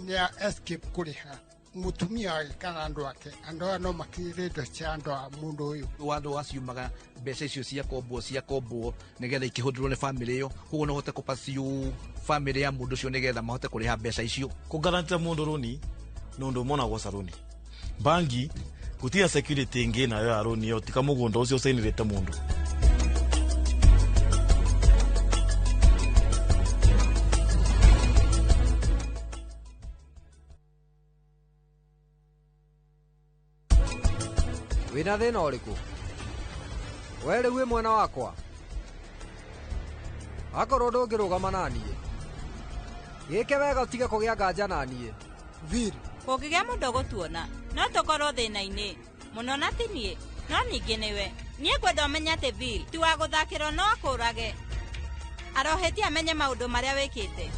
nĩ a escape kũrĩha mũtumia wake kana andũ ake, andũ aya no makinyĩre indo cia andũ a mũndũ ũyũ. Watho waciumaga mbeca icio ciakombwo ciakombwo nĩgetha ikĩhũthĩrwo nĩ bamĩrĩ ĩyo, koguo no ũhote kũ-pursue bamĩrĩ ya mũndũ ũcio nĩgetha mahote kũrĩha mbeca icio. Kũgarantĩra mũndũ rũni nĩ ũndũ ũmwe na gwaca rũni. Bangi gũtirĩ security ĩngĩ nayo ya rũni ĩyo tika mũgũnda ũcio ũcainĩrĩte mũndũ. Wĩna thĩna ũrĩkũ? We rĩu wĩ mwena wakwa? Akorwo ndũngĩrũgama na niĩ, gĩke wega ũtige kũgĩa nganja na niĩ. Kũngĩgĩa mũndũ ũgũtuona no tũkorwo thĩna-inĩ mũno, na ti niĩ no ningĩ nĩwe. Niĩ ngwenda ũmenye atĩ Bill ti wa gũthakĩrwo no akũrage. Arohĩtie amenye maũndũ marĩa wĩkĩte.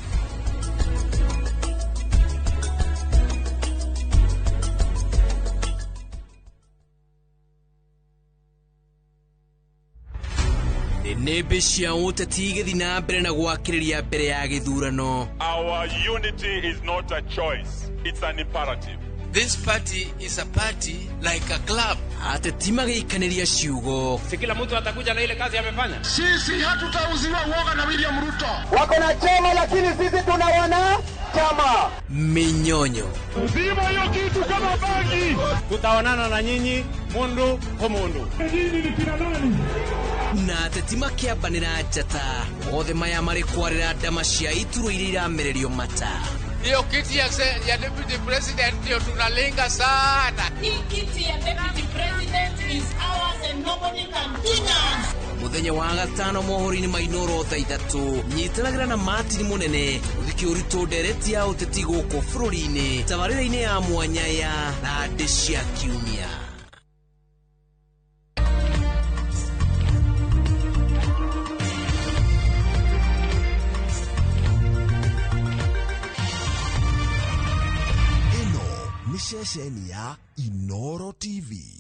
Nĩmbĩ cia ũteti igĩthiĩ na mbere na gwakĩrĩria mbere ya gĩthurano. Our unity is not a choice, it's an imperative. This party is a party like a club. Ateti magĩikanĩria ciugo. Si kila mtu atakuja na ile kazi amefanya. Sisi hatutauziwa uoga na William Ruto. Wako na chama lakini sisi tuna wana chama. Minyonyo. Zima hiyo kitu kama bangi. Tutaonana na nyinyi mundu kwa mundu. Nyinyi ni kina nani? Na ateti makĩambanĩra njata othe maya marĩ kwarĩra ndama cia ituro iria iramererio mata. Hiyo kiti ya deputy president ndio tunalenga sana. Hii kiti ya deputy president is ours and nobody can touch us. Mũthenya wa gatano mohoro-inĩ ma Inooro thaa 3 nyitanagĩra na Martin Mũnene ũthike ũritũ ndereti ya ũteti gũkũ bũrũri-inĩ tabarĩra-inĩ ya mwanya ya Thandĩ cia Kiumia. Ceceni ya Inooro TV.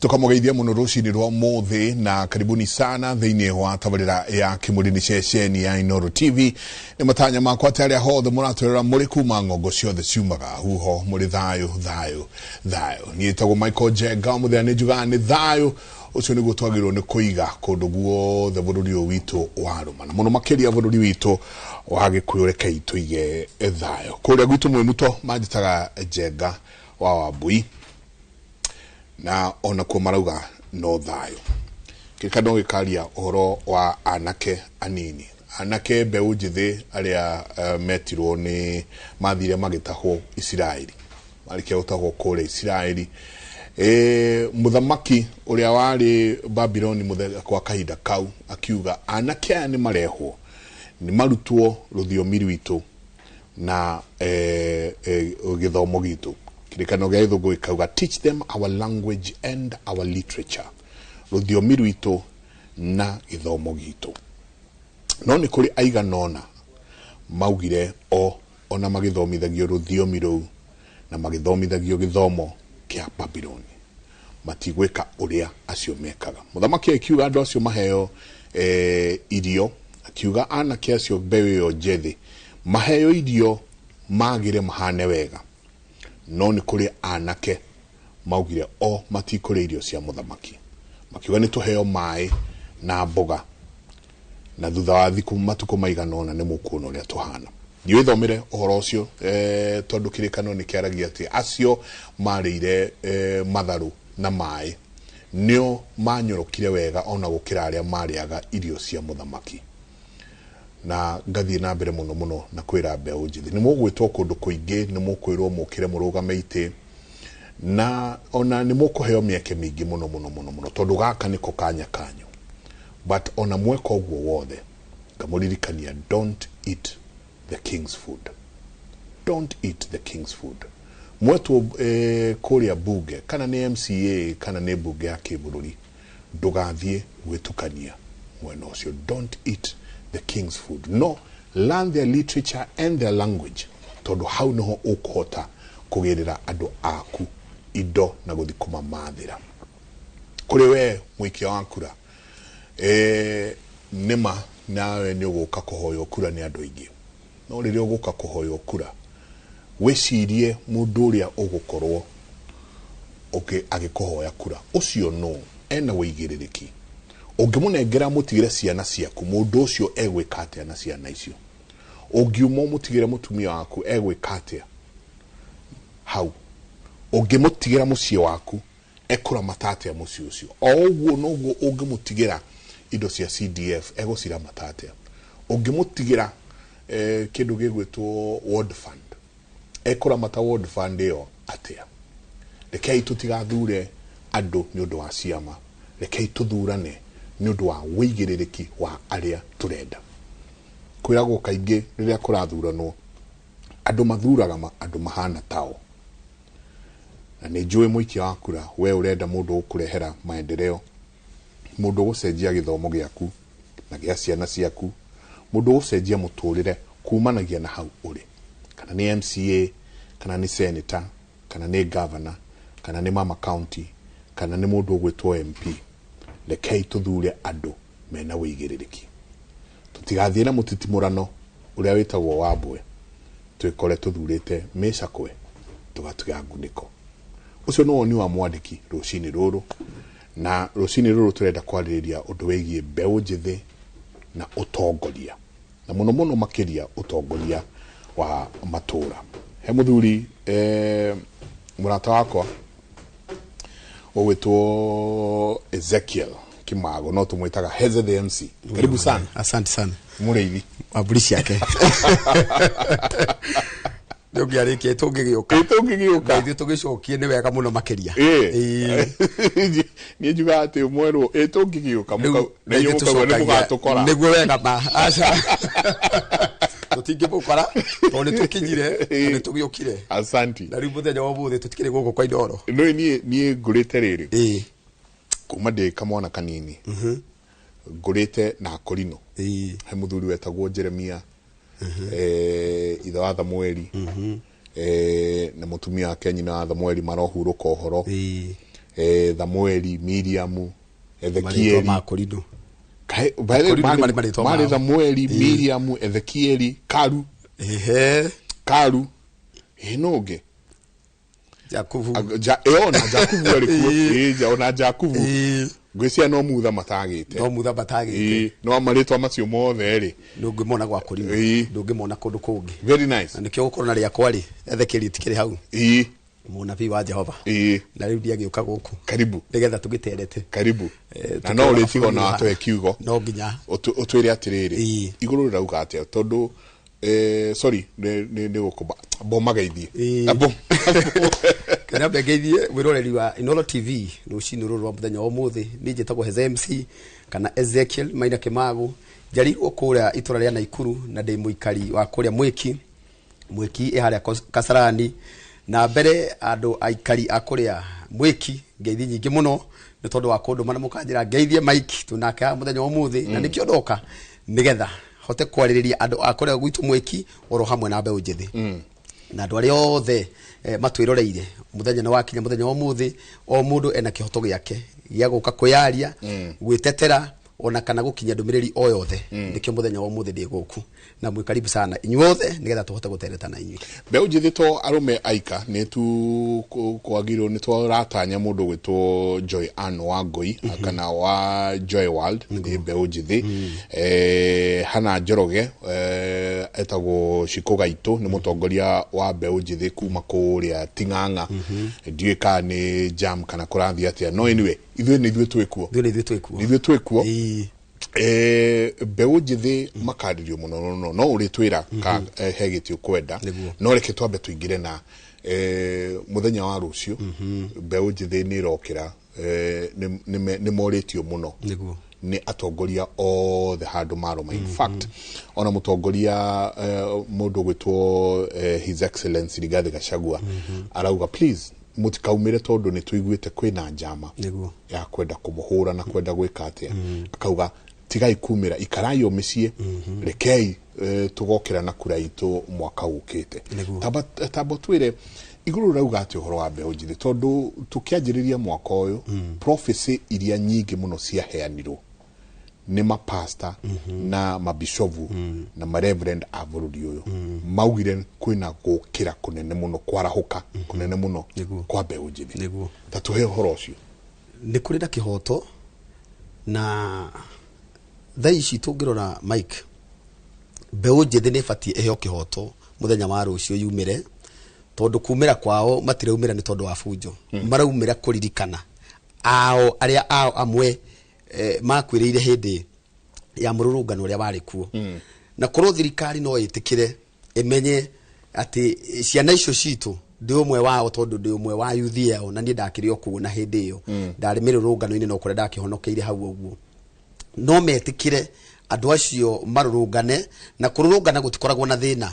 Tukamũgeithia mũno rũcinĩ rwa mũthĩ na karibuni sana thĩinĩ wa tabarĩra ya Kĩmũrĩ ceceni ya Inooro TV. Nĩ matanya makwa atĩ arĩa hothe mũratwĩrora mũrĩ kuma ng'ongo ciothe ciumaga huho mũrĩ thayũ thayũ thayũ. Niĩ njĩtagwo Michael Njenga, mũthenya nĩ njugaga nĩ thayũ ũcio nĩguo twagĩrĩirwo nĩ kũiga kũndũ guothe bũrũri ũyũ witũ wa rũma, na mũno makĩria bũrũri witũ wa Gĩkũyũ. Rekei tũige thayũ kũrĩa gwitũ Mwĩmuto manjĩtaga Njenga wa Wambui, na onakuo marauga no thayũ. Kĩrĩkanĩro gĩkaria ũhoro wa anake anini, anake mbeũ njĩthĩ arĩa metirwo nĩ mathire magĩtahwo Isiraeli. Marĩkia gũtahwo kũrĩa Isiraeli, mũthamaki ũrĩa warĩ Babiloni kwa kahinda kau akiuga anake aya nĩ marehwo nĩ marutwo rũthiomi rwitũ na gĩthomo gitũ. Kĩrĩkanĩro gĩa gĩthũngũ gĩkauga teach them our language and our literature, rũthiomi rwitũ na gĩthomo gitũ. No nĩ kũrĩ aigana ũna maugire o ona magĩthomithagio rũthiomi rũu na magĩthomithagio gĩthomo kĩa Babiloni matigwĩka ũrĩa acio mekaga. Mũthamaki akiuga andũ acio maheo irio, akiuga anake acio mbeũ ĩyo njethĩ maheo irio magĩre mahane wega. No nĩ kũrĩ anake maugire o matikũrĩa irio cia mũthamaki, makiuga nĩ tũheo maĩ na mboga, na thutha wa thikũ matukũ maigana ũna nĩ mũkuona ũrĩa tũhana. Ndiwĩthomere ũhoro ũcio tondũ kĩrĩkanĩro nĩ kĩaragia atĩ acio marĩire matharũ na maĩ nĩo manyorokire wega ona gũkĩra arĩa marĩaga irio cia mũthamaki. Na ngathiĩ na mbere mũno mũno na kwĩra mbeũ njĩthĩ nĩ mũgwĩtwo kũndũ kũingĩ, nĩ mũkwĩrwo mũkĩre mũrũgame itĩ, na ona nĩ mũkũheo mĩeke mĩingĩ mũno mũno mũno mũno tondũ gaka nĩko kanya kanyu. But ona mweka ũguo wothe ngamũririkania, don't eat the king's food, don't eat the king's food. Mwetwo kũrĩa bunge, kana nĩ MCA kana nĩ bunge ya kĩbũrũri, ndũgathiĩ gwĩtukania mwena ũcio. Don't eat the king's food, no learn their literature and their language, tondũ hau nĩho ũkũhota kũgĩrĩra andũ aku indo na gũthiĩ kũmamathĩra. Kũrĩ we mũikia wa kura, nĩma nawe nĩ ũgũka kũhoywo kura nĩ andũ aingĩ, no rĩrĩa ũgũka kũhoywo kura wĩcirie mũndũ ũrĩa ũgũkorwo agĩkũhoya kura ũcio no ena wĩigĩrĩrĩki. Ũngĩmũnengera mũtigĩre ciana ciaku, mũndũ ũcio egwĩka atĩa na ciana icio? Ũngiuma ũmũtigĩre mũtumia waku, egwĩka atĩa hau? Ũngĩmũtigĩra mũciĩ waku, ekũramata atĩa mũciĩ ũcio? O ũguo noguo ũngĩmũtigĩra indo cia CDF, egũciramata atĩa? Ũngĩmũtigĩra kĩndũ gĩgwĩtwo ward fund, ekũramata ward fund ĩyo atĩa? Rekei tũtigathure andũ nĩ ũndũ wa ciama, rekei tũthurane nĩ ũndũ wa wĩigĩrĩrĩki wa arĩa tũrenda. Kwĩragwo kaingĩ rĩrĩa kũrathuranwo andũ mathuraga andũ mahana tao, na nĩ njũĩ mũikia wa kura we ũrenda mũndũ ũkũrehera maendeleo, mũndũ ũgũcenjia gĩthomo gĩaku na gĩa ciana ciaku, mũndũ ũgũcenjia mũtũrĩre kumanagia na hau ũrĩ, kana nĩ MCA kana nĩ senator kana nĩ governor kana nĩ mama county kana nĩ mũndũ ũgwĩtwo MP. Rekei tũthure andũ mena wĩigĩrĩrĩki, tũtigathiĩ na mũtitimũrano ũrĩa wĩtagwo wambwe, twĩkore tũthurĩte mĩcakwe tũgatiga ngunĩko. Ũcio nĩ woni wa mwandĩki rũcinĩ rũrũ, na rũcinĩ rũrũ tũrenda kwarĩrĩria ũndũ wĩgiĩ mbeũ njĩthĩ na ũtongoria, na mũno mũno makĩria ũtongoria wa matũra. He mũthuri mũrata wakwa ũgwĩtwo Ezekiel Kimago, no tũmwĩtaga Heze the MC. Karibu sana. Asante sana. Mũrĩithi wa mbũri ciake. Nĩ ũngĩarĩkia tũngĩgĩũka. Tũngĩgĩũka. Ithuĩ tũgĩcokie nĩ wega mũno makĩria. Niĩ njugaga atĩ mwerwo ĩ tũngĩgĩũka na inyuĩ mũkauga nĩ mũgatũkora. Nĩguo wega ma. Aca. Tũtingĩmũkora tondũ nĩ tũkinyire na nĩ tũgĩũkire. Asanti. Na rĩu mũthenya wa ũmũthĩ tũtikĩrĩ gũkũ kwa Inooro. Nĩ niĩ ngũrĩte rĩrĩ. Kuma ndĩ kamwana kanini. Ngũrĩte na Korino. He mũthuri wetagwo Jeremia. Ithe wa Thamueli. Na mũtumia wake nyina wa Thamueli marohurũka ũhoro. Samueli, Miriam, Marĩtwa Ezekieli. ma Korinto. Kaĩ- by the way, Korinto nĩ marĩ marĩtwa marĩ mao. Samueli, Miriam, Ezekieli, Karu. Ehe. Karu. Ĩ no ũngĩ. Jakubu. Ona Jakubu arĩ kuo. Ona Jakubu. Ngwĩciria no mutha matagĩte. No mutha matagĩte. No marĩtwa macio mothe rĩ. Ndũngĩmona gwa Korinto. Ndũngĩmona kũndũ kũngĩ. Very nice. Na nĩkĩo gũkorwo na rĩakwa rĩ, Ezekieli tikĩrĩ hau. Mũnabii wa Jehova. Na rĩu ndiagĩũka gũkũ. Karibu. Nĩgetha tũgĩterete. Karibu. Na no ũrĩtiga ona watũhe kiugo. No nginya. Ũtwĩre atĩrĩrĩ. Igũrũ rĩrauga atĩa tondũ sorry nĩ gũkũmba mbomageithie. Kana mbengeithie mwĩroreri wa Inooro TV rũcinĩ rũrũ rwa mũthenya wa ũmũthĩ. Niĩ njĩtagwo Heze MC kana Ezekiel Maina Kĩmago. Njarirwo kũrĩa itũra rĩa Naikuru na ndĩ mũikari wa kũrĩa Mwĩki. Mwĩki ĩ harĩa Kasarani. Na mbere andũ aikari a kũrĩa Mwĩki ngeithi nyingĩ mũno nĩ tondũ wa kũndũma na mũkanjĩra ngeithie Mike tũnake haha mũthenya wa ũmũthĩ na nĩkĩo ndoka nĩgetha hote kwarĩrĩria andũ a kũrĩa gwitũ Mwĩki oro hamwe na mbeũ njĩthĩ na andũ arĩa othe matwĩroreire mũthenya nĩ wakinya mũthenya wa ũmũthĩ o mũndũ ena kĩhoto gĩake gĩa gũka kwĩyaria gwĩtetera ona kana gũkinya ndũmĩrĩri o yothe. Nĩkĩo mũthenya wa ũmũthĩ ndĩ gũkũ na mwĩ karibu sana inyuothe nĩgetha tũhote gũtereta na inyuĩ. Mbeũ njĩthĩ to arũme aika nĩ tu kwagĩrĩirwo nĩ tũratanya mũndũ gwĩtwo Joy Ann Wangui kana wa Joy World nĩ mbeũ njĩthĩ. Hana Njoroge etagwo Shiko Gaitũ nĩ mũtongoria wa mbeũ njĩthĩ kuma kũrĩa Ting'ang'a. Ndiũĩ kana nĩ jam kana kũrathiĩ atĩa no anyway ithuĩ nĩ ithuĩ twĩkuo. Ithuĩ twĩkuo. Mbeũ njĩthĩ makarĩrio mũno mũno no ũrĩtwĩra ka he gĩtĩ ũkwenda no reke twambe tũingĩre na mũthenya wa rũciũ mbeũ njĩthĩ nĩ ĩrokĩra nĩ morĩtio mũno nĩ atongoria othe handũ marũma. In fact ona mũtongoria mũndũ gwĩtwo His Excellency Rigathi Gachagua arauga please mũtikaumĩre tondũ nĩ tũiguĩte kwĩna njama ya kwenda kũmũhũra na kwenda gwĩka atĩa. Akauga tigai kumĩra ikarai o mĩciĩ rekei tũgokĩra na kura itũ mwaka ũkĩte. Tamba twĩre igũrũ rauga atĩ ũhoro wa mbeũ njĩthĩ tondũ tũkĩanjĩrĩria mwaka ũyũ prophecy iria nyingĩ mũno ciaheanirwo nĩ mapasta na mabishovu na mareverend a bũrũri ũyũ maugire kwĩna gũkĩra kũnene mũno kwarahũka kũnene mũno kwa mbeũ njĩthĩ. Ta tũhe ũhoro ũcio. Nĩ kũrĩ na kĩhoto na thaa ici tũngĩrora Mike mbeũ njĩthĩ nĩ ĩbatiĩ ĩheo kĩhoto mũthenya wa rũciũ yumĩre tondũ kumĩra kwao matiraumĩra nĩ tondũ wa bunjo. Maraumĩra kũririkana ao arĩa ao amwe makuĩrĩire hĩndĩ ya mũrũrũngano ũrĩa warĩ kuo. Na korwo thirikari no ĩtĩkĩre ĩmenye atĩ ciana icio citũ ndĩ ũmwe wao tondũ ndĩ ũmwe wa yuthi yao na niĩ ndakĩrĩ o kuo na hĩndĩ ĩyo ndarĩ mĩrũrũngano-inĩ no kũrĩa ndakĩhonokeire hau ũguo. No metĩkĩre andũ acio marũrũngane na kũrũrũngana gũtikoragwo na thĩna.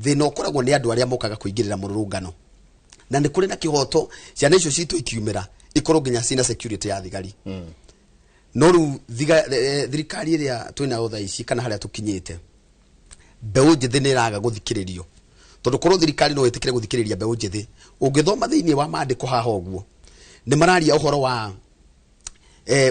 Thĩna ũkoragwo nĩ andũ arĩa mokaga kũingĩrĩra mũrũrũngano. Na nĩ kũrĩ na kĩhoto ciana icio citũ ikiumĩra ikorwo nginya cina security ya thigari. No rĩu thirikari ĩrĩa twĩnayo thaa ici kana harĩa tũkinyĩte mbeũ njĩthĩ nĩ ĩraga gũthikĩrĩrio tondũ korwo thirikari no ĩtĩkĩre gũthikĩrĩria mbeũ njĩthĩ. Ũngĩthoma thĩinĩ wa maandĩko haha ũguo nĩ mararia ũhoro wa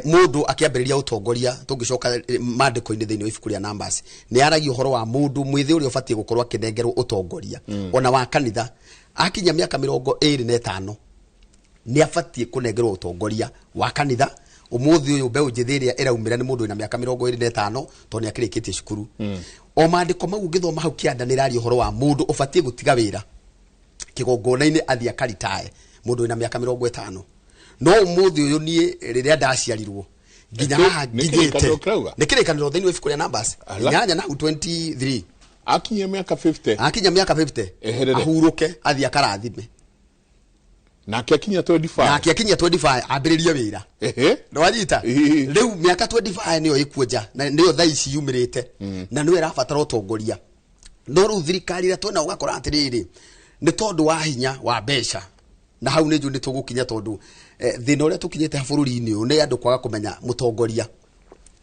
mũndũ akĩambĩrĩria ũtongoria. Tũngĩcoka maandĩko-inĩ thĩinĩ wa ibuku rĩa Numbers nĩ aragia ũhoro wa mũndũ mwĩthĩ ũrĩa ũbatiĩ gũkorwo akĩnengerwo ũtongoria ona wa kanitha akinya mĩaka 25 nĩ abatiĩ kũnengerwo ũtongoria wa kanitha. Ũmũthĩ ũyũ mbeũ njĩthĩ ĩrĩa ĩraumĩra nĩ mũndũ wĩna mĩaka 25 tondũ nĩ akĩrĩkĩtie cukuru. O maandĩko mau ũngĩthoma hau kĩanda nĩ ĩraria ũhoro wa mũndũ ũbatiĩ gũtiga wĩra kĩgongona-inĩ athiĩ akaritae mũndũ wĩna mĩaka 50. No ũmũthĩ ũyũ niĩ rĩrĩa ndaciarirwo nginya haha nginyĩte nĩ kĩrĩkanĩro thĩinĩ wa ibuku rĩa Numbers 8 na hau 23 akinyia mĩaka 50 akinya mĩaka 50 ahurũke athiĩ akarathime nake akinya 25 nake akinya 25 ambĩrĩrie wĩra. Nĩwanyita rĩu mĩaka 25 nĩyo ĩkuonja na nĩyo thaa ici yumĩrĩte na nĩyo ĩrabatara ũtongoria. No rĩu thirikari ĩrĩa twĩnayo ũgakora atĩrĩrĩ nĩ tondũ wa hinya wa mbeca na hau nĩ njũĩ nĩ tũgũkinya tondũ thĩna ũrĩa tũkinyĩte bũrũri-inĩ ũyũ nĩ andũ kwaga kũmenya mũtongoria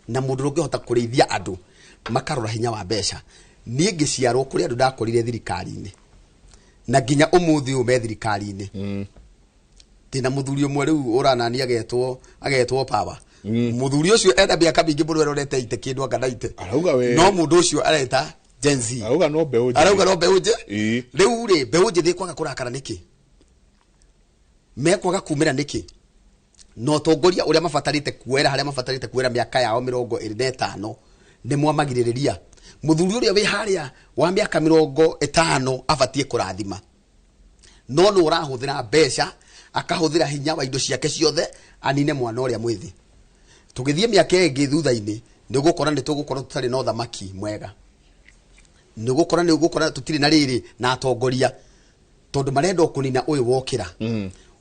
na mũndũ ũngĩhota kũrĩithia andũ makarora hinya wa mbeca. Niĩ ngĩciarwo kũrĩ andũ ndakorire thirikari-inĩ na nginya ũmũthĩ ũyũ me thirikari-inĩ. Ndĩna mũthuri ũmwe rĩu ũranania agetwo power. Mũthuri ũcio ena mĩaka mĩingĩ mũno erorete ite kĩndũ anga naite. Arauga we No mũndũ ũcio areta Gen Z. Arauga no mbeũ njĩthĩ. Arauga no mbeũ njĩthĩ. Ĩĩ. Rĩu rĩ, mbeũ njĩthĩ kwaga kũrakara nĩkĩ? Mekwaga kumĩra nĩkĩ? Na ũtongoria ũrĩa mabatarĩte kuoera harĩa mabatarĩte kuoera mĩaka yao 25 nĩ mwamagirĩrĩria. Mũthuri ũrĩa wĩ harĩa wa mĩaka 50 abatiĩ kũrathima, no nĩ ũrahũthĩra mbeca, akahũthĩra hinya wa indo ciake ciothe anine mwana ũrĩa mwĩthĩ. Tũgĩthiĩ mĩaka ĩngĩ thutha-inĩ nĩ ũgũkora nĩ tũgũkorwo tũtarĩ na ũthamaki mwega, nĩ ũgũkora tũtirĩ na rĩrĩ na atongoria, tondũ marenda kũnina ũyũ wokĩra.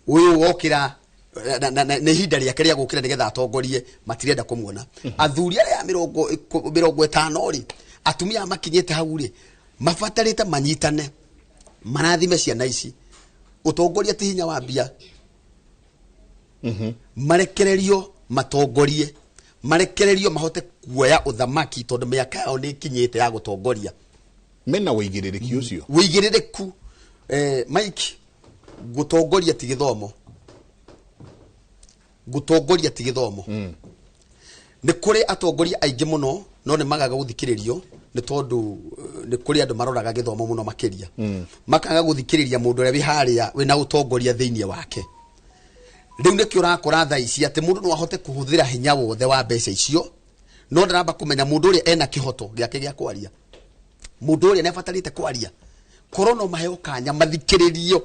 Ũyũ wokĩra nĩ ihinda rĩake rĩa gũkĩra nĩgetha atongorie, matirenda kũmuona. Athuri arĩa 50 rĩ, atumia makinyĩte hau rĩ, mabatarĩte manyitane, marathime ciana ici. Ũtongoria ti hinya wa mbia. Marekererio matongorie, marekererio mahote kuoya ũthamaki, tondũ mĩaka yao nĩ ĩkinyĩte ya gũtongoria. Mena wĩigĩrĩrĩki ũcio. Wĩigĩrĩrĩku. Mike, gũtongoria ti gĩthomo. Gũtongoria ti gĩthomo. Nĩ kũrĩ atongoria aingĩ mũno no nĩ magaga gũthikĩrĩrio nĩ tondũ nĩ kũrĩ andũ maroraga gĩthomo mũno makĩria. Makaga gũthikĩrĩria mũndũ ũrĩa wĩ harĩa wĩna ũtongoria thĩinĩ wake. Rĩu nĩkĩo ũrakora thaa ici atĩ mũndũ no ahote kũhũthĩra hinya wothe wa mbeca icio, no ndaramba kũmenya mũndũ ũrĩa ena kĩhoto gĩake gĩa kwaria, mũndũ ũrĩa nĩabatarĩte kwaria. Korwo no maheo kanya mathikĩrĩrio,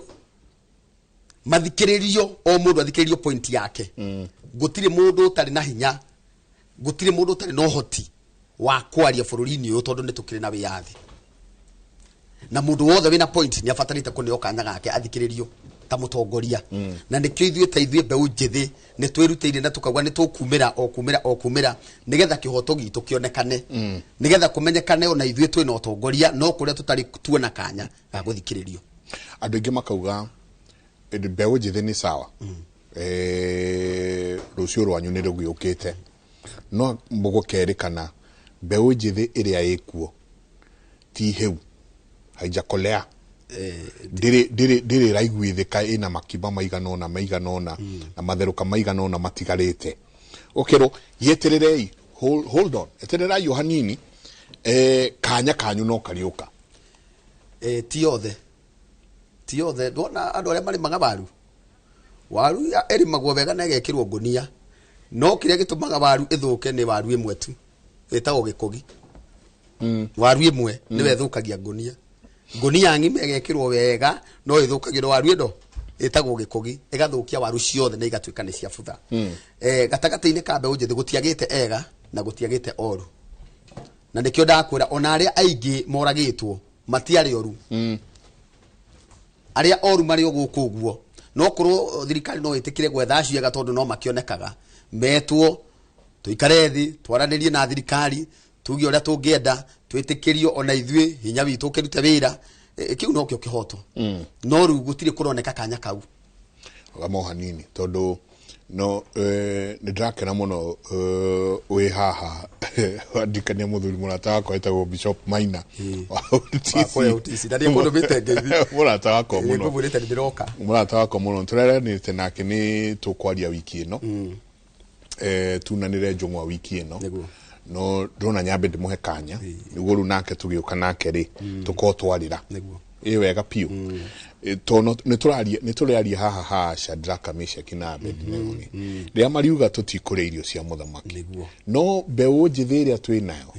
mathikĩrĩrio, o mũndũ athikĩrĩrio point yake. Gũtirĩ mũndũ ũtarĩ na hinya, gũtirĩ mũndũ ũtarĩ na ũhoti wa kwaria bũrũri-inĩ ũyũ, tondũ nĩ tũkĩrĩ na wĩyathi. Na mũndũ wothe wĩna point nĩ abatarĩte kũneo kanya gake athikĩrĩrio ta mũtongoria. Na nĩkĩo ithuĩ ta ithuĩ mbeũ njĩthĩ nĩ twĩrutĩire na tũkauga nĩ tũkumĩra o kumĩra o kumĩra nĩgetha kĩhoto gitũ kĩonekane, nĩgetha kũmenyekane ona ithuĩ twĩna ũtongoria, no kũrĩa tũtarĩ tuona kanya ga gũthikĩrĩrio. Andũ aingĩ makauga mbeũ njĩthĩ nĩ sawa, rũciũ rwanyu nĩ rũgĩũkĩte, no mũgũkerĩkana mbeũ njĩthĩ ĩrĩa ĩkuo ti hĩu, haijakolea, ndĩrĩ ĩraiguithĩka, ĩna makima maigana ũna na matherũka maigana ũna matigarĩte. Ũkerwo gĩetererei, hold on, etererai o hanini, kanya kanyu no kariũka. Ti othe, ti othe. Ndwona andũ arĩa marĩmaga waru, waru ĩrĩmagwo wega na ĩgekĩrwo ngũnia, no kĩrĩa gĩtũmaga waru ĩthũke nĩ waru ĩmwe tu ĩtagwo gĩkũgi. Waru ĩmwe nĩwe ĩthũkagia ngũnia. Ngũnia ng'ima ĩgekĩrwo wega no ĩthũkagio nĩ waru ĩno ĩtagwo gĩkũgi, ĩgathũkia waru ciothe na igatuĩka nĩ cia butha. Gatagatĩ-inĩ ka mbeũ njĩthĩ gũtiagĩte ega na gũtiagĩte oru, na nĩkĩo ndakwĩra ona arĩa aingĩ moragĩtwo matiarĩ oru. Arĩa oru marĩ o gũkũ ũguo, no korwo thirikari no ĩtĩkĩre gwetha acio ega, tondũ no makĩonekaga metwo tũikare thĩ twaranĩrie na thirikari, tuge ũrĩa tũngĩenda, twĩtĩkĩrio ona ithuĩ hinya witũ ũkĩrute wĩra. Kĩu nokĩo kĩhoto. No rĩu gũtirĩ kũroneka kanya kau. Gamo hanini tondũ no nĩ ndĩrakena mũno wĩ haha wandikania mũthuri mũrata wakwa wĩtagwo Bishop Maina wa OTC. Na nĩekũndũmĩte ngeithi. Mũrata wakwa mũno. Nĩngũmwĩrĩte nĩndĩroka. Mũrata wakwa mũno tũreranĩte nake nĩ tũkwaria wiki ĩno, tunanĩre njũng'wa wiki ĩno, no ndĩrona nyambe ndĩmũhe kanya nĩguo rĩu nake tũgĩũka nake rĩ tũkorwo twarĩra ĩ wega piũ. Tondũ nĩ tũraria haha ha Shadraka, Meshaki na Abednego rĩ, rĩrĩa mariuga tũtikũrĩa irio cia mũthamaki, no mbeũ njĩthĩ ĩrĩa twĩ nayo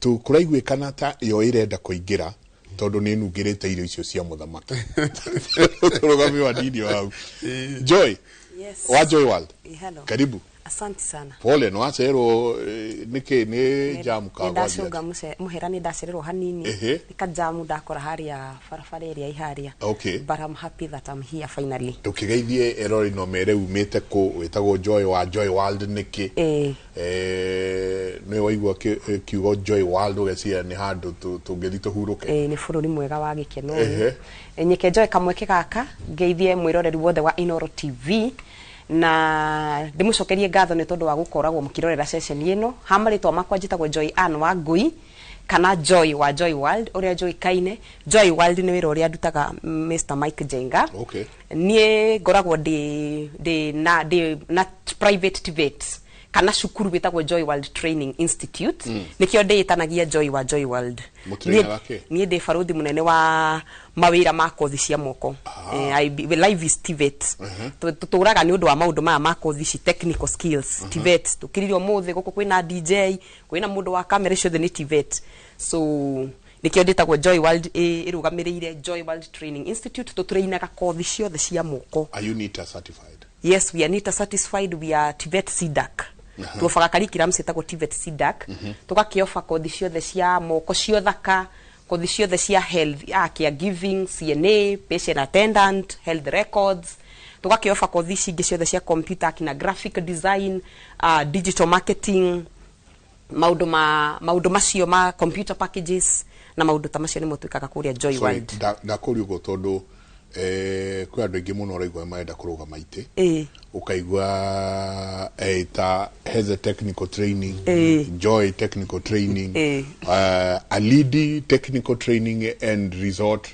kũraiguĩkana ta yo ĩrenda kũingĩra tondũ nĩ ĩnungĩrĩte irio icio cia mũthamaki. Tũrũgame wa nini hau. Joy. Yes. Wa Joy World. Hello. Karibu. Asante sana. Pole no acerwo niki ni jam ka ndacunga muhera ni ndacererwo hanini nika jamu ndakora haria barabara ĩrĩa iharia. Okay. But I'm happy that I'm here finally. Tukigeithie erori no mere umite ku witagwo Joy wa Joy World niki. Nĩ waigua kiugo Joy World ũgeciria nĩ handũ tũngĩthiĩ tũhurũke. Nĩ bũrũri mwega wa gĩkeno. Nyeke Joy kamweke gaka ngeithie mwĩroreri wothe wa Inooro TV na ndimucokerie ngatho nĩ tondu wa gukoragwo mukirorera session ino ha marĩtwa makwa njĩtagwo Joy Ann wa Ngui Kana Joy wa Joy World ũrĩa njũĩkaine. Joy World nĩ wĩra ũrĩa ndutaga, Mr Mike Jenga. Niĩ ngoragwo ndĩ na private TVET kana cukuru wĩtagwo Joy World Training Institute. Nĩkĩo ndĩĩtanagia Joy wa Joy World. Mũtrainer wa kĩ? Niĩ ndĩ barothi mũnene wa mawĩra ma kothi cia moko. Life is TVET. Tũtũraga nĩ ũndũ wa maũndũ maya ma kothi ici, technical skills, TVET. Tũkĩrire ũmũthĩ gũkũ kwĩna DJ, kwĩna mũndũ wa kamera, ciothe nĩ TVET. So nĩkĩo ndĩtagwo Joy World, ĩrũgamĩrĩire Joy World Training Institute. Tũtrainaga kothi ciothe cia moko. Are you NITA certified? Yes, we are NITA certified. We are TVET CDACC. Tuobaga curriculum ciĩtagwo TVET CDACC. Tũgakĩoba kothi ciothe cia moko, ciothaka, kothi ciothe cia health, caregiving, CNA, patient attendant, health records. Tũgakĩoba kothi ici ingĩ ciothe cia computer, kina graphic design, digital marketing, maũndũ macio ma computer packages na maũndũ ta macio nĩmo twĩkaga kũrĩa Joy Sorry, World. Ndakũria ũguo tondũ kwĩ andũ aingĩ mũno ũraigua marenda kũrũgama itĩ, ũkaigua ta has a technical training, Joy technical training, Alidi technical training and resort,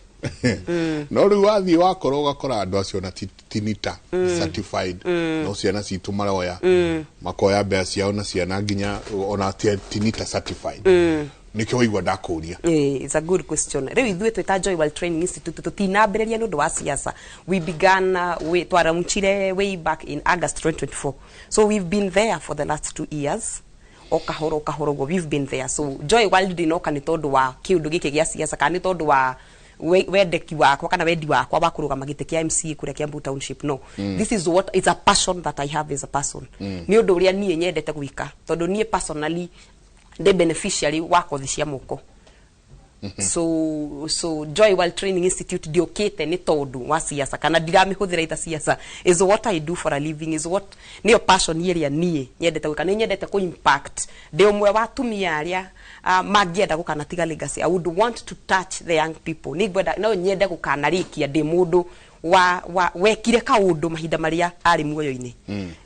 no rĩu wathiĩ wakora ũgakora andũ acio na ti NITA certified, no ciana citũ maroya, makoya mbeca ciao na ciana nginya ona ti NITA certified. Nĩkĩo waigua ndakũria. It's a good question. Rĩu ithuĩ twĩta Joy World Training Institute tũtinambĩrĩria nĩ ũndũ wa siasa. We began we twaraunchire way back in August 2024. So we've been there for the last 2 years. O kahoro o kahoro ũguo we've been there. So Joy World ndinoka nĩ tondũ wa kĩũndũ gĩkĩ gĩa siasa kana nĩ tondũ wa wendeki wakwa kana wendi wakwa wa kũrũgama gĩtĩ kĩa MCA kũrĩa Kiambu Township, no. This is what it's a passion that I have as a person. Nĩ ũndũ ũrĩa niĩ nyendete gwĩka tondũ niĩ personally ndĩ beneficiary wa kothi cia moko. So Joy World Training Institute ndiũkĩte nĩ tondũ wa siasa kana ndiramĩhũthĩra ita siasa. Is what I do for a living, is what nĩyo passion ĩrĩa niĩ nyendete gwĩka. Nĩ nyendete kũ impact. Ndĩ ũmwe wa atumia arĩa mangĩenda gũkanatiga legacy. I would want to touch the young people. Nĩ ngwenda no nyende gũkanarĩkia ndĩ mũndũ wa wekire kaũndũ mahinda marĩa arĩ muoyo-inĩ.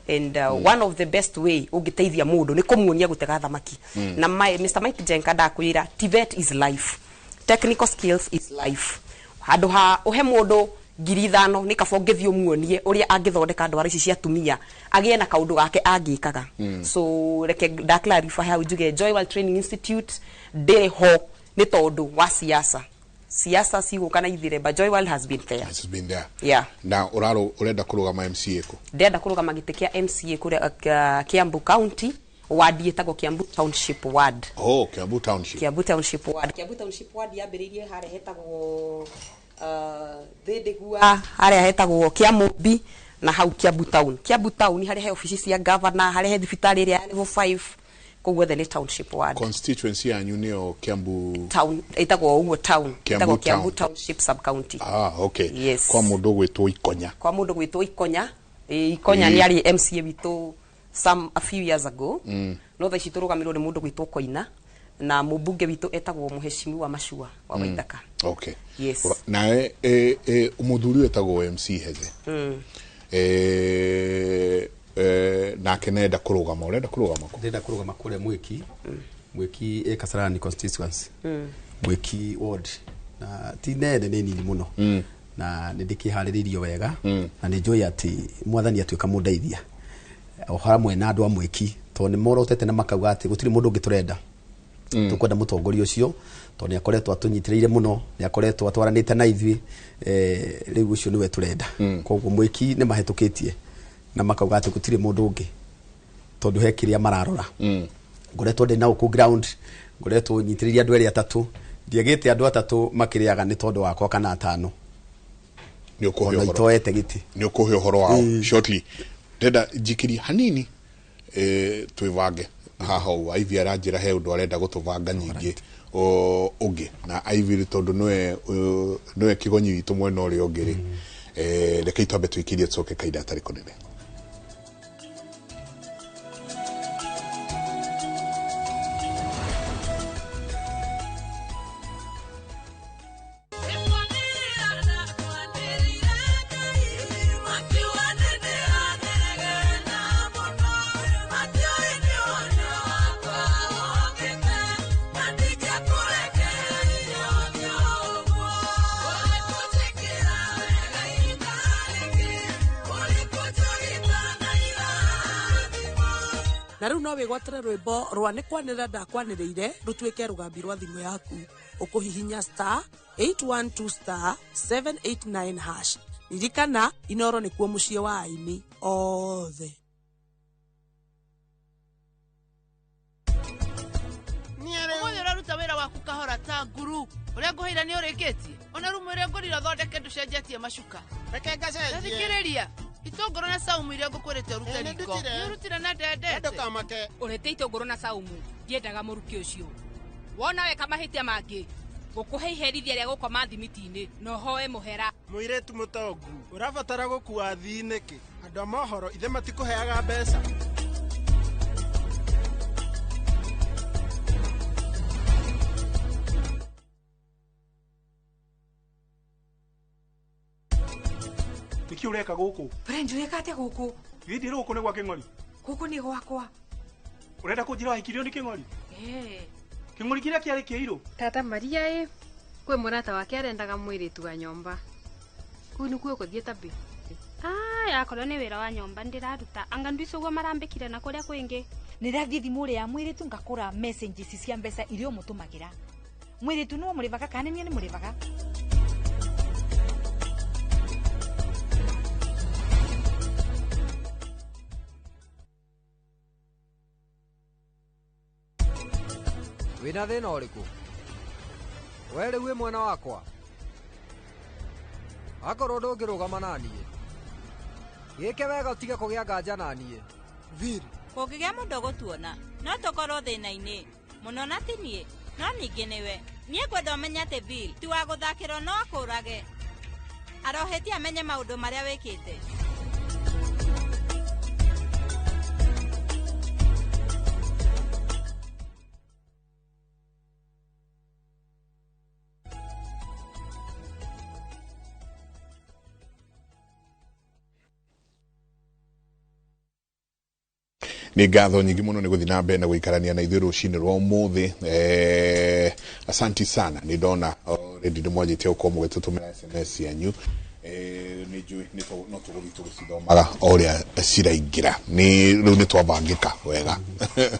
And one of the best way ũngĩteithia mũndũ nĩ kũmuonia gũtega thamaki. Na Mr Mike Jenka, ndakwĩra, TVET is life, technical skills is life. Handũ ha ũhe mũndũ 5,000, nĩ kaba ũngĩthiĩ ũmuonie ũrĩa angĩthondeka ndwara ici cia atumia, agĩe na kaũndũ gake angĩkaga. So reke nda clarify hau njuge Joy World Training Institute ndĩrĩ ho nĩ tondũ wa siasa. Siasa cigũka na ithire, but Joy World has been there. Has been there. Yeah. Na ũraro ũrenda kũrũgama MCA kũ? Ndĩrenda kũrũgama gĩtĩ kĩa MCA kũrĩa Kiambu County, ward ĩtagwo Kiambu Township Ward. Oh, Kiambu Township. Kiambu Township Ward. Kiambu Township Ward yambĩrĩirie harĩa hetagwo Thĩndĩgua, harĩa hetagwo Kiamũmbi na hau Kiambu Town. Kiambu Town harĩa he obici cia governor, harĩa he thibitarĩ ĩrĩa ya level 5, kũu guothe nĩ township ward. Constituency yanyu nĩyo Kiambu? Town ĩtagwo ũguo, town. Kiambu. Ĩtagwo Kiambu Town. Township sub county. Ah, okay. Yes. Kwa mũndũ ũgwĩtwo Ikonya. Kwa mũndũ gwĩtwo Ikonya. Ikonya nĩ arĩ MCA witũ some a few years ago. No thaa ici tũrũgamĩrĩrwo nĩ mũndũ gwĩtwo Koina, na mũmbunge witũ etagwo mũheshimiwa Machua wa Waithaka. Okay. Yes. Nawe mũthuri wĩtagwo MC Heze, nake nenda kũrũgama, ũrenda kũrũgama kũ? Ndĩrenda kũrũgama kũrĩa Mwĩki. Mwĩki ĩ Kasarani constituency, Mwĩki ward, na ti nene, nĩ nini mũno. Na nĩ ndĩkĩharĩrĩirio wega. Na nĩ njũĩ atĩ mwathani atuĩka mũndeithia o hamwe na andũ a Mwĩki, tondũ nĩ morotete na makauga atĩ gũtirĩ mũndũ ũngĩ tũrenda, tũkwenda mũtongoria ũcio, tondũ nĩ akoretwo atũnyitĩrĩire mũno, nĩ akoretwo atwaranĩte na ithuĩ, rĩu ũcio nĩwe tũrenda. Koguo Mwĩki nĩ mahĩtũkĩtie na makauga atĩ gũtirĩ mũndũ ũngĩ, tondũ he kĩrĩa mararora. Ngoretwo ndĩ na ũkũ ground, ngoretwo nyitĩrĩire andũ erĩ atatũ, ndiagĩte andũ atatũ makĩrĩaga nĩ tondũ wakwa kana atano. Nĩ ũkũhe Ona ũhoro. itoete gĩtĩ. Nĩ ũkũhe ũhoro wao shortly. Ndenda njikirie hanini, twĩvange haha ũguo. Ivy aranjĩra he ũndũ arenda gũtũbanga nyingĩ ũngĩ na Ivy, tondũ nĩwe kĩgonyi witũ mwena ũrĩa ũngĩ rĩ, reke twambe twĩkirie, tũcoke kahinda gatarĩ kũnene. Thank you. Na rĩu no wĩgwatĩre rwĩmbo rwa nĩ kwanĩrĩra ndakwanĩrĩire rũtuĩke rũgambi rwa thimũ yaku. Ũkũhihinya star 812 star 789 hash. Ririkana Inoro nĩkuo mũciĩ wa aini othe. Ũmũthĩ ũraruta wĩra waku kahora ta nguru. Ũrĩa ngũheire nĩ ũrĩkĩtie. Ona rumu ĩrĩa ngũrire ũthondeke ndũcenjetie macuka. Reke ngacenjie. Thikĩrĩria. Itũngũrũ na saumu iria ngũkwĩrĩte ũrute Ĩ, nĩ riko. ndutire. Nĩ ũrutire na ndendete. Ndũkamake. Ũrĩte itũngũrũ na saumu ndiendaga mũrukĩ ũcio. Wona weka mahĩtia mangĩ ngũkũhe iherithia rĩa gũkoma thimiti-inĩ na ũhoe mũhera. Mũirĩtu mũtongu ũrabatara gũkua thii nĩkĩ? Andũ a mohoro ithe matikũheaga mbeca. Nĩkĩ ũreka gũkũ? Brand ũreka atĩa gũkũ? Githĩ gũkũ nĩ gwa kĩng'ori? Gũkũ nĩ gwakwa. Ũrenda kũnjĩra wahikirio nĩ kĩng'ori? Ĩĩ. Kĩng'ori kĩrĩa kĩarĩ kĩirũ? Tata Maria ĩ kwĩ mũrata wake arendaga mũirĩtu wa nyomba kũu nĩkuo ũgũthiĩ tabi. Aya akorwo nĩ wĩra wa nyomba ndĩraruta anga ndwici ũguo marambĩkire na kũrĩa kwĩngĩ. Nĩndathiĩ thimũ ĩrĩa ya mũirĩtu ngakũra messages cia mbeca iria ũmũtũmagĩra. Mũirĩtu nĩwe ũmũrĩvaga kana nĩ niĩ nĩmũrĩvaga? Wĩna thĩna ũrĩkũ? We rĩu wĩ mwena wakwa? Akorwo ndũngĩrũgama na niĩ, gĩke wega ũtige kũgĩa nganja na niĩ. Bill. Kũngĩgĩa mũndũ ũgũtuona no tũkorwo thĩna-inĩ mũno na ti niĩ no ningĩ nĩwe. Niĩ ngwenda ũmenye atĩ Bill ti wa gũthakĩrwo no akũrage. Arohĩtie amenye maũndũ marĩa wĩkĩte. Nĩ ngatho nyingĩ mũno nĩ gũthiĩ na mbere na gũikarania na ithuĩ rũcinĩ rwa ũmũthĩ. Asanti sana, nĩ ndona already nĩ mwanjĩtie gũkorwo mũgĩtũtũmĩra SMS cianyu. Nĩ njũĩ no tũgũthiĩ tũgĩcithomaga o ũrĩa ciraingĩra. Nĩ rĩu nĩ twabangĩka wega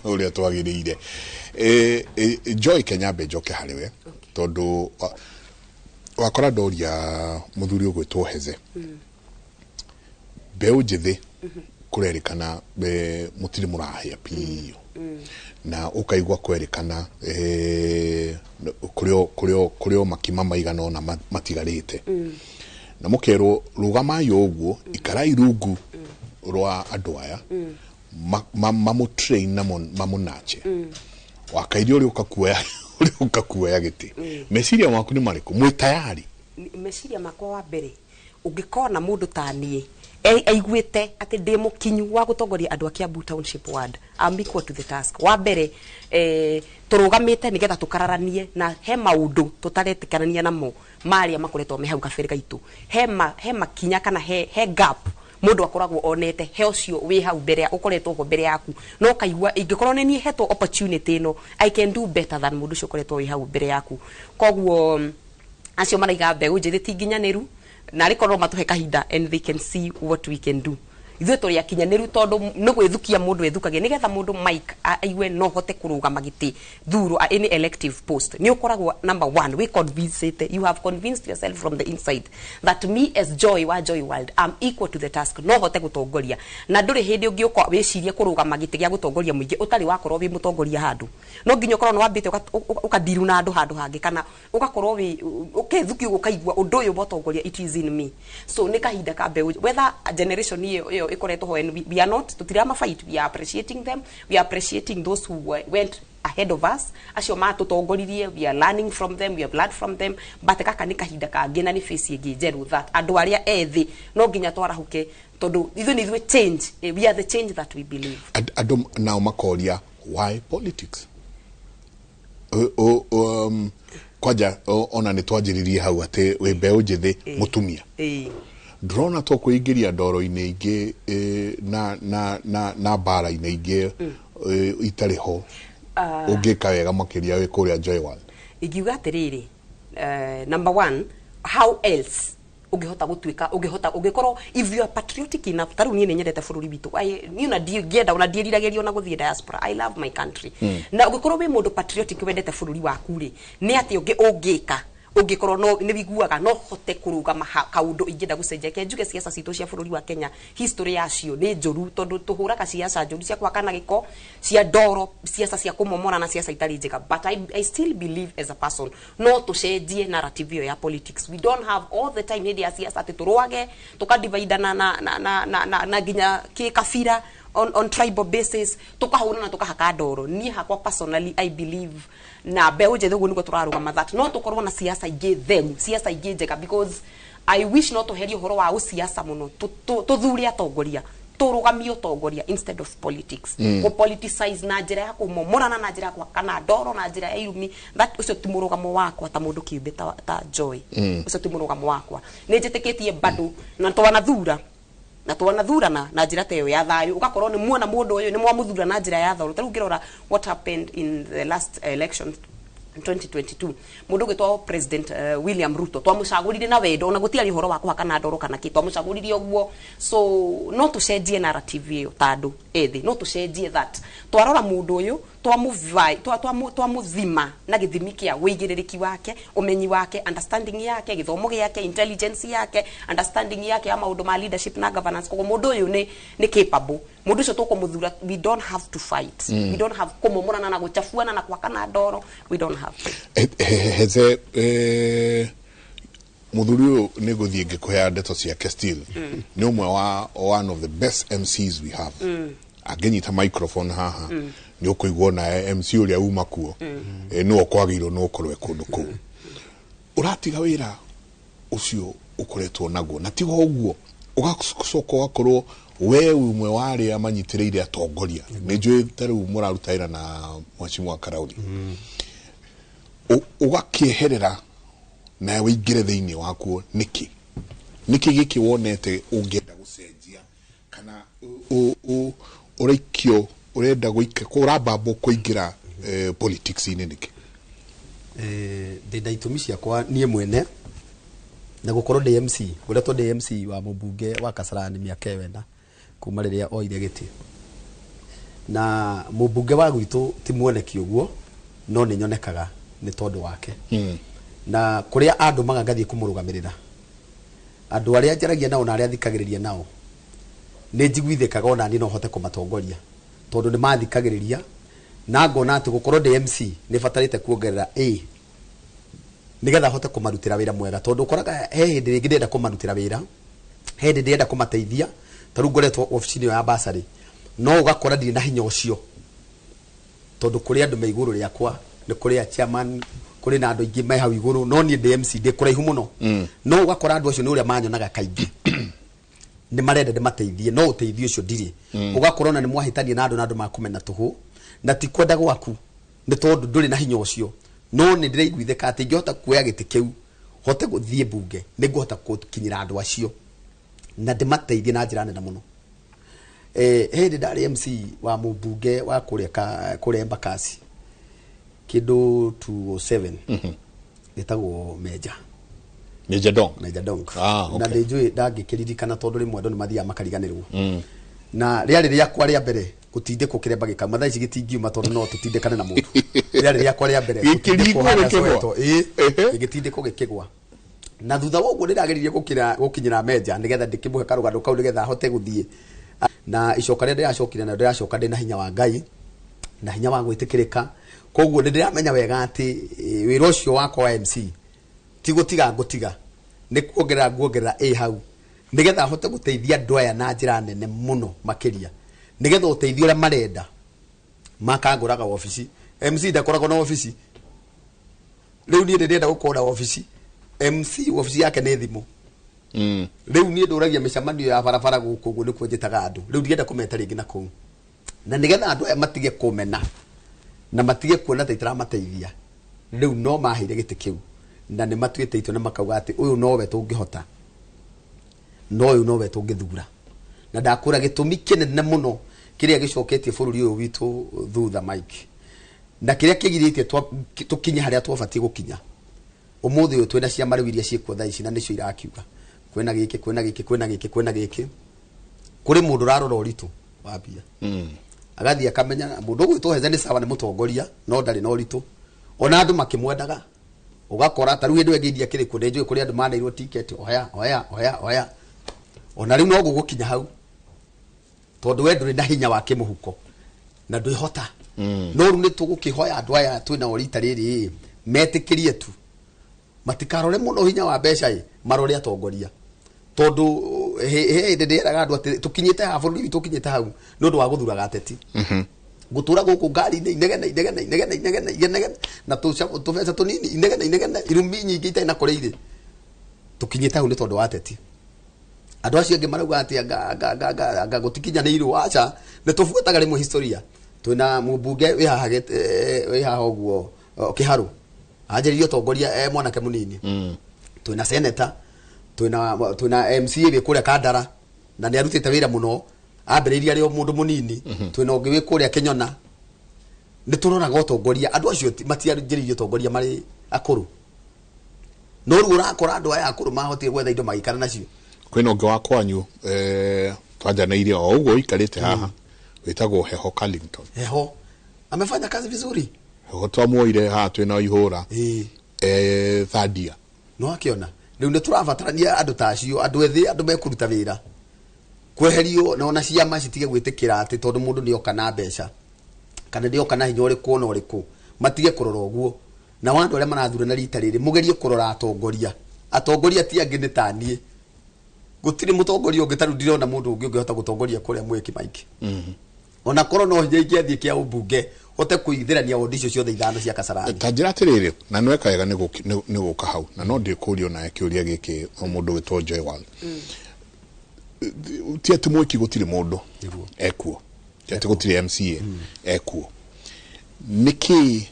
ũrĩa twagĩrĩire. Joy Kenyambe njoke harĩ we tondũ wakora ndoria mũthuri ũgwĩtwo Heze, mbeũ njĩthĩ kũrerĩkana mũtirĩ mũrahĩa piũ na ũkaigua kwerĩkana kũrĩ o makima maigana ũna matigarĩte na mũkerwo rũgamai ũguo, ikarai rungu rwa andũ aya mamũtrain na mamũnache wakairi ũrĩa ũkakuoya gĩtĩ. Meciria maku nĩ marĩkũ? Mwĩ tayari? Meciria makwa wa mbere ũngĩkona mũndũ ta niĩ aiguĩte atĩ ndĩ mũkinyu wa gũtongoria andũ a Kiambu Township Ward, I'm equal to the task. Wa mbere tũrũgamĩte nĩgetha tũkararanie na he maũndũ tũtaretĩkanania namo marĩa makoretwo me hau kabere gaitũ. He makinya kana he gap mũndũ akoragwo onete he ũcio wĩ hau mbere ũkoretwo ho mbere yaku no kaigua ingĩkorwo nĩ niĩ hetwo opportunity ĩno I can do better than mũndũ ũcio ũkoretwo wĩ hau mbere yaku. Koguo acio maraiga mbeũ njĩthĩ ti nginyanĩru na arĩ korwo matũhe kahinda and they can see what we can do. Ithuĩ tũrĩ akinyanĩru tondũ nĩ gwĩthukia mũndũ ethukagia nĩgetha mũndũ Mike aigue no hote kũrũgama gĩtĩ thuro any elective post. Nĩ ũkoragwo number one wĩ convinced, you have convinced yourself from the inside that me as Joy wa Joy World I'm equal to the task, no hote gũtongoria. Na ndũrĩ hĩndĩ ũngĩũka wĩcirie kũrũgama gĩtĩ gĩa gũtongoria mũingĩ ũtarĩ wakorwo wĩ mũtongoria handũ. No nginya ũkorwo nĩ wambĩte ũkandiru na andũ handũ hangĩ kana ũgakorwo wĩ ũkethukia ũkaigua ũndũ ũyũ wa ũtongoria it is in me. So nĩ kahinda ka mbeũ whether generation ĩyo ĩkoretwo ho and we are not tutirama fight, we are appreciating them, we are appreciating those who went ahead of us acio matũtongoririe, we are learning from them, we have learned from them, but gaka nĩ kahinda kangĩ na nĩ face ĩngĩ njerũ that andũ arĩa ethĩ no nginya twarahũke tondũ ithuĩ nĩ ithuĩ change, we are the change that we believe. Andũ nao makoria why politics? Kwanja ona nĩ twanjĩrĩrie hau atĩ wĩ mbeũ njĩthĩ mũtumia ndĩrona to kwĩingĩria ndoro-inĩ ingĩ na mbara-inĩ ingĩ itarĩ ho ũngĩka wega makĩria wĩ kũrĩa Joy World. Ingiuga atĩrĩrĩ, number one, how else Ũngĩhota gũtuĩka, ũngĩhota ũngĩkorwo, if you are patriotic enough, ta rĩu niĩ nĩ nyendete bũrũri witũ. Niĩ ona ndingĩenda, ona ndiĩriragĩria ona gũthiĩ diaspora. I love my country. Na ũngĩkorwo wĩ mũndũ patriotic, wendete bũrũri waku rĩ, nĩ atĩ ũngĩ ũngĩka ũngĩkorwo no nĩ wiguaga no hote kũrũgama kaũndũ ingĩenda gũcenjia? Ke njuge ciaca citũ cia bũrũri wa Kenya, history yacio nĩ njũru, tondũ tũhũraga ciaca njũru cia kũhakana gĩko, cia ndoro, ciaca cia kũmomora na ciaca itarĩ njega. But I still believe as a person no tũcenjie narrative ĩyo ya politics. We don't have all the time hĩndĩ ya ciaca atĩ tũrũage, tũkadivaidana na nginya kĩkabira, on tribal basis, tukahũrana, tukahaka ndoro. Niĩ hakwa personally, I believe na mbeũ njĩthĩ ũguo nĩguo tũrarũgama, that no tũkorwo na siasa ingĩ theru, siasa ingĩ njega, because I wish no tũherie ũhoro wa ũsiasa mũno, tũthure atongoria, tũrũgamie ũtongoria instead of politics. Kũ-politicize na njĩra ya kũmomorana, na njĩra ya kũhakana ndoro, na njĩra ya irumi, that ũcio ti mũrũgamo wakwa ta mũndũ kĩũmbe, ta Joy. Ũcio ti mũrũgamo wakwa. Nĩ njĩtĩkĩtie bado na twanathura na twanathurana na njĩra ta ĩyo ya thayũ, ũgakorwo nĩ muona mũndũ ũyũ nĩ mwamũthura na njĩra ya thayũ. Ta rĩu ngĩrora what happened in the last election 2022, mũndũ ũgĩtwo President William Ruto, twamũcagũrire na wendo, ona gũtiarĩ ũhoro wa kũhakana ndoro kana kĩ, twamũcagũrire ũguo. So no tũcenjie narrative ĩyo ta andũ ethĩ, no tũcenjie that twarora mũndũ ũyũ, twamũthima na gĩthimi kĩa wĩigĩrĩrĩki wake, ũmenyi wake, understanding yake, gĩthomo gĩake, intelligence yake, understanding yake ya maũndũ ma leadership na governance. Koguo mũndũ ũyũ nĩ capable, mũndũ ũcio tũkũmũthura. We don't have to fight. We don't have kũmomorana na gũchafuana na kũhakana ndoro. We don't have to. Heze muthuri ũyũ nĩ ngũthiĩ ngĩkũhea ndeto ciake, still nĩ ũmwe wa one of the best MCs we have. Angĩnyita microphone haha, nĩ ũkũigua ona MC ũrĩa uma kuo, nĩwe ũkwagĩrĩirwo nĩ ũkorwo e kũndũ kũu. Ũratiga wĩra ũcio ũkoretwo naguo, na tiga ũguo ũgacoka ũgakorwo we ũmwe wa arĩa manyitĩrĩire atongoria. Nĩ njũĩ ta rĩu mũraruta wĩra na Mheshimiwa Karauri. Ũgakĩeherera na wĩingĩre thĩinĩ wakuo nĩkĩ? Nĩkĩ gĩkĩ wonete ũngĩenda gũcenjia, kana ũraikio, ũrenda gũika ũrambambwo kũingĩra politics-inĩ nĩkĩ? Ndĩ na itũmi ciakwa niĩ mwene, na gũkorwo ndĩ MC, ngoretwo ndĩ MC wa mũmbunge wa Kasarani mĩaka ĩyo 4 kuma rĩrĩa oire gĩtĩ. Na mũmbunge wa gwitũ ti muoneki ũguo, no nĩ nyonekaga nĩ tondũ wake. Na kũrĩa andũmaga ngathiĩ kũmũrũgamĩrĩra, andũ arĩa njaragia nao na arĩa thikagĩrĩria nao, nĩ njiguithĩkaga ona niĩ no hote kũmatongoria, tondũ nĩ mathikagĩrĩria. Na ngona atĩ gũkorwo ndĩ MC nĩ batarĩte kuongerera A nĩgetha hote kũmarutĩra wĩra mwega, tondũ ũkoraga he hĩndĩ rĩngĩ ndĩrenda kũmarutĩra wĩra, he hĩndĩ ndĩrenda kũmateithia. Ta rĩu ngoretwo obici-inĩ ĩyo ya bursary, no ũgakora ndirĩ na hinya ũcio, tondũ kũrĩ andũ me igũrũ rĩakwa, nĩ kũrĩ a chairman, kũrĩ na andũ aingĩ me hau igũrũ, no niĩ ndĩ MC, ndĩ kũraihu mũno. No ũgakora andũ acio nĩ ũrĩa manyonaga kaingĩ, nĩ marenda ndĩmateithie, no ũteithio ũcio ndirĩ. Ũgakora ona nĩ mwahĩtania na andũ, na andũ makũmena tũhũ, na ti kwenda gwaku, nĩ tondũ ndũrĩ na hinya ũcio. No nĩ ndĩraiguithĩka atĩ ingĩhota kuoya gĩtĩ kĩu, hote gũthiĩ mbunge, nĩ ngũhota gũkinyĩra andũ acio na ndĩmateithie na njĩra nene mũno. Hĩndĩ ndarĩ MC wa mũmbunge wa kũrĩa kũrĩa Embakasi kĩndũ 207, gĩtagwo Meja. Meja Dong. Meja Dong. Ah, okay. Na ndĩnjũĩ ndangĩkĩririkana, tondũ rĩmwe andũ nĩ mathiaga makariganĩrwo. Na rĩarĩ rĩakwa rĩa mbere gũtindĩkwo kĩremba gĩkauma. Thaa ici gĩtingiuma, tondũ no tũtindĩkane na mũndũ. Rĩarĩ rĩakwa rĩa mbere Gĩkĩringwo gũtindĩkwo harĩa gĩkĩgwa. Soweto. Ĩĩ, gĩgĩtindĩkwo gĩkĩgwa. Na thutha wa ũguo nĩndageririe gũkinyĩra Meja nĩgetha ndĩkĩmũhe karũgano kau, nĩgetha ahote gũthiĩ. Na icoka rĩrĩa ndĩracokire nayo, ndĩracoka ndĩ na hinya wa Ngai na hinya wa gwĩtĩkĩrĩka. Koguo nĩ ndĩramenya wega atĩ wĩra ũcio wakwa wa MC ti gũtiga ngũtiga, nĩ kuongerera nguongerera ĩ hau, nĩgetha hote gũteithia andũ aya na njĩra nene mũno makĩria, nĩgetha ũteithio ũrĩa marenda makangũraga wabici. MC ndakoragwo na wabici. Rĩu niĩ ndĩrenda gũkorwo na wabici. MC wabici yake nĩ thimũ. Rĩu niĩ ndũragia mĩcemanio ya barabara gũkũ ũguo, nĩkuo njĩtaga andũ. Rĩu ndirenda kũmeta rĩngĩ na kũu, na nĩgetha andũ aya matige kũmena na matige kuona ta itaramateithia. Rĩu no maheire gĩtĩ kĩu na nĩ matuĩte itua na makauga atĩ ũyũ nowe tũngĩhota, no ũyũ nowe tũngĩthura. Na ndakũra gĩtũmi kĩnene mũno kĩrĩa gĩcoketie bũrũri ũyũ witũ thutha, Mike, na kĩrĩa kĩgirĩtie tũkinye harĩa twabatiĩ gũkinya ũmũthĩ ũyũ, twĩna ciama rĩu iria ciĩkuo thaa ici, na nĩcio irakiuga Kwĩna gĩkĩ, kwĩna gĩkĩ, kwĩna gĩkĩ, kwĩna gĩkĩ. Kũrĩ mũndũ ũrarora ũritũ wa mbia. Agathiĩ akamenya mũndũ ũgwĩtwo Heze nĩ sawa, nĩ mũtongoria, no ndarĩ na ũritũ. Ona andũ makĩmwendaga, ũgakora ta rĩu hĩndĩ ĩyo ĩngĩ kĩrĩ kuo, nĩ njũĩ kũrĩ andũ maneirwo ticket, oya oya oya oya. Ona rĩu no gũgũkinya hau, tondũ we ndũrĩ na hinya wa kĩmũhuko na ndwĩhota. No rĩu nĩ tũgũkĩhoya andũ aya twĩnao rita rĩrĩ metĩkĩrie tu, matikarore mũno hinya wa mbeca ĩ, marore atongoria, tondũ he hĩndĩ ndĩraga andũ atĩ tũkinyĩte haha, bũrũri witũ ũkinyĩte hau nĩ ũndũ wa gũthuraga ateti. Gũtũra gũkũ ngari-inĩ, inegene inegene inegene inegene inegene, na tũbeca tũnini, inegene inegene, irumi nyingĩ itarĩ na kũrĩa irĩ. Tũkinyĩte hau nĩ tondũ wa ateti. Andũ acio angĩ marauga atĩ anga anga anga anga anga gũtikinyanĩirwo. Aca, nĩ tũbuataga rĩmwe historia. Twĩna mũmbunge wĩ haha wĩ haha ũguo Kĩharũ, anjĩrĩirie ũtongoria e mwanake mũnini. Twĩna senator, twĩna MCA wĩ kũrĩa Kandara na nĩ arutĩte wĩra mũno, ambĩrĩirie arĩ o mũndũ mũnini. Twĩna ũngĩ wĩ kũrĩa Kĩnyona. Nĩ tũroraga ũtongoria, andũ acio matianjĩrĩirie ũtongoria marĩ akũrũ, no rĩu ũrakora andũ aya akũrũ mahotire gwetha indo magĩikara nacio. Kwĩna ũngĩ wa kwanyu, twanjanĩirie o ũguo ũikarĩte haha, wĩtagwo Heho Carlington. Heho amefanya kazi vizuri. Heho twamuoire haha twĩna ihũra thandia. No akĩona rĩu nĩ tũrabatarania andũ ta acio, andũ ethĩ, andũ mekũruta wĩra kweherio, na ona ciama citige gwĩtĩkĩra atĩ tondũ mũndũ nĩoka na mbeca kana nĩoka na hinya ũrĩkũ ona ũrĩkũ, matige kũrora ũguo. Na andũ arĩa marathurana rita rĩrĩ, mũgerie kũrora atongoria. Atongoria ti angĩ, nĩ ta niĩ. Gũtirĩ mũtongoria ũngĩ, tarĩu ndirona mũndũ ũngĩ ũngĩhota gũtongoria kũrĩa Mwĩki Mike. Ona korwo no hinya ingĩathiĩ kĩa ũmbunge hote kũithĩrania wondi icio ciothe ithano cia Kasarani. Ta njĩra atĩrĩrĩ, na nĩweka wega nĩ gũka hau, na no ndĩkũrio nawe kĩũria gĩkĩ o mũndũ wĩtwo Joy Wall. Ti atĩ Mwĩki gũtirĩ mũndũ ekuo, ti atĩ gũtirĩ MCA ekuo. Nĩkĩ,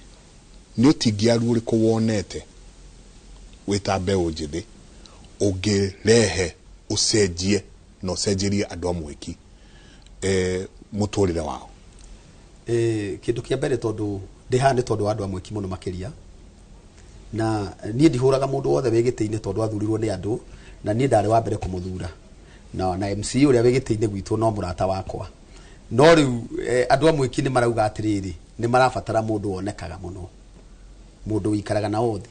nĩ ũtingiaru ũrĩkũ wonete wĩ ta mbeũ njĩthĩ ũngĩrehe ũcenjie na ũcenjerie andũ a Mwĩki mũtũrĩre wao? Kĩndũ kĩa mbere, tondũ ndĩ haha nĩ tondũ wa andũ a Mwĩki mũno makĩria, na niĩ ndihũraga mũndũ wothe wĩ gĩtĩ-inĩ tondũ athurirwo nĩ andũ, na niĩ ndarĩ wa mbere kũmũthura, na MC ũrĩa wĩ gĩtĩ-inĩ gwitũ no mũrata wakwa. No rĩu andũ a Mwĩki nĩ marauga atĩrĩrĩ, nĩ marabatara mũndũ wonekaga mũno, mũndũ wĩikaraga na othe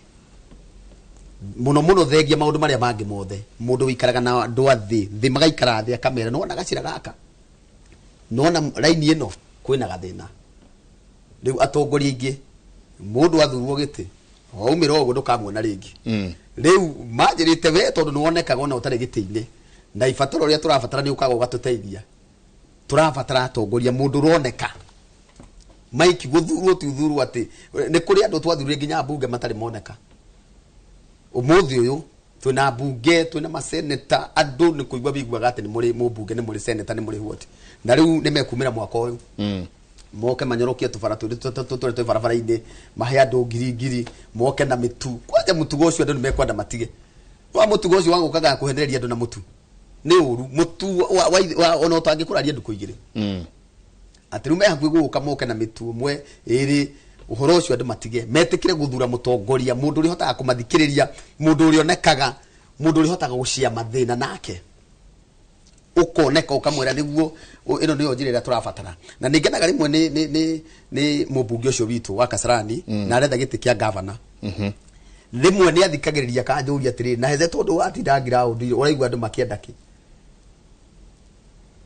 mũno mũno, thengia maũndũ marĩa mangĩ mothe, mũndũ wĩikaraga na andũ a thĩ thĩ, magaikara thĩ akamera, nĩwona gacĩra gaka, nĩwona raini ĩno kwĩna gathĩna. Rĩu atongoria aingĩ, mũndũ athurwo gĩtĩ waumĩra ũguo ndũkamuona rĩngĩ. Rĩu manjĩrĩte we tondũ nĩwonekaga ona ũtarĩ gĩtĩ-inĩ, na ibataro rĩrĩa tũrabatara nĩ ũkaga ũgatũteithia. Tũrabatara atongoria, mũndũ ũroneka. Mike, gũthurwo ti ũthurwo atĩ nĩ kũrĩ andũ twathurire nginya mbunge matarĩ moneka. Ũmũthĩ ũyũ twĩna mbunge, twĩna maseneta, andũ nĩ kũigua wĩiguaga atĩ nĩ mũrĩ mũmbunge, nĩ mũrĩ seneta, nĩ mũrĩ what, na rĩu nĩ mekumĩra mwaka ũyũ, moke manyorokie tũbara tũrĩ tũrĩ twĩ barabara-inĩ, mahe andũ ngiri ngiri, moke na mĩtu. Kwanja mũtugo ũcio andũ nĩ mekwenda matige wa mũtugo ũcio wa gũkaga kũhenereria andũ na mũtu, nĩ ũru mũtu ona ũtangĩkũraria ndukũ igĩrĩ. Atĩ rĩu me hakuhĩ gũka moke na mĩtu ĩmwe ĩrĩ. Ũhoro ũcio andũ matige, metĩkĩre gũthura mũtongoria, mũndũ ũrĩa ũhotaga kũmathikĩrĩria, mũndũ ũrĩa onekaga, mũndũ ũrĩa ũhotaga gũcia mathĩna nake, ũkoneka ũkamwĩra nĩguo ĩno nĩyo njĩra ĩrĩa tũrabatara. Na nĩ ngenaga rĩmwe nĩ mũmbunge ũcio witũ wa Kasarani, na aretha gĩtĩ kĩa gavana. Rĩmwe nĩ athikagĩrĩria kanjũria atĩrĩrĩ, na Heze, tondũ watinda ground ũraigua andũ makĩenda kĩ?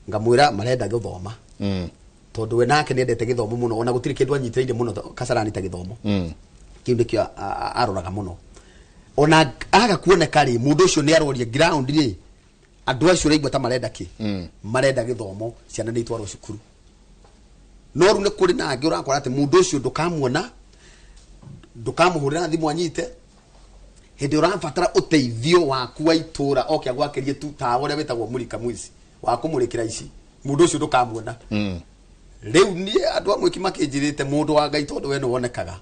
Ngamwĩra marenda gũthoma, tondũ we nake nĩ endete gĩthomo mũno, ona gũtirĩ kĩndũ anyitĩrĩire mũno Kasarani ta gĩthomo. Kĩu nĩkĩo aroraga mũno. Ona aga kuoneka rĩ, mũndũ ũcio nĩ aroria ground rĩ, andũ acio ũraigua ta marenda kĩ? Marenda gĩthomo, ciana nĩ itwarwo cukuru. No rĩu nĩ kũrĩ na angĩ ũrakora atĩ mũndũ ũcio ndũkamuona, ndũkamũhũrĩra thimũ anyite hĩndĩ ũrabatara ũteithio waku wa itũra, oke agwakĩrie tu tawa ũrĩa wĩtagwo mũrika mwici wa kũmũrĩkĩra ici, mũndũ ũcio ndũkamuona. Rĩu niĩ andũ a Mwĩki makĩnjĩrĩte, mũndũ wa Ngai, tondũ we nĩwonekaga,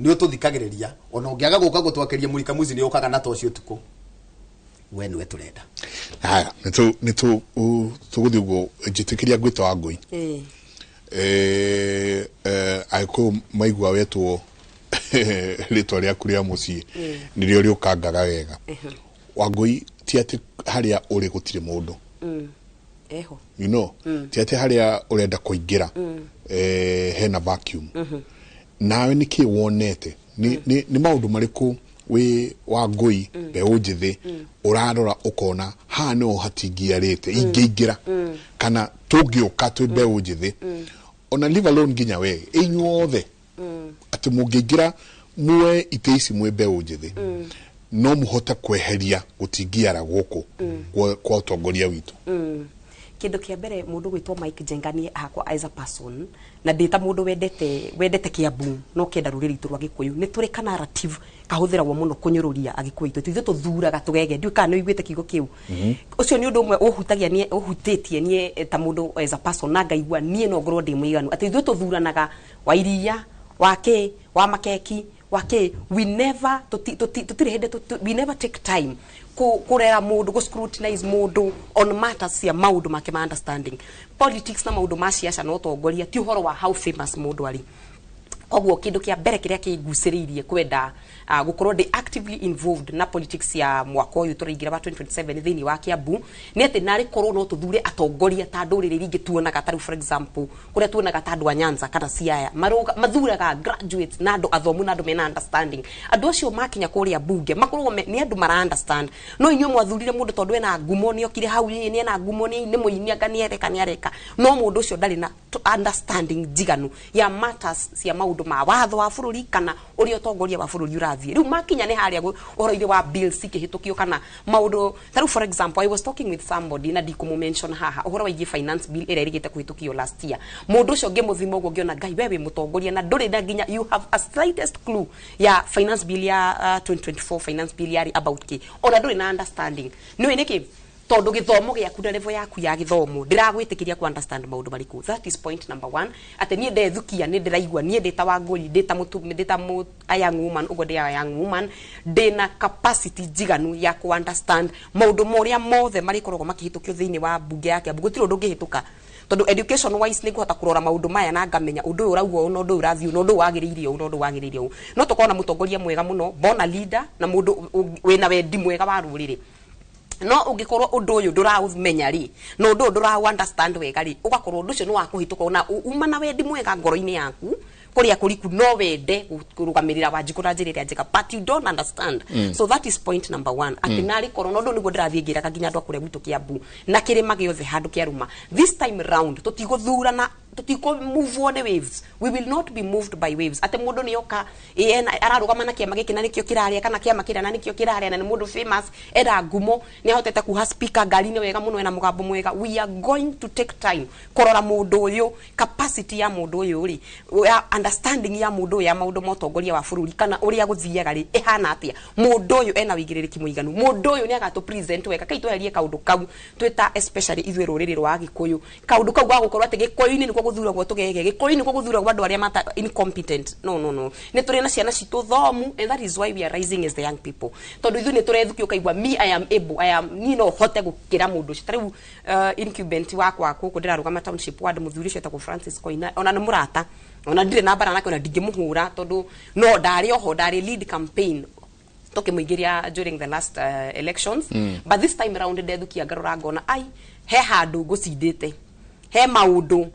nĩ ũtũthikagĩrĩria, ona ũngĩaga gũka gũtwakĩria mũrika mwici, nĩ ũkaga na toci ũtukũ, we nĩwe tũrenda. Haya, nĩ tũgũthiĩ ũguo. Njĩtĩkĩria ngwĩta wa ngũi. Agĩkũyũ maigua wetwo rĩtwa rĩaku rĩa mũciĩ, nĩrĩo rĩũkangaga wega. Wangũi, Ti atĩ harĩa ũrĩ gũtirĩ mũndũ. Eho. Ti atĩ harĩa ũrenda kũingĩra hena vacuum. Nawe nĩ kĩ wonete, nĩ maũndũ marĩkũ wĩ wa ngũi mbeũ njĩthĩ ũrarora ũkona haha nĩho hatingiarĩte ingĩingĩra, kana tũngĩũka twĩ mbeũ njĩthĩ, ona leave alone nginya we inyuothe, atĩ mũngĩingĩra muoe itĩ ici mwĩ mbeũ njĩthĩ, no mũhote kweheria gũtingiara gũkũ kwa ũtongoria witũ? Kindu kia mbere, mundu gwitwo Mike Njenga, nie hakwa as a person na ndĩ ta mundu wendete Kiambu no kenda rũrĩrĩ rwitũ rwa Gĩkũyũ, nĩ tũrĩ ka narrative kahũthĩragwo mũno kũnyũrũria Agĩkũyũ itũ, ithuĩ tũthuraga tũgege. Ndiũĩ kana nĩ ũiguĩte kiugo kĩu. Ũcio nĩ ũndũ ũmwe ũhutagia niĩ, ũhutĩtie niĩ ta mũndũ as a person, na ngaigua niĩ no ngorwo ndĩ mũiganu atĩ ithuĩ tũthuranaga wa iria, wa kĩ, wa makeki, wa kĩ. We never tũtirĩ hĩndĩ we never take time kũrera mũndũ, gũ scrutinize mũndũ on matters cia maũndũ make ma understanding politics na maũndũ ma ciaca na ũtongoria. Ti ũhoro wa how famous mũndũ arĩ. Koguo kĩndũ kĩa mbere kĩrĩa kĩngucĩrĩirie kwenda gũkorwo ndĩ actively involved na politics ya mwaka ũyũ tũraingĩra wa 2027 thĩinĩ wa Kiambu nĩ atĩ narĩ korwo no tũthure atongoria ta ndũrĩrĩ iria ingĩ tuonaga, ta rĩu for example kũrĩa tuonaga ta andũ a Nyanza kana Siaya mathuraga graduates na andũ athomu na andũ mena understanding. Andũ acio makinya kũrĩa bunge makoragwo nĩ andũ mara understand. No inyuĩ mwathurire mũndũ tondũ ena ngumo, nĩ okire hau, nĩ ena ngumo, nĩ mũini, anga nĩ areka, nĩ areka, no mũndũ ũcio ndarĩ na understanding njiganu ya matters cia maũndũ ma watho wa bũrũri kana ũrĩa ũtongoria wa bũrũri ũrathiĩ. Rĩu makinya nĩ harĩa ũhoro-inĩ wa bills ikĩhĩtũkio kana maũndũ ta rĩu, for example, I was talking with somebody na ndikũmũ mention haha, ũhoro wĩgiĩ finance bill ĩrĩa ĩrĩgĩte kũhĩtũkio last year. Mũndũ ũcio ngĩmũthima ũguo ngĩona, Ngai, we wĩ mũtongoria na ndũrĩ na nginya you have a slightest clue ya finance bill ya 2024, finance bill yarĩ about kĩ, ona ndũrĩ na understanding. Nĩũĩ nĩkĩ? Tondũ gĩthomo gĩaku na level yaku ya gĩthomo ndĩragwĩtĩkĩria ku understand maũndũ marĩkũ. That is point number one, atĩ niĩ ndethukia nĩ ndĩraigua niĩ ndĩ ta Wangũri, ndĩ ta mũtu, ndĩ ta a young woman ũguo, ndĩ a young woman ndĩna capacity njiganu ya ku understand maũndũ marĩa mothe marĩkoragwo makĩhĩtũkio thĩinĩ wa mbunge ya Kiambu. Gũtirĩ ũndũ ũngĩhĩtũka tondũ education wise nĩ ngũhota kũrora maũndũ maya na ngamenya ũndũ ũyũ ũrauga ũũ na ũndũ ũyũ ũrathiĩ ũũ na ũndũ ũyũ wagĩrĩire ũũ na ũndũ ũyũ wagĩrĩire ũũ. No tũkorwo na mũtongoria mwega mũno, bona leader na mũndũ wĩna wendi mwega wa rũrĩrĩ, no ũngĩkorwo ũndũ ũyũ ndũraũmenya rĩ, na ũndũ ũyũ ndũraũ understand wega rĩ, ũgakorwo ũndũ ũcio nĩ wa kũhĩtũka na uma na wendi mwega ngoro-inĩ yaku kũrĩa kũriku, no wende kũrũgamĩrĩra Wanjikũ na njĩra ĩrĩa njega, but you don't understand. So that is point number one, atĩ narĩ korwo na ũndũ nĩguo ndĩrathiĩ ngĩraga nginya andũ a kũrĩa gwitũ Kiambu na kĩrĩma gĩothe handũ kĩaruma, this time round tũtigũthurana, tũtikũmuvwo nĩ waves. We will not be moved by waves, atĩ mũndũ nĩ oka ĩ, ararũgama na kĩama gĩkĩ na nĩkĩo kĩrarĩa, kana kĩama kĩrĩa na nĩkĩo kĩrarĩa, na nĩ mũndũ famous, ena ngumo, nĩ ahotete kuha speaker ngari-inĩ wega mũno, ena mũgambo mwega. We are going to take time kũrora mũndũ ũyũ, capacity ya mũndũ ũyũ rĩ, ya understanding ya mũndũ ũyũ ya maũndũ ma ũtongoria wa bũrũri kana ũrĩa gũthiaga rĩ, ĩhana atĩa. Mũndũ ũyũ ena wĩigĩrĩrĩki mũiganu? Mũndũ ũyũ nĩ agatũ present wega? Kai tweherie kaũndũ kau twĩta, especially ithuĩ rũrĩrĩ rwa Gĩkũyũ, kaũndũ kau ga gũkorwo atĩ Gĩkũyũ-inĩ nĩkuo gũthuragwo tũgege, Gĩkũyũ-inĩ nĩkuo gũthuragwo andũ arĩa mata incompetent. No, no, no, nĩ tũrĩ na ciana citũ thomu, and that is why we are rising as the young people, tondũ ithuĩ nĩ tũrethukio ũkaigua me, I am able, I am, niĩ no hote gũkĩra mũndũ ũcio. Ta rĩu incumbent wakwa gũkũ ndĩrarũgama township ward, mũthuri ũcio etagwo Francis Koina, ona nĩ mũrata, ona ndirĩ na mbara nake, ona ndingĩmũhũra tondũ no ndarĩ oho, ndarĩ lead campaign tũkĩmũingĩria during the last elections. But this time round ndethukia ngarora ngona ai he handũ ngũcindĩte, he maũndũ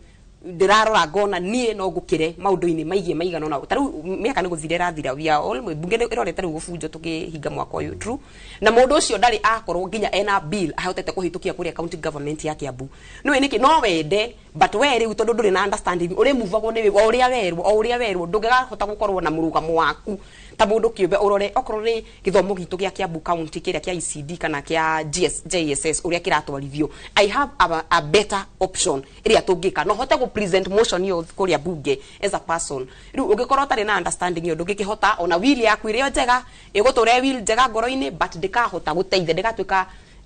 ndĩrarora ngona niĩ no ngũkĩre maũndũ-inĩ maigie maigana ũna. Ta rĩu mĩaka nĩ gũthira ĩrathira, we are all bunge ĩrorete rĩu gũbunjwo tũkĩhinga mwaka ũyũ, true, na mũndũ ũcio ndarĩ akorwo nginya ena bill ahotete kũhĩtũkia kũrĩa county government ya Kiambu. Nĩũĩ nĩkĩ? No wende, but we rĩu tondũ ndũrĩ na understanding, ũrĩmuvagwo nĩ o ũrĩa werwo, o ũrĩa werwo. Ndũngĩgahota gũkorwo na mũrũgamo waku ta mũndũ kĩũmbe, ũrore okorwo nĩ gĩthomo gitũ gĩa Kiambu County kĩrĩa kĩa ECD kana kĩa GS, JSS ũrĩa kĩratwarithio. I have a better option ĩrĩa tũngĩka, no hote gũ present motion ĩyo kũrĩa bunge as a person. Rĩu ũngĩkorwo ũtarĩ na understanding ĩyo, ndũngĩkĩhota ona will yaku ĩrĩa njega ĩgũtũre will njega ngoro-inĩ, but ndĩkahota gũteithia,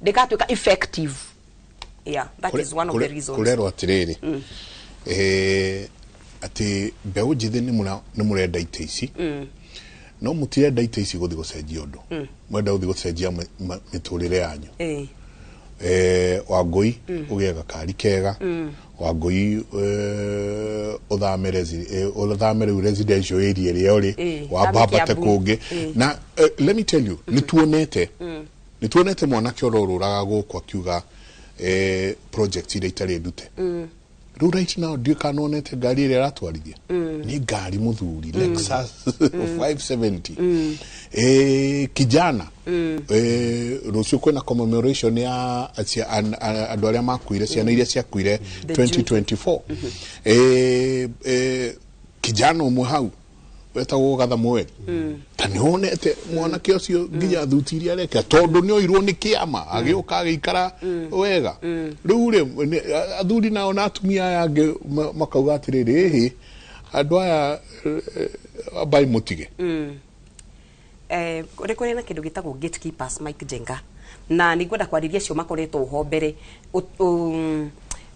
ndĩgatuĩka effective. Yeah, that is one of the reasons. Kũrerwo atĩrĩrĩ, atĩ mbeũ njĩthĩ nĩ mũrenda itĩ ici, no mũtirenda itĩ ici gũthiĩ gũcenjia ũndũ, mwenda gũthiĩ gũcenjia mĩtũrĩre yanyu. Wangũi ũgĩe gakari kega, Wangũi ũthame ũthame rĩu residential area ĩrĩa ũrĩ, wambambate thame Kiambu. Kũngĩ. Na let me tell you, nĩ tuonete Nĩ tuonete mwanake ũrorũraga gũkũ akiuga project iria itarĩ ndute. Rĩu right now ndiũĩ kana nĩwonete ngari ĩrĩa aratwarithia. Nĩ ngari mũthuri, Lexus 570. Kijana, rũciũ kwĩna commemoration ya andũ arĩa makuire, ciana iria ciakuire The June. 2024. Kijana ũmwe hau wetagwo Gatha Mweri, ta nĩ wonete mwanake ũcio nginya thuti iria arekĩra, tondũ nĩ oirwo nĩ kĩama agĩũka agĩikara wega. Rĩu rĩ, athuri nao na atumia aya angĩ makauga atĩrĩrĩ, ĩhĩ, andũ aya, ambai mũtige. Nĩ kũrĩ na kĩndũ gĩtagwo gatekeepers, Mike Jenga, na nĩ ngwenda kwarĩria acio makoretwo ho mbere.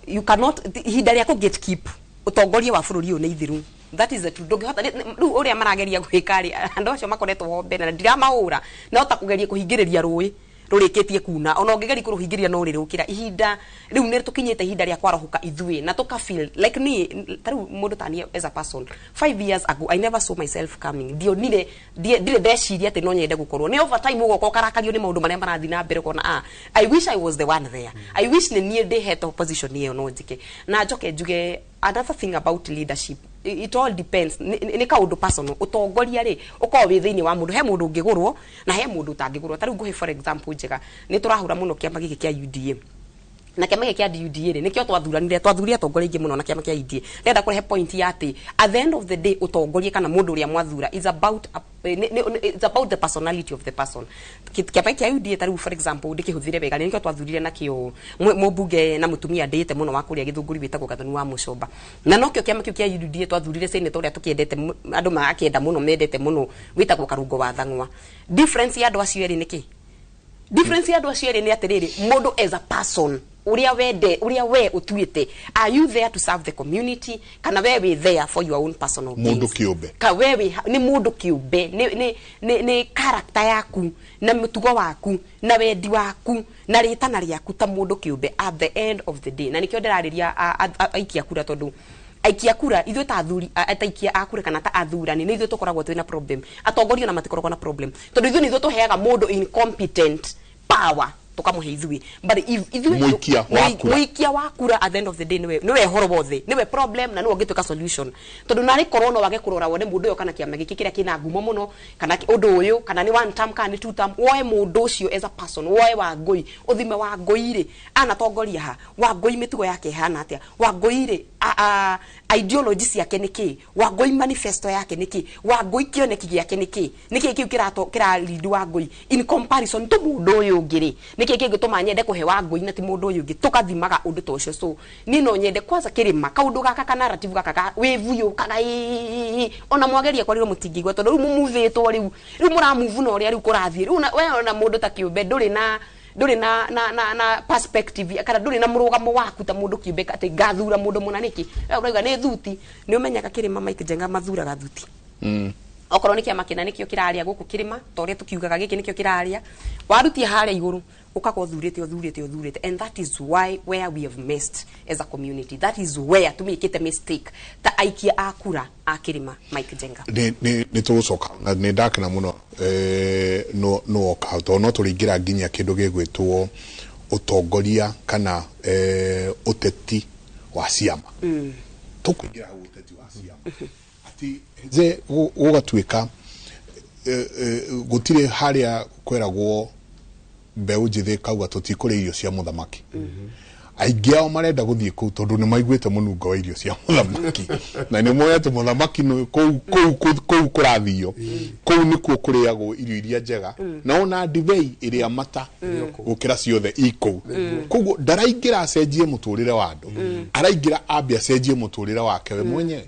You cannot, ihinda rĩa kũ gatekeep ũtongoria wa bũrũri ũyũ nĩ ithiru. That is the truth. Ndũngĩhota rĩu ũrĩa marageria gwĩka rĩ, andũ acio makoretwo ho mbere na ndiramahũra, no ta kũgeria kũhingĩrĩria rũĩ rũrĩkĩtie kuna, ona ũngĩgeria kũrũhingĩrĩria no rĩrũkĩra. Ihinda rĩu nĩ tũkinyĩte ihinda rĩa kwarahũka ithuĩ na tũka feel like niĩ ta rĩu mũndũ ta niĩ as a person, 5 years ago I never saw myself coming. Ndionire, ndirĩ ndeciria atĩ no nyende gũkorwo nĩ over time ũgoka ũkarakario nĩ maũndũ marĩa marathiĩ na mbere, ũkona, ah, I wish I was the one there, I wish nĩ niĩ ndĩhetwo position ĩyo no njĩke. Na njoke njuge another thing about leadership, it all depends, nĩ kaũndũ personal. Ũtongoria rĩ, ũkoragwo wĩ thĩinĩ wa mũndũ. He mũndũ ũngĩgũrwo na he mũndũ ũtangĩgũrwo. Ta rĩu ngũhe for example njega, nĩ tũrahũra mũno kĩama gĩkĩ kĩa UDA, na kĩama gĩkĩ kĩa UDA rĩ, nĩkĩo twathuranire, twathurire atongoria aingĩ mũno na kĩama kĩa UDA. Ndĩrenda kũrehe point ya atĩ at the end of the day, ũtongoria kana mũndũ ũrĩa mwathura is about it's about the personality of the person. Kĩama kĩa UDA ta rĩu for example ndĩkĩhũthire wega, nĩkĩo twathurire nakĩo mũmbunge na mũtumia ndĩĩte mũno wa kũrĩa Gĩthũngũri wĩtagwo Gathoni wa Mũcomba, na nokĩo kĩama kĩu kĩa UDA twathurire senator ũrĩa tũkĩendete, andũ magakĩenda mũno, mendete mũno, wĩtagwo Karungo wa Thang'wa. Difference ya andũ acio erĩ nĩ kĩ? Difference ya andũ acio erĩ nĩ atĩrĩrĩ, mũndũ as a person, ũrĩa wende, ũrĩa we ũtuĩte, are you there to serve the community kana we wĩ there for your own personal Mũndũ gains? kĩũmbe. Ka we wĩ nĩ mũndũ kĩũmbe, nĩ character yaku na mũtugo waku na wendi waku na rĩtana rĩaku ta mũndũ kĩũmbe at the end of the day. Na nĩkĩo ndĩrarĩria aikia kura, tondũ aikia kura ithuĩ ta athuri, ta aikia a kura kana ta athurani, nĩ ithuĩ tũkoragwo twĩna problem. Atongoria ona matikoragwo na problem, tondũ ithuĩ nĩ ithuĩ tũheaga mũndũ incompetent power, tukamũhe ithuĩ, but if ithuĩ Mũikia wa kura. Mũikia wa kura at the end of the day nĩwe horo wothe, nĩwe problem na nĩwe ũngĩtuĩka solution, tondũ narĩ korwo no wage kũrora wone mũndũ ũyũ kana kĩama gĩkĩ kĩrĩa kĩna ngumo mũno kana ũndũ ũyũ, kana nĩ one term kana nĩ two term, woe mũndũ ũcio as a person, woe Wangũi, ũthime Wangũi rĩ, anatongoria ha? Wangũi mĩtugo yake ĩhana atĩa? Wangũi rĩ, ideology ciake nĩ kĩ? Wangũi manifesto yake nĩ kĩ? Wangũi kĩoneki gĩake nĩ kĩ? Nĩ kĩ kĩu kĩra lead Wangũi in comparison to mũndũ ũyũ ũngĩ rĩ? Nĩ kĩ kĩngĩtũma nyende kũhe Wangũi na ti mũndũ ũyũ ũngĩ? Tũkathimaga ũndũ ta ũcio. So niĩ no nyende kwanza kĩrĩma kaũndũ gaka ka narrative gaka ka wĩvu yũkaga ĩĩ, ona mwageria kwarirwo mũtingĩigua, tondũ rĩu mũmuvĩtwo, rĩu mũramuvu na ũrĩa rĩu kũrathiĩ rĩu we ona mũndũ ta kĩũmbe ndũrĩ na perspective kana ndũrĩ na mũrũgamo waku ta mũndũ kĩũmbe atĩ ngathura mũndũ mũna nĩkĩ. We ũrauga nĩ thuti, nĩ ũmenyaga kĩrĩma, Mike Njenga, mathuraga thuti. Okorwo nĩ kĩama kĩna nĩkĩo kĩrarĩa gũkũ kĩrĩma, ta ũrĩa tũkiugaga gĩkĩ nĩkĩo kĩrarĩa, warutia harĩa igũrũ ũkagwa ũthurĩte, ũthurĩte, ũthurĩte. And that is why where we have missed as a community, that is where tumĩkĩte mistake ta aikia a kura a kĩrĩma, Mike Njenga. Nĩ tũgũcoka na nĩ ndakena mũno, no woka hau, tondũ no tũrĩingĩra nginya kĩndũ gĩgwĩtwo ũtongoria kana ũteti wa ciama. Tũkũingĩra hau ũteti wa ciama atĩ nze gũgatuĩka gũtirĩ harĩa kweragwo mbeũ njĩthĩ kauga tũtikũrĩa irio cia mũthamaki. Aingĩ ao marenda gũthiĩ kũu tondũ nĩ maiguĩte mũnungo wa irio cia mũthamaki, na nĩ moĩ atĩ mũthamaki nĩ kũu kũrathio, kũu nĩkuo kũrĩagwo irio iria njega, na ona ndibei ĩrĩa mata gũkĩra ciothe i kũu. Koguo ndaraingĩra acenjie mũtũrĩre wa andũ, araingĩra ambe acenjie mũtũrĩre wake we mwenyewe.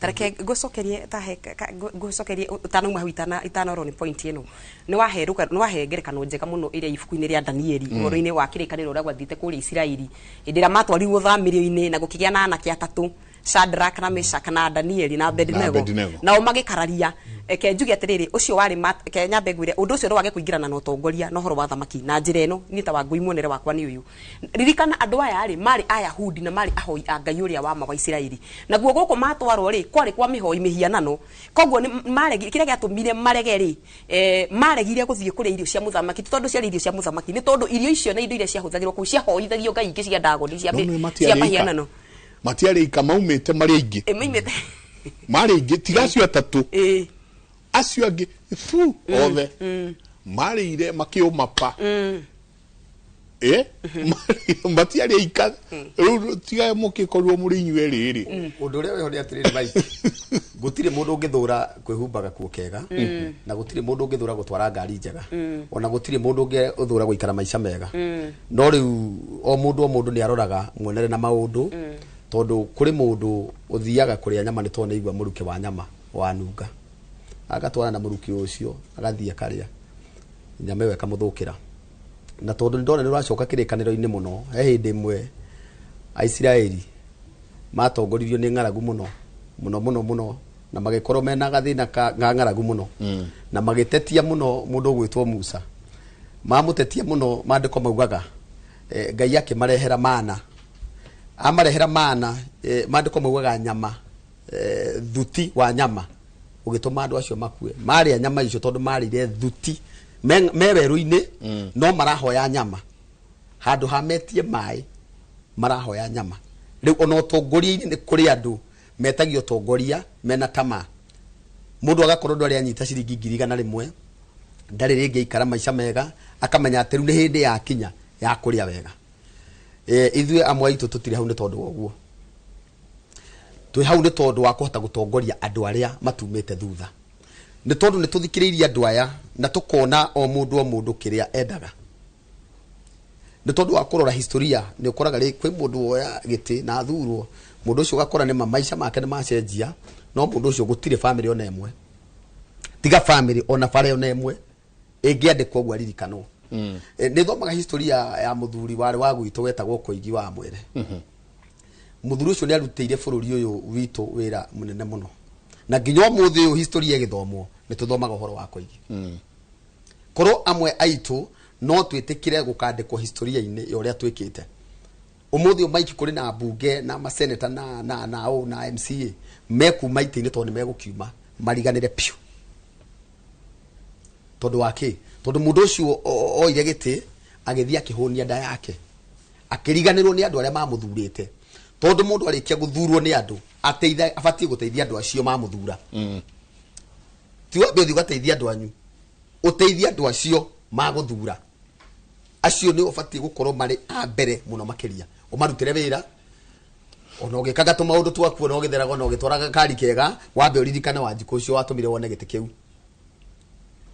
Tareke ngũcokerie tahe ngũcokerie ũtanauma hau, itanorwo nĩ point ĩno. Nĩ wahe ngerekano njega mũno ĩrĩa ibuku-inĩ rĩa Danieli, ũhoro-inĩ wa kĩrĩkanĩro ũrĩa gwathiĩte kũrĩa Isiraeli hĩndĩ ĩrĩa matwarirwo thamĩrio-inĩ na gũkĩgĩa na anake atatũ. Shadrach na Meshach na Danieli na Abednego Abednego. Nao magĩkararia. Reke njuge atĩrĩrĩ, ũcio warĩ ke nyambe ngwĩre ũndũ ũcio no wage kũingĩrana na ũtongoria na ũhoro wa thamaki na njĩra ĩno. Niĩ ta Wangũi, muonere wakwa nĩ ũyũ. Ririkana, andũ aya rĩ, marĩ Ayahudi na marĩ ahoi a Ngai ũrĩa wa ma wa Isiraeli. Naguo gũkũ matwarwo rĩ, kwarĩ kwa mĩhoi mĩhianano. Koguo nĩ maregi kĩrĩa gĩatũmire marege rĩ, maregire gũthiĩ kũrĩa irio cia mũthamaki, ti tondũ ciarĩ irio cia mũthamaki, nĩ tondũ irio icio na indo iria ciahũthagĩrwo kũu ciahoithagio ngai ingĩ cia ndagoni, cia No nĩ cia matiarĩ ika. mahianano. Matiarĩ ika, maumĩte marĩ aingĩ. Maimĩte. Marĩ aingĩ, tiga acio atatũ, acio angĩ fu othe marĩire makĩũma pa. Matiarĩ aika rĩu, tiga mũkĩkorirwo mũrĩ inyuĩ erĩ rĩ. Ũndũ ũrĩa wĩho nĩ atĩrĩrĩ, Mike, gũtirĩ mũndũ ũngĩthũra kwĩhumba gakuo kega, na gũtirĩ mũndũ ũngĩthũra gũtwara ngari njega, ona gũtirĩ mũndũ ũngĩthũra gũikara maica mega. No rĩu o mũndũ o mũndũ nĩ aroraga muonere na maũndũ, tondũ kũrĩ mũndũ ũthiaga kũrĩa nyama nĩ tondũ nĩ aigua mũrukĩ wa nyama wanunga, agatwara na mũrukĩ ũcio, agathiĩ akarĩa nyama ĩyo ĩkamũthũkĩra. Na tondũ nĩ ndona nĩ ũracoka kĩrĩkanĩro-inĩ mũno, he hĩndĩ ĩmwe Aisiraeli matongoririo nĩ ng'aragu mũno mũno mũno mũno, na magĩkorwo mena gathĩna ga ng'aragu mũno, na magĩtetia mũno mũndũ ũgwĩtwo Musa. Mamũtetia mũno, maandĩko maugaga Ngai akĩmarehera mana. Amarehera mana, maandĩko maugaga nyama, thuti wa nyama ũgĩtũma andũ acio makue. Marĩa nyama icio, tondũ marĩire thuti me werũ-inĩ, no marahoya nyama handũ ha metie maĩ, marahoya nyama. Rĩu ona ũtongoria-inĩ nĩ kũrĩ andũ metagio ũtongoria mena tamaa. Mũndũ agakorwo ndwarĩ anyita ciringi 100,000, ndarĩ rĩngĩ aikara maica mega, akamenya atĩ rĩu nĩ hĩndĩ yakinya ya kũrĩa wega. Ithuĩ amwe aitũ tũtirĩ hau nĩ tondũ wa ũguo. Twĩ hau nĩ tondũ wa kũhota gũtongoria andũ arĩa matumĩte thutha, nĩ tondũ nĩ tũthikĩrĩirie andũ aya na tũkona o mũndũ o mũndũ kĩrĩa endaga. Nĩ tondũ wa kũrora historia, nĩ ũkoraga rĩ kwĩ mũndũ woya gĩtĩ na athurwo, mũndũ ũcio ũgakora nĩ maica make nĩ macenjia, no mũndũ ũcio gũtirĩ famĩlĩ ona ĩmwe, tiga famĩlĩ ona bara ona ĩmwe ĩngĩandĩkwo ũguo aririkanwo. Nĩ thomaga historia ya mũthuri warĩ wa gwitũ wetagwo Koigi wa Mwere. Mũthuri ũcio nĩ arutĩire bũrũri ũyũ witũ wĩra mũnene mũno, na nginya ũmũthĩ ũyũ historia ĩgĩthomwo nĩ tũthomaga ũhoro wa Koigi. Korwo amwe aitũ no twĩtĩkĩre gũkandĩkwo historia-inĩ ya ũrĩa twĩkĩte ũmũthĩ ũyũ, Mike, kũrĩ na mbunge na maseneta na o na MCA mekuma itĩ-inĩ tondũ nĩ megũkiuma mariganĩre piũ. Tondũ wa kĩ? Tondũ mũndũ ũcio oire gĩtĩ agĩthiĩ akĩhũnia nda yake, akĩriganĩrwo nĩ andũ arĩa mamũthurĩte. Tondũ mũndũ arĩkia gũthurwo nĩ andũ, ateitha abatiĩ gũteithia andũ acio mamũthura. Ti wambe ũthiĩ ũgateithia andũ anyu, ũteithie andũ acio magũthura. Acio nĩ ũbatiĩ gũkorwo marĩ a mbere mũno makĩria, ũmarutĩre wĩra. Ona ũgĩkaga tũmaũndũ twaku, ona ũgĩtheraga, ona ũgĩtwaraga kari kega, wambe ũririkane Wanjikũ ũcio watũmire wone gĩtĩ kĩu.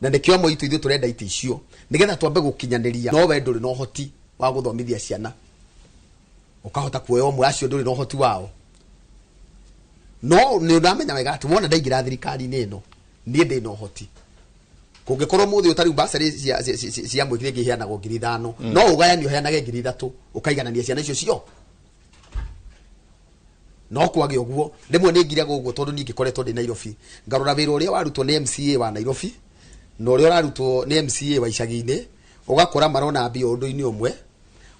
Na nĩkĩo amwe itũ ithuĩ tũrenda itĩ icio nĩgetha twambe gũkinyanĩria. No we ndũrĩ na ũhoti wa gũthomithia ciana, ũkahota kuoya ũmwe acio ndũrĩ na ũhoti wao, no nĩ ũramenya wega atĩ wona ndaingĩra thirikari-inĩ ĩno, niĩ ndĩ na ũhoti. Kũngĩkorwo mũthĩ ũtarĩ bursary cia mũingĩ rĩngĩ iheanagwo 5,000, no ũgayanie ũheanage 3,000, ũkaiganania ciana icio cio. No kwage ũguo, rĩmwe nĩ ngiraga ũguo, tondũ niĩ ngĩkoretwo ndĩ Nairobi, ngarora wĩra ũrĩa warutwo nĩ MCA wa Nairobi na ũrĩa ũrarutwo nĩ MCA wa icagi-inĩ, ũgakora marona mbia ũndũ-inĩ ũmwe,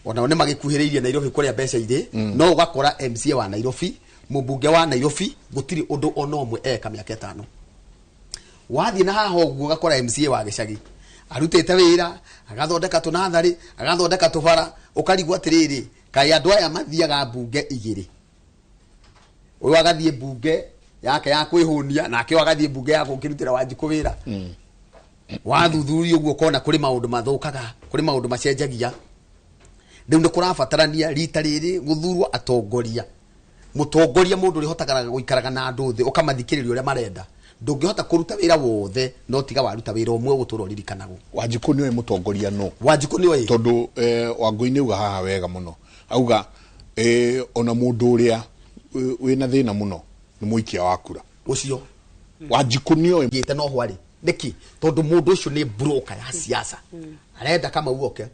onao nĩ magĩkuhĩrĩirie Nairobi kũrĩa mbeca irĩ. No ũgakora MCA wa Nairobi, mũmbunge wa Nairobi, gũtirĩ ũndũ ona ũmwe eka mĩaka 5. Wathiĩ na haha ũguo, ũgakora MCA wa gĩcagi arutĩte wĩra, agathondeka tũnatharĩ, agathondeka tũbara. Ũkarigwo atĩrĩrĩ, kaĩ andũ aya mathiaga mbunge igĩrĩ? Ũyũ agathiĩ mbunge yake ya kwĩhũnia, nake ũyũ agathiĩ mbunge ya gũkĩrutĩra Wanjikũ wĩra. Wathuthuria ũguo, ũkona kũrĩ maũndũ mathũkaga, kũrĩ maũndũ macenjagia. Rĩu nĩ kũrabatarania rita rĩrĩ gũthurwo atongoria, mũtongoria mũndũ ũrĩa ũhotaga gũikaraga na andũ thĩ, ũkamathikĩrĩria ũrĩa marenda. Ndũngĩhota kũruta wĩra wothe, no tiga waruta wĩra ũmwe ũgũtũra ũririkanagwo. Wanjikũ nĩoĩ mũtongoria no Wanjikũ nĩoĩ. Tondũ Wangũi nĩ auga haha wega mũno, auga ona mũndũ ũrĩa wĩna thĩna mũno nĩ mũikia wa kura. Ũcio. Wanjikũ nĩoĩ. Gĩte no hwarĩ nĩkĩ? Tondũ mũndũ ũcio nĩ broker ya siasa. Arenda Kamau oke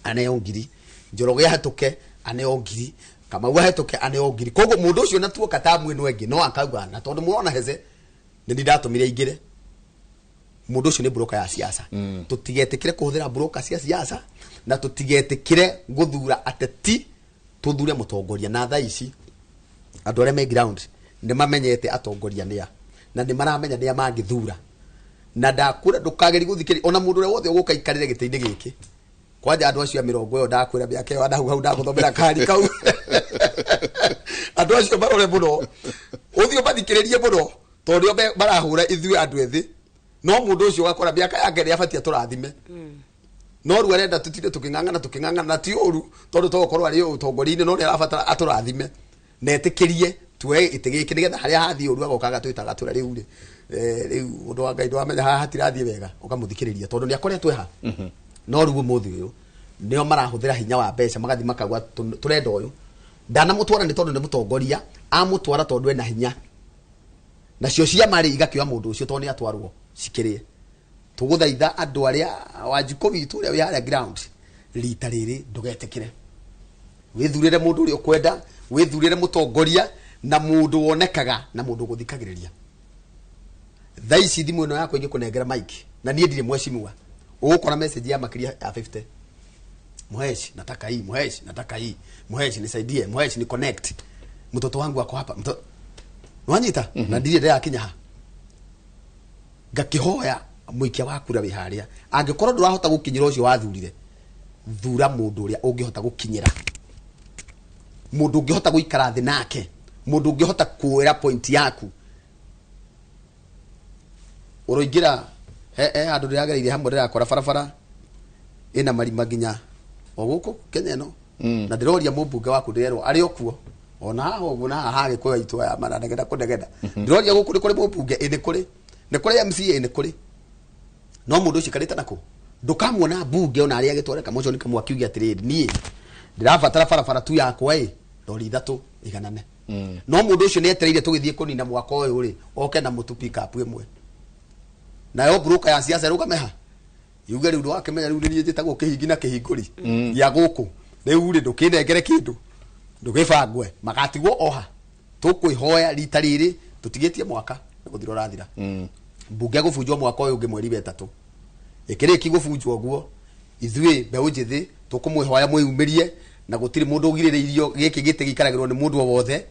aneo ngiri, Njoroge ahetũke aneo ngiri. Kamau ahĩtũke aneo ngiri. Koguo mũndũ ũcio na tuoka tamu ĩno ĩngĩ no akauga na tondũ mũrona heze nĩ ndatũmire aingĩre. Mũndũ ũcio nĩ broker ya siasa. Tũtigetĩkĩre kũhũthĩra broker cia siasa na tũtigetĩkĩre gũthura ateti, tũthure mũtongoria. Na thaa ici andũ arĩa me ground nĩ mamenyete atongoria nĩa na nĩ maramenya nĩa mangĩthura. Na ndakwĩra ndũkagerie gũthikĩrĩria ona mũndũ ũrĩa wothe ũgũka ikarĩre gĩtĩ-inĩ gĩkĩ. Kwanja andũ acio a mĩrongo ĩyo ndakwĩra mĩaka ĩyo andũ hau ndagũthomera kari kau. Andũ acio marore mũno, ũthiĩ ũmathikĩrĩrie mũno tondũ nĩo marahũra ithuĩ andũ ethĩ. No mũndũ ũcio ũgakora mĩaka yake nĩ abatie tũrathime. No rĩu arenda tũtinde tũkĩng'ang'ana tũkĩng'ang'ana na ti ũru tondũ togũkorwo arĩ ũtongoria-inĩ, no nĩ arabatara atũrathime na etĩkĩrie tuoe gĩtĩ gĩkĩ nĩgetha harĩa hathiĩ ũru agoka agatwĩta agatwĩra rĩu rĩ, rĩu ũndũ wa Ngai ndwamenya haha hatirathiĩ wega, ũkamũthikĩrĩria tondũ nĩ akoretwo ha. No rĩu ũmũthĩ ũyũ nĩo marahũthĩra hinya wa mbeca magathiĩ makauga tũrenda ũyũ ndanamũtwara nĩ tondũ nĩ mũtongoria, amũtwara tondũ ena hinya. Nacio ciama rĩ igakĩoya mũndũ ũcio tondũ nĩ atwarwo cikĩrĩe. Tũgũthaitha andũ arĩa Wanjikũ witũ ũrĩa wĩ harĩa ground rita rĩrĩ ndũgetĩkĩre, wĩthurĩre mũndũ ũrĩa ũkwenda, wĩthurĩre mũtongoria na mũndũ wonekaga na mũndũ ũgũthikagĩrĩria. Thaa ici thimũ ĩno yakwa ingĩkũnengera mic na niĩ ndirĩ mheshimiwa, ũgũkora message ya makĩria ya 50. Mhesh nataka hii, Mhesh nataka hii, Mhesh nisaidie, Mhesh ni connect, mtoto wangu ako hapa, wanyita na ndirĩ ndĩrakinya ha. Ngakĩhoya mũikia wa kura wĩ harĩa, angĩkorwo ndũrahota gũkinyĩra ũcio wathurire, thura mũndũ ũrĩa ũngĩhota gũkinyĩra, mũndũ ũngĩhota gũikara thĩ nake, mũndũ ũngĩhota kuoera point yaku. Ũroingĩra he handũ ndĩragereire hamwe ndĩrakora barabara ĩna marima nginya o gũkũ Kenya ĩno. Na ndĩroria mũmbunge waku ndĩrerwo arĩ o kuo ona haha ũguo na haha Gĩkũyũ aitũ aya maranegena kũnegena. Ndĩroria gũkũ nĩ kũrĩ mũmbunge? Ĩ nĩ kũrĩ. Nĩ kũrĩ MCA? Nĩ kũrĩ. No mũndũ ũcio aikarĩte nakũ? Ndũkamuona mbunge ona arĩa agĩtwara kamũconi kamwe akiuge atĩrĩrĩ, niĩ ndĩrabatara barabara tu yakwa ĩ rori ithatũ iganane. No mũndũ ũcio nĩ etereire tũgĩthiĩ kũnina mwaka ũyũ rĩ, oke na mũtu pick up ĩmwe. Nayo broker ya siasa ĩrũgame ha? Yuge rĩu ndwakĩmenya rĩu nĩ niĩ njĩtagwo kĩhingi na kĩhingũri gĩa gũkũ. Rĩu rĩ ndũkĩnengere kĩndũ, ndũgĩbangwe, magatigwo oha. Tũkwĩhoya rita rĩrĩ tũtigĩtie mwaka nĩ gũthira ũrathira. Mbunge gũbunjwo mwaka ũyũ ũngĩ mweri wa ĩtatũ. Ĩkĩrĩki gũbunjwo ũguo, ithuĩ mbeũ njĩthĩ tũkũmwĩhoya mwĩyumĩrie na gũtirĩ mũndũ ũgirĩrĩirio gĩkĩ gĩtĩ gĩikaragĩrwo nĩ mũndũ o wothe,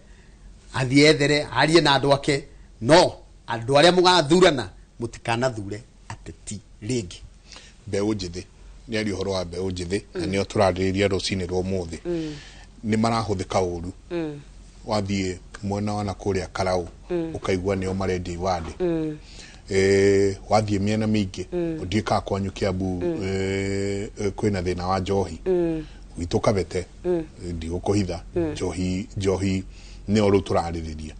athiĩ ethere arie na andũ ake, no andũ arĩa mũgathurana mũtikanathure ateti rĩngĩ. Mbeũ njĩthĩ nĩ aria ũhoro wa mbeũ njĩthĩ na nĩo tũrarĩrĩria rũcinĩ rwa ũmũthĩ. Nĩ marahũthĩka ũru. Wathiĩ mwena wa nakũrĩa Karau ũkaigua nĩo marendia iwandĩ. Wathiĩ mĩena mĩingĩ ũthiĩ ka kwanyu Kiambu, kwĩna thĩna wa njohi. Gwitũ Kabete ndigũkũhitha, njohi nĩyo rĩu tũrarĩrĩria.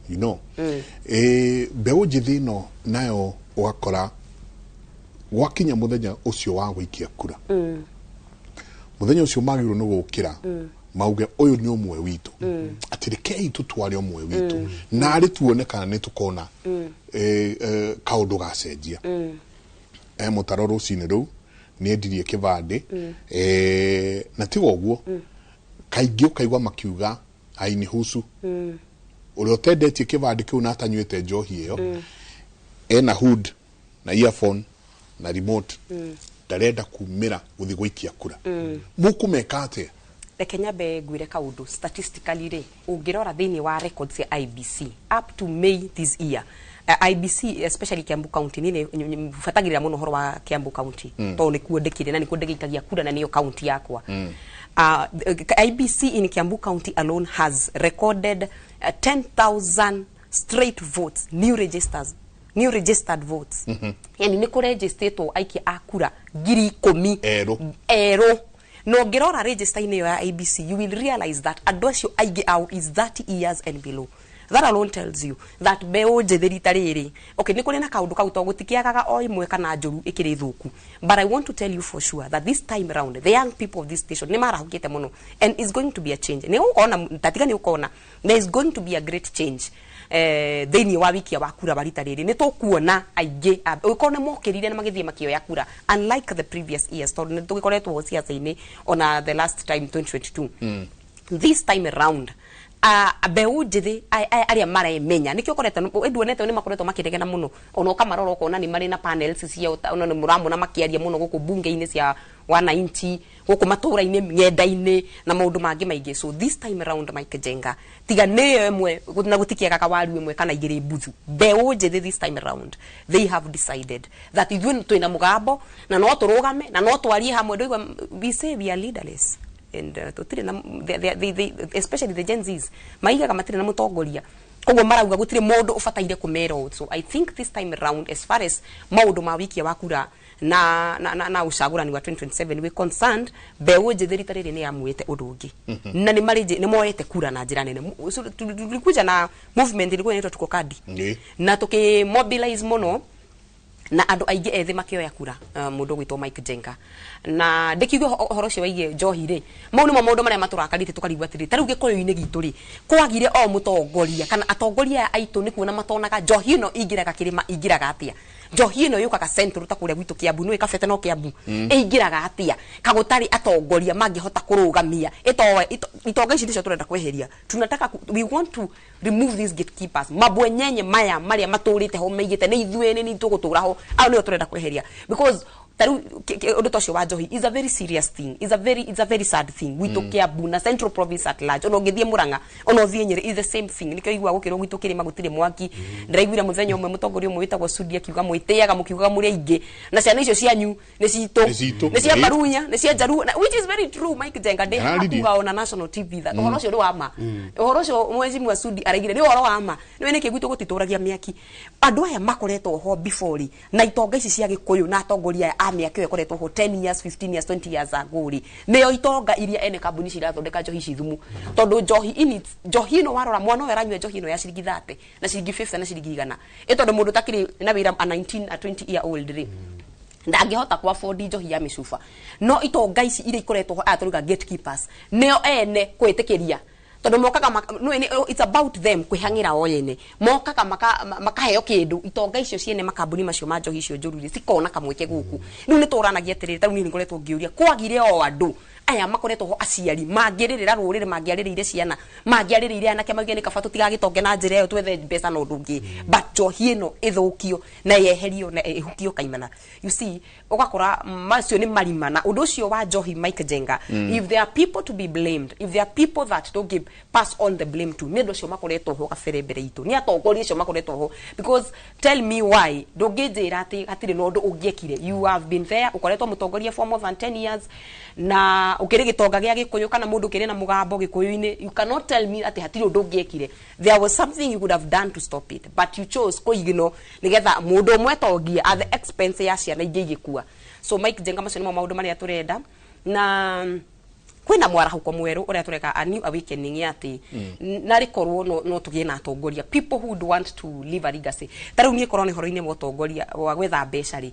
You know? Mbeũ njĩthĩ ĩno nayo ũgakora gwakinya mũthenya ũcio wa gũikia kura, mũthenya ũcio magĩrĩirwo nĩ gũkĩra mauge ũyũ nĩ ũmwe witũ, atĩ rekei tũtware ũmwe witũ na arĩ tuone kana nĩ tũkona kaũndũ gacenjia. Mũtaro rũcinĩ rũu nĩ endirie kĩbandĩ, na tiga ũguo kaingĩ ũkaigua makiuga hainihusu. Ũrĩa ũtendetie kĩbandĩ kĩu na atanyuĩte njohi ĩyo, ena hood na earphone na remote, ndarenda kumĩra gũthiĩ gũikia kura. Mũkũmeka atĩa? Reke nyambe ngwĩre kaũndũ statistically rĩ, ũngĩrora thĩinĩ wa records ya IBC up to May this year, IBC especially Kiambu County, nini bubatagĩrĩra mũno ũhoro wa Kiambu County tondũ nĩkuo ndĩkĩrĩ na nĩkuo ndĩgĩikagia kura na nĩyo county yakwa. IBC in Kiambu County alone has recorded 10,000 straight votes, new registers, new registered votes. Yani nĩ kũregistatwo aikia a kura 10,000 erũ erũ. No ngĩrora register-inĩ ĩyo ya IBC, you will realize that andũ acio aingĩ ao is 30 years and below. That alone tells you that mbeũ njĩthĩ rita rĩrĩ, okay, nĩ kũrĩ na kaũndũ kau to gũtikĩagaga o ĩmwe kana njũru ĩkĩrĩ thũku, but I want to tell you for sure that this time round the young people of this station nĩ marahũkĩte mũno and is going to be a change. Nĩ ũkona tatiga nĩ ũkona there is going to be a great change thĩinĩ wa wikia wa kura wa rita rĩrĩ. Nĩ tũkuona aingĩ ũkorwo nĩ mokĩrire na magĩthiĩ makĩoya kura unlike the previous years, tondũ nĩ tũgĩkoretwo ciaca-inĩ ona the last time 2022. This time round, mbeũ njĩthĩ arĩa maremenya nĩkĩo ũkorete nduonete nĩ makoretwo makĩregena mũno, ona ũkamarora ũkona nĩ marĩ na panels cia ona nĩ mũramona makĩaria mũno gũkũ bunge-inĩ cia wananchi, gũkũ matũra-inĩ, ng'enda-inĩ na maũndũ mangĩ maingĩ. So this time round, Mike Jenga, tiga nĩyo ĩmwe na gũtikĩagaga waru ĩmwe kana igĩrĩ mbuthu, mbeũ njĩthĩ this time round they have decided that ithuĩ twĩna mũgambo na no tũrũgame na no twarie hamwe. Ndũigua we say we are leaderless and tũtirĩ na they, especially the Gen Zs, maigaga matirĩ na mũtongoria, koguo marauga gũtirĩ mũndũ ũbataire kũmera ũũ. So I think this time round, as far as maũndũ ma wikia wa kura na ũcagũrani wa 2027 we concerned, mbeũ njĩthĩ rita rĩrĩ nĩ yamuĩte ũndũ ũngĩ na nĩ marĩ nĩ moete kura na njĩra nene. So, tulikuja na movement ilikuwa inaitwa Tuko Kadi na tuki mobilize mũno na andũ aingĩ ethĩ makĩoya kura, mũndũ ũgwĩtwo Mike Jenga. Na ndĩkiuge ũhoro ũcio waigie njohi rĩ, mau nĩmo maũndũ marĩa matũrakarĩte, tũkarigwo atĩrĩ, ta rĩu gĩkũyũ-inĩ gitũ rĩ, kwagire o mũtongoria kana atongoria aya aitũ nĩ kuona matonaga njohi ĩno ingĩraga kĩrĩma, ingĩraga atĩa njohi ĩno yũkaga central ta kũrĩa gwitũ Kiambu, nĩ ĩkabete no Kiambu ĩingĩraga atĩa kagũtarĩ atongoria mangĩhota kũrũgamia itonga ici nĩcio tũrenda kweheria. Tunataka we want to remove these gatekeepers, mabwenyenye maya marĩa matũrĩte ho maigĩte nĩ ithuĩ nĩ tũgũtũra ho, au nĩo tũrenda kweheria, because ta rĩu ũndũ ta ũcio wa njohi is a very serious thing, is a very sad thing gwitũ Kiambu na Central Province at large. Ona ũngĩthiĩ Murang'a, ona ũthiĩ Nyĩrĩ, is the same thing. Nĩkĩo iguaga gũkĩrwo gwitũ kĩrĩma gũtirĩ mwaki. Ndĩraiguire mũthenya ũmwe mũtongoria ũmwe wĩtagwo Sudi akiuga mwĩtĩaga mũkiugaga mũrĩ aingĩ na ciana icio cianyu nĩ citũ. Nĩ citũ. Nĩ cia Barunya, nĩ cia Njaruo, which is very true. Mike Jenga ndĩ Araririe. hakuga ona national TV that ũhoro ũcio nĩ wa ma. Ũhoro ũcio mheshimiwa Sudi araigire nĩ ũhoro wa ma. Nĩ nĩkĩ gwitũ gũtitũragia mĩaki? Andũ aya makoretwo ho before rĩ, na itonga ici cia gĩkũyũ na atongoria aya a mĩaka ĩyo ĩkoretwo ho 10 years, 15 years, 20 years ago rĩ, nĩo itonga iria ene kambuni cirathondeka njohi ici thumu, tondũ njohi in its, njohi ĩno warora mwana ũyũ aranyua njohi ĩno ya ciringi 30 na ciringi 50 na ciringi 100, ĩ tondũ mũndũ takĩrĩ na wĩra, a 19, a 20 year old rĩ, ndangĩhota ku afford njohi ya mĩcuba. No itonga ici iria ikoretwo ho, aya tũruga gatekeepers, nĩo ene kwĩtĩkĩria, tondũ mokaga no, it's about them kwĩhang'ĩra o ene, mokaga makaheo kĩndũ. Itonga icio ciene makambuni macio ma njohi icio njũru rĩ, cikona kamweke gũkũ. Rĩu nĩ tũranagia atĩrĩrĩ, tarĩu niĩ nĩ ngoretwo ngĩũria kwagire o andũ aya makoretwo ho, aciari mangĩrĩrĩra rũrĩrĩ, mangĩarĩrĩire ciana, mangĩarĩrĩire anake, mauge nĩ kaba tũtigagĩtonge na njĩra ĩyo, twethe mbeca na ũndũ ũngĩ, but njohi ĩno ĩthũkio na yeherio na ĩhukio kaimana. You see, ũgakora macio nĩ marima na ũndũ ũcio wa njohi, Mike Jenga. If there are people to be blamed, if there are people that don't give pass on the blame to, nĩ andũ acio makoretwo ho kabere mbere itũ, nĩ atongoria acio makoretwo ho, because tell me why ndũngĩnjĩra atĩ hatirĩ na ũndũ ũngĩekire. You have been there, ũkoretwo mũtongoria for more than 10 years na ũkĩrĩ gĩtonga gĩa gĩkũyũ kana mũndũ ũkĩrĩ na mũgambo gĩkũyũ-inĩ. You cannot tell me atĩ hatirĩ ũndũ ũngĩekire. There was something you could have done to stop it, but you chose kũignore nĩgetha mũndũ ũmwe tongie at the expense ya ciana ingĩ igĩkua. So Mike Jenga, macio nĩmo maũndũ marĩa tũrenda, na kwĩna mwarahũko mwerũ ũrĩa tũreka, a new awakening ya atĩ narĩ korwo no tũgĩe na atongoria, people who would want to leave a legacy. Ta rĩu niĩ korwo nĩ ũhoro-inĩ wa ũtongoria wa gwetha mbeca rĩ,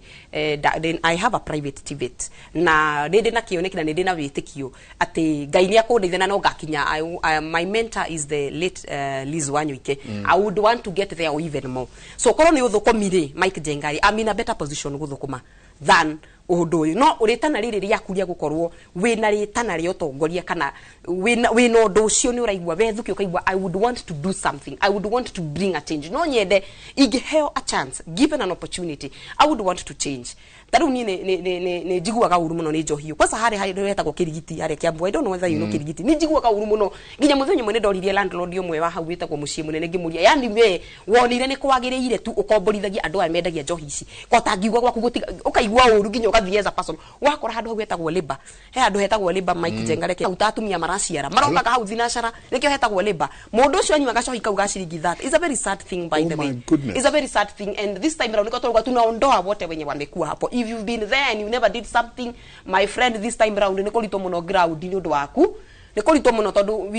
then I have a private TVET na nĩ ndĩ na kĩoneki na nĩ ndĩ na wĩtĩkio atĩ Ngai nĩ akũndeithia na no ngakinya. My mentor is the late Liz Wanyoike. I would want to get there or even more. So korwo nĩ ũthũkũmi rĩ, Mike Jenga rĩ, I'm in a better position gũthũkũma than ũndũ ũyũ. No ũrĩtana rĩrĩ rĩaku rĩa gũkorwo wĩna rĩtana rĩa ũtongoria kana wĩna ũndũ ũcio nĩ ũraigua wethuki, ũkaigua I would want to do something, I would want to bring a change, no nyende ingĩheo a chance, given an opportunity, I would want to change. Ta rĩu niĩ nĩ njiguaga ũru mũno nĩ njohi. Kwanza harĩ harĩ hetagwo Kĩrigiti harĩa Kiambu, I don't know whether you know Kĩrigiti. Nĩ njiguaga ũru mũno, nginya mũthenya ũmwe nĩ ndoririe landlord ũmwe wa hau wĩtagwo mũciĩ mũnene, ngĩmũria, yani we wonire nĩ kwagĩrĩire tu ũkomborithagia andũ aya mendagia njohi ici, ko tangiuga gwaku gũtiga ũkaigua ũru nginya ũgathiĩ as a person wakora handũ hau hetagwo Labour, he handũ hetagwo Labour, Mike Jenga, reke hau ta atumia maraciara marokaga hau thinacara, nĩkĩo hetagwo Labour. Mũndũ ũcio anyuaga cohi kau ga ciringi. That is a very sad thing, by Oh the way. My goodness. It's a very sad thing, and this time round nĩkĩo tũrauga tunaondoa wote wenye wamekuwa hapo. If you've been there and you never did something, my friend, this time round nĩ kũritũ mũno, ground nĩ ũndũ waku nĩ kũritũ mũno, tondũ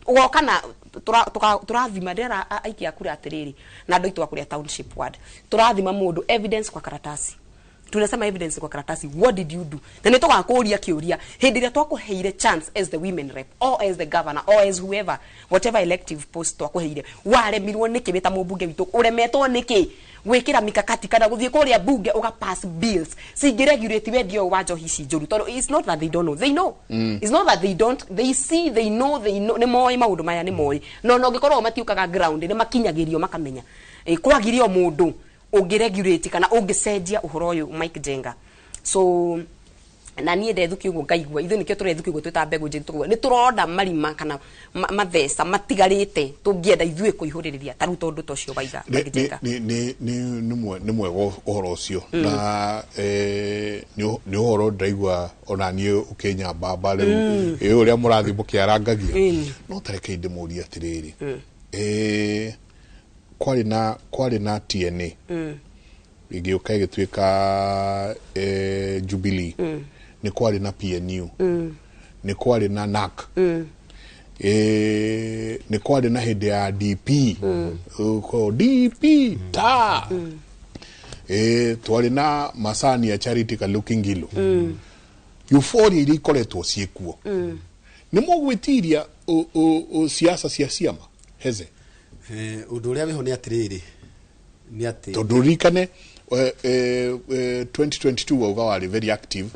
ũgoka na tũrathima ndĩra aikia kura atĩrĩrĩ, na andũ aitũ a kũrĩa township ward, tũrathima mũndũ evidence kwa karatasi. Tunasema evidence kwa karatasi. What did you do? Na nĩ tũgakũria kĩũria hĩndĩ ĩrĩa twakũheire chance as the women rep or as the governor or as whoever, whatever elective post twakũheire, waremirwo nĩkĩ wĩ ta mũmbunge witũ? Ũremetwo nĩkĩ gwĩkĩra mikakati kana gũthiĩ kũrĩa bunge ũga pass bills cingĩregulate wendia ũyũ wa njohi ici njũru? Tondũ it's not that they don't know, they know. It's not that they don't, they see, they know, they know. Nĩ moĩ maũndũ maya, nĩ moĩ, no no ũngĩkorwo matiũkaga ground, nĩ makinyagĩrio makamenya. Kwagire o mũndũ ũngĩregulate kana ũngĩcenjia ũhoro ũyũ, Mike Jenga. So na niĩ ndethuki ũguo ngaigua ithuĩ nĩkĩo tũrethuki ũguo twĩta mbegũ njĩthĩ, tũguo nĩ tũronda marima kana matheca matigarĩte tũngĩenda ithuĩ kũihũrĩrĩria ta rĩu tondũ ta ũcio waiga Mike Jenga. Nĩ mwega ũhoro ũcio na nĩ ũhoro ndĩraigua ona niĩ ũkĩnyambamba rĩu ĩ ũrĩa mũrathiĩ mũkĩarangagia. No tareke ndĩmũrie atĩrĩrĩ, kwarĩ na TNA, ĩgĩũka ĩgĩtuĩka Jubilee. Nĩ kwarĩ na PNU, nĩ kwarĩ na NAC, nĩ kwarĩ na hĩndĩ ya DP, Uko DP ta twarĩ na macani ya Charity Kaluki Ngilu. Euphoria iria ikoretwo ciĩkuo, nĩ mũgwĩtiria siasa cia ciama heze? Ũndũ ũrĩa wĩho nĩ atĩrĩrĩ, nĩ atĩ Tondũ ririkane 2022 wauga warĩ very active,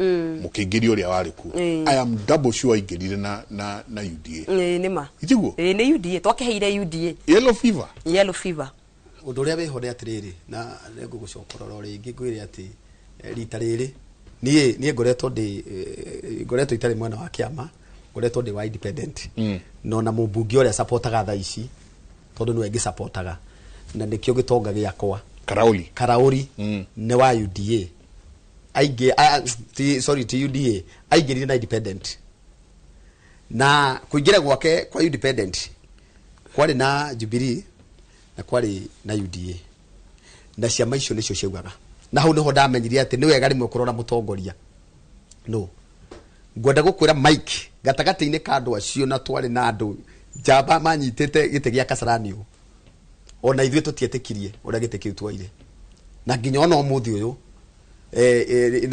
mũkĩingĩria ũrĩa warĩ kuo. I am double sure aingĩrire na UDA. Ĩ, nĩ ma. Itiguo? Ĩ, nĩ UDA twakĩheire UDA. Yellow fever. Yellow fever. Ũndũ ũrĩa wĩho nĩ atĩrĩrĩ, na nĩngũgũcokorora o rĩngĩ ngwĩre atĩ rita rĩrĩ niĩ ngoretwo ndĩ ngoretwo itarĩ mwena wa kĩama, ngoretwo ndĩ wa independent. No na mũmbunge ũrĩa supportaga thaa ici, tondũ nĩwe ngĩsupportaga na nĩkĩo gĩtonga gĩakwa. Karauri. Karauri nĩ wa UDA aingĩ, ti, sorry, ti UDA, aingĩrire na independent, na kũingĩra gwake kwa independent kwarĩ na Jubilee na kwarĩ na UDA, na ciama icio nĩcio ciaugaga, na hau nĩho ndamenyire atĩ nĩ wega rĩmwe kũrora mũtongoria. No ngwenda gũkwĩra Mike, gatagatĩ-inĩ ka andũ acio na twarĩ na andũ njamba manyitĩte gĩtĩ gĩa Kasarani ũũ, ona ithuĩ tũtietĩkirie ũrĩa gĩtĩ kĩu twaire, na nginya ona ũmũthĩ ũyũ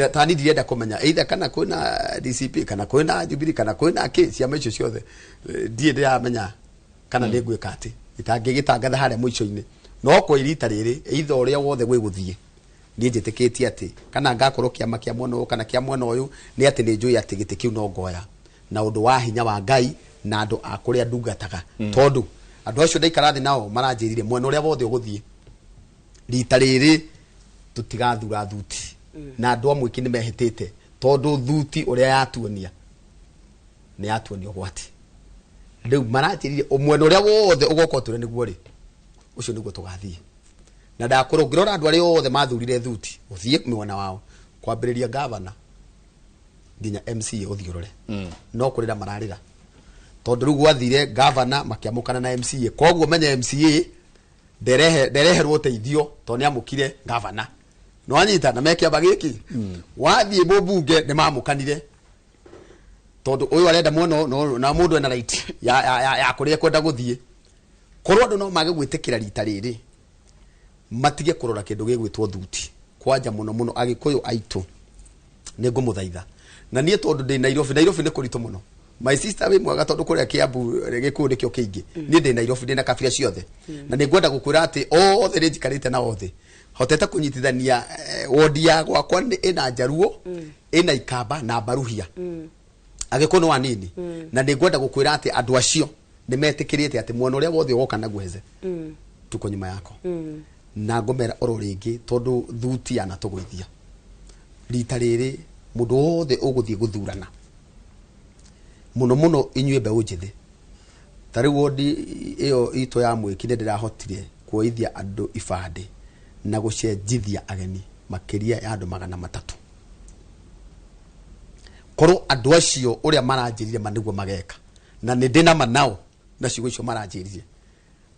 tani ndirenda kũmenya either kana kwĩna DCP kana kwĩna Jubilee kana kwĩna kĩ, ciama icio ciothe, ndirĩ ndĩramenya kana nĩ ngwĩka atĩ itangĩgĩtangatha harĩa mũico-inĩ. No kwa rita rĩrĩ, either ũrĩa wothe gwĩgũthiĩ, niĩ njĩtĩkĩtie atĩ kana ngakorwo kĩama kĩa mwena ũyũ kana kĩa mwena ũyũ, nĩ atĩ nĩ njũĩ atĩ gĩtĩ kĩu no ngoya na ũndũ wa hinya wa Ngai na andũ a kũrĩa ndungataga. Tondũ andũ acio ndaikara thĩ nao maranjĩrire mwena ũrĩa wothe ũgũthiĩ, rita rĩrĩ tũtigathura thuti, na andũ a mwĩki nĩ mehĩtĩte, tondũ thuti ũrĩa yatuonia nĩ yatuonia ũgwati. Rĩu maranjĩrire mwena ũrĩa wothe ũgoka ũtũre nĩguo rĩ, ũcio nĩguo tũgathiĩ. Na ndakorwo ngĩrora andũ arĩa othe mathurire thuti, ũthiĩ mwena wao kwambĩrĩria gavana nginya MCA, ũthiĩ ũrore, no kũrĩra mararĩra, tondũ rĩu gwathire gavana makĩamũkana na MCA. Koguo menye MCA ndereherwo ũteithio tondũ nĩ amũkire gavana, no anyita na mekĩamba gĩkĩ. Wathiĩ mũmbunge nĩ mamũkanire, tondũ ũyũ arenda mwena ũyũ, na mũndũ ena right ya kũrĩa ekwenda gũthiĩ. Korwo andũ no mage gwĩtĩkĩra rita rĩrĩ matige kũrora kĩndũ gĩgwĩtwo thuti kwanja mũno mũno Agĩkũyũ aitũ, nĩ ngũmũthaitha. Na niĩ tondũ ndĩ Nairobi, Nairobi nĩ kũritũ mũno, my sister wĩ mwega, tondũ kũrĩa Kiambu Gĩkũyũ nĩkĩo kĩingĩ. Niĩ ndĩ Nairobi, ndĩ na kabira ciothe, na nĩ ngwenda gũkwĩra atĩ othe nĩ njikarĩte na othe, hotete kũnyitithania wodi ya gwakwa nĩ ĩna Njaruo, ĩna Ikamba na Mbaruhia, Agĩkũyũ nĩ wanini. Na nĩ ngwenda gũkwĩra atĩ andũ acio nĩ metĩkĩrĩte atĩ mwena ũrĩa wothe ũgoka naguo heze, tuko nyuma yako. Na ngũmera oro rĩngĩ, tondũ thuti yanatũgũithia rita rĩrĩ, mũndũ wothe ũgũthiĩ gũthurana, mũno mũno inyuĩ mbeũ njĩthĩ, ta rĩu wodi ĩyo itũ ya Mwĩki, nĩ ndĩrahotire kuoithia andũ ibandĩ na gũcenjithia ageni makĩria ya andũ 300. Korwo andũ acio ũrĩa maranjĩrire ma nĩguo mageka, na nĩ ndĩ nama nao na ciugo icio maranjĩrire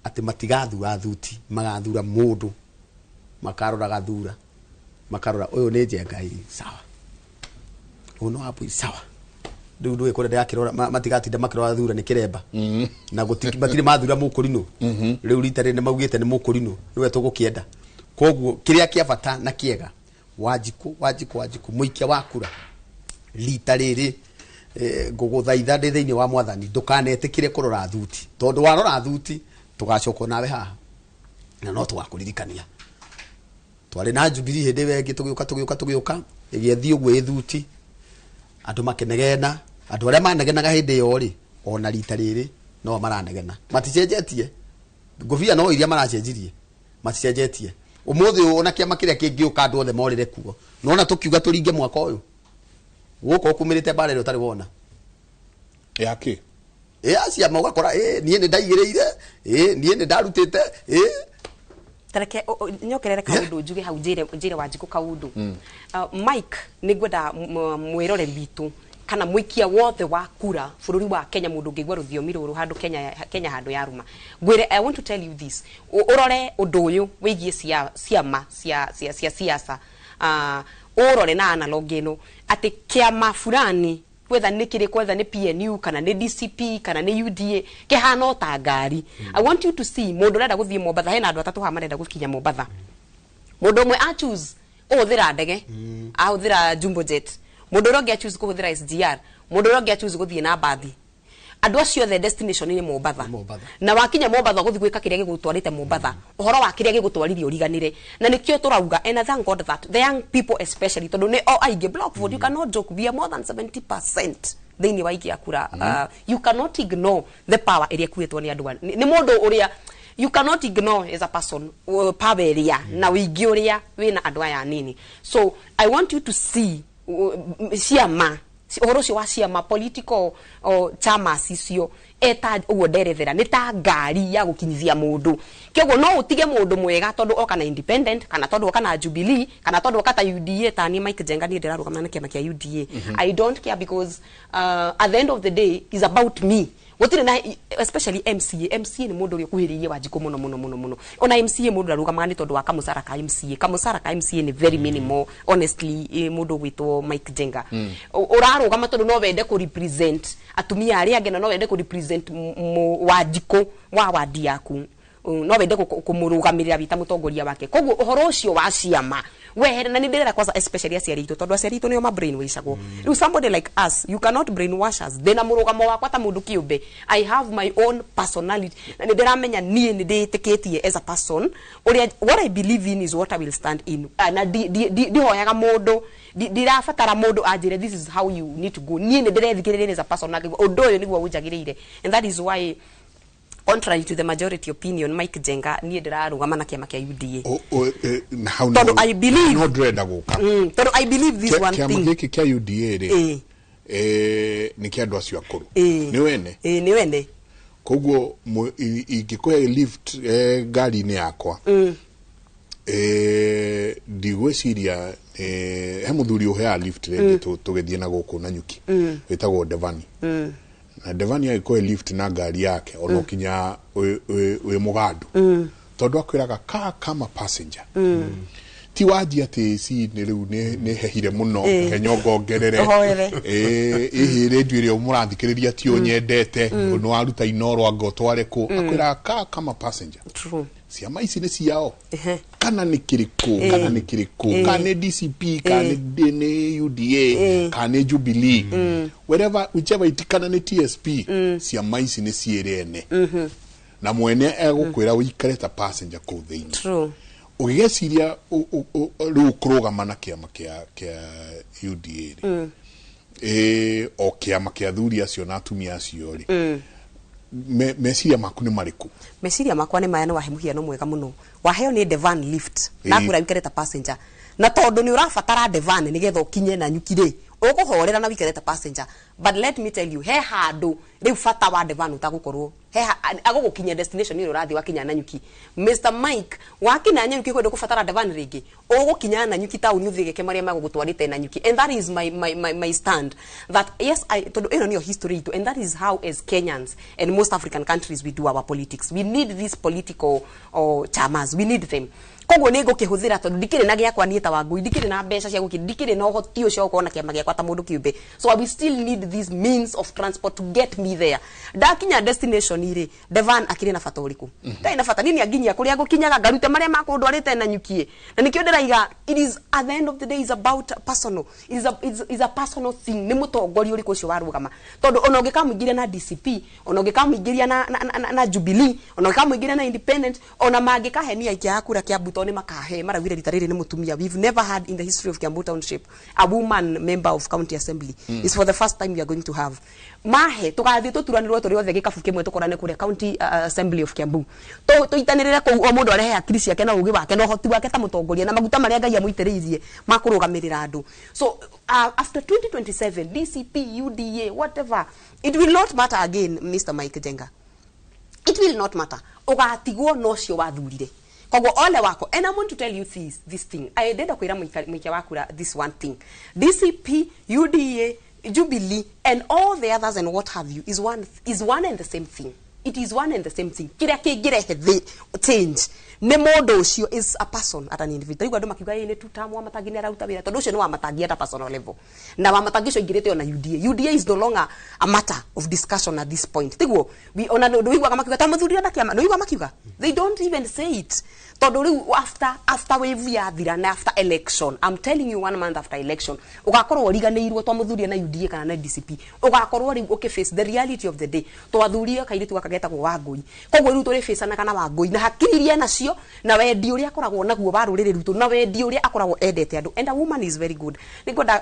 atĩ matigathura thuti, magathura mũndũ, makarora gathura, makarora ũyũ nĩ Njenga, ĩ sawa, ũyũ no Wambui, sawa. Rĩu ndũĩ kũrĩa ndĩrakĩrora matigatinda makĩrora thura nĩ kĩremba na matirĩ mathura mũkũrinũ. Rĩu rita rĩrĩ nĩ maugĩte nĩ mũkũrinũ nĩwe tũgũkĩenda. Koguo kĩrĩa kĩa bata na kĩega Wanjikũ, Wanjikũ, Wanjikũ, mũikia wa kura rita rĩrĩ, ngũgũthaitha ndĩ thĩinĩ wa mwathani, ndũkanetĩkĩre kũrora thuti, tondũ warora thuti tũgacokwo nawe haha na no tũgakũririkania. Twarĩ na Jubilee hĩndĩ ĩyo ĩngĩ, tũgĩũka tũgĩũka tũgĩũka, ĩgĩthiĩ ũguo ĩ thuti, andũ makĩnegena. Andũ arĩa manegenaga hĩndĩ ĩyo rĩ, ona rita rĩrĩ no maranegena, maticenjetie ngũbia, no iria maracenjirie maticenjetie. Ũmũthĩ ũyũ ona kĩama kĩrĩa kĩngĩũka, andũ othe morĩre kuo. Nona tũkiuga tũringe mwaka ũyũ gũkũ ũkumĩrĩte mbara ĩrĩa ũtarĩ wona. Yake. Ĩ aciama ũgakora ĩ niĩ nĩ ndaigĩrĩire, ĩ niĩ nĩ ndarutĩte ĩ. Tareke nyokerere kaundu njuge hau, njire Wanjikũ kaundu. Mike, nĩ ngwenda mwĩroreri witũ kana mũikia wothe wa kura bũrũri wa Kenya, mũndũ ũngĩigua rũthiomi rũrũ handũ Kenya, Kenya handũ yaruma, ngwĩre, I want to tell you this. Ũrore ũndũ ũyũ wĩgiĩ ciama cia siasa, ũrore na analog ĩno atĩ kĩama fulani, whether nĩ kĩrĩkũ, whether nĩ PNU kana nĩ DCP kana nĩ UDA, kĩhana o ta ngari. I want you to see mũndũ ũrenda gũthiĩ Mombatha, hena andũ atatũ haha marenda gũkinya Mombatha. Mũndũ ũmwe a choose kũhũthĩra ndege, ahũthĩra jumbo jet. Mũndũ ũrĩa ũngĩ a choose kũhũthĩra SGR. Mũndũ ũrĩa ũngĩ a choose gũthiĩ na mbathi. Andũ acio othe destination nĩ Mombatha. Na wakinya Mombatha, ũgũthiĩ gwĩka kĩrĩa gĩgũtwarĩte Mombatha. Ũhoro wa kĩrĩa gĩgũtwaririe ũriganĩre. Na nĩkĩo tũrauga, and I thank God that the young people especially, tondũ nĩ o aingĩ block vote, you cannot joke, we are more than 70% thĩinĩ wa aikia kura. You cannot ignore the power ĩrĩa ĩkuĩtwo nĩ andũ nĩ mũndũ ũrĩa you cannot ignore as a person, power ĩrĩa na ũingĩ ũrĩa wĩna andũ aya anini. So I want you to see ciama, ũhoro ũcio wa ciama, political chamas icio, eta ũguo nderethera, nĩ ta ngari ya gũkinyithia mũndũ. Kĩoguo no ũtige mũndũ mwega tondũ oka na independent, kana tondũ oka na Jubilee, kana tondũ oka ta UDA. Ta niĩ Mike Njenga, niĩ ndĩrarũgama na kĩama kĩa UDA. I don't care because at the end of the day is about me. Gũtirĩ na especially MCA. MCA nĩ mũndũ ũrĩa ũkuhĩrĩirie Wanjikũ mũno mũno mũno mũno. Ona MCA mũndũ arũgamaga nĩ tondũ wa kamũcara ka MCA. Kamũcara ka MCA nĩ very minimal, honestly. Mũndũ ũgwĩtwo Mike Njenga, ũrarũgama tondũ no wende kũ represent atumia arĩa angĩ, na no wende kũ represent Wanjikũ wa wadi yaku. No wende kũmũrũgamĩrĩra wĩ ta mũtongoria wake. Koguo ũhoro ũcio wa ciama wehere. Na nĩ ndĩrera kwanza especially aciari aitũ, tondũ aciari aitũ nĩo ma brainwashagwo. Rĩu somebody like us, you cannot brainwash us. Ndĩna mũrũgamo wakwa ta mũndũ kĩũmbe. I have my own personality na nĩ ndĩramenya niĩ nĩ ndĩĩtĩkĩtie as a person. Ũrĩa what I believe in is what I will stand in. Na ndihoyaga mũndũ, ndirabatara mũndũ anjĩre this is how you need to go. Niĩ nĩ ndĩrethikĩrĩria as a person na ngaigua ũndũ ũyũ nĩguo ũnjagĩrĩire, and that is why, contrary to the majority opinion, Mike Njenga, niĩ ndĩrarũgama na kĩama kĩa UDA. Na hau Tondũ I believe no ndĩrenda gũka. Tondũ I believe this one kĩama thing. Gĩkĩ kĩa UDA rĩ, nĩ kĩa andũ acio akũrũ. Nĩ wene. Ĩĩ, nĩ wene. Koguo ingĩkũhe lift ngari-inĩ yakwa, ndigwĩciria he mũthuri ũheaga lift rĩngĩ, tũgĩthiĩ na gũkũ na nyuki, wĩtagwo Devani. Na Devani agĩkũhe lift na ngari yake, ona ũkinya wĩ mũgandu, tondũ akwĩraga ka kama passenger. Ti wanji atĩ AC nĩ rĩu nĩ hehire mũno. Kenyongongerere. Ũhoere. Ĩhĩ rĩndio ĩrĩa mũrathikĩrĩria ti ũnyendete. Nĩ waruta inoro anga ũtware kũ. Akwĩraga ka kama passenger. True. Ciama ici nĩ ciao kana nĩ kĩrĩkũ, kana nĩ kĩrĩkũ, kana nĩ DCP, kana nĩ UDA, kana nĩ Jubilee, wherever, whichever it, kana nĩ TSP, ciama ici nĩ ciĩrĩ ene na mwene egũkwĩra ũikare ta passenger kũu thĩinĩ. True. Ũgĩgeciria rĩu kũrũgama na kĩama kĩa UDA rĩ, o kĩama kĩa athuri acio na atumia acio rĩ, meciria maku nĩ marĩkũ? Meciria makwa nĩ maya. Nĩ wahe mũhiano mwega mũno, waheo nĩ Devan lift na kwĩra wikare ta passenger, na tondũ nĩ ũrabatara Devan nĩgetha ũkinye na nyuki rĩ, ũkũhorera na wikare ta passenger. But let me tell you, he handũ rĩu bata wa Devan ũtagũkorwo he agũgũkinyia destination ĩrĩa ũrathiĩ. Wakinya na nyuki, Mr Mike, wakinya na nyuki, kwenda kũbatara Devan rĩngĩ? Ũgũkinya na nyuki taũni, ũthiĩ gĩke marĩa magũgũtwarĩte na nyuki. And that is my stand, that yes, I, tondũ ĩno nĩyo history itũ, and that is how as Kenyans and most African countries we do our politics. We need these political chamas, we need them. Koguo nĩ ngũkĩhũthĩra tondũ ndikĩrĩ na gĩakwa niĩ ta Wangui, ndikĩrĩ na mbeca cia gũkĩ, ndikĩrĩ na ũhoti ũcio wa gũkorwo na kĩama gĩakwa ta mũndũ kĩũmbe, so we still need need this means of transport to get me there. Ndakinya destination iri, Devan akĩrĩ na bata ũrĩkũ? Ndarĩ na bata. Nini anginyia kũrĩa ngũkinyaga, ngarute marĩa makũndwarĩte na nyukie. Na nĩkĩo ndĩraiga, it is at the end of the day is about personal, it is a, it's a personal thing. Nĩ mũtongoria ũrĩkũ ũcio warũgama, tondũ ona ũngĩkamũingĩria na DCP, ona ũngĩkamũingĩria na Jubilee, ona ũngĩkamũingĩria na Independent, ona mangĩkahenia aikia a kura Kiambu, tondũ nĩ makahe maraugire rita rĩrĩ nĩ mũtumia. We've never had in the history of Kiambu Township a woman member of county assembly. It's for the first time we are going to have. Mahe tugathiĩ tũturanĩrwo tũrĩ othe gĩkabu kĩmwe, tũkorane kũrĩa county assembly of Kiambu, tũitanĩrĩre kũu, o mũndũ arehe hakiri ciake na ũgĩ wake na ũhoti wake ta mũtongoria na maguta marĩa Ngai amũitĩrĩirie ma kũrũgamĩrĩra andũ. So after 2027, DCP, UDA, whatever, it will not matter again. Mr. Mike Jenga, it will not matter. Ũgatigwo na ũcio wathurire. Koguo ole wako. And I want to tell you this thing, I ndenda kwĩra mũikia wa kura this one thing: DCP, UDA, Jubilee and all the others and what have you is one and the same thing. It is one and the same thing. Kĩrĩa kĩngĩrehe the change nĩ mũndũ ũcio, is a person at an individual. Rĩu andũ makiuga ĩ nĩ tuta Wamatangi nĩ araruta wĩra, tondũ ũcio nĩ Wamatangi at a personal level, na Wamatangi ũcio aingĩrĩte ona UDA. UDA is no longer a matter of discussion at this point. Tiguo ona ndũiguaga makiuga ta mũthuri na kĩama, ndũiguaga makiuga, they don't even say it, tondũ rĩu after wave yathira na after election, I'm telling you, one month after election, ũgakorwo ũriganĩirwo twamũthuria na UDA kana na DCP. Ũgakorwo rĩu ũkĩface the reality of the day. Twathurie kairĩtu gaka getagwo Wangũi, koguo rĩu tũrĩbĩcanaga na Wangũi na hakiri iria nacio na wendi ũrĩa akoragwo naguo wa rũrĩrĩ rwitũ na wendi ũrĩa akoragwo endete andũ. And a woman is very good. Nĩngwenda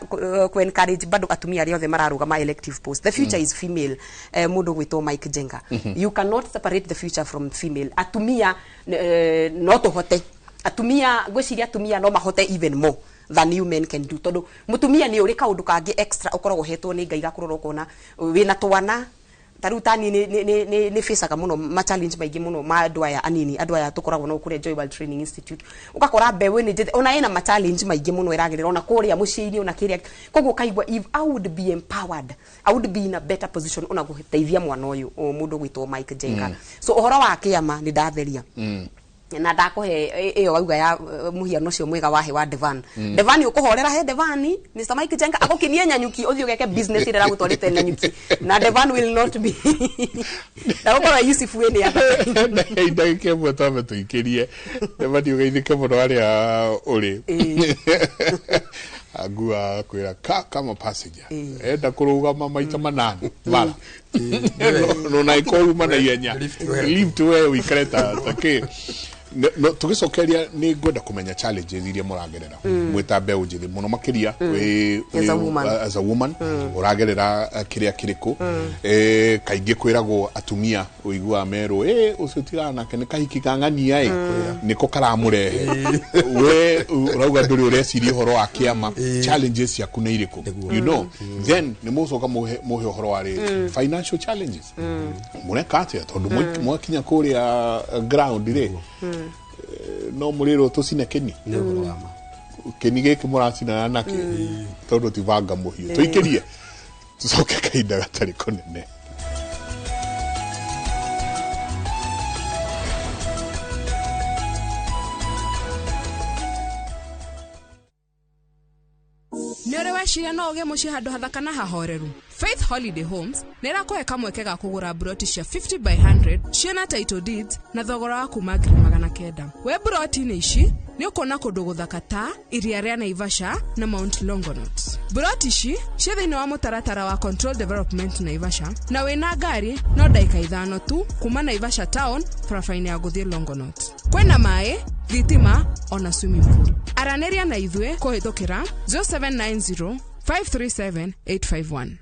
ku encourage bado atumia arĩa othe mararũgama elective post. The future is female. Mũndũ gwĩtwo Mike Jenga, you cannot separate the future from female. Atumia no tũhote, atumia, ngwĩciria atumia no mahote even more than you men can do, tondũ mũtumia nĩ ũrĩ kaũndũ kangĩ extra ũkoragwo ũhetwo nĩ Ngai gakũrora ũkona wĩna twana. Ta rĩu tani nĩ facaga mũno ma challenge maingĩ mũno ma andũ aya anini, andũ aya tũkoragwo nao kũrĩa Joy World Training Institute. Ũgakora mbeũ nĩ njĩthĩ, ona ĩna ma challenge maingĩ mũno ĩragerera ona kũrĩa mũciĩ-inĩ ona kĩrĩa. Koguo ũkaigua, if I would be empowered, I would be in a better position ona gũteithia mwana ũyũ, o mũndũ gwĩtwo Mike Jenga. So ũhoro wa kĩama nĩ ndatheria na ndakuhe ĩyo wauga ya mũhiano ũcio mwega wahe wa Devan. Devan ũkũhorera he Devan, Mr. Mike Jenga agũkinie Nyanyuki, ũthiĩ ũgeke business ĩrĩa ĩragũtwarĩte Nanyuki, na Devan will not be ndagũkorwo Yusuf wĩ nĩ Ndagĩka ĩmwe twambe tũikĩrie, nĩbatiĩ ũgeithĩke mũno harĩa ũrĩ angua kwĩra kama passenger enda kũrũgama maita manana bara no na ĩkorwo na ihenya lift, we ũikare ta kĩ. No, tũgĩcokeria nĩ ngwenda kũmenya challenges iria mũragerera mwĩ ta mbeũ njĩthĩ mũno makĩria As a woman. As a woman ũragerera kĩrĩa kĩrĩkũ? Kaingĩ kwĩragwo atumia ũiguaga merwo ũcio tigana nake, nĩ kahiki ka ng'ania ĩ nĩko karamũrehe. We ũrauga ndũrĩ ũreciria ũhoro wa kĩama, challenges ciaku nĩ irĩkũ? Then nĩ mũgũcoka mũhe ũhoro wa rĩrĩ, financial challenges, mũreka atĩa tondũ mwakinya kũrĩa ground rĩ, no mũrĩrwo tũcine kĩni Nĩ ũhoro wa ma. Kĩni gĩkĩ mũracinana nakĩ tondũ ti banga mũhiũ. Tũikĩrie tũcoke kahinda gatarĩ kũnene. Nĩ ũrĩ weciria no ũgĩe mũciĩ handũ hathaka na hahoreru? Faith Holiday Homes nĩ ĩrakũhe kamweke ga kũgũra mburoti cia 50 by 100 ciĩna title deeds na thogora wa kuma 900,000. Wĩ mburoti-inĩ ici nĩ ũkuona kũndũ gũthaka ta iria rĩa Naivasha na Mount Longonot. Mburoti ici ciĩ thĩinĩ wa mũtaratara wa Control Development Naivasha, na wĩna ngari no ndagĩka 5 tu kuma Naivasha town barabara-inĩ ya gũthiĩ Longonot. Kwĩna maĩ, thitima ona swimming pool. Aranĩria na ithuĩ kũhĩtũkĩra 0790 537 851.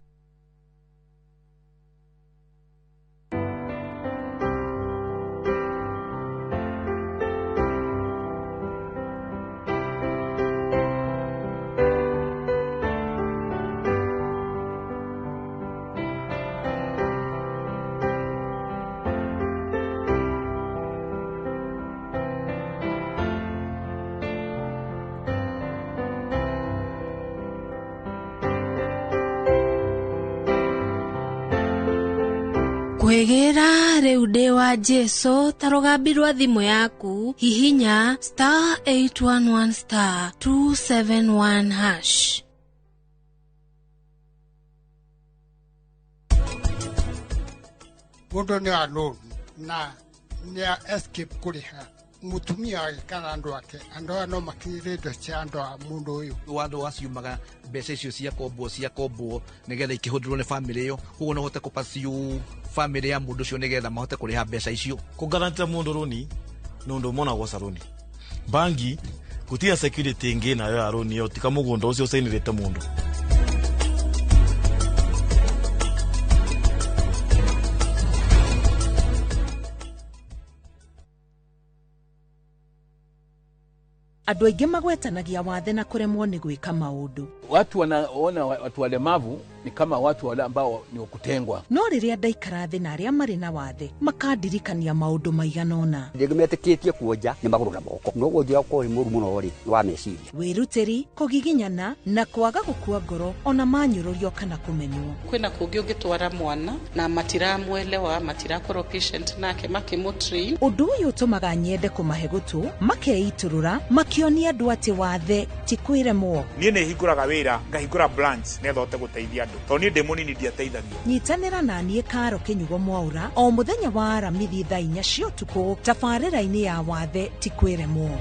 Kwĩgĩra rĩu ndĩ wa Jesu ta rũgambi rwa thimũ yaku, hihinya *811*271#. Mũndũ nĩ wa loan na nĩ escape kũrĩha mũtumia wake kana andũ ake, andũ aya no makinyĩre indo cia andũ a mũndũ ũyũ. Watho waciumaga mbeca icio ciakombwo ciakombwo nigetha ikĩhũthĩrwo nĩ bamĩrĩ ĩyo, koguo no ũhote kũpaciũ bamĩrĩ ya mũndũ ũcio nigetha mahote kũrĩha mbeca icio. Kũgarantĩra mũndũ rũni nĩ ũndũ ũmwe na gwaca rũni bangi gũtirĩ security ĩngĩ nayo ya rũni ĩyo tika mũgũnda ũcio ũcainĩrĩte mũndũ. Andũ aingĩ magwetanagia wathe na kũremwo nĩ gwĩka maũndũ. Watu wanaona watu walemavu ni kama watu wale ambao ni wakutengwa. No rĩrĩa ndaikara thĩ na arĩa marĩ na wathe makandirikania maũndũ maigana ũna. Rĩngĩ metĩkĩtie kuonja nĩ magũrũ na moko, no wonjia ũkorwo wĩ mũru mũno rĩ wa meciria. Wĩrutĩri, kũgiginyana na kwaga gũkua ngoro ona manyũrũrio kana kũmenwo. Kwĩna kũngĩ ũngĩtwara mwana na matiramwelewa, matirakorwo patient nake makĩmũtrain. Ũndũ ũyũ ũtũmaga nyende kũmahe gũtũ, makeitũrũra, makĩonia andũ atĩ wathe ti kwĩremwo. Niĩ nĩ hingũraga wĩra, ngahingũra branch nĩgetha hote gũteithia andũ, tondũ niĩ ndĩ mũnini ndiateithagio. Nyitanĩra na niĩ Karo Kĩnyugo Mwaura o mũthenya wa Aramithi thaa 4 cia ũtukũ tabarĩra-inĩ ya wathe ti kwĩremwo.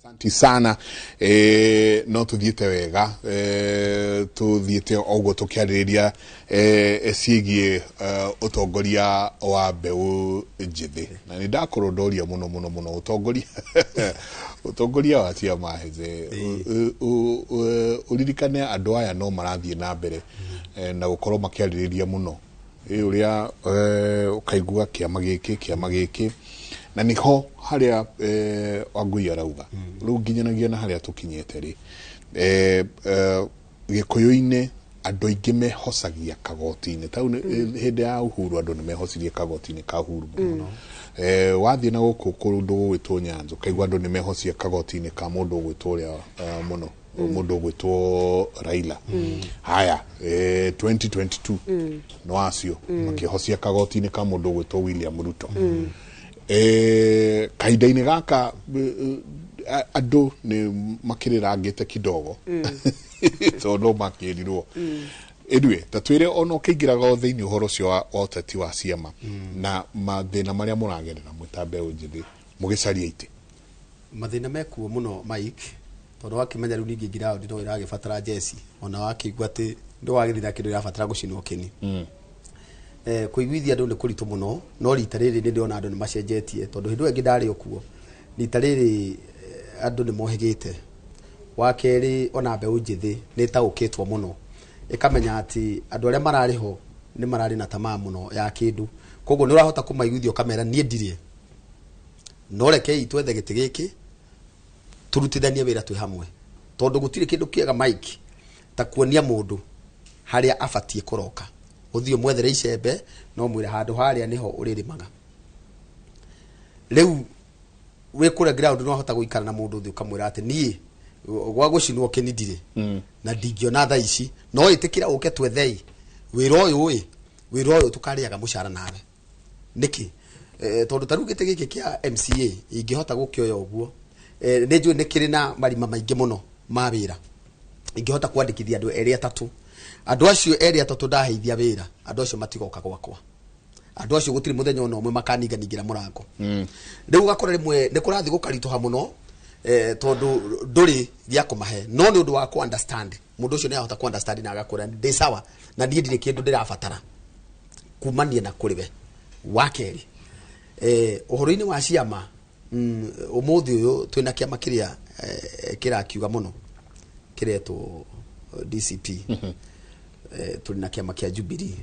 Asante sana. No tuthiĩte wega, tuthiĩte oguo tũkĩarĩrĩria ciĩgiĩ ũtongoria wa mbeũ njĩthĩ, na nĩ ndakorwo ndoria mũno mũno mũno ũtongoria ũtongoria wa ciama heze ũririkane andũ aya no marathiĩ na mbere na gũkorwo makĩarĩrĩria mũno ũrĩa ũkaigua kĩama gĩkĩ kĩama gĩkĩ, na niho haria Wangui arauga riu nginyanagia na haria tukinyete ri Gikuyu-inĩ andũ aingĩ mehocagia kagoti-inĩ tau hĩndĩ ya Uhuru andũ nĩ mehocirie kagoti-inĩ ka Uhuru mũno. Wathiĩ na gũkũ kũndũ gũgwĩtwo Nyanza ũkaigua andũ nĩ mehocia kagoti-inĩ ka mũndũ ũgwĩtwo ũrĩa mũno mũndũ ũgwĩtwo Raila. Haya 2022 no acio makĩhocia kagoti-inĩ ka mũndũ ũgwĩtwo William Ruto. Kahinda-inĩ gaka andũ nĩ makĩrĩrangĩte kidogo tondũ no makĩrirwo. Anyway, ta twĩre ona ũkĩingĩraga o thĩinĩ ũhoro ũcio wa ũteti wa ciama na mathĩna marĩa mũragerera mwĩ ta mbeũ njĩthĩ mũgĩcaria itĩ. Mathĩna mekuo mũno Mike, tondũ wakĩmenya rĩu ningĩ ground no ĩragĩbatara jeci, ona wakĩigua atĩ ndũwagĩthiĩ na kĩndũ ĩrabatara gũcinwo kĩni. Kũiguithia andũ nĩ kũritũ mũno, no rita rĩrĩ nĩ ndĩrona andũ nĩ macenjetie, tondũ hĩndĩ ĩyo ĩngĩ ndarĩ o kuo, rita rĩrĩ andũ nĩ mohĩgĩte. Wa kerĩ ona mbeũ njĩthĩ nĩ ĩtaũkĩtwo mũno, ĩkamenya atĩ andũ arĩa mararĩ ho nĩ mararĩ na tamaa mũno ya kĩndũ, koguo nĩ ũrahota kũmaiguithia ũkamera niĩ ndirĩ, no rekei twethe gĩtĩ gĩkĩ tũrutithanie wĩra twĩ hamwe, tondũ gũtirĩ kĩndũ kĩega Mike ta kuonia mũndũ harĩa abatiĩ kũroka. Ũthiĩ ũmwethere icembe no mwĩre handũ harĩa nĩho ũrĩrĩmaga. Rĩu wĩ kũrĩa ground no wahota gũikara na mũndũ ũthiĩ ũkamwĩra atĩ niĩ gwa gũcinwo kĩni ndirĩ na ndingĩona thaa ici, no ĩtĩkĩra ũke twethei wĩra ũyũ ĩ wĩra ũyũ tũkarĩaga mũcara nawe. Nĩkĩ? Tondũ ta rĩu gĩtĩ gĩkĩ kĩa MCA ingĩhota gũkĩoya ũguo, nĩ njũĩ nĩ kĩrĩ na marima maingĩ mũno ma wĩra, ingĩhota kwandĩkithia andũ erĩ atatũ, andũ acio erĩ atatũ ndaheithia wĩra, andũ acio matigoka gwakwa, andũ acio gũtirĩ mũthenya ona ũmwe makaninganingĩra mũrango. Rĩu ũgakora rĩmwe nĩ kũrathiĩ gũkaritũha mũno, tondũ ndũrĩ gĩa kũmahe, no nĩ ũndũ wa kũ understand mũndũ ũcio nĩ ahota kũ understand na agakwĩra ndĩ sawa na niĩ ndirĩ kĩndũ ndĩrabatara kumania na kũrĩ we. Wa kerĩ, ũhoro-inĩ wa ciama, ũmũthĩ ũyũ twĩna kĩama kĩrĩa kĩrakiuga mũno kĩretwo DCP. Tũrĩ na kĩama kĩa Jubilee,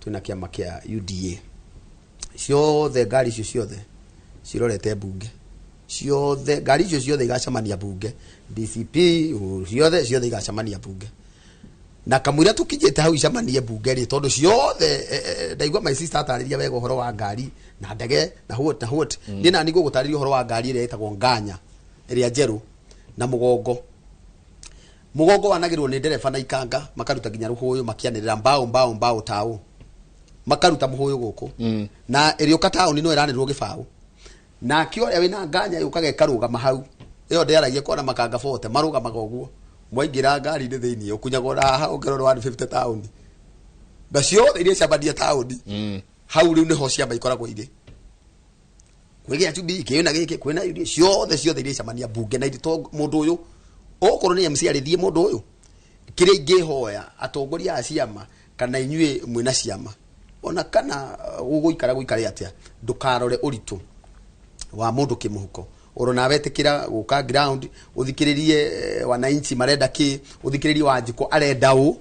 twĩna kĩama kĩa UDA. Ciothe ngari icio ciothe cirorete mbunge, ciothe ngari icio ciothe igacemania mbunge, DCP ciothe ciothe igacemania mbunge, na kamũira tũkinyĩte hau icemanie mbunge rĩ, tondũ ciothe ndaigua my sister atarĩria wega ũhoro wa ngari na ndege na what na what. Niĩ nani ngũgũtarĩria ũhoro wa ngari ĩrĩa ĩtagwo Nganya ĩrĩa njerũ na mũgongo. Mugongo wanagirwo nĩ ndereba na ikanga makaruta nginya rũhũyũ makianĩrĩra mbao mbao mbao taũ makaruta mũhũyũ gũkũ na ĩrĩũka taũni no ĩranĩrwo gĩbaũ nake ũrĩa wĩna nganya yũkaga ĩkarũgama hau ĩyo ndĩaragia kona makanga bote marũgamaga ũguo mwaingĩra ngari-inĩ thĩinĩ ũkunyagwo na haha ũngĩrorwo 150 taũni na ciothe iria ciambadia taũni hau rĩu nĩho ciama ikoragwo irĩ kwĩgĩa Jubilee kĩna gĩkĩ kwĩna UDA ciothe ciothe iria icemania bunge na to mũndũ ũyũ okorwo nĩ MC arĩthiĩ mũndũ ũyũ kĩrĩa ingĩhoya atongoria a ciama kana inyuĩ mwĩna ciama ona kana gũgũikara gũikare atĩa ndũkarore ũritũ wa mũndũ kĩmũhuko oro nawe ĩtĩkĩra gũka ground ũthikĩrĩrie wananchi marenda kĩ ũthikĩrĩrie Wanjikũ arenda ũ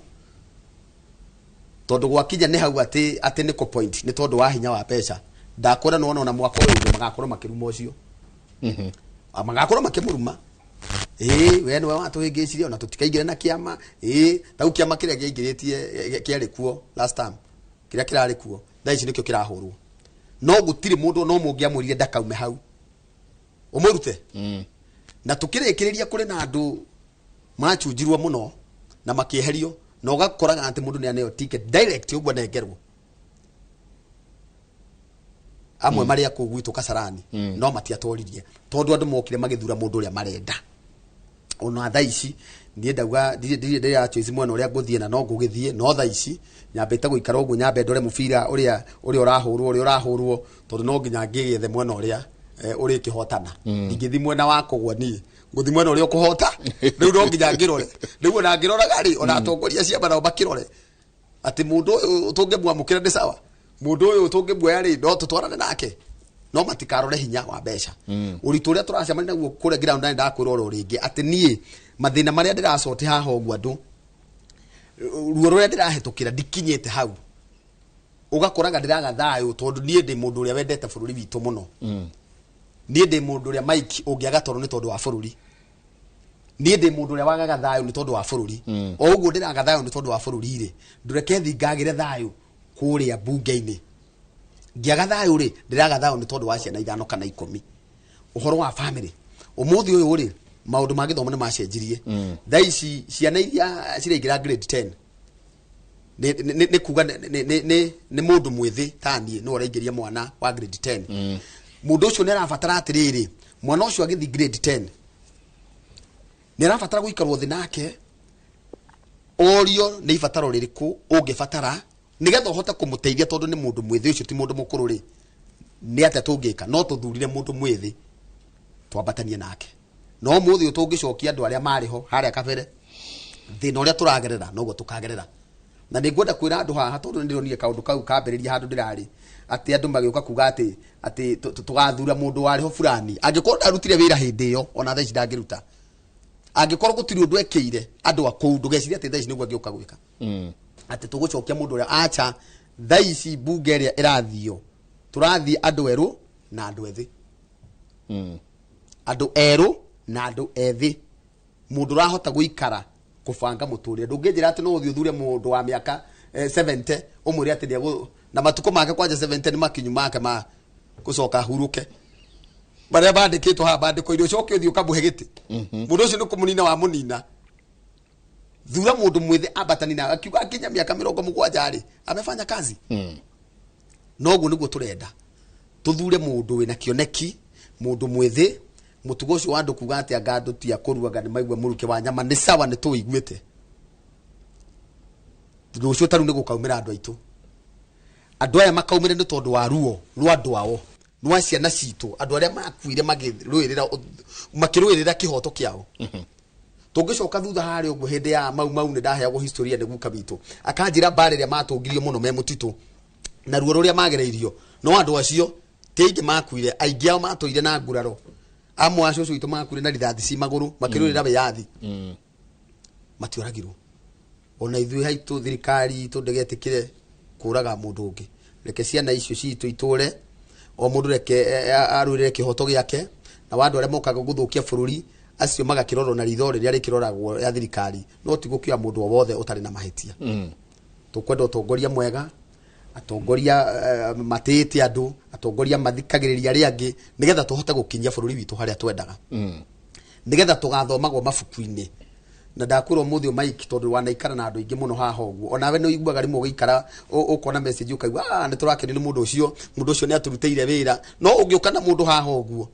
tondũ gwakinya nĩ hau atĩ atĩ nĩ point nĩ tondũ wa hinya wa mbeca ndakwĩra nĩwona ona mwaka ũyũ ũngĩ magakorwo makĩruma ũcio magakorwo makĩmũruma ĩĩ we nĩwe watũhĩngĩcirie ona tũtikaingĩre na kĩama ĩĩ tau kĩama kĩrĩa kĩaingĩrĩtie kĩarĩ kuo last time kĩrĩa kĩrarĩ kuo thaa ici nĩkĩo kĩrahũrwo no gũtirĩ mũndũ no mũngĩamwĩrire ndakaume hau ũmũrute na tũkĩrĩkĩrĩria kũrĩ na andũ machunjirwo mũno na makĩeherio na ũgakoraga atĩ mũndũ nĩ aneo ticket direct ũguo anengerwo amwe marĩa kũu gwitũ Kasarani no matiatoririe tondũ andũ mokire magĩthura mũndũ ũrĩa marenda ona thaa ici niĩ ndauga ndirĩ ndĩra choice mwena ũrĩa ngũthiĩ na no ngũgĩthiĩ no thaa ici nyambĩte gũikara ũguo nyambe ndore mũbira ũrĩa ũrĩa ũrahũrwo ũrĩa ũrahũrwo tondũ no nginya ngĩgĩethe mwena ũrĩa ũrĩkĩhotana ndingĩthiĩ mwena wa kũgwa niĩ ngũthiĩ mwena ũrĩa ũkũhota rĩu no nginya ngĩrore rĩu ona ngĩroraga rĩ ona atongoria ciama nao makĩrore atĩ mũndũ ũyũ tũngĩmwamũkĩra nĩ sawa mũndũ ũyũ tũngĩmuoya rĩ no tũtwarane nake no matikarore hinya wa mbeca ũritũ ũrĩa tũracemania naguo kũrĩa ground nĩ ndakwĩra oro rĩngĩ atĩ niĩ mathĩna marĩa ndĩracote haha ũguo andũ ruo rũrĩa ndĩrahĩtũkĩra ndikinyĩte hau ũgakoraga ndĩraga thayũ tondũ niĩ ndĩ mũndũ ũrĩa wendete bũrũri witũ mũno niĩ ndĩ mũndũ ũrĩa Mike ũngĩaga toro nĩ tondũ wa bũrũri niĩ ndĩ mũndũ ũrĩa wagaga thayũ nĩ tondũ wa bũrũri o ũguo ndĩraga thayũ nĩ tondũ wa bũrũri rĩ ndũreke thi ngagĩre thayũ kũrĩa bunge-inĩ ngĩaga thayũ rĩ ndĩraga thayũ nĩ tondũ wa ciana 5 kana 10 ũhoro wa family ũmũthĩ ũyũ rĩ maũndũ ma gĩthomo nĩ macenjirie thaa ici ciana iria ciraingĩra grade 10 nĩ kuga nĩ mũndũ mwĩthĩ ta niĩ nĩwe ũraingĩria mwana wa grade 10 mũndũ ũcio nĩ arabatara atĩrĩrĩ mwana ũcio agĩthiĩ grade 10 nĩ arabatara gũikarwo thĩ nake orio nĩ ibataro rĩrĩkũ ũngĩbatara nĩgetha ũhote kũmũteithia tondũ nĩ mũndũ mwĩthĩ ũcio ti mũndũ mũkũrũ rĩ nĩ atĩa tũngĩka no tũthurire mũndũ mwĩthĩ twambatanie nake no mũthĩ ũyũ tũngĩcokia andũ arĩa marĩ ho harĩa kabere thĩna ũrĩa tũragerera noguo tũkagerera na nĩ ngwenda kwĩra andũ haha tondũ nĩ ndĩronire kaũndũ kau kambĩrĩria handũ ndĩrarĩ atĩ andũ magĩũka kuga atĩ atĩ tũgathura mũndũ warĩ ho fulani angĩkorwo ndarutire wĩra hĩndĩ ĩyo ona thaa ici ndangĩruta angĩkorwo gũtirĩ ũndũ ekĩire andũ a kũu ndũgecirie atĩ thaa ici nĩguo angĩũka gwĩka atĩ tũgũcokia mũndũ ũrĩa acha thaa ici mbunge ĩrĩa ĩrathio tũrathiĩ andũ erũ na andũ ethĩ andũ erũ na andũ ethĩ mũndũ ũrahota gũikara kũbanga mũtũrĩre ndũngĩnjĩra atĩ no ũthiĩ ũthure mũndũ wa mĩaka 70 ũmwĩre atĩ nĩegũ na matukũ make kwanja 70 nĩ makinyu make ma gũcoka ahurũke marĩa bandĩkĩtwo haha bandĩko-inĩ ũcoke ũthiĩ ũkamũhe gĩtĩ mũndũ ũcio nĩ kũmũnina wa mũnina thura mũndũ mwĩthĩ ambatani nawe akiuga akinya mĩaka 70 rĩ amefanya kazi noguo nĩguo tũrenda tũthure mũndũ wĩna kĩoneki mũndũ mwĩthĩ mũtugo ũcio wa andũ kuga atĩ anga andũ ti a kũrua anga nĩ maigua mũrukĩ wa nyama nĩ sawa nĩ tũwĩiguĩte rũciũ ta rĩu nĩ gũkaumĩra andũ aitũ andũ aya makaumĩra nĩ tondũ wa ruo rwa andũ ao rwa ciana citũ andũ arĩa makuire makĩrũĩrĩra kĩhoto kĩao tũngĩcoka thutha harĩa ũguo hĩndĩ ya mau mau nĩ ndaheagwo historia nĩ guka witũ akanjĩra mbara ĩrĩa matũngirio mũno me mũtitũ na ruo rũrĩa magereirio no andũ acio ti aingĩ makuire aingĩ ao matũire na nguraro amwe a cũcũ witũ makuire na rithathi ci magũrũ makĩrũĩrĩra wĩyathi matioragirwo ona ithuĩ haitũ thirikari itũ ndĩgetĩkĩre kũraga mũndũ ũngĩ reke ciana icio citũ itũre o mũndũ reke arũĩrĩre kĩhoto gĩake na wa andũ arĩa mokaga gũthũkia bũrũri acio magakĩrorwo na ritho rĩrĩa rĩkĩroragwo rĩa thirikari no ti gũkĩoya mũndũ o wothe ũtarĩ na mahĩtia tũkwenda ũtongoria mwega atongoria matĩĩte andũ atongoria mathikagĩrĩria arĩa angĩ nĩgetha tũhote gũkinyia bũrũri witũ harĩa twendaga nĩgetha tũgathomagwo mabuku-inĩ Na ndakwĩra ũmũthĩ ũyũ Mike, tondũ wanaikara na andũ aingĩ mũno haha ũguo, onawe nĩ ũiguaga rĩmwe ũgĩikara ũkona message ũkaigua, "Ah, nĩ tũrakenio nĩ mũndũ ũcio, mũndũ ũcio nĩ atũrutĩire wĩra." No ũngĩũka na mũndũ haha ũguo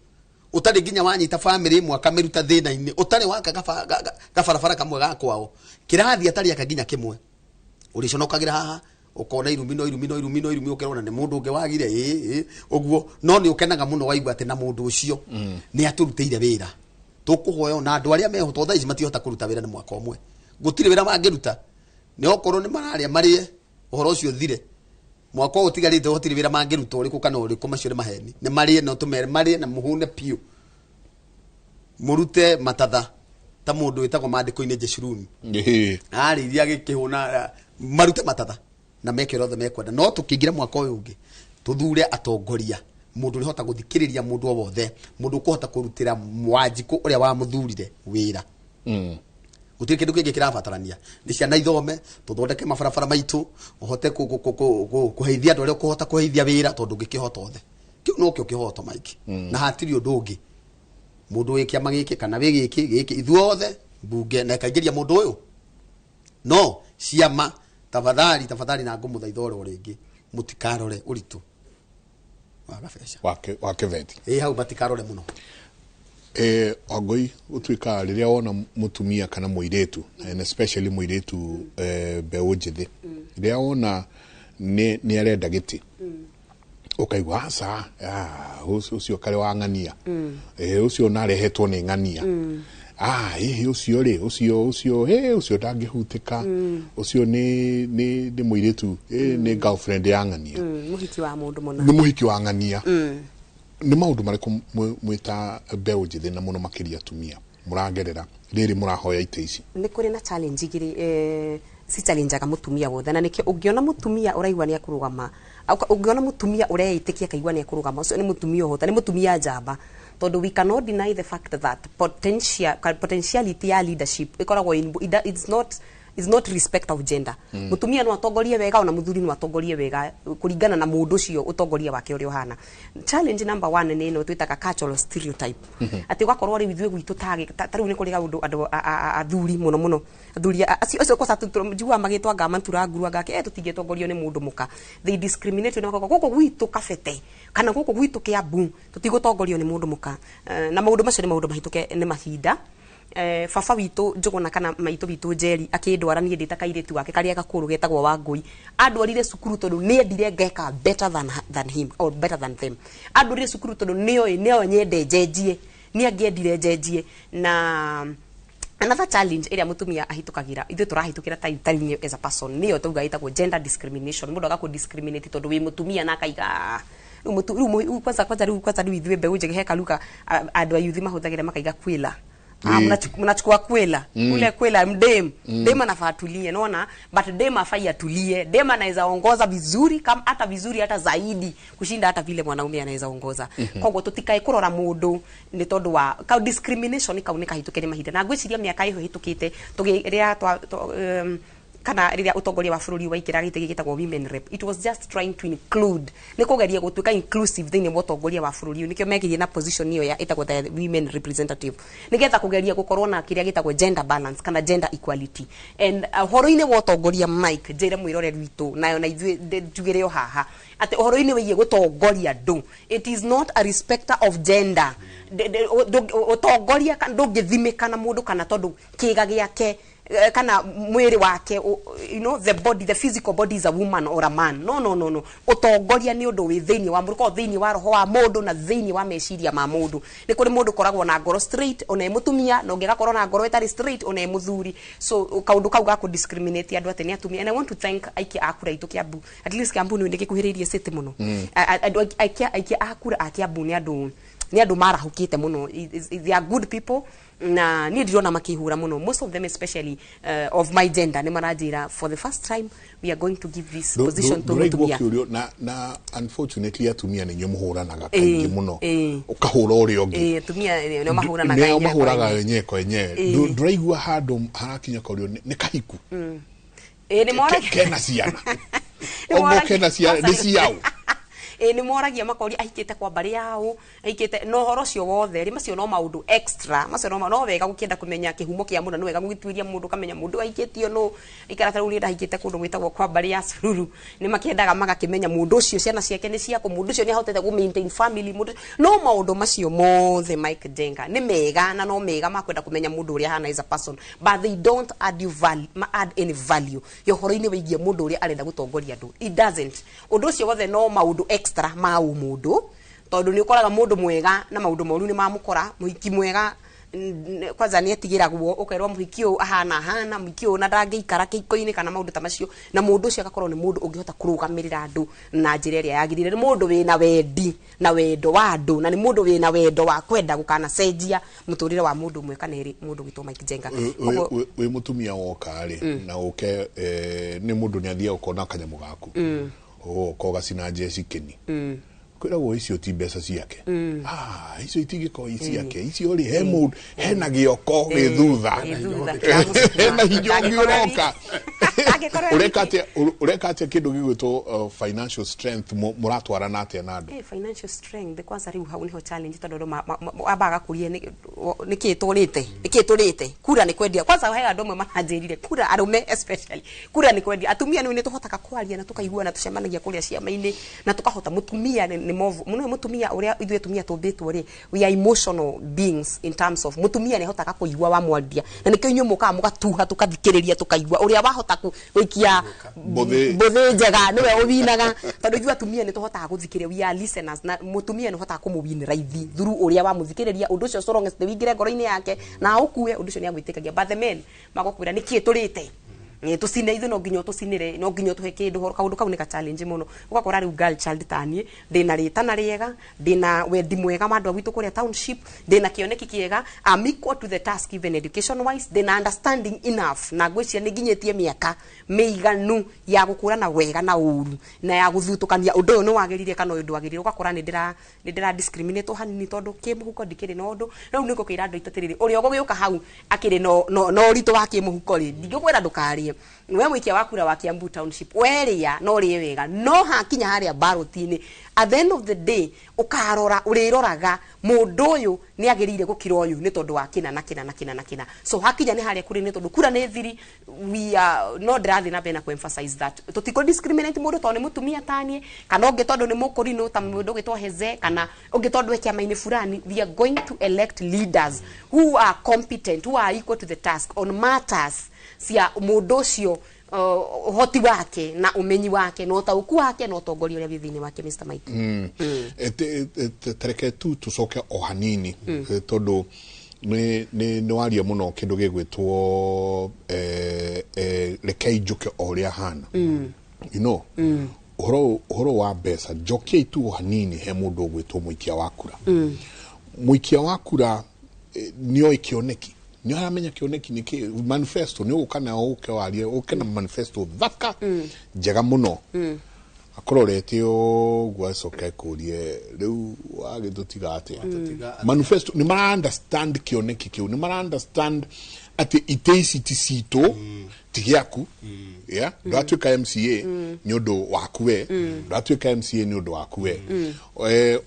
ũtarĩ nginya wanyita bamĩrĩ ĩmwe akamĩruta thĩna-inĩ, ũtarĩ waka gabarabara kamwe ga kwao, kĩrathi atarĩ aka nginya kĩmwe, ũrĩconokagĩra haha ũkona irumi no irumi no irumi no irumi, ũkerwo nĩ mũndũ ũngĩ wagire ĩ ũguo. No nĩ ũkenaga mũno waigua atĩ na mũndũ ũcio nĩ atũrutĩire wĩra. Tũkũhoya na andũ arĩa meho, tondũ thaa ici matihota kũruta wĩra nĩ mwaka ũmwe, gũtirĩ wĩra mangĩruta. Nĩ okorwo nĩ mararĩa marĩe ũhoro ũcio ũthire. Mwaka ũyũ ũtigarĩte gũtirĩ wĩra mangĩruta ũrĩkũ kana ũrĩkũ. Macio nĩ maheni. Nĩ marĩe, no tũmere marĩe na mũhũne biũ, mũrute matatha ta mũndũ wĩtagwo maandĩko-inĩ Jeshuruni arĩirie agĩkĩhũna. Marute matatha na meke ũrĩa othe mekwenda, no tũkĩingĩra mwaka ũyũ ũngĩ tũthure atongoria, mũndũ ũrĩhota gũthikĩrĩria mũndũ o wothe, mũndũ ũkũhota kũrutĩra Wanjikũ ũrĩa wamũthurire wĩra. Gũtirĩ kĩndũ kĩngĩ kĩrabatarania, nĩ ciana ithome, tũthondeke mabarabara maitũ, ũhote kũheithia andũ arĩa ũkũhota kũheithia wĩra, tondũ ũngĩkĩhota othe, kĩu nokĩo kĩhoto, Mike. Na hatirĩ ũndũ ũngĩ mũndũ wĩ kĩama gĩkĩ kana wĩ gĩkĩ gĩkĩ, ithuothe mbunge na ĩkaingĩria mũndũ ũyũ. No ciama, tafadhali, tafadhali, na ngũmũthaitha oro rĩngĩ, mũtikarore ũritũ wa gabeca wa kĩbeti. Ĩ, hau matikarore mũno. Wangũi, gũtuĩka rĩrĩa wona mũtumia kana mũirĩtu, and especially mũirĩtu, mbeũ njĩthĩ, rĩrĩa wona nĩ arenda gĩtĩ, ũkaigua aca, ah, ũcio karĩ wa ng'ania, ũcio narehetwo nĩ ng'ania, ah, ĩhĩ, ũcio rĩ, ũcio ũcio ndangĩhutĩka, ũcio nĩ mũirĩtu, nĩ girlfriend ya ng'ania. Mũhiki wa mũndũ mũna. Nĩ mũhiki wa ng'ania. Nĩ maũndũ marĩkũ mwĩta mbeũ njĩthĩ, na mũno makĩria atumia, mũragerera rĩrĩ mũrahoya itĩ ici? Nĩ kũrĩ na challenge igĩrĩ, cichallengeaga mũtumia wothe, na nĩkĩo ũngĩona mũtumia ũraigua nĩ akũrũgama, ũngĩona mũtumia ũreĩtĩkia akaigua nĩ akũrũgama, ũcio nĩ mũtumia ũhota, nĩ mũtumia njamba, tondũ we cannot deny the fact that potentiality ya leadership ĩkoragwo it's not respect of gender. Mutumia no atongorie wega, ona muthuri no atongorie wega, kuringana na mundu ucio utongoria wake uria uhana. Challenge number one nĩ ĩno twĩtaga cultural stereotype, atĩ ũgakorwo rĩu ithuĩ gwitũ ta rĩu nĩ kũrĩ kaũndũ andũ athuri, mũno mũno athuri acio kwanza njiguaga magĩtwo anga matura nguru, anga tũtingĩtongorio nĩ mũndũ mũka. They discriminate na makauga gũkũ gwitũ Kabete kana gũkũ gwitũ Kiambu tũtigũtongorio nĩ mũndũ mũka. Na maũndũ macio nĩ maũndũ mahĩtũke nĩ mahinda. Baba witũ Njũgũna kana maitũ witũ Njeri akĩndwara niĩ ndĩ ta kairĩtu gake karĩa gakũrũ getagwo Wangũi, andwarire cukuru tondũ nĩendire ngeka better than him or better than them. Andwarire cukuru tondũ nĩoĩ nĩoĩ nyende njenjie, nĩ angĩendire njenjie. Na another challenge ĩrĩa mũtumia ahĩtũkagĩra, ithuĩ tũrahĩtũkĩra ta niĩ as a person, nĩyo tauga ĩtagwo gender discrimination. Mũndũ agakũ discriminate tondũ wĩ mũtumia na akaiga, "Ah, rĩu rĩu kwanza rĩu ithuĩ mbeũ njĩthĩ." He kaluga andũ a youth mahũthagĩra makaiga kwĩla. Ah, mnachukua kwela. Ule kwela mdem. Dem anafaa atulie, naona, but dem afai atulie. Dem anaweza ongoza vizuri kama hata vizuri hata zaidi kushinda hata vile mwanaume anaweza ongoza. Koguo tutikae kurora mundu ni tondu wa ka discrimination kau ni kahituke ni mahinda, na ngwiciria miaka ĩyo hĩtũkĩte tũgĩ rĩrĩa twa kana rĩrĩa ũtongoria wa bũrũri waikĩra gĩtĩ gĩtagwo women rep, it was just trying to include, nĩ kũgeria gũtuĩka inclusive thĩinĩ wa ũtongoria wa bũrũri ũyũ. Nĩkĩo mekĩrie na position ĩyo ya ĩtagwo the women representative, nĩgetha kũgeria gũkorwo na kĩrĩa gĩtagwo gender balance kana gender equality. And ũhoro-inĩ wa ũtongoria, Mike, njĩre mwĩroreri witũ nayo na ithuĩ njugĩre o haha atĩ ũhoro-inĩ wĩgiĩ gũtongoria andũ, it is not a respecter of gender. Ũtongoria ndũngĩthimĩka na mũndũ kana tondũ kĩga gĩake, kana mwĩrĩ wake, the body, the physical body is a woman or a man. No, no, no, no. Ũtongoria nĩ ũndũ wĩ thĩinĩ wa mũndũ, korwo thĩinĩ wa roho wa mũndũ na thĩinĩ wa meciria ma mũndũ. Nĩ kũrĩ mũndũ ũkoragwo na ngoro straight ona e mũtumia, na ũngĩ agakorwo na ngoro ĩtarĩ straight ona e mũthuri. So kaũndũ kau ga kũ discriminate andũ atĩ nĩ atumia. And I want to thank aikia a kura aitũ Kiambu. At least Kiambu nĩ gĩkuhĩrĩirie city mũno. Andũ aikia a kura a Kiambu nĩ andũ marahũkĩte mũno. They are good people, na niĩ ndirona makĩhũra mũno. Most of them, especially of my gender, nĩ maranjĩra for the first time we are going to give this position to Ndũraigua mũtumia. ũkĩũrio na unfortunately atumia nĩ inyuĩ mũhũranaga kaingĩ mũno, ũkahũra ũrĩa ũngĩ. Ĩĩ, atumia nĩo mahũranaga nĩo enyewe kwa mahũraga enyewe. wenyewe kwa wenyewe. Ndũraigua handũ harakinya kaurio nĩ kahiku? Ĩĩ, nĩ moragia. Kena ciana Nĩ ogo moragia. kena ciana nĩ ciao. Ĩ nĩ moragia makoria ahikĩte kwa mbarĩ yao, ahikĩte na ũhoro ũcio wothe rĩ, macio no maũndũ extra, macio no wega gũkĩenda kũmenya kĩhumo kĩa mũndũ, nĩ wega gũgĩtuĩria mũndũ ũkamenya mũndũ ahikĩtio nũ. Ikara ta rĩu niĩ ndahikĩte kũndũ gwĩtagwo kwa mbarĩ ya Sururu, nĩ makĩendaga magakĩmenya mũndũ ũcio ciana ciake nĩ ciakũ, mũndũ ũcio nĩ ahotete gũ maintain family, mũndũ. No maũndũ macio mothe, Mike Njenga, nĩ mega na no mega ma kwenda kũmenya mũndũ ũrĩa ahana as a person, but they don't add you value, add any value ya ũhoro-inĩ wĩgiĩ mũndũ ũrĩa arenda gũtongoria andũ. It doesn't. Ũndũ ũcio wothe no maũndũ extra ma ũmũndũ, tondũ nĩ ũkoraga mũndũ mwega na maũndũ moru nĩ mamũkora. Mũhiki mwega kwanza nĩ etigĩragwo, ũkerwo mũhiki ũyũ ahana ahana mũhiki ũyũ na ndangĩikara kĩhiko-inĩ kana maũndũ ta macio, na mũndũ ũcio agakorwo nĩ mũndũ ũngĩhota kũrũgamĩrĩra andũ na njĩra ĩrĩa yagĩrĩire, nĩ mũndũ wĩna wendi na wendo wa andũ, na nĩ mũndũ wĩna wendo wa kwenda gũkanacenjia mũtũrĩre wa mũndũ ũmwe kana erĩ, mũndũ gwĩtwo Mike Njenga. Wĩ mũtumia woka rĩ, na ũke nĩ mũndũ nĩ athiaga ũkona kanyamũ gaku, ũgoka ũgacina njeci kĩni, kwĩragwo icio ti mbeca ciake. Ah, icio itingĩkorwo i ciake, icio rĩ, he mũndũ hena gĩoko gĩ thutha, hena hinya ũngĩ ũroka. Ũreka atĩa? Ũreka atĩa kĩndũ gĩgwĩtwo financial strength? Mũratwarana atĩa na andũ? Financial strength kwanza rĩu hau nĩho challenge, tondũ andũ ambaga kũria nĩkĩ tũrĩte, nĩkĩ tũrĩte. Kura nĩ kwendia. Kwanza he andũ amwe maranjĩrire kura, arũme especially, kura nĩ kwendia. Atumia nĩ tũhotaga kwaria na tũkaigua na tũcemanagia kũrĩa ciama-inĩ na tũkahota. Mũtumia nĩ movu mũno, mũtumia ũrĩa ithuĩ atumia tũmbĩtwo rĩ, we are emotional beings in terms of mũtumia nĩ ahotaga kũigua wamwaria, na nĩkĩo inyuĩ mũkaga mũgatuha, tũkathikĩrĩria, tũkaigua ũrĩa wahota gũikia Mbũthĩ. Mbũthĩ njega nĩwe ũwinaga, tondũ ithuĩ atumia nĩ tũhotaga gũthikĩrĩria, we are listeners, na mũtumia nĩ ũhotaga kũmũwin raithi through ũrĩa wamũthikĩrĩria. Ũndũ ũcio, so long as wĩingĩre ngoro-inĩ yake na ũkue ũndũ ũcio, nĩ agwĩtĩkagia. But the men magũkwĩra nĩkĩ tũrĩte. Tũcine ithuĩ, no nginya ũtũcinĩre, no nginya ũtũhe kĩndũ. Horo kaũndũ kau nĩ ka challenge mũno. Ũgakora rĩu girl child taniĩ ndĩna rĩtana rĩega, ndĩna wendi mwega wa andũ a gwitũ kũrĩa township, ndĩna kĩoneki kĩega, I'm equal to the task even education wise, ndĩna understanding enough, na ngwĩciria nĩ nginyĩtie mĩaka mĩiganu ya gũkũrana wega na ũru na ya gũthutũkania ũndũ ũyũ nĩ wagĩrĩire kana ũyũ ndwagĩrĩire. Ũgakora nĩ ndĩra discriminate hanini, tondũ kĩmũhuko ndikĩrĩ na ũndũ. Rĩu nĩ ngũkĩra andũ aitũ atĩrĩrĩ, ũrĩa ũgũgĩũka hau akĩrĩ no ũritũ wa kĩmũhuko rĩ, ndingĩkwĩra ndũkarĩe. We mũikia wa kura wa Kiambu Township, werĩa no ũrĩe wega, no hakinya harĩa ballot-inĩ, at the end of the day ũkarora, ũrĩroraga mũndũ ũyũ nĩ agĩrĩire gũkĩra ũyũ nĩ tondũ wa kĩna na kĩna na kĩna na kĩna. So hakinya nĩ harĩa kũrĩ, nĩ tondũ kura nĩ thiri, we are no ndĩrathiĩ na mbere na ku-emphasize that tũtikũ discriminate mũndũ tondũ nĩ mũtumia taniĩ, kana ũngĩ tondũ nĩ mũkũrinũ ta mũndũ ũgĩtwo Heze, kana ũngĩ tondũ e kĩama-inĩ fulani. We are going to elect leaders who are competent, who are equal to the task on matters cia mũndũ ũcio, ũhoti wake na ũmenyi wake na ũtaũku wake na ũtongoria ũrĩa wĩ thĩinĩ wake, Mr. Mike. Tareke tu tucoke o hanini, tondũ nĩ waria mũno kĩndũ gĩgwĩtwo rekei njũke o ũrĩa hana, ũhoro wa mbeca. Njokiei tu o hanini he mũndũ ũgwĩtwo mũikia wa kura. Mũikia wa kura nĩoĩ kĩoneki, nĩ aramenya kĩoneki nĩ kĩ, manifesto nĩ ũgũka nayo, ũke warie, ũke na manifesto thaka njega mũno, akororete ũguo, acoke akũrie rĩu wagĩtũtiga atĩa? Manifesto nĩ mara understand kĩoneki kĩu, nĩ mara understand atĩ itĩ ici ti citũ, ti gĩaku, yeah? Ndũratuĩka MCA nĩ ũndũ waku we, ndũratuĩka MCA nĩ ũndũ waku we.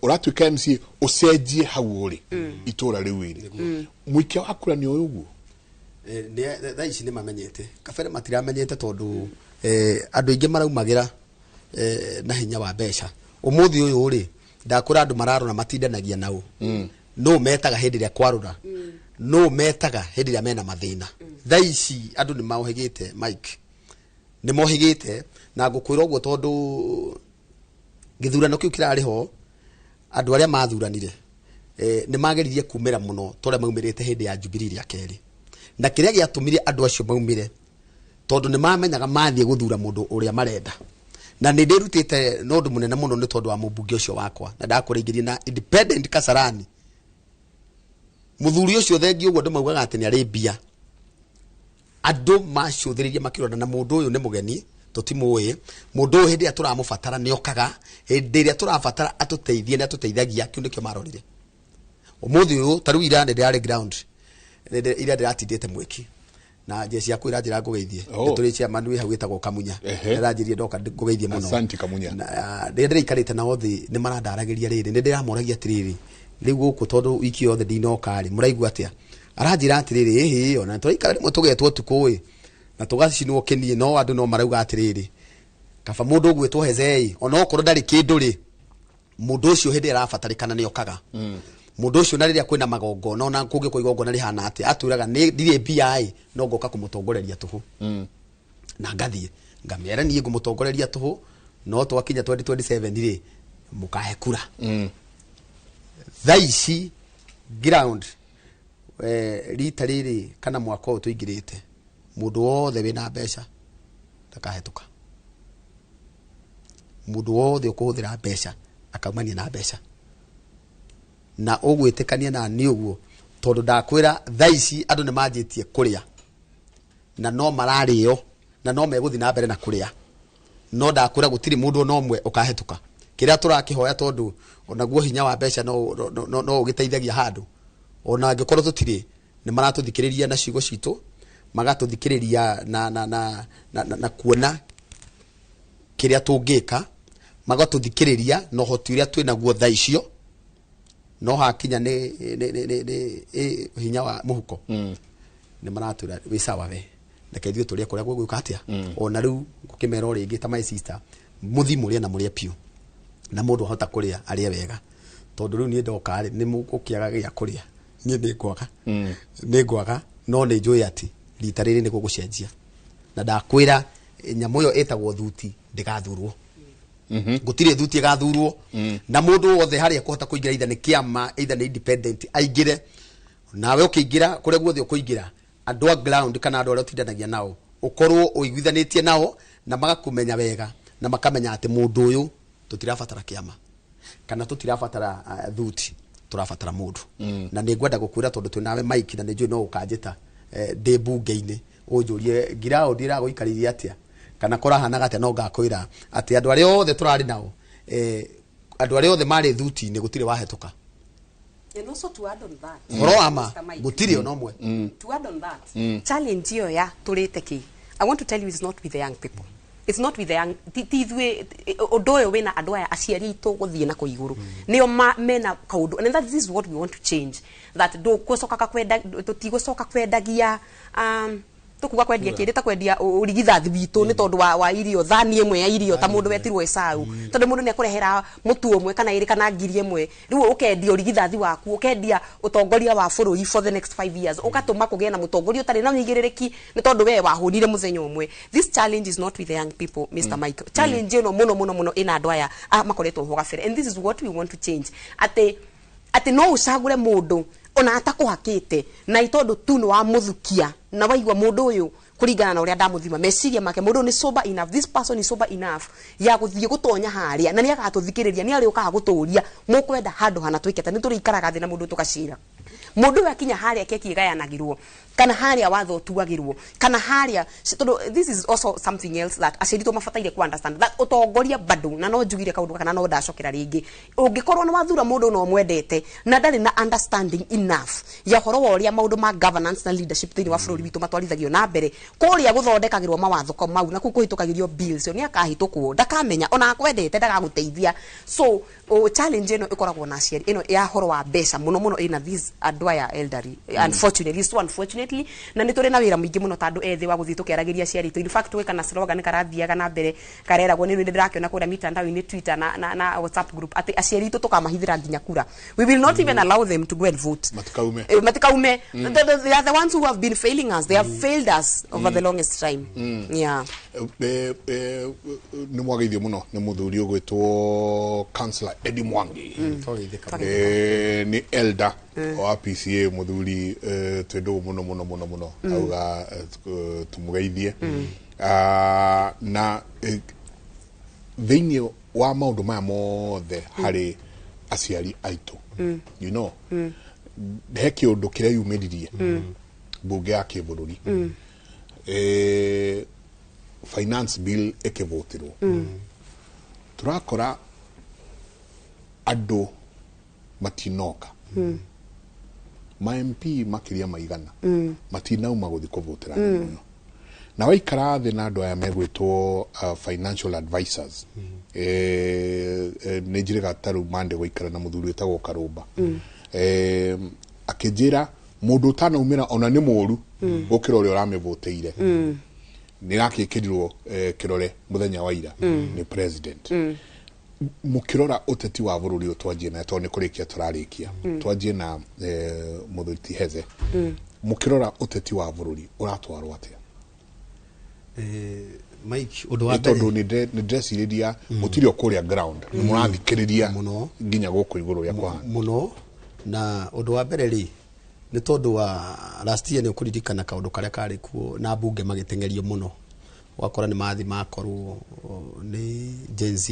Ũratuĩka MCA ũcenjie hau ũrĩ itũra rĩu ĩrĩ. Mũikia wa kura nĩ ũyũ ũguo. Thaa ici nĩ mamenyete, kabere matiramenyete, tondũ andũ aingĩ maraumagĩra na hinya wa mbeca. Ũmũthĩ ũyũ rĩ, ndakwĩra andũ mararora matindanagia nao, no metaga hĩndĩ ĩrĩa kwarũra, no metaga hĩndĩ ĩrĩa mena mathĩna. Thaa ici andũ nĩ mohĩgĩte, Mike, nĩ mohĩgĩte, na ngũkwĩra ũguo tondũ gĩthurano kĩu kĩrarĩ ho, andũ arĩa mathuranire nĩ mageririe kumĩra mũno ta ũrĩa maumĩrĩte hĩndĩ ya Jubilee rĩa kerĩ, na kĩrĩa gĩatũmire andũ acio maumĩre tondũ nĩ mamenyaga mathiĩ gũthura mũndũ ũrĩa marenda. Na nĩ ndĩrutĩte na ũndũ mũnene mũno nĩ tondũ wa mũmbunge ũcio wakwa, na ndakũrĩingĩria na independent Kasarani. Mũthuri ũcio, thengi ũguo andũ maugaga atĩ nĩ arĩ mbia, andũ macũthĩrĩria makĩrora na mũndũ ũyũ nĩ mũgeni, tũtimũĩ mũndũ ũyũ, hĩndĩ ĩrĩa tũramũbatara nĩ okaga, hĩndĩ ĩrĩa tũrabatara atũteithie nĩ atũteithagia. Kĩu nĩkĩo marorire. Ũmũthĩ ũyũ ta rĩu ira nĩ ndĩrarĩ ground, ira ndĩratindĩte mwĩki. Na jeshi yaku iranjira ngugeithie. Oh. Turi chairman wi hau witagwo Kamunya. Iranjirie ndoka ngugeithie muno. Asante Kamunya. Na rĩrĩa ndĩraikarĩte nao thĩ nĩ marandaragĩria rĩrĩ, nĩ ndĩramoragia atĩrĩrĩ, rĩu gũkũ tondũ wiki yothe ndinoka rĩ, mũraigua atĩa? Aranjĩra atĩrĩrĩ, ĩhĩ, ona tũraikara rĩmwe tũgetwo ũtukũ ĩ na tũgacinwo kĩniĩ, no andũ no marauga atĩrĩrĩ, kaba mũndũ ũgwĩtwo Hezei ona okorwo ndarĩ kĩndũ rĩ, mũndũ ũcio hĩndĩ ĩrĩa arabatarĩkana nĩ okaga. Mũndũ ũcio na rĩrĩa kwĩna magongona, ona kũngĩkorwo igongona rĩhana atĩa, atwĩraga nĩ ndirĩ mbia ĩ, no ngoka kũmũtongoreria tũhũ. Na ngathiĩ ngamera niĩ ngũmũtongoreria tũhũ, no twakinya 2027 rĩ, mũkahe kura. Thaa ici ground rita rĩrĩ kana mwaka ũyũ tũingĩrĩte, mũndũ wothe wĩna mbeca ndakahĩtũka. Mũndũ wothe ũkũhũthĩra mbeca akaumania na mbeca. Na ũgwĩtĩkania na niĩ ũguo, tondũ ndakwĩra thaa ici andũ nĩ manjĩtie kũrĩa na no mararĩo na no megũthiĩ na mbere na kũrĩa, no ndakwĩra gũtirĩ mũndũ ona ũmwe ũkahĩtũka. Kĩrĩa tũrakĩhoya, tondũ onaguo hinya wa mbeca no ũgĩteithagia handũ, ona angĩkorwo tũtirĩ, nĩ maratũthikĩrĩria na ciugo citũ, magatũthikĩrĩria na kuona kĩrĩa tũngĩka, magatũthikĩrĩria na ũhoti ũrĩa twĩnaguo thaa icio, no hakinya nĩ hinya wa mũhuko, nĩ maratwĩra wĩ sawa we, reke ithuĩ tũrĩe kũrĩa gũgũka atĩa. Ona rĩu ngũkĩmera o rĩngĩ ta my sister, mũthi mũrĩe na mũrĩe piũ, na mũndũ ahota kũrĩa arĩe wega, tondũ rĩu niĩ ndoka rĩ, nĩ mũgũkĩaga gĩa kũrĩa, niĩ nĩ ngwaga, no nĩ njũĩ atĩ rita rĩrĩ nĩ gũgũcenjia. Na ndakwĩra nyamũ ĩyo ĩtagwo thuti ndĩgathurwo. Gũtirĩ thuti ĩgathurwo. Na mũndũ wothe harĩa ekũhota kũingĩra, either nĩ kĩama, either nĩ independent, aingĩre. Nawe ũkĩingĩra kũrĩa guothe ũkũingĩra, andũ a ground kana andũ arĩa ũtindanagia nao, ũkorwo ũiguithanĩtie nao na magakũmenya wega, na makamenya atĩ mũndũ ũyũ tũtirabatara kĩama kana tũtirabatara thuti, tũrabatara mũndũ. Na nĩ ngwenda gũkwĩra tondũ twĩ nawe Mike, na nĩ njũĩ no ũkanjĩta ndĩ mbunge-inĩ ũnjũrie ground ĩragũikarĩire atĩa kana kũrahanaga atĩa, no ngakwĩra atĩ andũ arĩa othe tũrarĩ nao, andũ arĩa othe marĩ thuti-inĩ gũtirĩ wahĩtũka. And also to add on that, Ũhoro wa ma, Mr. Mike, gũtirĩ ona ũmwe. To add on that, challenge ĩyo ya tũrĩte kĩ, I want to tell you it's not with the young people. It's not with the young, ti ithuĩ ũndũ ũyũ wĩna andũ aya aciari aitũ gũthiĩ na kũu igũrũ, nĩo mena kaũndũ, and that this is what we want to change, that ndũgũcoka kwenda, tũtigũcoka kwendagia tũkuga kwendia kĩndĩ ta kwendia ũrigithathi witũ nĩ tondũ wa irio, thani ĩmwe ya irio ta mũndũ wetirwo Esau, tondũ mũndũ nĩ akũrehera mũtu ũmwe kana ĩrĩ kana 1,000, rĩu ũkendia ũrigithathi waku, ũkendia ũtongoria wa bũrũri for the next 5 years, ũgatũma kũgĩe na mũtongoria ũtarĩ na ũigĩrĩrĩki nĩ tondũ we wahũnire mũthenya ũmwe. This challenge is not with the young people, Mr. Mike. Challenge ĩno mũno mũno mũno ĩna andũ aya makoretwo ho gabere, and this is what we want to change, atĩ no ũcagũre mũndũ ona atakũhakĩte na itondo tu nĩ wamũthukia na waigua mũndũ ũyũ kũringana na ũrĩa ndamũthima meciria make, mũndũ nĩ sober enough, this person is sober enough ya gũthiĩ gũtonya harĩa na nĩ agatũthikĩrĩria, nĩ arĩũkaga gũtũria mũkwenda handũ hana twĩke ta nĩ tũrĩikaraga thĩ na mũndũ tũgacira. Mũndũ ũyũ akinya harĩa keki ĩgayanagĩrwo kana harĩa watho ũtuagĩrwo kana harĩa, tondũ this is also something else that aciari aitũ mabataire ku understand, that ũtongoria bado, na no njugire kaũndũ kana no ndacokera rĩngĩ, ũngĩkorwo nĩ wathura mũndũ na ũmwendete na ndarĩ na understanding enough ya ũhoro wa ũrĩa maũndũ ma governance na leadership thĩinĩ wa bũrũri witũ matwarithagio na mbere, kũrĩa gũthondekagĩrwo mawatho ko mau na kũu kũhĩtũkagĩrio bills, nĩ akahĩtũkwo, ndakamenya ona akwendete ndagagũteithia. So challenge ĩno ĩkoragwo na aciari ĩno ya ũhoro wa mbeca mũno mũno ĩna these andũ aya elderly, unfortunately, so unfortunately, na nĩ tũrĩ na wĩra mũingĩ mũno ta andũ ethĩ wa gũthiĩ tũkĩaragĩria aciari aitũ. In fact, gwĩka na slogan karathiaga na mbere kareragwo nĩ ndĩrakĩona kũrĩa mitandao-inĩ, Twitter na WhatsApp group, atĩ aciari aitũ tũkamahithĩra nginya kura. We will not even allow them to go and vote. Matikaume. Matikaume. They are the ones who have been failing us. They have failed us over the longest time. Yeah. Nĩ mwageithio mũno nĩ mũthuri ũgwĩtwo Councillor Eddie Mwangi. Nĩ elder wa PCA, mũthuri twĩ ndũgũ mũno mũno mũno mũno, auga tũmũgeithie. Na thĩinĩ wa maũndũ maya mothe harĩ aciari aitũ, you know, he kĩũndũ kĩreyumĩririe mbunge ya kĩbũrũri, finance bill ĩkĩvũtĩrwo, tũrakora andũ matinoka. Ma MP makiria maigana matinauma guthi kuvutira mm. Na waikara thĩ na andũ aya megwĩtwo financial advisors, nĩ njĩrĩga ta rĩu mande gũikara na mũthuri wĩtagwo Karũmba, akĩnjĩra mũndũ ũtanaumĩra ona nĩ mũru gũkĩra ũrĩa ũramĩvũtĩire. Nĩ rakĩkĩrirwo kĩrore mũthenya wa ira nĩ president. Mũkĩrora ũteti wa bũrũri ũyũ, twanjie na, tondũ nĩ kũrĩkia tũrarĩkia, twanjie na mũthuri ti Heze. Mũkĩrora ũteti wa bũrũri ũratwarwo atĩa? Mike, ũndũ wa Nĩ mbere tondũ nĩ ndĩrecirĩria mũtirĩ o kũrĩa ground, nĩ mũrathikĩrĩria nginya gũkũ igũrũ ũrĩa kũhana. Mũno. Na ũndũ wa mbere rĩ, nĩ tondũ wa last year nĩ ũkũririkana kaũndũ karĩa karĩ kuo na mbunge magĩteng'erio mũno, ũgakora nĩ mathi makorwo nĩ Gen Z,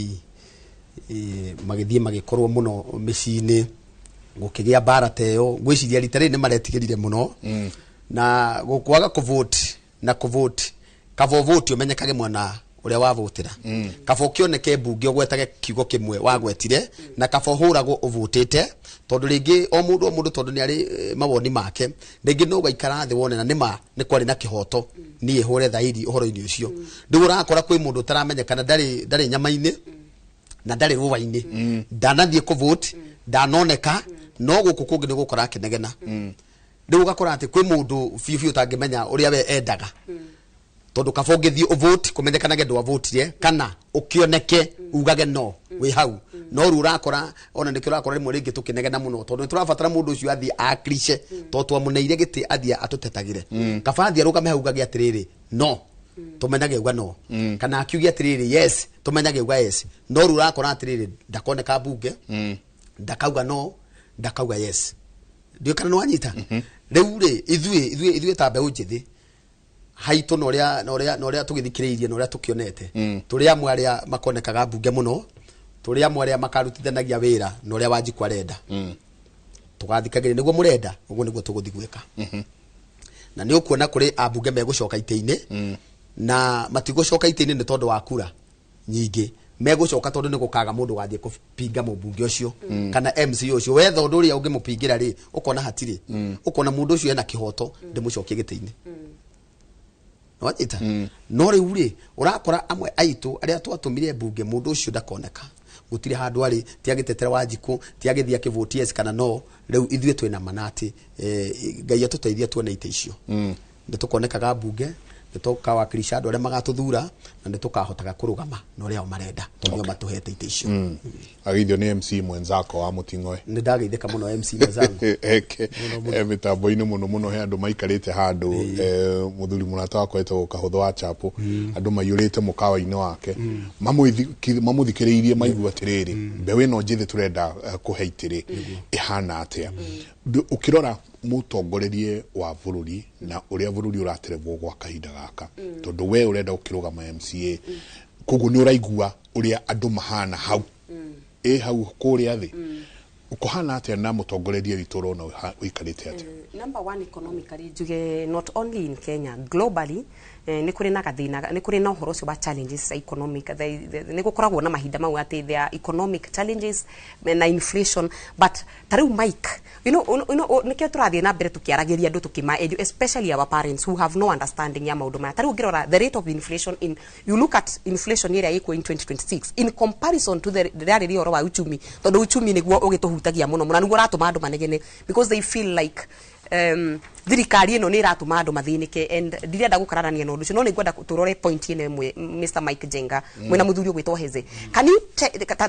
magĩthiĩ magĩkorwo mũno mĩciĩ-inĩ, gũkĩgĩa mbara ta ĩyo. Ngwĩciria rita rĩrĩ nĩ maretigĩrire mũno na kwaga kũvote na kũvote, kaba ũvote ũmenyekage mwena ũrĩa wavotera, kaba ũkĩoneke mbunge ũgwetage kiugo kĩmwe wagwetire, na kaba ũhũragwo ũvotĩte, tondũ rĩngĩ o mũndũ o mũndũ, tondũ nĩ arĩ mawoni make, rĩngĩ no ũgaikara thĩ wone na nĩma nĩ kwarĩ na kĩhoto niĩ hũre thairi ũhoro-inĩ ũcio. Rĩu ũrakora kwĩ mũndũ ũtaramenyekana, ndarĩ nyama-inĩ na ndarĩ rũa-inĩ, ndanathiĩ kũvote, ndanoneka, no gũkũ kũngĩ nĩ gũkora akĩnegena. Rĩu ũgakora atĩ kwĩ mũndũ biũ biũ ũtangĩmenya ũrĩa we endaga, tondũ kaba ũngĩthiĩ ũvote kũmenyekanage ndwavotire, kana ũkĩoneke ugage no wĩ hau. No rĩu ũrakora ona nĩkĩo ũrakora rĩmwe rĩngĩ tũkĩnegena mũno, tondũ nĩ tũrabatara mũndũ ũcio athiĩ akrice, tondũ twamũneire gĩtĩ athiĩ atũtetagĩre. Kaba athiĩ arũgame hau ugage atĩrĩrĩ, no tũmenage uga no, kana akiuge atĩrĩrĩ, yes, tũmenage uga yes. No rĩu ũrakora atĩrĩrĩ, ndakoneka mbunge, ndakauga no, ndakauga yes. Ndiũĩ kana nĩ wanyita. Rĩu rĩ, ithuĩ ta mbeũ njĩthĩ haitũ na ũrĩa tũgĩthikĩrĩirie na ũrĩa tũkĩonete, tũrĩ amwe arĩa makonekaga mbunge mũno, tũrĩ amwe arĩa makarutithanagia wĩra na ũrĩa Wanjikũ arenda. Tũgathikagĩrĩria nĩguo mũrenda, ũguo nĩguo tũgũthiĩ gwĩka. Na nĩ ũkuona kũrĩ ambunge megũcoka itĩ-inĩ, na matigũcoka itĩ-inĩ nĩ tondũ wa kura nyingĩ, megũcoka tondũ nĩ gũkaga mũndũ wathiĩ kũpinga mũmbunge ũcio kana MC ũcio. Wetha ũndũ ũrĩa ũngĩmũpingĩra rĩ, ũkona hatirĩ, ũkona mũndũ ũcio ena kĩhoto, ndĩmũcokie gĩtĩ-inĩ. Nĩwanyita? No rĩu rĩ, ũrakora amwe aitũ arĩa twatũmire mbunge, mũndũ ũcio ndakoneka, gũtirĩ handũ arĩ, ti agĩtetera Wanjikũ, ti agĩthiĩ akĩvote yes kana no. Rĩu ithuĩ twĩna mana atĩ Ngai atũteithia tuone itĩ icio, nĩ tũkonekaga mbunge, nĩ tũkawakilisha andũ arĩa magatũthura, na nĩ tũkahotaga kũrũgama na ũrĩa o marenda, tondũ nĩo matũhete itĩ icio. Ageithio nĩ MC mwenzako wa Mũting'oe. Nĩ ndageithĩka mũno, MC mwenzangu. Eke mĩtambo-inĩ mũno mũno, he andũ maikarĩte handũ, mũthuri mũrata wakwa etagwo Kahũthũ wa Chapo, andũ maiyũrĩte mũkawa-inĩ wake mamũthikĩrĩirie maigua atĩrĩrĩ, mbeũ ĩno njĩthĩ tũrenda kũhe itĩrĩ ĩhana atĩa. Ũkĩrora mũtongorerie wa bũrũri na ũrĩa bũrũri ũraterebwo gwa kahinda gaka, tondũ we ũrenda gũkĩrũgama MCA, koguo nĩ ũraigua ũrĩa andũ mahana hau ĩ hau kũrĩa thĩ, ũkũhana atĩa na mũtongoreria witũ ũrona ũikarĩte atĩa? Number one, economically njuge not only in Kenya, globally, nĩ kũrĩ na gathĩna, nĩ kũrĩ na ũhoro ũcio wa challenges economic. Nĩ gũkoragwo na mahinda mau atĩ there are economic challenges na inflation. But ta rĩu Mike, nĩkĩo tũrathiĩ na mbere tũkĩaragĩria andũ, tũkĩma especially our parents who have no understanding ya maũndũ maya. Ta rĩu ũngĩrora the rate of inflation, in you look at inflation ĩrĩa ĩkuo in 2026 in comparison to the ndĩrarĩria ũhoro wa uchumi, tondũ uchumi nĩguo ũgĩtũhutagia mũno mũno na nĩguo ũratũma andũ manegene, because they feel like thirikari ĩno nĩ ĩratũma andũ mathĩnĩke. And ndirenda gũkararania na ũndũ ũcio, no nĩ ngwenda tũrore point ĩno ĩmwe. Mr Mike Jenga, mwĩna mũthuri ũgwĩtwo Heze, can you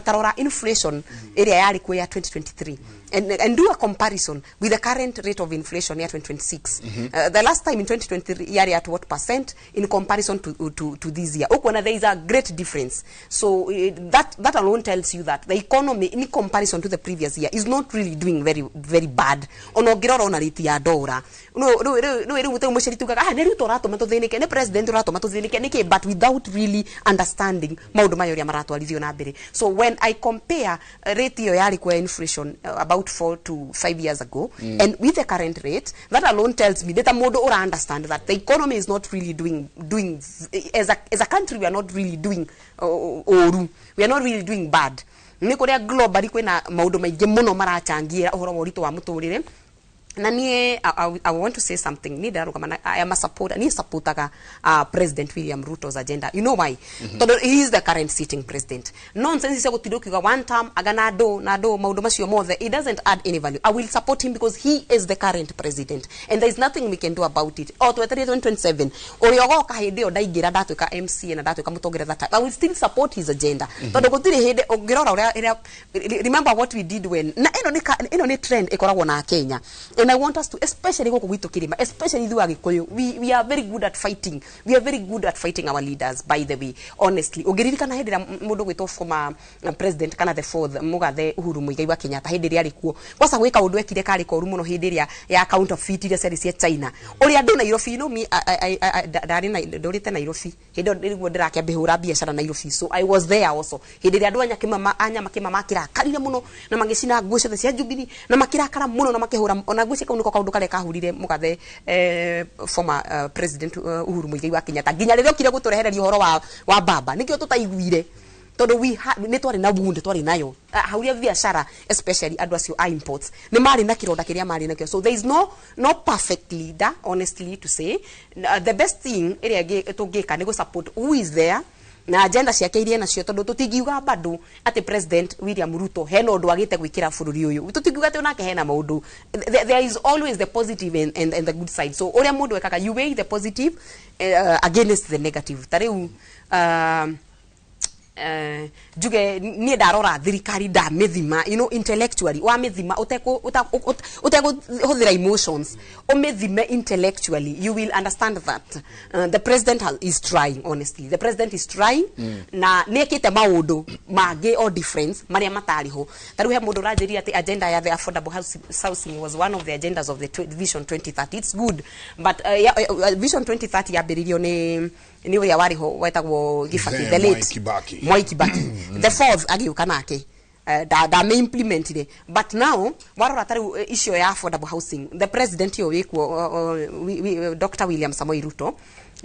tarora inflation ĩrĩa yarĩ kuo ya 2023 and do a comparison with the current rate of inflation ya 2026? The last time in 2023 yarĩ at what percent in comparison to this year? Ũkuona there is a great difference. So that alone tells you that the economy in comparison to the previous year is not really doing very very bad. Ona ũngĩrora ona rate ya ndora, no rĩu rĩu mũceri tugaga, ah, nĩ Ruto ũratũma tũthĩnĩke, nĩ president ũratũma tũthĩnĩke, nĩkĩ? But without really understanding maũndũ maya ũrĩa maratwarithio na mbere. So when I compare rate ĩyo yarĩ kuo ya inflation about 4 to 5 years ago and with the current rate, that alone tells me that mũndũ ũra understand that the economy is not really doing as a country, we are not really doing ũru, we are not really doing bad. Nĩ kũrĩa globally kwĩna maũndũ maingĩ mũno marachangia ũhoro wa ũritũ wa mũtũrĩre. Na niĩ I want to say something. Niĩ ndarũgama na I am a supporter, niĩ supportaga President William Ruto's agenda. You know why? Tondũ he is the current sitting president. Nonsense cia gũtinda ũkiuga one term aga na andũ na andũ, maũndũ macio mothe, it doesn't add any value. I will support him because he is the current president and there is nothing we can do about it. O twetereire 2027 ũrĩa ũgoka hĩndĩ ĩyo, ndaingĩra ndatuĩka MCA na ndatuĩka mũtongoria that time, I will still support his agenda, tondũ gũtirĩ hĩndĩ ũngĩrora ũrĩa ĩrĩa, remember what we did when na ĩno nĩ ĩno nĩ trend ĩkoragwo na Kenya, and I want us to, especially gũkũ gwitũ kĩrĩma, especially ithuĩ Agĩkũyũ, we are very good at fighting. We are very good at fighting our leaders, by the way, honestly. Ũngĩririkana hĩndĩ ĩrĩa mũndũ gwĩtwo former president kana the fourth mũgathe Uhuru Muigai wa Kenyatta, hĩndĩ ĩrĩa arĩ kuo, kwaca gwĩka ũndũ ekire karĩ koru mũno hĩndĩ ĩrĩa ya counterfeit iria ciarĩ cia China, ũrĩa andũ Nairobi, you know me, ndarĩ na ndũrĩte Nairobi hĩndĩ ĩyo nĩguo ndĩrakĩambĩhũra biacara Nairobi, so I was there also hĩndĩ ĩrĩa andũ a Nyamakĩma makĩrakarire mũno na magĩcina nguo ciothe cia Jubilee na makĩrakara mũno na makĩhũra ona nguo cia kau nĩko kaũndũ karĩa kahurire mũgathe former president Uhuru Muigai wa Kenyatta, nginya rĩrĩa okire gũtũrehereria ũhoro wa baba nĩkĩo tũtaiguire, tondũ nĩ twarĩ na wound twarĩ nayo. Hauria biacara, especially andũ acio a imports, nĩ marĩ na kĩronda kĩrĩa marĩ nakĩo. So there is no perfect leader, honestly to say. The best thing ĩrĩa tũngĩka nĩ gũ support who is there na agenda ciake iria nacio, tondũ tũtingiuga bado atĩ President William Ruto hena ũndũ agĩte gwĩkĩra bũrũri ũyũ. Tũtingiuga atĩ onake hena maũndũ. There is always the positive and the good side. So ũrĩa mũndũ ekaga, you weigh the positive against the negative. Ta rĩu njuge niĩ ndarora thirikari, ndamĩthima intellectually, wamĩthima ũtegũhũthĩra emotions, ũmĩthime intellectually, you will understand that the president is trying. Honestly, the president is trying na nĩ ekĩte maũndũ mangĩ o difference marĩa matarĩ ho. Ta rĩu he mũndũ ũranjĩria atĩ agenda ya the affordable housing was one of the agendas of the Vision 2030. It's good, but Vision 2030 yambĩrĩirio nĩ ũrĩa warĩ ho wetagwo Gibaki, Mzee the Mwai late Kibaki. Mwai Kibaki. The fourth agĩũka nake ndamĩ-implementire, but now warora ta rĩu icio ya affordable housing, the president ũyũ wĩkuo, Dr. William Samoei Ruto,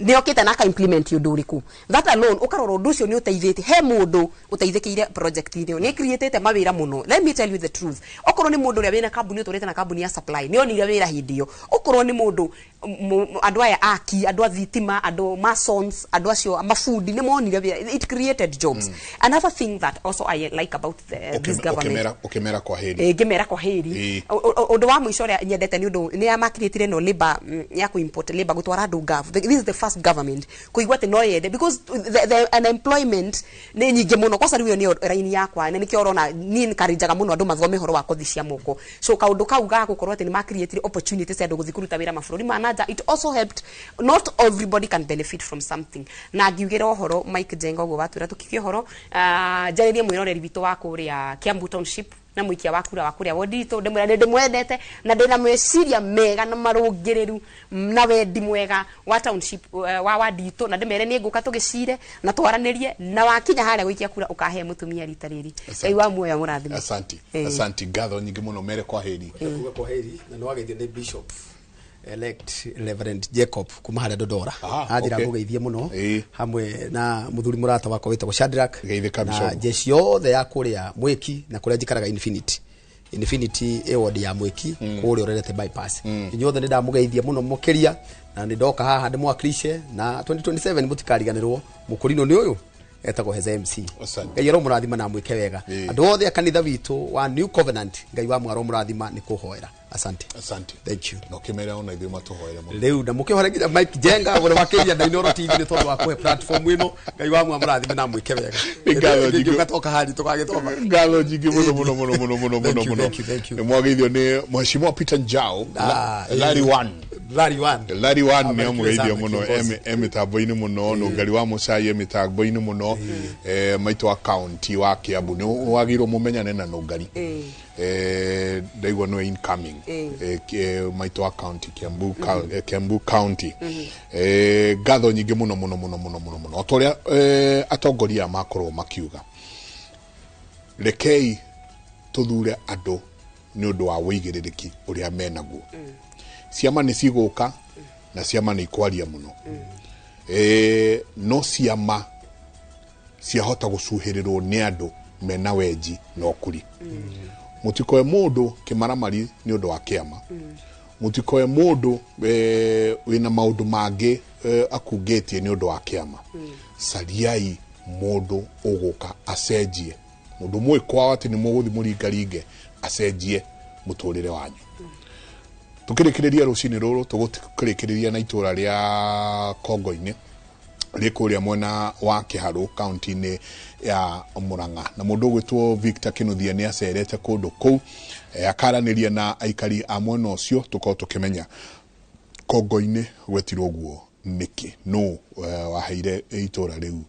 nĩ okĩte na aka implement ũndũ ũrĩkũ. That alone, ũkarora ũndũ ũcio nĩ ũteithĩtie, he mũndũ ũteithĩkĩire project-inĩ ĩyo, nĩ creatĩte mawĩra mũno. Let me tell you the truth, okorwo nĩ mũndũ ũrĩa wĩna kambuni, ũtũrĩte na kambuni ya supply, nĩ onire wĩra hĩndĩ ĩyo. Okorwo nĩ mũndũ andũ aya aki, andũ a thitima, andũ masons, andũ acio mabundi, nĩ monire wĩra. It created jobs. Another thing that also I like about this government, Ũkĩmera kwa heri. Ngĩmera kwa heri. Ũndũ wa mũico ũrĩa nyendete nĩ ũndũ nĩ amakirĩtire no labor, ya kũ-import labor, gũtwara andũ Gulf. This is the first government kũigua atĩ no yende, because the unemployment nĩ nyingĩ mũno. Kwaca rĩu ĩyo nĩyo raini yakwa, na nĩkĩo ũrona niĩ encourageaga mũno andũ mathome ũhoro wa kothi cia moko. So kaũndũ kau ga gũkorwo atĩ nĩ makreatire opportunities cia andũ gũthiĩ kũruta wĩra mabũrũri ma nanja, it also helped. Not everybody can benefit from something. Na ngiugĩra ũhoro Mike Njenga ũguo watwĩra tũkiuge ũhoro, njarĩrie mwĩroreri witũ wa kũrĩa Kiambu Township na mũikia wa kura wa kũrĩa wodi itũ, ndĩmwĩra nĩ ndĩmwendete na ndĩna meciria mega na marũngĩrĩru na wendi mwega wa township, wa wadi itũ, na ndĩmere nĩ ngũka tũgĩcire na twaranĩrie, na wakinya harĩa gũikia kura ũkahe mũtumia rita rĩrĩ. Ngai wa muoyo mũrathime. Asanti. Asanti, ngatho nyingĩ mũno, mere kwa heri. Kuga kwa heri na nĩ wageithio nĩ Bishop elect Reverend Jacob kuma harĩa Dodora. Anjĩra ngũgeithie mũno hamwe na mũthuri mũrata wakwa wĩtagwo Shadrack Geithĩka, na Bishop. jeshi yothe ya kũrĩa Mwĩki na kũrĩa njikaraga Infinity. Infinity ĩ ward ya Mwĩki kũrĩa ũrerete bypass. Inyuothe nĩ ndamũgeithia mũno mũkĩria, na nĩ ndoka haha ndĩmwakilishe, na 2027 mũtikariganĩrwo mũkũrinũ nĩ ũyũ etagwo Heza MC. Ngai aromũrathima na mwĩke wega. Andũ othe a kanitha witũ wa New Covenant, Ngai wa mwaro mũrathima nĩ kũhoera. Asante. Asante. Thank you. Na ũkĩmera ona ithuĩ matũhoere mũno. Rĩu na mũkĩhore nginya Mike Njenga ũrĩa wakĩria na Inooro TV nĩ tondũ wa kũhe platform ĩno. Ngai wa mũrathime na mwĩke wega. Nĩ ngatho nyingĩ. Ngĩũka toka hari tũgagĩthoma. Ngatho nyingĩ mũno mũno mũno mũno mũno mũno Thank you, mũno. thank you, thank you. Nĩ mwageithio nĩ Mheshimiwa Peter Njau, Larry One. Larry One. Larry One nĩ Abarikiwe amũgeithia sana, mũno kiongozi. e mĩtambo-inĩ mũno, Nũngari wa Mũcai e mĩtambo-inĩ mũno, maitũ wa county wa Kiambu, nĩ wagĩrĩirwo mũmenyane na Nũngari. Ndaigua nĩwe incoming maitũ wa county Kiambu, Kiambu County. Ngatho nyingĩ mũno mũno mũno mũno mũno mũno. O ta ũrĩa atongoria makorwo makiuga, rekei tũthure andũ nĩ ũndũ wa wĩigĩrĩrĩki ũrĩa menaguo. Ciama nĩ cigũka na ciama nĩ ikwaria mũno, no ciama ciahota gũcuhĩrĩrwo nĩ andũ mena wenji na ũkuri. Mũtikoe mũndũ kĩmaramari nĩ ũndũ wa kĩama. Mutikoe mundu wina maundu mangi akungetie ni undu wa kiama. Cariai mundu uguka acenjie mundu mwe kwao ati ni muguthi muringaringe acenjie muturire wanyu. Tukirikiriria rucini ruru tugukirikiriria na itura ria Kongo-ini ri kuria mwena wa Kiharu kaunti-ini ya Murang'a, na mundu ugwitwo Victor Kinuthia ni acerete kundu kuu akaraniria na aikari a mwena ucio tukorwo tukimenya Kongo-ini gwetirwo guo niki no waheire itura riu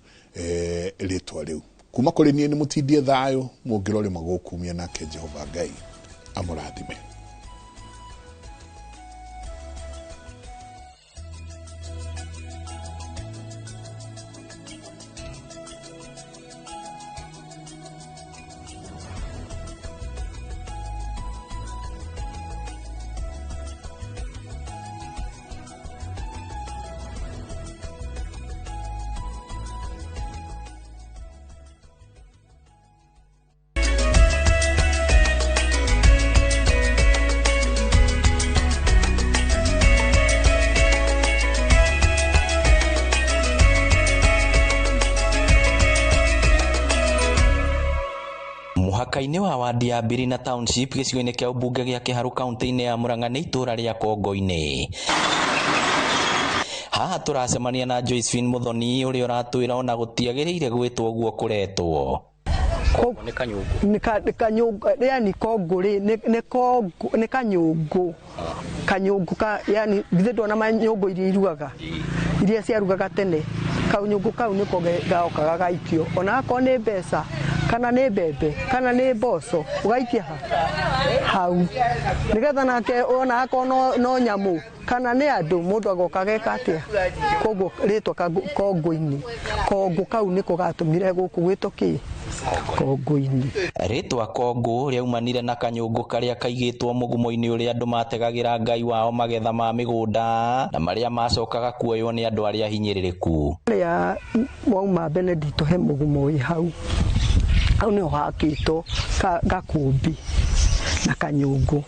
ritwa riu. Kuma kuri nie ni mutindie thayo mungirore magukumia nake Jehova Ngai amurathime. Mũhaka-inĩ wa wadi ya Mbirina Township gĩcigo-inĩ kĩa ũmbunge gĩa Kĩharũ kaunti-inĩ ya Murang'a nĩ itũra rĩa Kongo-inĩ. Haha tũracemania na Josephine Muthoni ũrĩa ũratwĩra ona gũtiagĩrĩire gwĩtwo ũguo kũretwo. Nĩ kanyũngũ. Nĩ kanyũngũ, yani Kongo rĩ nĩ kanyũngũ. Kanyũngũ ka yani githĩ ndona manyũngũ iria irugaga. Iria ciarugaga tene. Kanyũngũ kau nĩko gaokaga gaikio. Ona akorwo nĩ mbeca kana nĩ mbembe kana nĩ mboco ũgaikia hau nĩgetha nake ona akorwo no nyamũ kana nĩ andũ mũndũ agoka geka atĩa. Koguo rĩtwa Kongo-inĩ, Kongo kau nĩko gatũmire gũkũ gwĩtwo kĩ Kongo-inĩ. Rĩtwa Kongo rĩaumanire na kanyũngũ karĩa kaigĩtwo mũgumo-inĩ ũrĩa andũ mategagĩra Ngai wao magetha ma mĩgũnda na marĩa macokaga kuoywo nĩ andũ arĩa hinyĩrĩrĩku. Rĩa wauma Benedito he mũgumo wĩ hau hau nĩho hakĩtwo gakũmbi na kanyũngũ.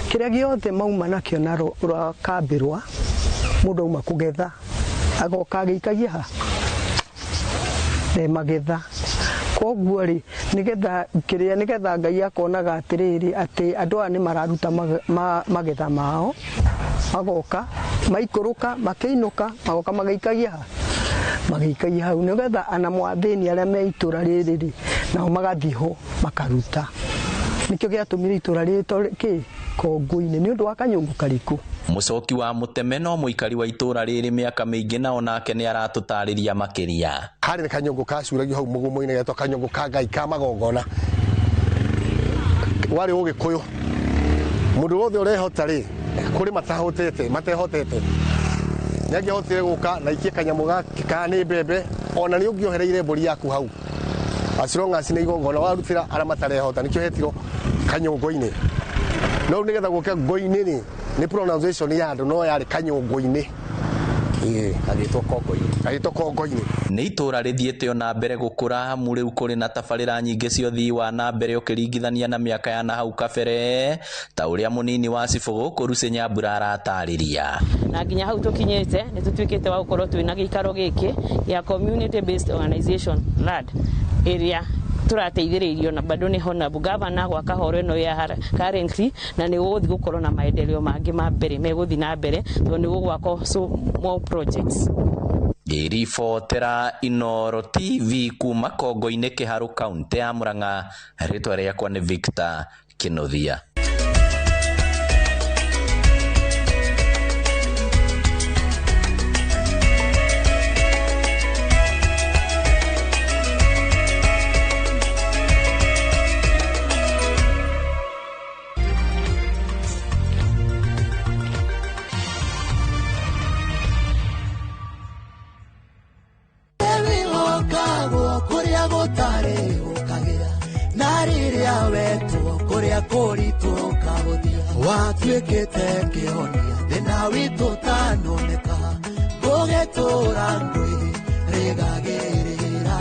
Kĩrĩa gĩothe mauma nakĩo na rũkambĩrwa mũndũ auma kũgetha agoka agĩikagia ha magetha. Koguo rĩ nĩgetha kĩrĩa nĩgetha Ngai akonaga atĩrĩrĩ atĩ andũ aya nĩ mararuta magetha mao magoka maikũrũka makĩinũka magoka magaikagia ha magĩikagia hau nĩgetha ana mwathĩni arĩa me itũra rĩrĩ rĩ nao magathiĩ ho makaruta. Nĩkĩo gĩatũmire itũra rĩtwo kĩ Kongo-inĩ nĩ ũndũ wa kanyũngũ karĩkũ. Mũcoki wa Mũteme no mũikari wa itũra rĩrĩ mĩaka mĩingĩ na onake nĩ aratũtarĩria makĩria. Harĩ na kanyũngũ kacuragio hau mũgumo-inĩ getwo kanyũngũ ka Ngai ka magongona. Warĩ Ũgĩkũyũ mũndũ wothe ũrehota rĩ kũrĩ matahotete matehotete nĩangĩahotire gũka na ikie kanyamũ gake kana nĩ mbembe ona nĩ ũngĩohereire mbũri yaku hau as long as nĩ igongona warutĩra arĩa matarehota nĩkĩo hetirwo kanyũngũ-inĩ. No nĩgetha gũke ngo-inĩ rĩ nĩ pronunciation ya andũ no yarĩ kanyũngũ-inĩ. Agĩtwo Kongo-inĩ. Agĩtwo Kongo-inĩ. Nĩ itũra rĩthiĩte ona mbere gũkũra amu rĩu kũrĩ na tabarĩra nyingĩ cia ũthii wa na mbere ũkĩringithania na mĩaka ya nahau kabere ta ũrĩa mũnini wa cibũ gũkũ Lucy Nyambura aratarĩria. Na nginya hau tũkinyĩte nĩ tũtuĩkĩte wa gũkorwo twĩna gĩikaro gĩkĩ gĩa community based organization LAD ĩrĩa tũrateithĩrĩirio na bado nĩ honorable governor gwaka horo ĩno ya currently na nĩ gũgũthiĩ gũkorwo na maendeleo mangĩ ma mbere megũthiĩ na mbere tondũ nĩ gũgwakwo so more projects. Ngĩribotera Inooro TV kuma Kongo-inĩ Kĩharũ kaunti ya Murang'a, rĩtwa rĩakwa nĩ Victor Kinuthia. Watuĩkĩte kĩhonia thĩna witũ ũtanoneka gũgĩtũra ngwĩ rĩgagĩrĩra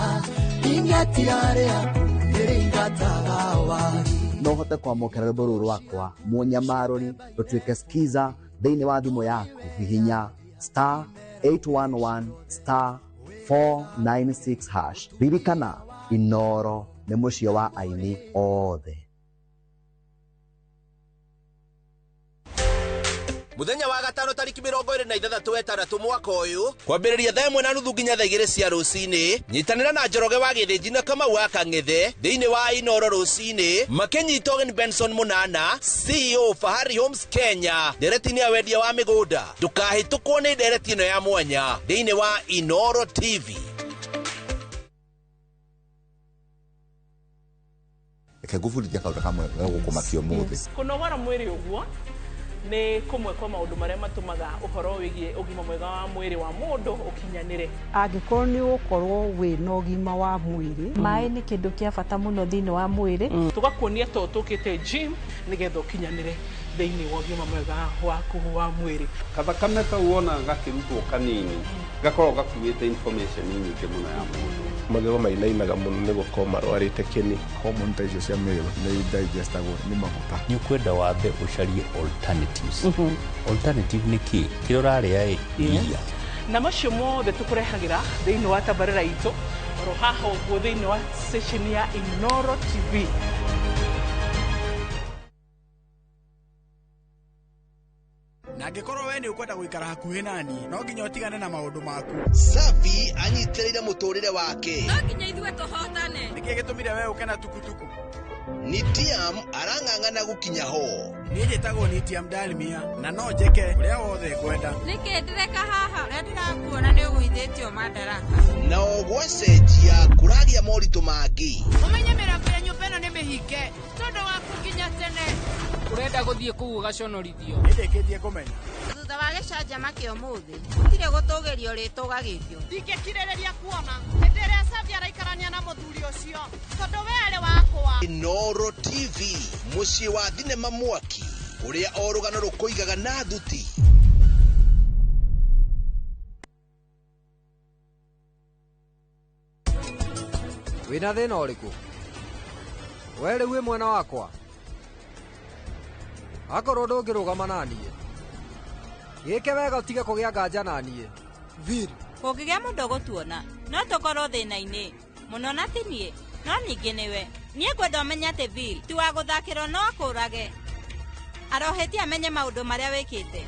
ing'etia rĩaku nĩrĩingataga wagi. No hote ũhote kwamũkĩra rwĩmbo rũrũ rwakwa mũnyamarũri rũtuĩke skiza thĩinĩ wa thimũ yaku, hihinya star 811 star 496 hash. Ririkana, Inoro nĩ mũciĩ wa aini othe. Muthenya wa gatano tariki 26 wetandatũ mwaka ũyũ kwambĩrĩria thaa 1:30 nginya thaa 2 cia rũcinĩ, nyitanĩra na Njoroge wa Gĩthĩnji na Kamau wa Kang'ethe thĩinĩ wa Inoro rũcinĩ makĩnyita ũgeni Benson Munana, CEO Fahari Homes Kenya, ndereti-inĩ ya wendia wa mĩgũnda. Ndũkahĩtũkwo nĩ ndereti ĩno ya mwanya thĩinĩ wa Inoro TV. Reke ngũbundithie kaũndũ kamwe gegũkũmakia ũmũthĩ. Kũnogora mwĩrĩ ũguo nĩ kũmwe kwa maũndũ marĩa matũmaga ũhoro wĩgiĩ ũgima mwega wa mwĩrĩ wa mũndũ ũkinyanĩre. Angĩkorwo nĩ ũgũkorwo wĩna ũgima wa mwĩrĩ. Maĩ nĩ kĩndũ kĩa bata mũno thĩinĩ wa mwĩrĩ. Tũgakuonia to tũkĩte gym nĩgetha ũkinyanĩre thĩinĩ wa ũgima mwega waku wa mwĩrĩ. Kathakame kau wona gakĩrutwo kanini gakoragwo gakuĩte information nyingĩ mũno ya mũndũ. Magego mainainaga mũno nĩ gũkorwo marwarĩte kĩni. Hormone ta icio cia male nĩ digestagwo nĩ maguta. Nĩ ũkwenda wambe ũcarie alternatives. Alternative nĩ kĩ? Kĩrĩa ũrarĩa ĩ iria. Na macio mothe tũkũrehagĩra thĩinĩ wa tabarĩra itũ oro haha ũguo thĩinĩ wa session ya Inoro TV. Na angĩkorwo we nĩ ũkwenda gũikara hakuhĩ nani, no nginya ũtigane na maũndũ maku. Safi anyitĩrĩire mũtũrĩre wake. No nginya ithuĩ tũhotane. Nĩkĩ gĩtũmire we ũke na tukutuku? Nitiam arang'ang'ana gũkinya ho. Niĩ njĩtagwo Nitiam Dalmia na no njĩke ũrĩa wothe ngwenda. Nĩkĩ ndĩreka haha? Ũrĩa ndĩrakuona nĩ ũgũithĩtio madaraka. Na o gwacenjia kũragĩa moritũ mangĩ. Ũmenye mĩrango ya nyũmba ĩno nĩ mĩhinge tondũ waku nginya tene. Ũrenda gũthiĩ kũu ũgaconorithio. Nĩndĩkĩtie kũmenya. Thutha wa gĩcanjama kĩa ũmũthĩ gũtirĩ gũtũgĩrio rĩtũgagĩrio. Ndingĩkirĩrĩria kuona hĩndĩ ĩrĩa Safi araikarania na mũthuri ũcio tondũ we arĩ wakwa. Inoro TV, mũciĩ wa thinema mwaki ũrĩa o rũgano rũkũigaga na thuti. Wĩna thĩna ũrĩkũ? We rĩu wĩ mwena wakwa? Akorwo ndũngĩrũgama na niĩ, gĩke wega ũtige kũgĩa nganja na niĩ. Vir. Kũngĩgĩa mũndũ ũgũtuona no tũkorwo thĩna-inĩ mũno na ti niĩ, no ningĩ nĩwe. Niĩ ngwenda ũmenye atĩ Bill ti wa gũthakĩrwo no akũrage. Arohĩtie amenye maũndũ marĩa wĩkĩte.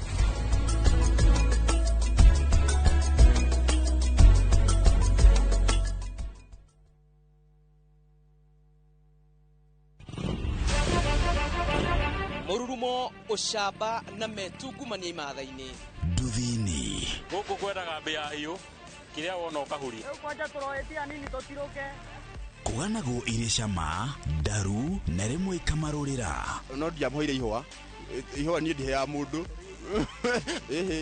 Mũrurumo, ũcamba na metungumania imatha-inĩ. Nduthi-inĩ. Gũkũ kwendaga mbĩa hiũ, kĩrĩa wona ũkahuria. Rĩu kwanja tũroĩtia nini tũtirũke. Kũganagwo irĩ cama, ndaru na rĩmwe ikamarũrĩra. No ndiamũheire ihũa, ihũa niĩ ndiheaga mũndũ.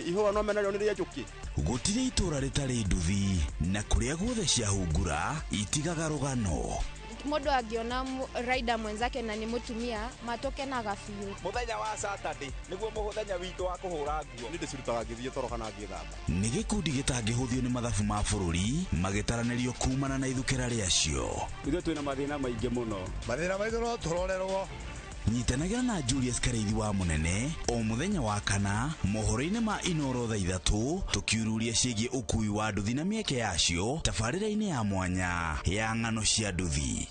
Ihũa no menarĩo nĩ rĩa njũkĩ. Gũtirĩ itũra rĩtarĩ nduthi na kũrĩa guothe ciahungura itigaga rũgano. Mũndũ angĩona rider mwenzake na nĩ mũtumia matũkenaga biũ. Mũthenya wa Saturday nĩguo mũthenya witũ wa kũhũra nguo. Nĩ ndĩcirutaga ngĩthiĩ toro kana ngĩthamba. Nĩ gĩkundi gĩtangĩhũthio nĩ mathabu ma bũrũri magĩtaranĩrio kumana na ithukĩra rĩacio. Ithuĩ twĩna mathĩna maingĩ mũno. Mathĩna maitũ no tũrorerwo. Nyitanagĩra na Julius Karĩithi wa Mũnene o mũthenya wa kana mohoro-inĩ ma Inoro thaa 3 tũkiururia ciĩgiĩ ũkui wa nduthi na mĩeke yacio tabarĩra-inĩ ya mwanya ya ng'ano cia nduthi.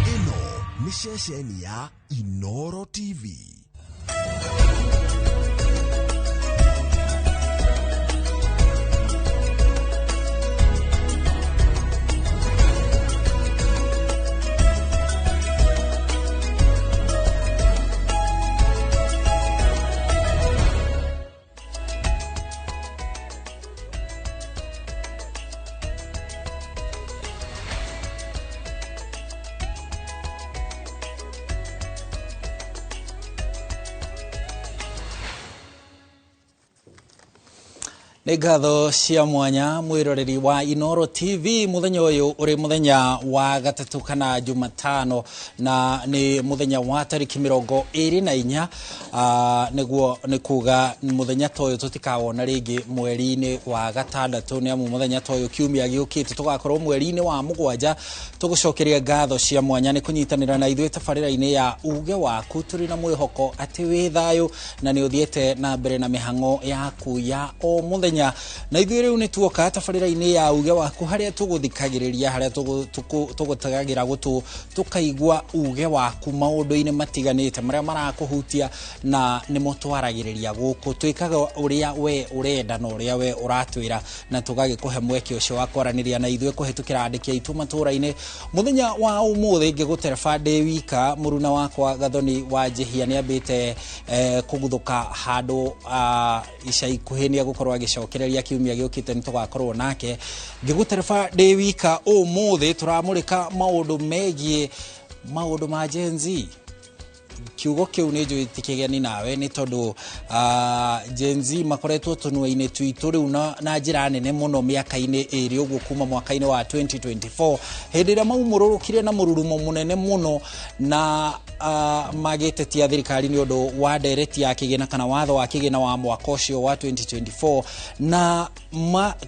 Ĩno nĩ ceceni ya Inoro TV. Nĩ ngatho cia mwanya mwĩroreri wa Inoro TV mũthenya ũyũ ũrĩ mũthenya wa gatatũ kana Jumatano na nĩ mũthenya wa tarĩki 24 Nĩguo nĩ kuga mũthenya ta ũyũ tũtikawona rĩngĩ mweri-inĩ wa gatandatũ, nĩ amu mũthenya ta ũyũ kiumia gĩũkĩte tũgakorwo mweri-inĩ wa mũgwanja. Tũgũcokeria ngatho cia mwanya nĩ kũnyitanĩra na ithuĩ tabarĩra-inĩ ya Uge Waku. Tũrĩ na mwĩhoko atĩ wĩ thayũ na nĩ ũthiĩte na mbere na mĩhang'o yaku ya o mũthenya. Na ithuĩ rĩu nĩ tuoka tabarĩra-inĩ ya Uge Waku, harĩa tũgũthikagĩrĩria, harĩa tũgũtegagĩra gũtũ tũkaigua uge waku maũndũ-inĩ matiganĩte marĩa marakũhutia, na nĩmo twaragĩrĩria gũkũ. Twĩkaga ũrĩa we ũrenda na ũrĩa we ũratwĩra, na tũgagĩkũhe mweke ũcio wa kwaranĩria na ithuĩ kũhĩtũkĩra andĩki aitũ matũũra-inĩ. Mũthenya wa ũmũthĩ ngĩgũtereba ndĩ wika, mũruna wakwa Gathoni wa Njĩhia nĩ ambĩte kũguthũka handũ ica ikuhĩ, nĩ egũkorwo agĩcokereria kiumia gĩũkĩte nĩ tũgakorwo nake. Ngĩgũtereba ndĩ wika ũmũthĩ tũramũrĩka maũndũ megiĩ maũndũ ma Gen Z. Kiugo kĩu nĩ njũĩ ti kĩgeni nawe, nĩ tondũ Gen Z makoretwo tũnua-inĩ twitũ rĩu na njĩra nene mũno mĩaka-inĩ ĩrĩ ũguo, kuma mwaka-inĩ wa 2024 hĩndĩ ĩrĩa maumũrũrũkire na mũrurumo mũnene mũno na magĩtetia thirikari nĩ ũndũ wa ndereti ya kĩgĩna kana watho wa kĩgĩna wa mwaka ũcio wa 2024. Na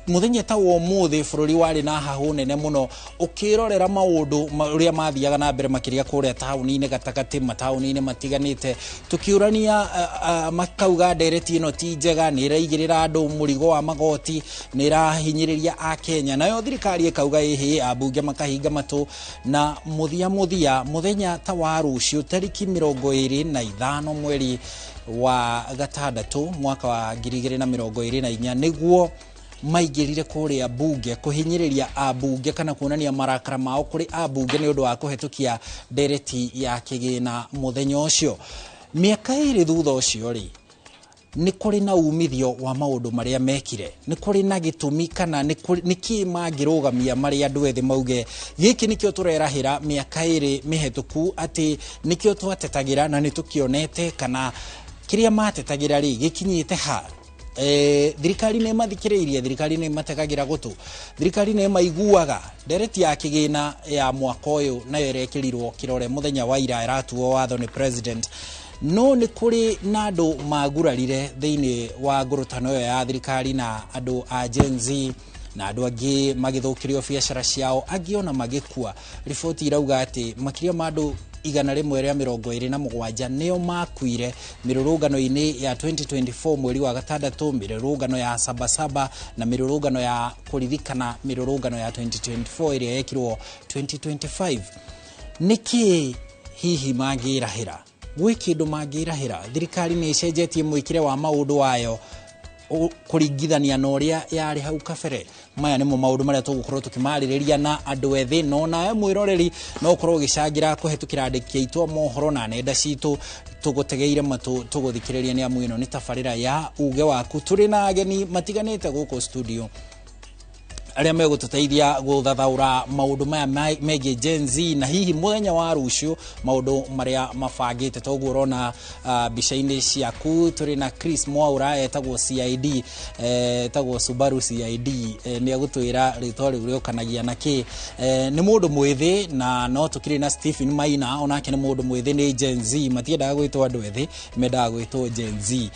mũthenya ta wa ũmũthĩ bũrũri warĩ na hahũ nene mũno ũkĩrorera maũndũ ũrĩa mathiaga na mbere makĩria kũrĩa taũni-inĩ gatagatĩ, mataũni-inĩ matiganĩte, tũkĩũrania makauga ndereti ĩno ti njega, nĩ ĩraigĩrĩra andũ mũrigo wa magoti, nĩ ĩrahinyĩrĩria Akenya. Nayo thirikari ĩkauga ĩhĩ, ambunge makahinga matũ. Na mũthia mũthia mũthenya ta wa rũciũ tarĩki 25 mweri wa gatandatũ mwaka wa 2024 nĩguo maingĩrire kũrĩa bunge kũhinyĩrĩria ambunge kana kuonania marakara mao kũrĩ ambunge nĩ ũndũ wa kũhetũkia ndereti ya kĩgĩna mũthenya ũcio. Mĩaka ĩrĩ thutha ũcio rĩ, nĩ kũrĩ na umithio wa maũndũ marĩa mekire, nĩ kũrĩ na gĩtũmi kana nĩ kĩĩ mangĩrũgamia marĩa andũ ethĩ mauge gĩkĩ nĩkĩo tũrerahĩra mĩaka ĩrĩ mĩhetũku atĩ nĩkĩo twatetagĩra na nĩ tũkĩonete, kana kĩrĩa matetagĩra rĩ gĩkinyĩte ha. Thirikari nĩ mathikĩrĩirie, thirikari nĩ mategagĩra gũtũ, thirikari nĩ maiguaga. Ndereti ya kĩgĩna ya mwaka ũyũ nayo ĩrekĩrirwo kĩrore mũthenya wa ira, ĩratuo watho nĩ president. No nĩ kũrĩ na andũ magurarire thĩinĩ wa ngũrũtano ĩyo ya thirikari na andũ a Gen Z, na andũ angĩ magĩthũkĩrio biacara ciao, angĩ ona magĩkua. Riboti irauga atĩ makĩria ma andũ 127 nĩo makuire mĩrũrũngano-inĩ ya 2024 mweri wa gatandatũ, mĩrũrũngano ya Sabasaba na mĩrũrũngano ya kũririkana mĩrũrũngano ya 2024 ĩrĩa yekirwo 2025. Nĩkĩ hihi mangĩrahĩra? Gwĩ kĩndũ mangĩrahĩra? Thirikari nĩ ĩcenjetie mwĩkĩre wa maũndũ wayo kũringithania na ũrĩa yarĩ hau kabere. Maya nĩmo maũndũ marĩa tũgũkorwo tũkĩmarĩrĩria na andũ ethĩ, no nawe mwĩroreri no ũkorwo ũgĩcangĩra kũhetũkĩra andĩki aitũ a mohoro na nenda citũ. Tũgũtegeire matũ tũgũthikĩrĩria, nĩ amu ĩno nĩ tabarĩra ya Uge Waku. Tũrĩ na ageni matiganĩte gũkũ studio arĩa megũtũteithia gũthathaũra maũndũ maya megiĩ Gen Z na hihi mũthenya wa rũciũ maũndũ marĩa mabangĩte. Toguo ũrona mbica-inĩ ciaku tũrĩ na Chris Mwaura, etagwo CID, etagwo Subaru CID, nĩ egũtwĩra rĩtwa rĩu rĩũkanagia na kĩ. Nĩ mũndũ mwĩthĩ, na no tũkĩrĩ na Stephen Maina, onake nĩ mũndũ mwĩthĩ, nĩ Gen Z, matiendaga gwĩtwo andũ ethĩ, mendaga gwĩtwo Gen Z,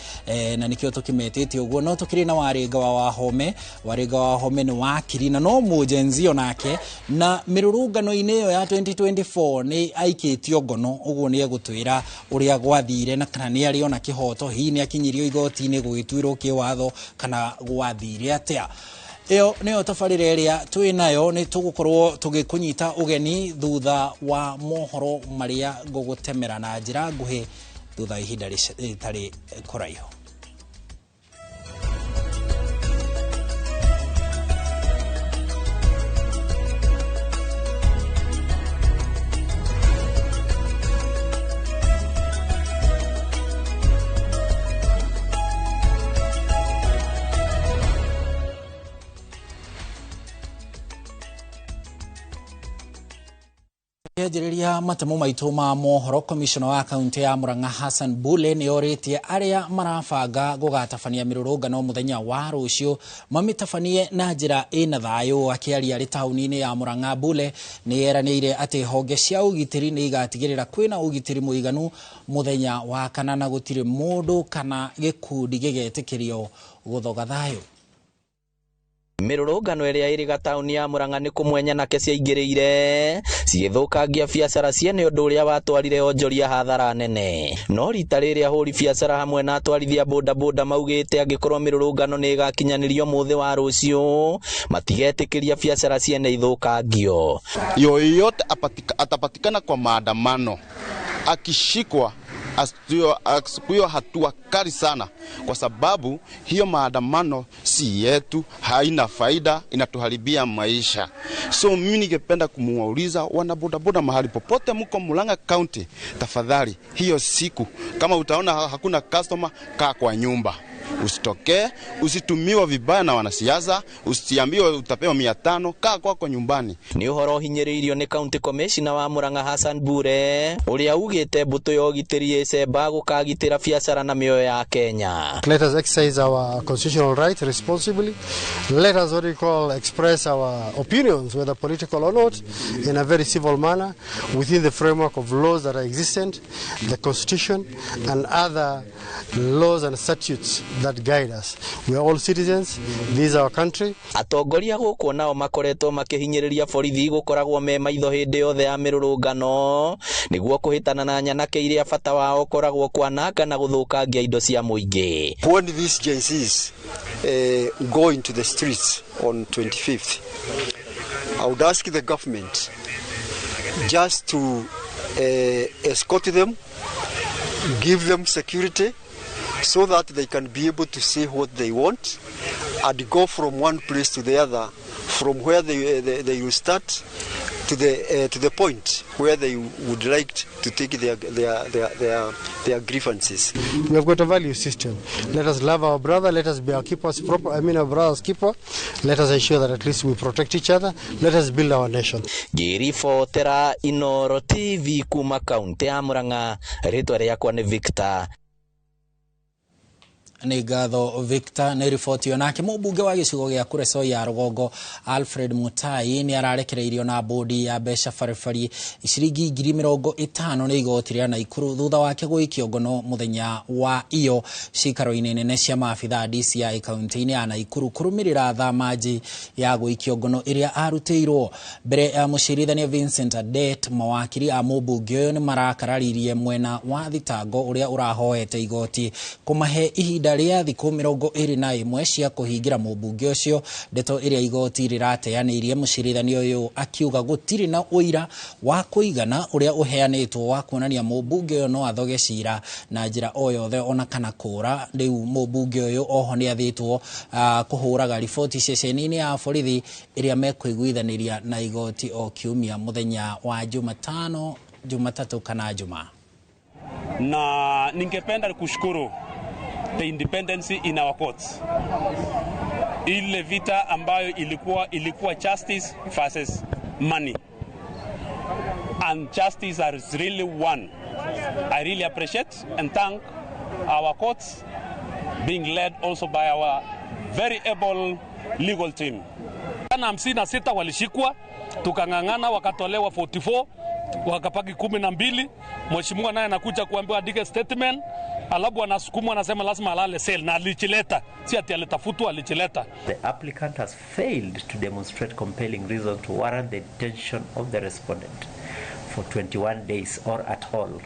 na nĩkĩo tũkĩmetĩte ũguo. No tũkĩrĩ na Warĩnga wa Wahome, Warĩnga wa Wahome nĩ wakiri na no mũ Gen Z onake, na mĩrũrũngano-inĩ ĩyo ya 2024 nĩ aikĩtio ngono, ũguo nĩ egũtwĩra ũrĩa gwathire na kana nĩ arĩ ona kĩhoto, hihi nĩ akinyirio igoti-inĩ gũgĩtuĩrwo kĩwatho kana gwathire atĩa. Ĩyo nĩyo tabarĩra ĩrĩa twĩ nayo, nĩ tũgũkorwo tũgĩkũnyita ũgeni thutha wa mohoro marĩa ngũgũtemera na njĩra nguhĩ thutha wa ihinda rĩtarĩ kũraihu. Tũkĩanjĩrĩria matemo maitũ ma mohoro, komishona wa kaunti ya Murang'a Hassan Bule nĩ orĩtie arĩa marabanga gũgatabania mĩrũrũngano mũthenya wa rũciũ mamĩtabanie na njĩra ĩna thayũ. Akĩaria arĩ taũni-inĩ ya Murang'a, Bule nĩ eranĩire atĩ honge cia ũgitĩri nĩ igatigĩrĩra kwĩna ũgitĩri mũiganu mũthenya wa kana na gũtirĩ mũndũ kana gĩkundi gĩgetĩkĩrio gũthoga thayũ. Mĩrũrũngano ĩrĩa ĩrĩ gataũni ya Murang'a nĩ kũmwe nyanake ciaingĩrĩire cigĩthũkangia biacara ciene ũndũ ũrĩa watwarire onjoria hathara nene. No rita rĩrĩ ahũri biacara hamwe na atwarithia bodaboda maugĩte angĩkorwo mĩrũrũngano nĩ ĩgakinyanĩrio mũthĩ wa rũciũ matigetĩkĩria biacara ciene ithũkangio. Yoyote atapatikana kwa maandamano akishikwa achukuliwe hatua kali sana, kwa sababu hiyo maandamano si yetu, haina faida, inatuharibia maisha. So mimi ningependa kumuuliza wana bodaboda mahali popote mko Murang'a County, tafadhali hiyo siku kama utaona hakuna customer, kaa kwa nyumba. Usitokee, usitumiwe vibaya na wanasiasa, usiambiwe utapewa 500, kaa kwako nyumbani. Ni ũhoro ũhinyĩrĩirio nĩ County Commissioner wa Murang'a Hassan Bure ũrĩa ugĩte mbũtũ ya ũgitĩri ĩcemba gũkagitĩra biacara na mĩoyo ya Kenya. Let us exercise our constitutional rights responsibly. Let us what we call express our opinions, whether political or not, in a very civil manner within the framework of laws that are existent, the constitution and other laws and statutes that guide us. We are all citizens. This is our country. Atongoria gũkũ nao makoretwo makĩhinyĩrĩria borithi gũkoragwo me maitho hĩndĩ yothe ya mĩrũrũngano nĩguo kũhĩtana na nyanake iria bata wao ũkoragwo kwananga na gũthũkangia indo cia mũingĩ. When these Gen Zs go into the streets on 25th, I would ask the government just to escort them, give them security, so that they can be able to say what they want and go from one place to the other, from where they will start to the point where they would like to take their grievances. We have got a value system. Let us love our brother. Let us be our keepers proper. I mean our brother's keeper. Let us ensure that at least we protect each other. Let us build our nation. Ngĩribotera Inoro TV kuma kaunti ya Murang'a, rĩtwa rĩakwa nĩ Victor. Nĩ ngatho Victor nĩ riboti ĩyo. Nake mũmbunge wa gĩcigo gĩa Kuresoi ya rũgongo Alfred Mutai nĩ ararekereirio na bodi ya mbeca baribari ciringi 50,000 nĩ igoti rĩa Naikuru thutha wake gũikio ngono mũthenya wa iyo cikaro-inĩ nene cia maabitha DCI kaunti-inĩ ya Naikuru kũrũmĩrĩra thamaji ya gũikio ngono ĩrĩa arutĩirwo mbere ya mũcirithania Vincent Adet. Mawakiri a mũmbunge ũyũ nĩ marakararirie mwena wa thitango ũrĩa ũrahoete igoti kũmahe ihinda rĩa thikũ 21 cia kũhingĩra mũmbunge ũcio, ndeto ĩrĩa igoti rĩrateanĩirie. Mũcirithania ũyũ akiuga gũtirĩ na ũira wa kũigana ũrĩa ũheanĩtwo wa kuonania mũmbunge ũyũ no athoge cira na njĩra o yothe ona kana kũra. Rĩu mũmbunge ũyũ oho nĩ athĩtwo kũhũraga riboti ceceni-inĩ ya borithi ĩrĩa mekũiguithanĩria na igoti o kiumia mũthenya wa Jumatano, Jumatatu kana Jumaa. Na ningependa kushukuru the independence in our courts. Ile vita ambayo ilikuwa justice versus money. And justice has really won. I really appreciate and thank our courts being led also by our very able legal team. 56 walishikwa, tukang'ang'ana wakatolewa 44, wakapaki 12. Mheshimiwa naye anakuja kuambiwa andike statement, alafu anasukumwa anasema lazima alale cell, na alichileta, si ati alitafutwa, alichileta. The applicant has failed to demonstrate compelling reason to warrant the detention of the respondent for 21 days or at all.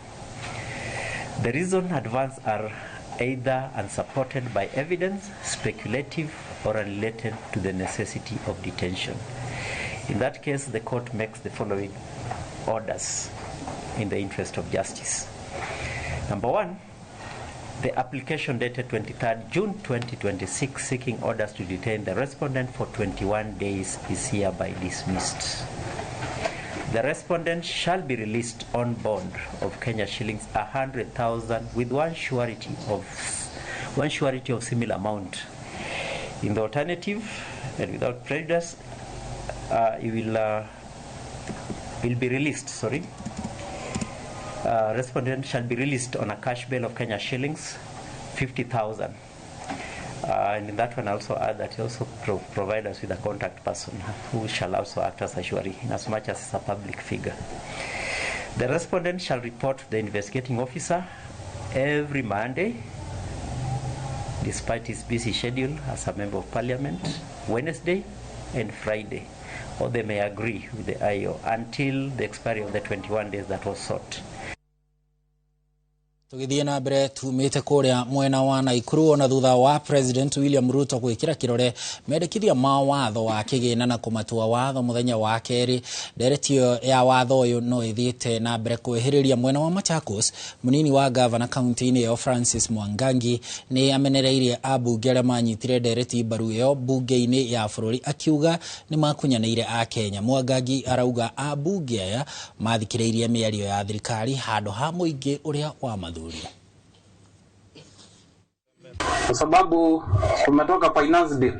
The reason advanced are either unsupported by evidence, speculative, or unrelated to the necessity of detention. In that case, the court makes the following orders in the interest of justice. Number one, the application dated 23rd June 2026 seeking orders to detain the respondent for 21 days is hereby dismissed. The respondent shall be released on bond of Kenya shillings 100,000 with one surety of similar amount. In the alternative, and without prejudice, he will Will be released, sorry. Respondent shall be released on a cash bail of Kenya shillings 50,000. And in that one, I also add that he also provide us with a contact person who shall also act as a surety, in as much as it's a public figure. The respondent shall report to the investigating officer every Monday, despite his busy schedule as a member of parliament, Wednesday and Friday, or they may agree with the IO until the expiry of the 21 days that was sought. Tugithie na mbere tumite kuria mwena wa Naikuru ona thutha wa President William Ruto gwikira kirore mendekithia ma watho wa kigina na kumatua watho muthenya wa keri ndereti ya watho uyu no ithiite na mbere kwihiriria mwena wa Machakos. Munini wa gavana kaunti-ini iyo Francis Mwangangi ni amenereirie abunge aria manyitire ndereti mbaru iyo bunge-ini ya bururi akiuga ni makunyanire a Kenya. Mwangangi arauga abunge aya mathikiriirie miario ya thirikari handu ha muingi uria wa mathu. Kwa sababu tumetoka finance bill,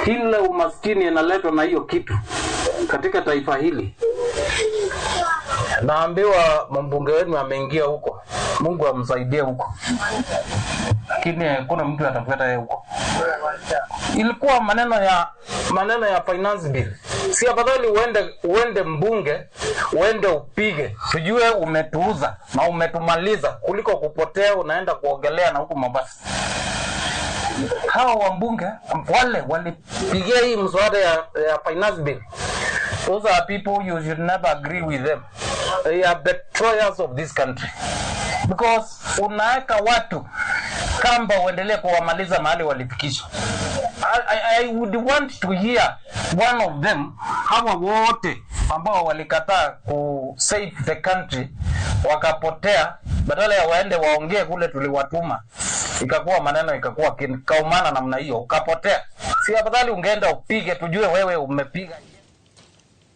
kila umaskini inaletwa na hiyo kitu katika taifa hili. Naambiwa mbunge wenu ameingia huko, Mungu amsaidie huko, lakini kuna mtu atafuata yeye huko. Ilikuwa maneno ya finance bill. Si afadhali uende mbunge, uende upige, tujue umetuuza na umetumaliza, kuliko kupotea unaenda kuogelea na huku Mombasa. Hawa wabunge wale walipigia hii mswada ya finance bill. Those are people you should never agree with them. They are betrayers of this country. Because unaweka watu kamba uendelee kuwamaliza mahali walifikishwa. I would want to hear one of them, hawa wote ambao walikataa ku save the country wakapotea, badala ya waende waongee kule tuliwatuma, ikakuwa maneno, ikakuwa kaumana namna hiyo, ukapotea. Si afadhali ungeenda upige tujue wewe umepiga.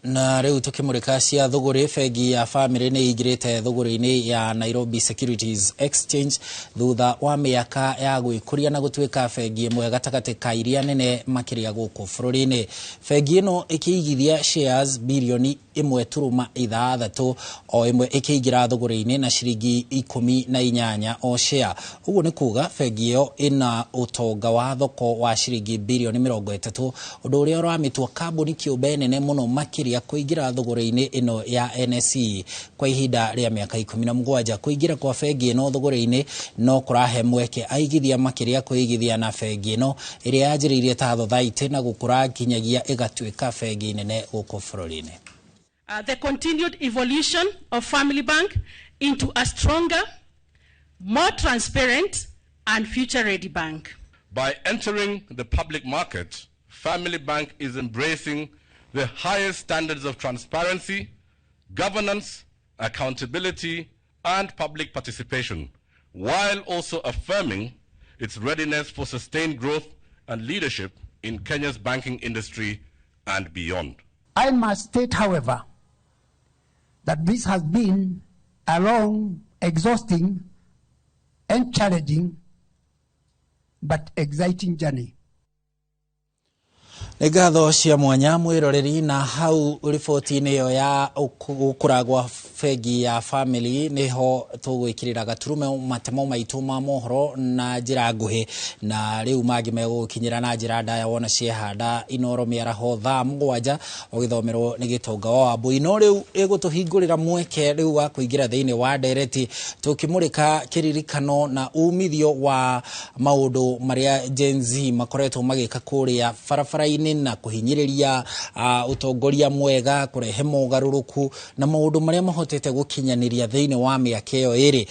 Na riu tukimurika cia thuguri, bengi ya Family ni ingirite thuguri-ini ya Nairobi Securities Exchange thutha wa miaka ya gwikuria na gutuika bengi imwe gatagati ka iria nene makiria guku bururi-ini. Bengi ino ikiigithia shares bilioni 1.6 o imwe ikiingira thuguri-ini na ciringi 18 o share. Uguo ni kuga bengi iyo ina utonga wa thoko wa ciringi bilioni 30, undu uria uramitua kambuni kiumbe nene muno makiria kuingira thuguri-ini ino ya NSE kwa ihinda ria miaka 17. Kuingira kwa bengi ino thuguri-ini no kurahe mweke aigithia makiria kuigithia na bengi ino iria yanjiriirie ta thothaiti na gukura nginyagia igatuika bengi nene guku bururi-ini. The continued evolution of Family Bank into a stronger, more transparent and future-ready bank. By entering the public market, Family Bank is embracing the highest standards of transparency, governance, accountability, and public participation, while also affirming its readiness for sustained growth and leadership in Kenya's banking industry and beyond. I must state, however, that this has been a long, exhausting, and challenging, but exciting journey. Nĩ ngatho cia mwanya mwĩroreri, na hau riboti-inĩ ĩyo ya gũkũra gwa bengi ya Family nĩho tũgwĩkĩrĩra gaturume matemo maitũ ma mohoro na njĩra nguhĩ, na rĩu mangĩ megũgũkinyĩra na njĩra ndaya wona ciehanda Inoro mĩaraho thaa 7 ũgĩthomerwo nĩ Gĩtonga wa Wambui. No rĩu ĩgũtũhingũrĩra mweke rĩu wa kũingĩra thĩinĩ wa ndereti tũkĩmũrĩka kĩririkano na umithio wa maũndũ marĩa Gen Z makoretwo magĩka kũrĩa barabara-inĩ na kuhinyiriria utongoria mwega, kurehe mogaruruku na maundu maria mahotete gukinyaniria thiini wa miaka iyo iri.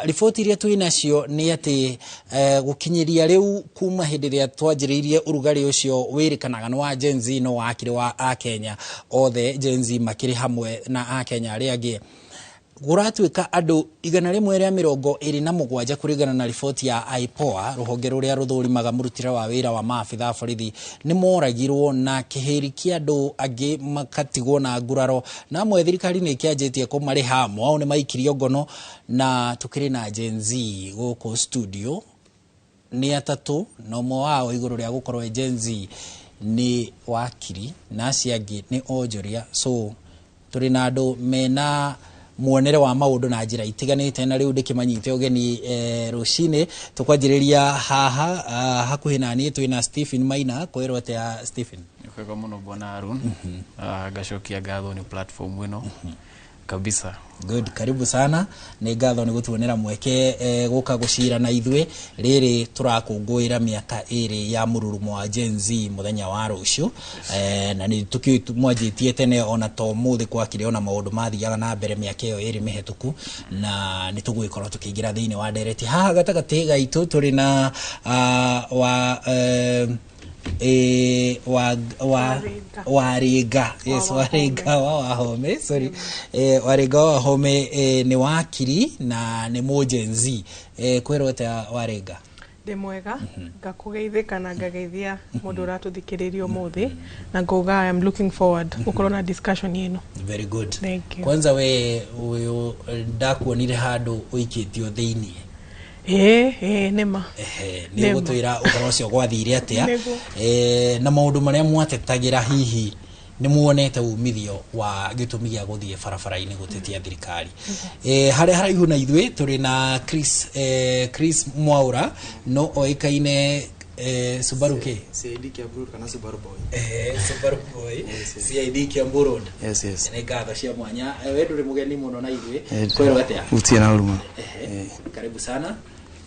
Riboti iria twi nacio ni ati gukinyiria riu kuma hindi ria twanjiriirie urugari ucio wirikanaga ni wa Gen Z no wakiri wa Akenya othe Gen Z makiri hamwe na Akenya aria angi guratuika andu 127 kuringana na riboti ya IPOA, ruhonge ruria ruthurimaga murutire wa wira wa maabitha a borithi ni moragirwo na kihiri kia andu angi makatigwo na nguraro, na amwe thirikari ni ikianjitie kumariha, amwe ao ni maikirio ngono. Na tukiri na Gen Z guku studio ni atatu, na umwe wao iguru ria gukorwo Gen Z Nĩ wakiri na acio angĩ nĩ onjoria, so tũrĩ na andũ mena muonere wa maũndũ na njĩra itiganĩte, na rĩu ndĩkĩmanyite ũgeni rũcinĩ. Tũkwanjĩrĩria haha hakuhĩ na niĩ twĩna Stephen Maina. Kwĩrwo atĩa, Stephen? Kwega mũno, bwana Harun. Ngacokia ngatho nĩ platform ĩno kabisa. Good, karibu sana. Nĩ ngatho nĩ gũtuonera mweke gũka gũcira na ithuĩ rĩrĩ tũrakũngũĩra mĩaka 2 ya mũrurumo wa Gen Z mũthenya wa rũciũ, na nĩ tũkĩũĩ mwanjĩtie tene ona to mũthĩ gwakĩrĩ ona maũndũ mathiaga na mbere mĩaka ĩyo 2 mĩhetũku, na nĩ tũgũgĩkorwo tũkĩingĩra thĩinĩ wa ndereti. Haha gatagatĩ gaitũ tũrĩ na wa wa wa Waringa, yes, Waringa wa Wahome, sorry, Waringa wa Wahome, nĩ wakiri na nĩ mũ Gen Z. Kwĩrwo atĩa, Waringa? Ndĩ mwega, ngakũgeithĩka na ngageithia mũndũ ũratũthikĩrĩria ũmũthĩ, na ngauga I am looking forward gũkorwo na discussion ĩno. Very good. Thank you. Kwanza we ũyũ ndakuonire handũ ũikĩtio thĩiniĩ. Ĩĩ, nĩma. Nĩ ũgũtwĩra ũhoro ũcio gwathire atĩa Nĩguo. Na maũndũ marĩa mwatetagĩra, hihi nĩ muonete umithio wa gĩtũmi gĩa gũthiĩ barabara-inĩ gũtetia thirikari. Harĩa haraihu na ithuĩ tũrĩ na Chris, Chris Mwaura, no oĩkaine Subaru K. CID Kiambu Road kana Subaru Boy. Subaru Boy. CID Kiambu Road. Yes. Nĩ ngatho cia mwanya. We ndũrĩ mũgeni mũno na ithuĩ. Kwĩrwo atĩa? Gũtirĩ na ũru. Karibu sana.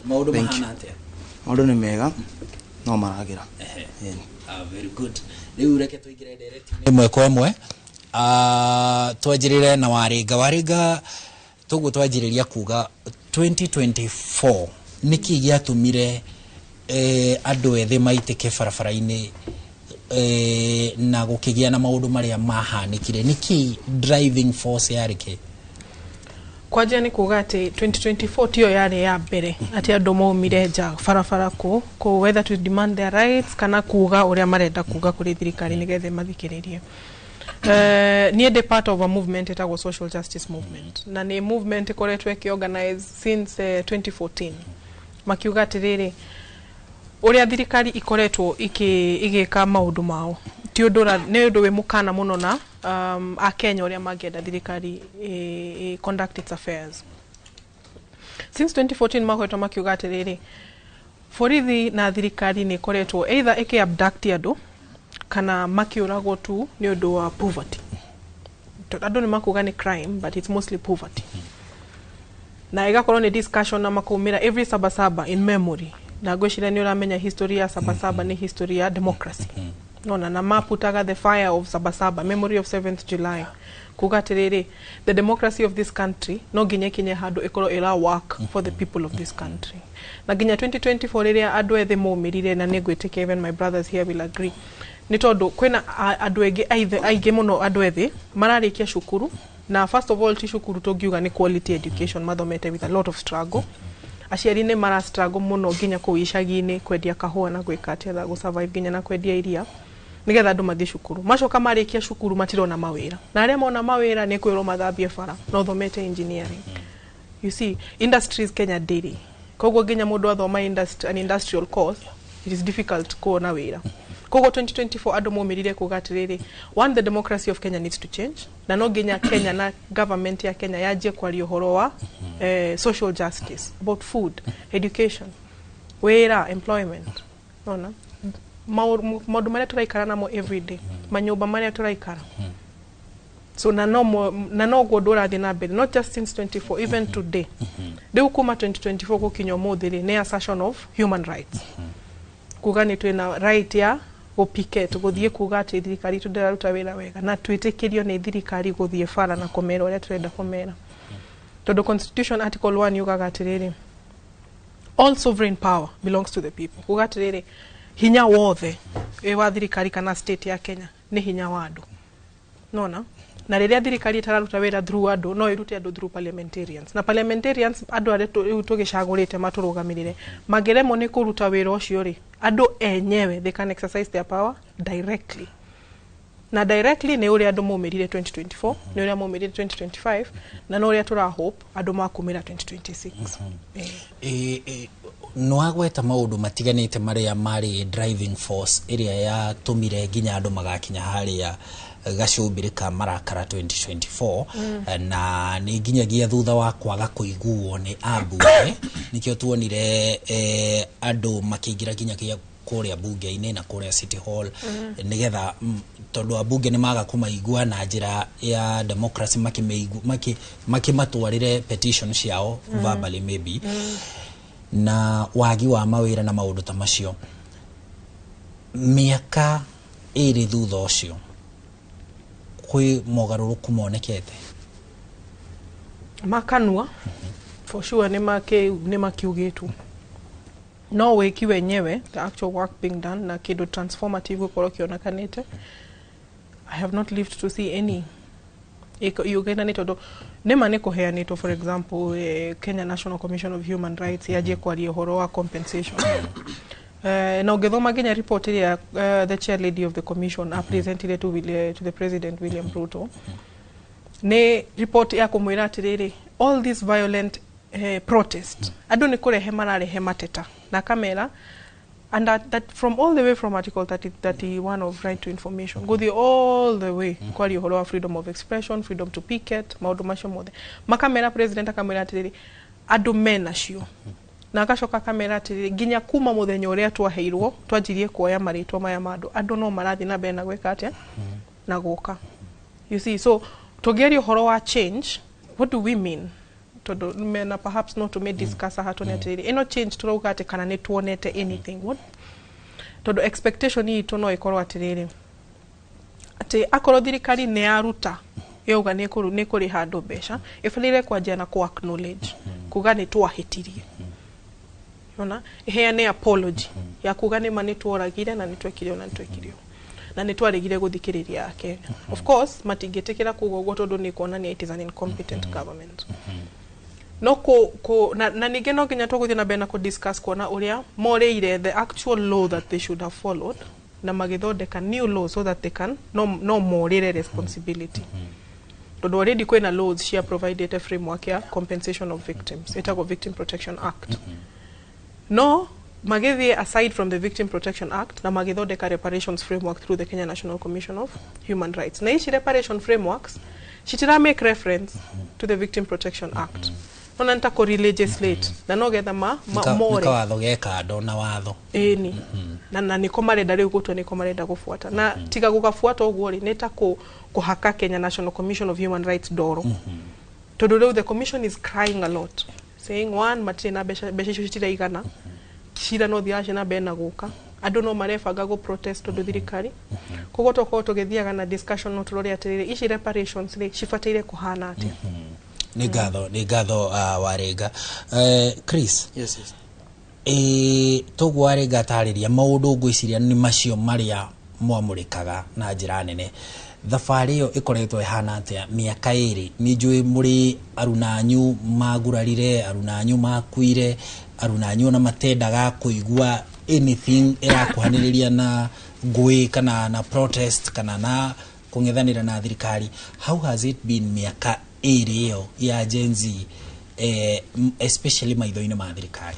Maũndũ Thank you. mahana atĩa? Maũndũ nĩ mega no maragĩra. Ah, very good. Rĩu reke tũingĩre ndereti-inĩ ĩmwe kwa ĩmwe. Twanjĩrĩre na Waringa. Waringa, toguo twanjĩrĩria kuga 2024, nĩkĩ gĩatũmire andũ ethĩ maitĩke barabara-inĩ na gũkĩgĩa na maũndũ marĩa mahanĩkire? Nĩkĩ driving force yarĩ kĩ? Kwanjia nĩ kuga atĩ 2024 tiyo yarĩ ya mbere atĩ andũ maumire nja barabara kũ whether to demand their rights kana kuga ũrĩa marenda kuga kũrĩ thirikari nĩgetha ĩmathikĩrĩrie. Niĩ ndĩ part of a movement ĩtagwo Social Justice Movement, na nĩ movement ĩkoretwo ĩkĩorganize since 2014, makiuga atĩrĩrĩ, ũrĩa thirikari ikoretwo ĩgĩka maũndũ mao ti ũndũ nĩ ũndũ wĩ mũkana mũno na akenya ũrĩa mangĩenda thirikari conduct its affairs. Since 2014 makoretwo makiuga atĩrĩrĩ, borithi na thirikari nĩ ĩkoretwo either ĩkĩ-abduct andũ kana makĩũragwo tu nĩ ũndũ wa poverty. Tondũ andũ nĩ makuga nĩ crime, but it's mostly poverty, na ĩgakorwo nĩ discussion na makaumĩra every Sabasaba in memory, na ngwĩciria nĩ ũramenya history ya Sabasaba nĩ history ya democracy nona, na maputaga the fire of Sabasaba, memory of 7th July, kuga atĩrĩrĩ, the democracy of this country no nginya ĩkinye handũ ĩkorwo ĩra work for the people of this country. Na nginya 2024 rĩrĩa andũ ethĩ maumĩrire, na nĩ ngwĩtĩkia even my brothers here will agree, nĩ tondũ kwĩna andũ aingĩ aingĩ mũno, andũ ethĩ mararĩkia cukuru, na first of all ti cukuru tũngiuga nĩ quality education mathomete, with a lot of struggle. Aciari nĩ mara struggle mũno nginya kũu icagi-inĩ kwendia kahũa na gwĩka atĩa gũ survive, nginya na kwendia iria nigetha andũ mathiĩ cukuru. Macoka marĩkia cukuru matirona mawĩra, na arĩa mona mawĩra nĩ kwĩrwo mathambie bara na ũthomete engineering. You see, industries Kenya ndĩrĩ, koguo nginya mũndũ athoma an industrial course, it is difficult kuona wĩra. Koguo 2024 andũ maumĩrire kuga atĩrĩrĩ, one, the democracy of Kenya needs to change, na no nginya Kenya na government ya Kenya yanjie kwaria ũhoro wa social justice, about food, education, wĩra, employment, nona maũndũ marĩa tũraikara namo everyday, manyũmba marĩa tũraikara. So na noguo ũndũ ũrathiĩ na mbere, not just since 24, even today. Rĩu kuma 2024 gũkinya ũmũthĩ rĩ, nĩ assertion of human rights, kuga nĩ twĩna right ya gũpicket, gũthiĩ kuga atĩ thirikari itũ ndĩraruta wĩra wega, na twĩtĩkĩrio nĩ thirikari gũthiĩ bara na kũmera ũrĩa tũrenda kũmera, tondũ Constitution article 1 yugaga atĩrĩrĩ, all sovereign power belongs to the people, kuga atĩrĩrĩ, hinya wothe wĩ wa thirikari kana state ya Kenya nĩ hinya wa andũ, nona na rĩrĩa thirikari ĩtararuta wĩra through andũ, no ĩrute andũ through parliamentarians, na parliamentarians, andũ arĩa rĩu tũgĩcagũrĩte matũrũgamĩrĩre, mangĩremwo nĩ kũruta wĩra ũcio rĩ, andũ enyewe they can exercise their power directly. Na directly nĩ ũrĩa andũ maumĩrire 2024, nĩ ũrĩa maumĩrire 2025, na nĩ ũrĩa tũra hope andũ makumĩra 2026. Nĩwagweta maũndũ matiganĩte marĩa marĩ driving force ĩrĩa yatũmire nginya andũ magakinya harĩa gacũmbĩrĩ ka marakara 2024. Na nĩ nginyagia thutha wa kwaga kũiguo nĩ ambunge nĩkĩo tuonire andũ makĩingĩra nginyagia kũrĩa bunge-inĩ na kũrĩa City Hall, nĩgetha tondũ ambunge nĩ maga kũmaigua na njĩra ya democracy, makĩmatwarĩre petition ciao verbally maybe, na wagi wa mawĩra na maũndũ ta macio. Mĩaka 2 thutha ũcio, kwĩ mogarũrũku monekete? Makanua for sure nĩ makiugĩtwo, no wĩki wenyewe, the actual work being done na kĩndũ transformative gũkorwo kĩonekanĩte, I have not lived to see any yugĩte. Nĩ tondũ nĩma nĩ kũheanĩtwo, for example, Kenya National Commission of Human Rights yanjie kwaria ũhoro wa compensation. Na ũngĩthoma nginya report ĩrĩa the chair lady of the commission apresentire to the President William Ruto, nĩ report ya kũmwĩra atĩrĩrĩ, all this violent protest, andũ nĩ kũrehe mararehe mateta, na akamera and that from all the way from article 30, 31 of right to information, gũthiĩ all the way kwaria ũhoro wa freedom of expression, freedom to picket, maũndũ macio mothe makamera president, akamwĩra atĩrĩrĩ, andũ menacio, na agacoka akamera atĩrĩrĩ, nginya kuma mũthenya ũrĩa twaheirwo twanjirie kuoya marĩtwa maya ma andũ, andũ no marathiĩ na mbere na gwĩka atĩa na gũka, you see. So tũngĩaria ũhoro wa change, what do we mean? Tondũ mena perhaps no tũmĩ discuss haha tuone atĩrĩrĩ, ĩno change tũrauga atĩ kana nĩ tuonete anything, what? Tondũ expectation itũ no ĩkorwo atĩrĩrĩ, atĩ akorwo thirikari nĩ yaruta yauga nĩ kũrĩha andũ mbeca, ĩbataire kwanjia na kũ acknowledge kuga nĩ twahĩtirie, ona ĩheane apology ya kuga nĩma nĩ tworagire na nĩ twekire ũna, nĩ twekire ũũ, na nĩ twaregire gũthikĩrĩria Akenya. Of course matingĩtĩkĩra kuga ũguo tondũ nĩ kuonania it is an incompetent government. No kũ na ningĩ no nginya tũgũthiĩ na mbere na kũ discuss kuona ũrĩa morĩire the actual law that they should have followed na magĩthondeka new law so that they can no morĩre responsibility, tondũ already kwĩna laws cia provided a framework ya compensation of victims, ĩtagwo Victim Protection Act. No magĩthiĩ aside from the Victim Protection Act na magĩthondeka reparations framework through the Kenya National Commission of Human Rights, na ici reparation frameworks citira make reference to the Victim Protection Act. Nona nita kũ legislate na no getha ma more Nĩ kawatho ge kando na watho. Ĩni, na nĩko marenda rĩu gũtua, nĩko marenda gũbuata, na tiga gũgabuata ũguo rĩ, nĩ ta kũhaka Kenya National Commission of Human Rights ndoro, tondũ rĩu the commission is crying a lot, saying one, matirĩ na mbeca, mbeca icio citiraigana, cira no thiaga na mbere na gũka, andũ no marebanga gũ protest tondũ thirikari. Koguo tokorwo tũgĩthiaga na discussion, no tũrore atĩrĩrĩ, ici reparations rĩ, cibataire kũhana atĩa? Nĩ ngatho Warĩnga. Chris. Yes. Toguo Warĩnga atarĩria maũndũ, ngwĩciria nĩ macio marĩa mwamũrĩkaga na njĩra nene. Thabarĩ ĩyo ĩkoretwo ĩhana atĩa mĩaka 2? Nĩ njũĩ mũrĩ aruna anyu magurarire, aruna anyu makuire, aruna anyu ona matendaga kũigua anything ĩrakuhanĩrĩria na ngũĩ kana na protest kana na kũng'ethanĩra na thirikari. How has it been mĩaka 2 ĩyo ya Gen Z, especially maitho-inĩ ma thirikari?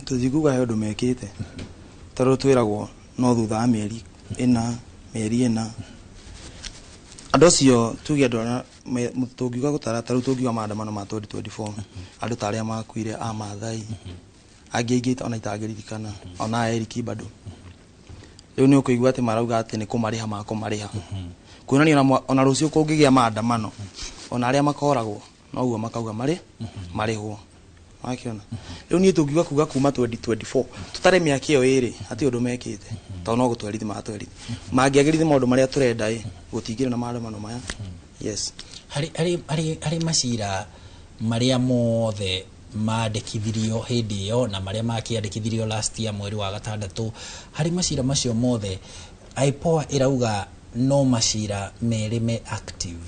Tũtikuga he ũndũ mekĩte, tondũ twĩragwo no thutha wa mĩeri 4, mĩeri 4. Andũ acio, tuge andũ arĩa tũngiuga gũtara, ta rĩu tũngiuga maandamano ma 2024, andũ ta arĩa makuire a Maathai, angĩ aingĩ ona itangĩririkana, ona Eric bado. Rĩu nĩ ũkũigua atĩ marauga atĩ nĩ kũmarĩha makũmarĩha, kuonania ona rũciũ kũngĩgĩa maandamano, ona arĩa makoragwo noguo makauga marĩ marĩhwo. Wakĩona rĩu niĩ tũngiuga kuga kuma 2024 tũtare mĩaka ĩyo 2, hatirĩ ũndũ mekĩte, tondũ no gũtwerithia maratwerithia. Mangĩagĩrithia maũndũ marĩa tũrenda ĩ, gũtingĩrĩ na maandamano maya, yes. Harĩ macira marĩa mothe mandĩkithirio hĩndĩ ĩyo na marĩa makĩandĩkithirio last year mweri wa gatandatũ, harĩ macira macio mothe, IPOA ĩrauga no macira 2 me active.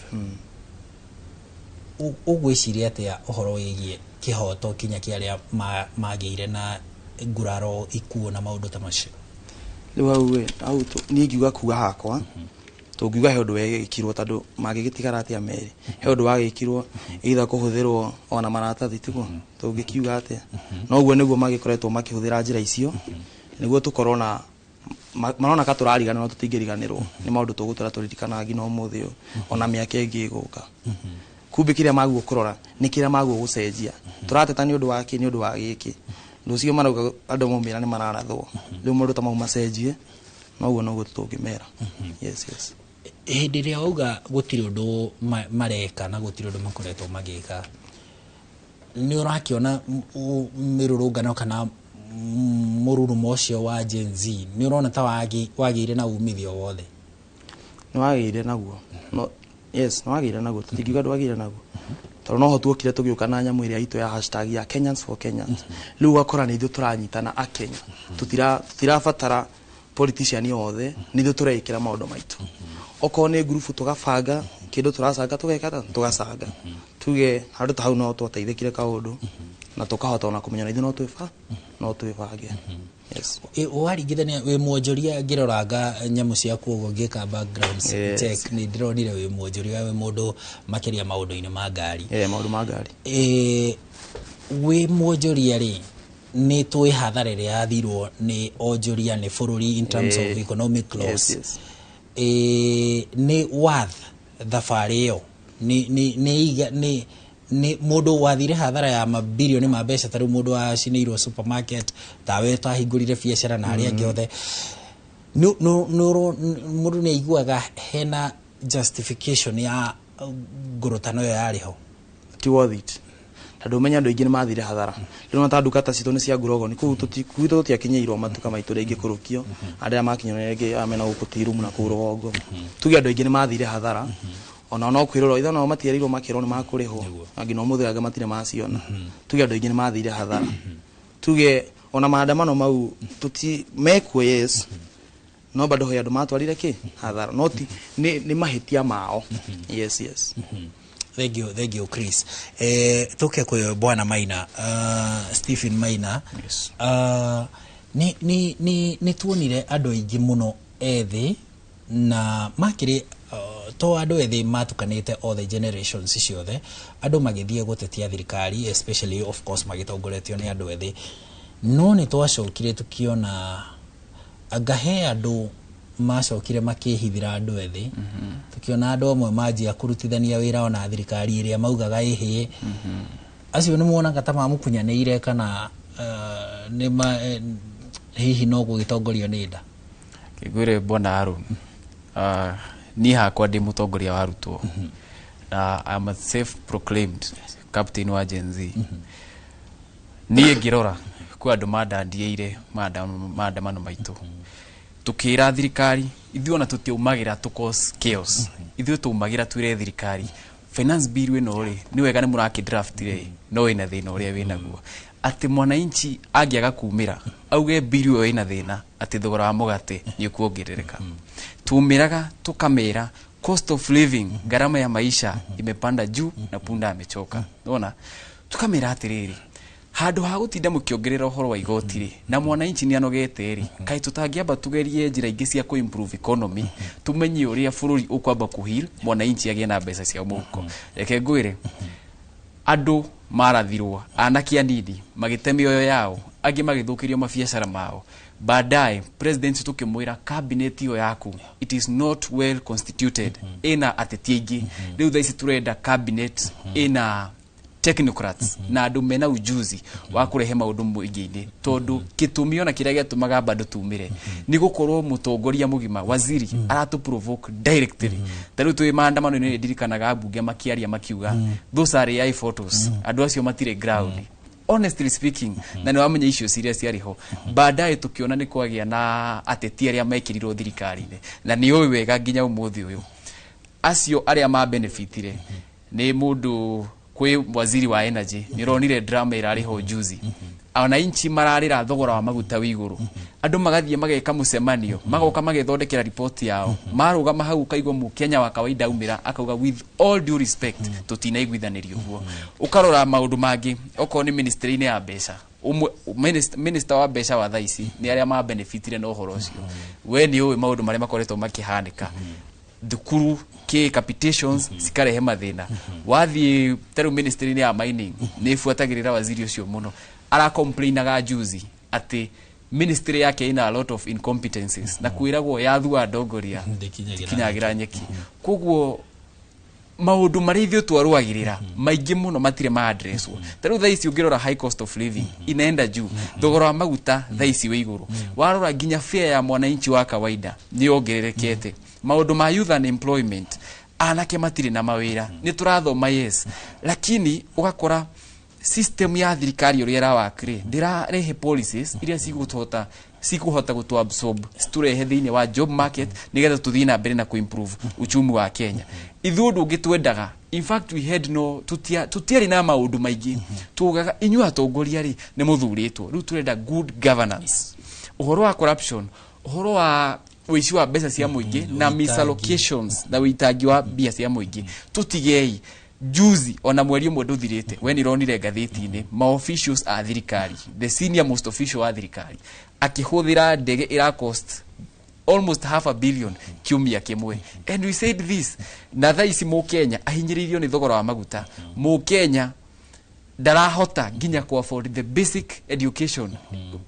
Ũgwĩciria atĩa ũhoro wĩgiĩ kĩhoto kinya kĩa arĩa magĩire na nguraro, ikuũ na maũndũ ta macio? Rĩu hau ĩ, hau niĩ ingiuga kuga hakwa Tũngiuga he ũndũ wekirwo tondũ mangĩgĩtigara atĩa merĩ, he ũndũ wagĩkirwo either kũhũthĩrwo ona maratathi tiguo, tũngĩkiuga atĩa. Noguo nĩguo magĩkoretwo makĩhũthĩra njĩra icio nĩguo tũkorwo na marona ka tũrariganĩrwo, tũtingĩriganĩrwo nĩ maũndũ tũgũtũra tũririkanaga nginya ũmũthĩ ũyũ ona mĩaka ĩngĩ ĩgũka. Kumbe kĩrĩa maguo kũrora nĩ kĩrĩa maguo gũcenjia. Tũrateta nĩ ũndũ wa kĩ, nĩ ũndũ wa gĩkĩ. Rũciũ marauga andũ maumĩra nĩ mararathwo, rĩu maũndũ ta mau macenjie, noguo noguo tũngĩmera. Yes, yes. Hĩndĩ ĩrĩa wauga gũtirĩ ũndũ mareka na gũtirĩ ũndũ makoretwo magĩka, nĩ ũrakĩona mĩrũrũngano kana mũrurumo ũcio wa Gen Z nĩ ũrona ta wagĩire na umithio wothe? Nĩ wagĩire naguo. No, yes, nĩ wagĩire naguo. Tũtingiuga ndwagĩire naguo. Tondũ no ho tuokire tũgĩũka na nyamũ ĩrĩa itũ ya hashtag ya Kenyans for Kenyans. Rĩu ũgakora nĩ ithuĩ tũranyitana a Kenya. Tũtirabatara politician othe, nĩ ithuĩ tũreĩkĩra maũndũ maitũ. Okorwo nĩ ngurubu tũgabanga, kĩndũ tũracanga tũgeka atĩa? Tũgacanga. Tuge handũ ta hau no twateithĩkire kaũndũ na tũkahota ona kũmenya na ithuĩ no twĩbange. Yes. Waringithania wĩ mwonjoria, ngĩroranga nyamũ ciaku ũguo ngĩka background check, nĩ ndĩronire wĩ mwonjoria, wĩ mũndũ makĩria maũndũ-inĩ ma ngari. Maũndũ ma ngari. Wĩ mwonjoria rĩ, nĩ tũĩ hathara ĩrĩa yathirwo nĩ onjoria nĩ bũrũri in terms of economic loss. Nĩ worth thabarĩ ĩyo? Nĩ mũndũ wathire hathara ya mabirioni ma mbeca, ta rĩu mũndũ wacinĩirwo supermarket, tawe ũtahingũrire biacara na arĩa angĩ othe, mũndũ nĩ aiguaga hena justification ya ngũrũtano ĩyo yarĩ ho? Ti worth it. Tondũ ũmenye andũ aingĩ nĩ mathire hathara. Rĩu ta nduka ta citũ nĩ cia ngurogoni, kũu gwitũ tũtiakinyĩirwo matuka maitũ rĩngĩ kũrũkio. Arĩa makinyĩrwo rĩngĩ aya mena gũkũ Tirumu na kũu rũgongo. Tuge andũ aingĩ nĩ mathire hathara. Ona no kwĩrorwo ithe nao matierĩirwo makĩrwo nĩ makũrĩhwo. Na nginya ũmũthĩ angĩ matirĩ maciona. Tuge andũ aingĩ nĩ mathire hathara. Tuge ona maandamano mau tuti mekuo, yes. No bado he andũ matwarire kĩ hathara. No ti nĩ mahĩtia mao. Yes, yes. Thank you, thank you Chris. Tuke kwa Bwana Maina, Stephen Maina. Yes. Ni tuonire andũ aingĩ mũno ethĩ na makĩrĩ to andũ ethĩ matukanĩte all the generations ciothe, andũ magĩthiĩ gũtetia thirikari, especially of course magĩtongoretio nĩ andũ ethĩ. No nĩ twacokire tukiona anga he andũ macokire makĩhithĩra andũ ethĩ, tukiona andũ amwe manjia kũrutithania wĩra ona thirikari ĩrĩa maugaga ĩhĩe. Acio nĩ muonaga ta mamũkunyanĩire kana nĩ hihi no gũgĩtongorio nĩ nda? Kĩngwĩre Bwana Aaron, niĩ hakwa ndĩ mũtongoria wa arutwo na I'm a self proclaimed captain wa Gen Z. Niĩ ngĩrora kwĩ andũ mandandiĩire maandamano maitũ, tukĩra thirikari ithuĩ ona tũtiaumagĩra tũ cause chaos, ithuĩ tũumagĩra twĩre thirikari finance bill ĩno rĩ nĩ wega nĩ mũrakĩ draft rĩ, no ĩna thĩna ũrĩa wĩnaguo, atĩ mwananchi angĩaga kumĩra auge bill ĩyo ĩna thĩna, atĩ thogora wa mũgate nĩ ũkuongerereka. Tumĩraga tũkamĩra cost of living, gharama ya maisha imepanda juu na punda amechoka. Unaona, tukamĩra atĩrĩrĩ, handũ ha gũtinda mũkĩongerera ũhoro wa igoti rĩ, na mwananchi nĩ anogete rĩ, kaĩ tũtangĩamba tugerie njĩra ingĩ cia kũ improve economy, tumenye ũrĩa bũrũri ũkwamba kũ heal, mwananchi agĩe na mbeca cia mũhuko. Reke ngwĩre, andũ marathirwo, anake anini magĩte mĩoyo yao, angĩ magĩthũkĩrio mabiacara mao. Baadaye president tukĩmwĩra cabinet ĩyo yaku it is not well constituted, ĩna ateti aingĩ. Rĩu thaa ici tũrenda cabinet ĩna technocrats na andũ mena ujuzi wa kũrehe maũndũ mũingĩ-inĩ, tondũ gĩtũmi ona kĩrĩa gĩatũmaga bado tumĩre nĩ gũkorwo mũtongoria mũgima waziri aratũ provoke directly. Ta rĩu twĩ maandamano-inĩ nĩ ndirikanaga ambunge makĩaria makiuga those are AI photos, andũ acio matirĩ ground. Honestly speaking, na nĩ wamenya icio ciria ciarĩ ho. Baadaye tukiona nĩ kwagĩa na ateti arĩa mekĩrirwo thirikari-inĩ, na nĩ ũĩ wega nginya ũmũthĩ ũyũ acio arĩa ma benefitire nĩ mũndũ kwĩ waziri wa energy. Nĩ ũronire drama ĩrarĩ ho juzi, wananchi mararĩra thogora wa maguta wĩ igũrũ, andũ magathiĩ mageka mũcemanio, magoka magethondekera ripoti yao, marũgama hau ũkaigua mũkenya wa kawaida aumĩra akauga with all due respect tũtinaiguithanĩrio ũguo. Ũkarora maũndũ mangĩ, okorwo nĩ ministry-inĩ ya mbeca, minister wa mbeca wa thaa ici nĩ arĩa ma benefitire na ũhoro ũcio. We nĩ ũĩ maũndũ marĩa makoretwo makĩhanĩka. Thukuru kä capitations cikarehe mathĩna. Wathiĩ ta rĩu ministry-inĩ ya mining, nĩ ĩbuatagĩrĩra waziri ũcio mũno, aracomplainaga juzi atĩ ministry yake ina a lot of incompetencies, na kwĩragwo yathua ndongoria kinyagĩra nyeki. Koguo maũndũ marĩa ithuĩ twarũagĩrĩra maingĩ mũno matirĩ ma addresswo. Ta rĩu thaa ici ũngĩrora, high cost of living inaenda juu, thogora wa maguta thaa ici wĩ igũrũ. Warora nginya fare ya mwananchi wa kawaida nĩ yongererekete. Maũndũ ma youth unemployment, anake matirĩ na mawĩra. Nĩ tũrathoma, yes, lakini ũgakora system ya thirikari ũrĩa ĩrawak rĩ, ndĩrarehe policies iria cikũhota gũtũ absorb, citũrehe thĩinĩ wa job market nĩgetha tũthiĩ na mbere na kũimprove uchumi wa Kenya. Ithuĩ ũndũ ũngĩ twendaga, in fact we had no tũtiarĩ na maũndũ maingĩ. Tugaga inyuĩ atongoria rĩ, nĩ mũthurĩtwo, rĩu tũrenda good governance, ũhoro wa corruption, ũhoro wa ũici wa mbeca cia mũingĩ na misallocations na wĩitangi wa mbia cia mũingĩ tũtigei. Juzi ona mweri ũmwe ndũthirĩte, we nĩronire ngathĩti-inĩ ma officials a thirikari, the senior most official wa thirikari akĩhũthĩra ndege ĩra cost almost half a billion kiumia kĩmwe. And we said this, na thaa ici mũkenya ahinyĩrĩirio nĩ thogora wa maguta, mũkenya ndarahota nginya ku afford the basic education,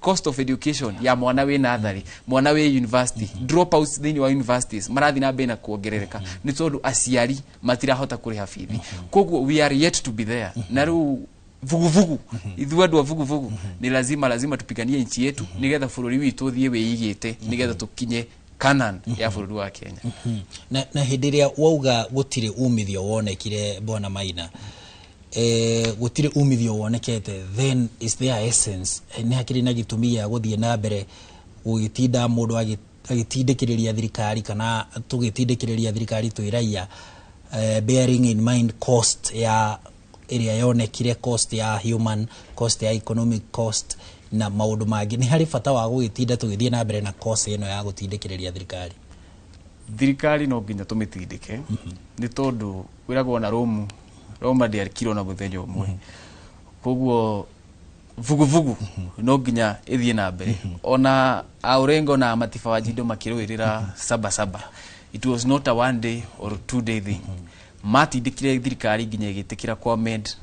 cost of education ya mwana wĩ natharĩ, mwana wĩ university. Dropouts thĩinĩ wa universities marathiĩ na mbere na kuongerereka nĩ tondũ aciari matirahota kũrĩha bithi. Koguo we are yet to be there. Na rĩu vuguvugu, ithuĩ andũ a vuguvugu ni lazima lazima tupiganie nchi yetu nigetha bũrũri witũ ũthiĩ wĩigĩte, nigetha tũkinye Canaan ya bũrũri wa Kenya. Na hĩndĩ ĩrĩa wauga gũtirĩ umithio wonekire, bwana Maina, gũtirĩ umithio wonekete, then is there essence, nĩ hakĩrĩ na gĩtũmi gĩa gũthiĩ na mbere gũgĩtinda mũndũ agĩtindĩkĩrĩria thirikari kana tũgĩtindĩkĩrĩria thirikari twĩ raia, bearing in mind cost ya ĩrĩa yonekire, cost ya human cost, ya economic cost na maũndũ mangĩ? Nĩ harĩ bata wa gũgĩtinda tũgĩthiĩ na mbere na cost ĩno ya gũtindĩkĩrĩria thirikari? Thirikari no nginya tũmĩtindĩke, nĩ tondũ kwĩragwo na Rome, Roma ndĩakirwo na mũthenya ũmwe. Koguo vuguvugu no nginya ĩthiĩ na mbere. Ona Aurengo na Matiba Wanjindo makĩrũĩrĩra saba saba, it was not a one day or 2 day thing. Matindĩkire thirikari nginya ĩgĩtĩkĩra ku amend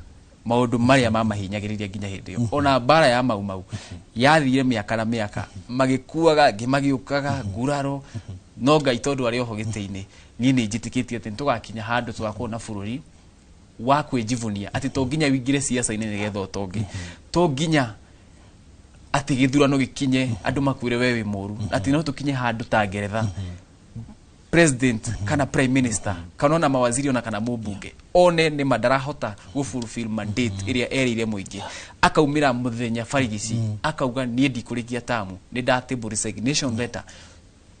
maũndũ marĩa mamahinyagĩrĩria nginya hĩndĩ ĩyo. Ona mbara ya Mau Mau yathire mĩaka na mĩaka, magĩkuaga angĩ, magĩũkaga nguraro, no Ngai tondũ arĩ oho gĩtĩ-inĩ, niĩ nĩ njĩtĩkĩtie atĩ nĩtũgakinya handũ tũgakorwo na bũrũri wa kwĩjivunia, atĩ to nginya wĩingĩre siasa-inĩ nĩgetha ũtonge, to nginya atĩ gĩthurano gĩkinye andũ makwĩre we wĩ mũru, atĩ no tũkinye handũ ta Ngeretha, president kana prime minister kana ona mawaziri ona kana mũmbunge one nĩ ma ndarahota gũ fulfill mandate ĩrĩa erĩire mũingĩ, akaumĩra mũthenya barigici akauga, "Niĩ ndikũrĩkia tamu, nĩ ndatable resignation letter,"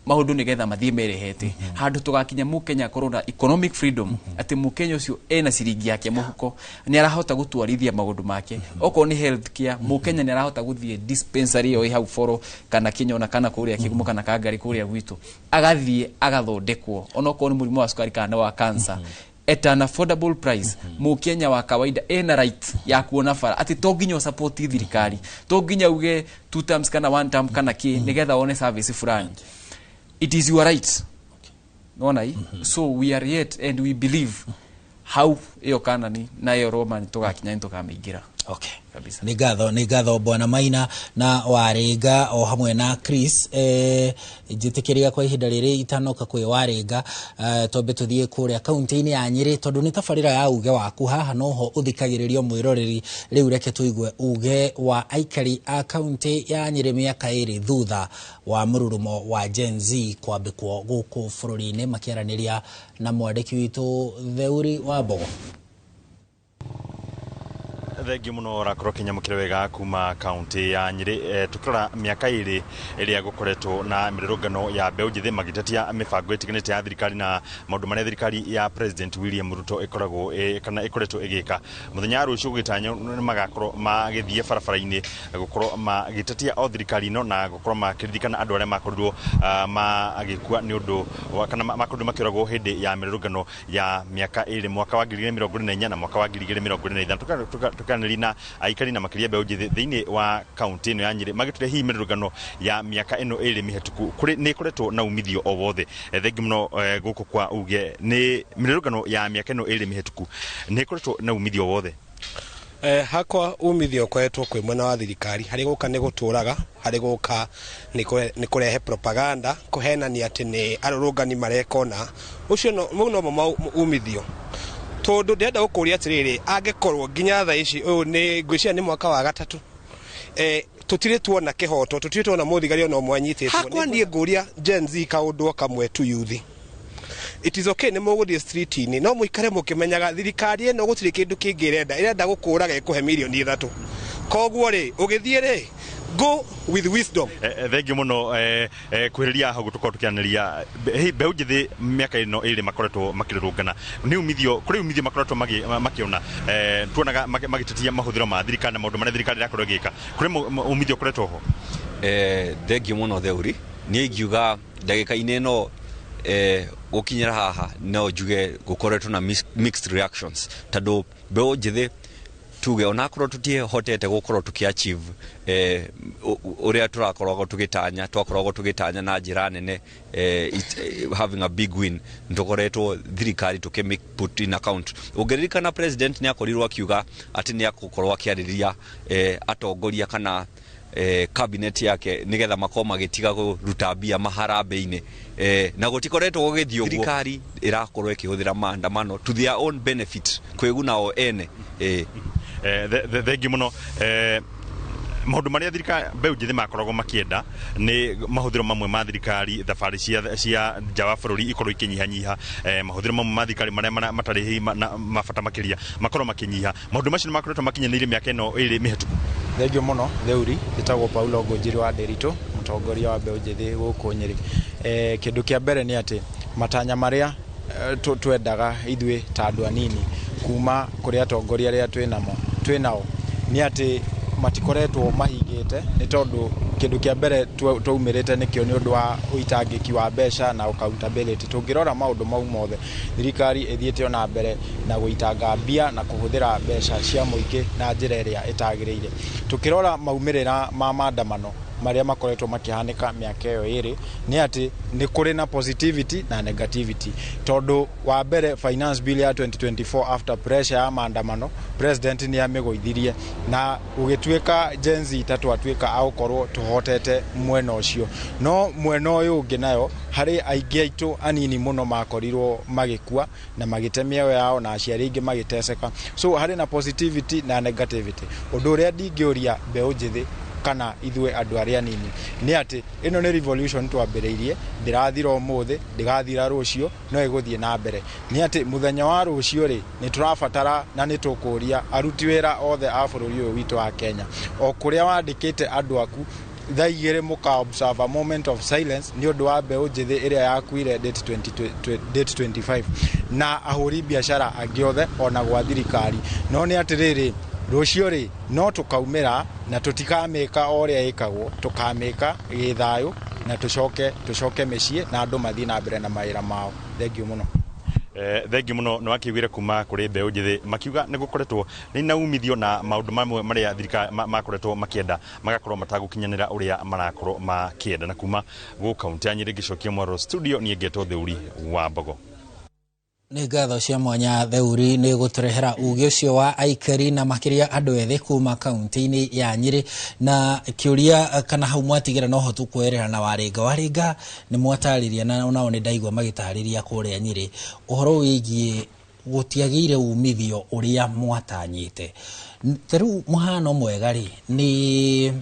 maũndũ nĩgetha mathiĩ merehete handũ tũgakinya mũkenya akorwo na economic freedom, atĩ mũkenya ũcio ena ciringi yake mũhuko, nĩ arahota gũtwarithia maũndũ make. Okorwo nĩ health care, mũkenya nĩ arahota gũthiĩ dispensary ĩyo ĩ hau boro kana Kĩnyona kana kũrĩa Kĩgumo kana Kangari kũrĩa gwitũ, agathiĩ agathondekwo onokorwo nĩ mũrimũ wa cukari kana wa cancer at an affordable price. Mũkenya wa kawaida ena right ya kuona bara, atĩ to nginya ũsupport thirikari, to nginya uge two terms kana one term kana kĩ nĩgetha wone service fulani. It is your right, nona i so we are yet and we believe hau ĩyo Kanani na ĩyo Roma nĩ tũgakinya, nĩ tũkamĩingĩra. Okay. Kabisa. Nĩ ngatho, nĩ ngatho bwana Maina na Warĩnga o hamwe na Chris. Njĩtĩkĩria kwa ihinda rĩrĩ itanoka kwĩ Warĩnga, twambe tũthiĩ kũrĩa kaunti-inĩ ya Nyĩrĩ, tondũ nĩ tabarĩra ya uge waku haha noho ũthikagĩrĩrio mwĩroreri. Rĩu reke tũigue uge wa aikari a kaunti ya Nyĩrĩ mĩaka 2 thutha wa mũrurumo wa Gen Z kwambĩkwo gũkũ bũrũri-inĩ, makĩaranĩria na mwandĩki witũ Theuri wa Mbogo. Thengiũ mũno, rakorwo kĩnyamũkĩre wega kuma kaunti ya Nyĩrĩ. Tukĩrora mĩaka 2 ĩrĩa gũkoretwo na mĩrũrũngano ya mbeũ njĩthĩ magĩtetia mĩbango ĩtiganĩte ya thirikari na maũndũ marĩa thirikari ya President William Ruto ĩkoragwo kana ĩkoretwo ĩgĩka, mũthenya wa rũciũ gũgĩtanywo nĩ magakorwo magĩthiĩ barabara-inĩ gũkorwo magĩtetia o thirikari ĩno na gũkorwo makĩririkana andũ arĩa makorirwo magĩkua nĩ ũndũ kana makorirwo makĩũragwo hĩndĩ ya mĩrũrũngano ya mĩaka 2, mwaka wa 2024 na mwaka wa 2025. Tũkĩaranĩria na aikari na makĩria mbeũ njĩthĩ thĩinĩ wa kaunti ĩno ya Nyĩrĩ, magĩtũre hihi mĩrũrũngano ya mĩaka ĩno ĩrĩ mĩhetũku kũrĩ nĩ ĩkoretwo na umithio o wothe. Thengi mũno gũkũ kwa uge nĩ mĩrũrũngano ya mĩaka ĩno ĩrĩ mĩhetũku nĩ ĩkoretwo na umithio wothe. Hakwa umithio ũkoretwo kwĩ mwena wa thirikari, harĩ gũka nĩ gũtũraga, harĩ gũka nĩ kũrehe propaganda, kũhenania atĩ nĩ arũrũngani mareka ũna. Ũcio mau nomo umithio. Tondũ ndĩrenda gũkũria atĩrĩrĩ, angĩkorwo nginya thaa ici ũyũ nĩ ngwĩciria nĩ mwaka wa gatatũ, tũtirĩ tuona kĩhoto, tũtirĩ tuona mũthigari ona ũmwe anyitĩtwo. Hakwa niĩ ngũria Gen Z kaũndũ o kamwe tu youth. It is okay nĩ mũgũthiĩ street-inĩ, no mũikare mũkĩmenyaga thirikari ĩno gũtirĩ kĩndũ kĩngĩ ĩrenda, ĩrenda gũkũraga ĩkũhe mirioni 3. Koguo rĩ, ũgĩthiĩ rĩ, go with wisdom. Thengiũ mũno kwĩrĩria hau tũkorwo tũkĩanĩria mbeũ njĩthĩ mĩaka ĩno ĩrĩ makoretwo makĩrũrũngana, nĩ umithio kũrĩ umithio makoretwo makĩona. Tuonaga magĩtetia mahũthĩro ma thirikari na maũndũ marĩa thirikari ĩrakorwo ĩgĩka, kũrĩ umithio ũkoretwo ho? Thengiũ mũno Theuri, niĩ ingiuga ndagĩka-inĩ ĩno gũkinyĩra haha no njuge gũkoretwo na mixed reactions, tondũ mbeũ njĩthĩ tuge onakorwo tũtihotete gũkorwo tũkĩ-achieve ũrĩa tũrakoragwo tũgĩtanya, twakoragwo tũgĩtanya na njĩra nene, having a big win, nĩtũkoretwo thirikari tũkĩ put in account. Ũngĩririkana president nĩ akorirwo akiuga atĩ nĩ agũkorwo akĩarĩrĩria atongoria kana cabinet yake nigetha makorwo magĩtiga kũruta mbia maharambĩ-inĩ, na gũtikoretwo gũgĩthiĩ ũguo. Thirikari ĩrakorwo ĩkĩhũthĩra maandamano to their own benefit, kwĩguna o ene. Thengiũ mũno. Maũndũ marĩa thirikari mbeũ njĩthĩ makoragwo makĩenda nĩ mahũthĩro mamwe ma thirikari, thabarĩ cia nja wa bũrũri ikorwo ikĩnyihanyiha, mahũthĩro mamwe ma thirikari marĩa matarĩ hihi mabata makĩria makorwo makĩnyiha. Maũndũ macio nĩ makoretwo makinyanĩire mĩaka ĩno ĩrĩ mĩhetũku. Thengiũ mũno Theuri, njĩtagwo Paulo Ngũnjiri wa Ndĩritũ, mũtongoria wa mbeũ njĩthĩ gũkũ Nyĩrĩ. Kĩndũ kĩa mbere nĩ atĩ matanya marĩa twendaga ithuĩ ta andũ anini kuma kũrĩ atongoria arĩa twĩnao nĩ atĩ matikoretwo mahingĩte, nĩ tondũ kĩndũ kĩa mbere twaumĩrĩte nĩkĩo nĩ ũndũ wa ũitangĩki wa mbeca na accountability. Tũngĩrora maũndũ mau mothe, thirikari ĩthiĩte ona mbere na gũitanga mbia na kũhũthĩra mbeca cia mũingĩ na njĩra ĩrĩa ĩtagĩrĩire. Tũkĩrora maumĩrĩra ma maandamano marĩa makoretwo makĩhanĩka mĩaka ĩyo ĩrĩ, nĩ atĩ nĩ kũrĩ na positivity na negativity, tondũ wa mbere finance bill ya 2024 after pressure ya maandamano president nĩ amĩgũithirie na gũgĩtuĩka Gen Z ta twatuĩka a gũkorwo tũhotete mwena ũcio. No mwena ũyũ ũngĩ nayo harĩ aingĩ aitũ anini mũno makorirwo magĩkua na magĩte mĩoyo yao na aciari aingĩ magĩteceka. So harĩ na positivity na negativity. Ũndũ ũrĩa ndingĩũria mbeũ njĩthĩ kana ithuĩ andũ arĩa anini nĩ atĩ ĩno nĩ revolution twambĩrĩirie, ndĩrathira ũmũthĩ, ndĩgathira rũciũ, no ĩgũthiĩ na mbere. Nĩ atĩ mũthenya wa rũciũ rĩ, nĩ tũrabatara na nĩ tũkũria aruti wĩra othe a bũrũri ũyũ witũ wa Kenya, o kũrĩa wandĩkĩte andũ aku thaa 2 mũka observe a moment of silence nĩ ũndũ wa mbeũ njĩthĩ ĩrĩa yakuire date 25 na ahũri biacara angĩ othe ona gwa thirikari. No nĩ atĩrĩrĩ, rũciũ rĩ no tũkaumĩra na tũtikamĩka o ũrĩa ĩkagwo, tũkamĩka gĩthayũ na tũcoke mĩciĩ na andũ mathiĩ na mbere na mawĩra mao. Thengiũ mũno. Thengiũ mũno. Nĩ wakĩiguire kuma kũrĩ mbeũ njĩthĩ makiuga nĩ gũkoretwo nĩ na umithio na maũndũ mamwe marĩa thirikari makoretwo makĩenda magakorwo matagũkinyanĩra ũrĩa marakorwo makĩenda. Na kuma gũkũ kaunti ya Nyĩrĩ ngĩcokia mwaro studio, niĩ ngetwo Theuri wa Mbogo. Nĩ ngatho cia mwanya Theuri nĩ gũtũrehera uge ũcio wa aikari na makĩria andũ ethĩ kuma kaunti-inĩ ya Nyĩrĩ. Na kĩũria kana hau mwatigĩra no ho tũkwerera na Warĩnga nĩ mwatarĩria na onao nĩ ndaigua magĩtarĩria kũrĩa Nyĩrĩ ũhoro wĩgiĩ gũtiagĩire umithio ũrĩa mwatanyĩte. Ta rĩu mũhano mwega rĩ nĩ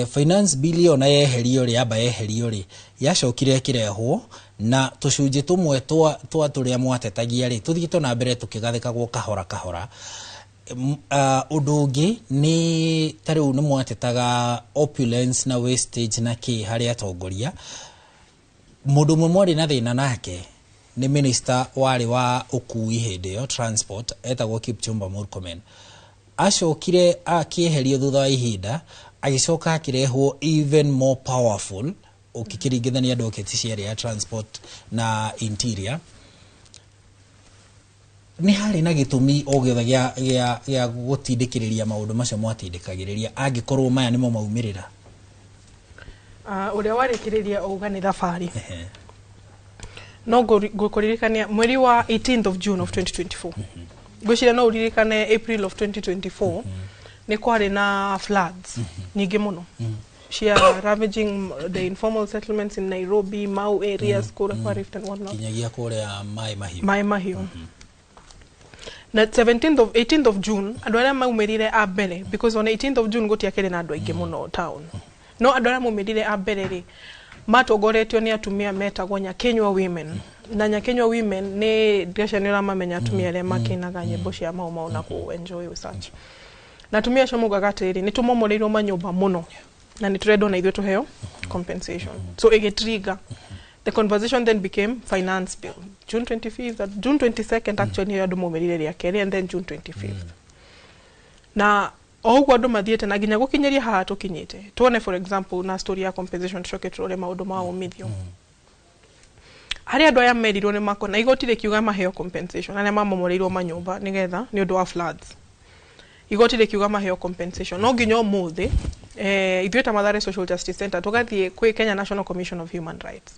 finance bill ona yeherio rĩ, amba yeherio rĩ, yacokire ĩkĩrehwo na tũcunjĩ tũmwe twa tũrĩa mwatetagia rĩ tũthiĩte na mbere tũkĩgathĩkagwo kahora kahora. Ũndũ ũngĩ nĩ ta rĩu nĩ mwatetaga opulence na wastage na kĩ harĩ atongoria. Mũndũ ũmwe mwarĩ na thĩna nake nĩ minister warĩ wa ũkui hĩndĩ ĩyo transport, etagwo Kipchumba Murkomen. Acokire akĩeherio thutha wa ihinda, agĩcoka akĩrehwo even more powerful ũkĩringithania doketi ciarĩ ya transport na interior. Nĩ harĩ na gĩtũmi o gĩothe gĩa gũtindĩkĩrĩria maũndũ macio mwatindĩkagĩrĩria angĩkorwo maya nĩmo maumĩrĩra? Ũrĩa warĩkĩrĩria auga nĩ thabarĩ, no ngũkũririkania mweri wa 18th of June of 2024, ngwĩciria no ũririkane April of 2024 nĩ kwarĩ na floods nyingĩ mũno cia ravaging the informal settlements in Nairobi, Mau areas, kũrĩa kwa Rift and whatnot. Kinyagia kũrĩa Maĩ Mahiũ. Maĩ Mahiũ. Na 17th of 18th of June andũ arĩa maumĩrire a mbere, because on 18th of June gũtiakĩrĩ na andũ aingĩ mũno town, no andũ arĩa maumĩrire a mbere rĩ, matongoretio nĩ atumia metagwo Nyakinyua Women. Na Nyakinyua Women nĩ ndĩrecia nĩ ũramamenya, atumia arĩa makĩinaga nyĩmbo cia Mau Mau na kũ enjoy with such. Na atumia acio maugaga atĩrĩrĩ, nĩ tũmomoreirwo manyũmba mũno na nĩ tũrendwo na ithuĩ tũheo compensation. So ĩgĩtrigger the conversation. Then became finance bill, June 25th, June 22nd actually nĩyo andũ maumĩrire rĩa kerĩ, and then June 25th. Na o ũguo andũ mathiĩte na nginya gũkinyĩria haha tũkinyĩte, tuone for example na story ya compensation, tũcoke tũrore maũndũ ma umithio. Harĩ andũ aya merirwo nĩ makona igoti rĩkiuga maheo compensation, arĩa mamomoreirwo manyũmba nĩgetha nĩ ũndũ wa floods, igoti rĩkiuga maheo compensation. No nginya ũmũthĩ ithuĩ ta Mathare Social Justice Center tũgathiĩ kwĩ Kenya National Commission of Human Rights,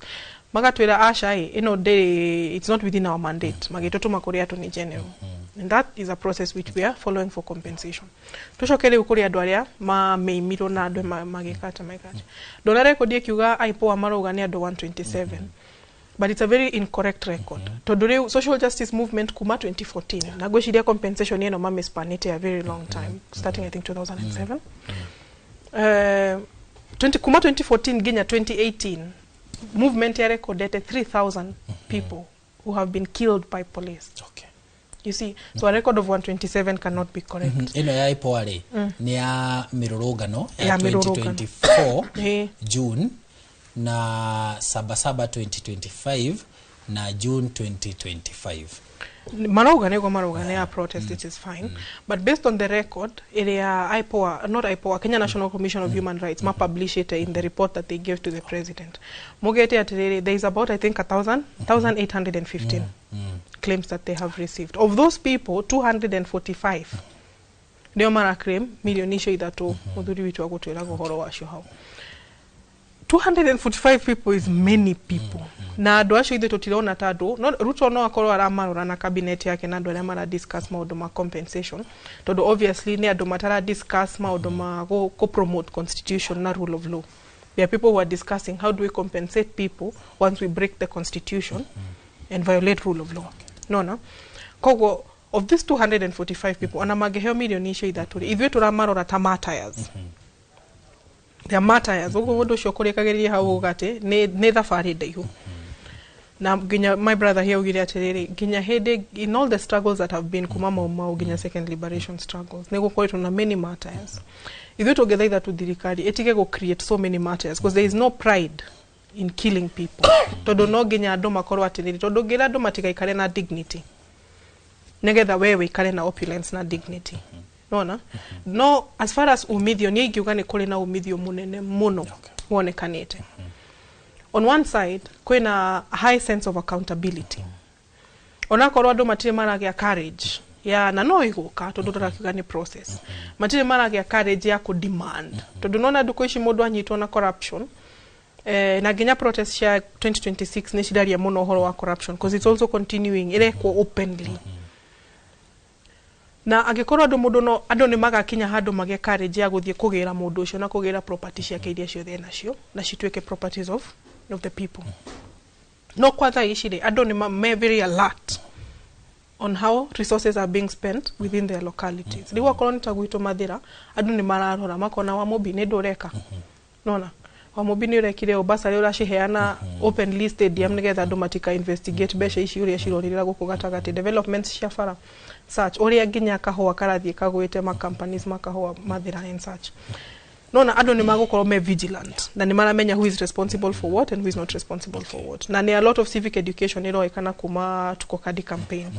magatwĩra aca ĩ, ĩno ndĩrĩ, it's not within our mandate, magĩtũtũma kũrĩ Attorney General, and that is a process which we are following for compensation. Tũcoke rĩu kũrĩ andũ arĩa mamĩimirwo na andũ magĩkata magĩkata, ndona record ĩkiuga IPOA marauga nĩ andũ 127, but it's a very incorrect record, tondũ rĩu social justice movement kuma 2014 na ngwĩciria compensation ĩno mamĩspanĩte a very long time, starting I think 2007. 20, kuma 2014 nginya 2018 movement ya recordete 3000 people who have been killed by police. You see, so a record of 127 cannot be correct. Ĩno ya IPOA rĩ, nĩ ya mĩrũrũngano ya Ya mĩrũrũngano. 2024 June na Sabasaba 2025 na June 2025. Marauga nĩguo, marauga nĩ ya protest. It is fine, but based on the record ĩrĩa IPOA, not IPOA, Kenya National Commission of Human Rights mapublishĩte in the report that they gave to the president, mugete atĩrĩrĩ, there is about I think a thousand 1815 claims that they have received. Of those people, 245 nĩo mara claim milioni icio ithatũ mũthuri witũ agũtwĩraga ũhoro wacio hau. 245 people is many people, na andũ acio ithuĩ tũtirona ta andũ no, Ruto no akorwo aramarora na cabinet yake na andũ arĩa mara discuss maũndũ ma compensation, tondũ obviously nĩ andũ matara discuss maũndũ ma go promote constitution na rule of law. There are people who are discussing how do we compensate people once we break the constitution and violate rule of law. Nona koguo of these 245 people, ona mangĩheo milioni icio ithatũ rĩ, ithuĩ tũramarora ta martyrs. They are martyrs. Ũguo ũndũ ũcio kũrĩkagĩrĩria hau uga atĩ nĩ thabarĩ ndaihu, na nginya my brother here augire atĩrĩrĩ, nginya hĩndĩ in all the struggles that have been kuma Mau Mau nginya second liberation struggles, nĩ gũkoretwo na many martyrs. Ithuĩ tũngĩthaitha tu thirikari ĩtige gũ create so many martyrs, because there is no pride in killing people, tondũ no nginya andũ makorwo atĩrĩrĩ, tondũ ngĩra andũ matigaikare na dignity nigetha we wĩikare na opulence na dignity, nona. No as far as umithio, niĩ ingiuga nĩ kũrĩ na umithio mũnene mũno wonekanĩte. On one side kwĩna a high sense of accountability, onakorwo andũ matirĩ maragĩa courage ya, na no ĩgũka tondũ tũrakiuga nĩ process, matirĩ maragĩa courage ya kũ demand, tondũ nona ndukũ ici mũndũ anyitwo na corruption, na nginya protest cia 2026 nĩ ciraria mũno ũhoro wa corruption, because it's also continuing, ĩrekwo openly. Na angĩkorwo andũ mũndũ no andũ nĩ magakinya handũ magĩe courage ya gũthiĩ kũgĩra mũndũ ũcio na kũgĩra property ciake iria ciothe enacio na cituĩke properties of the people. No kwa thaa ici rĩ, andũ nĩ me very alert on how resources are being spent within their localities. Rĩu akorwo nĩ ta gwitũ Mathĩra, andũ nĩ mararora makona Wamũmbi nĩ ndũreka, nona Wamũmbi nĩ ũrekire ũ basarĩ ũraciheana openly stadium nĩgetha andũ matika investigate mbeca ici ũrĩa cirorĩrĩra gũkũ gatagatĩ, developments cia bara such, ũrĩa nginya kahũa karathiĩ kagwĩte ma companies makahũa Mathĩra and such. Nona andũ nĩ magũkorwo me vigilant na nĩ maramenya who is responsible for what and who is not responsible for what. Na nĩ a lot of civic education ĩroĩkana kuma Tuko Kadi campaign,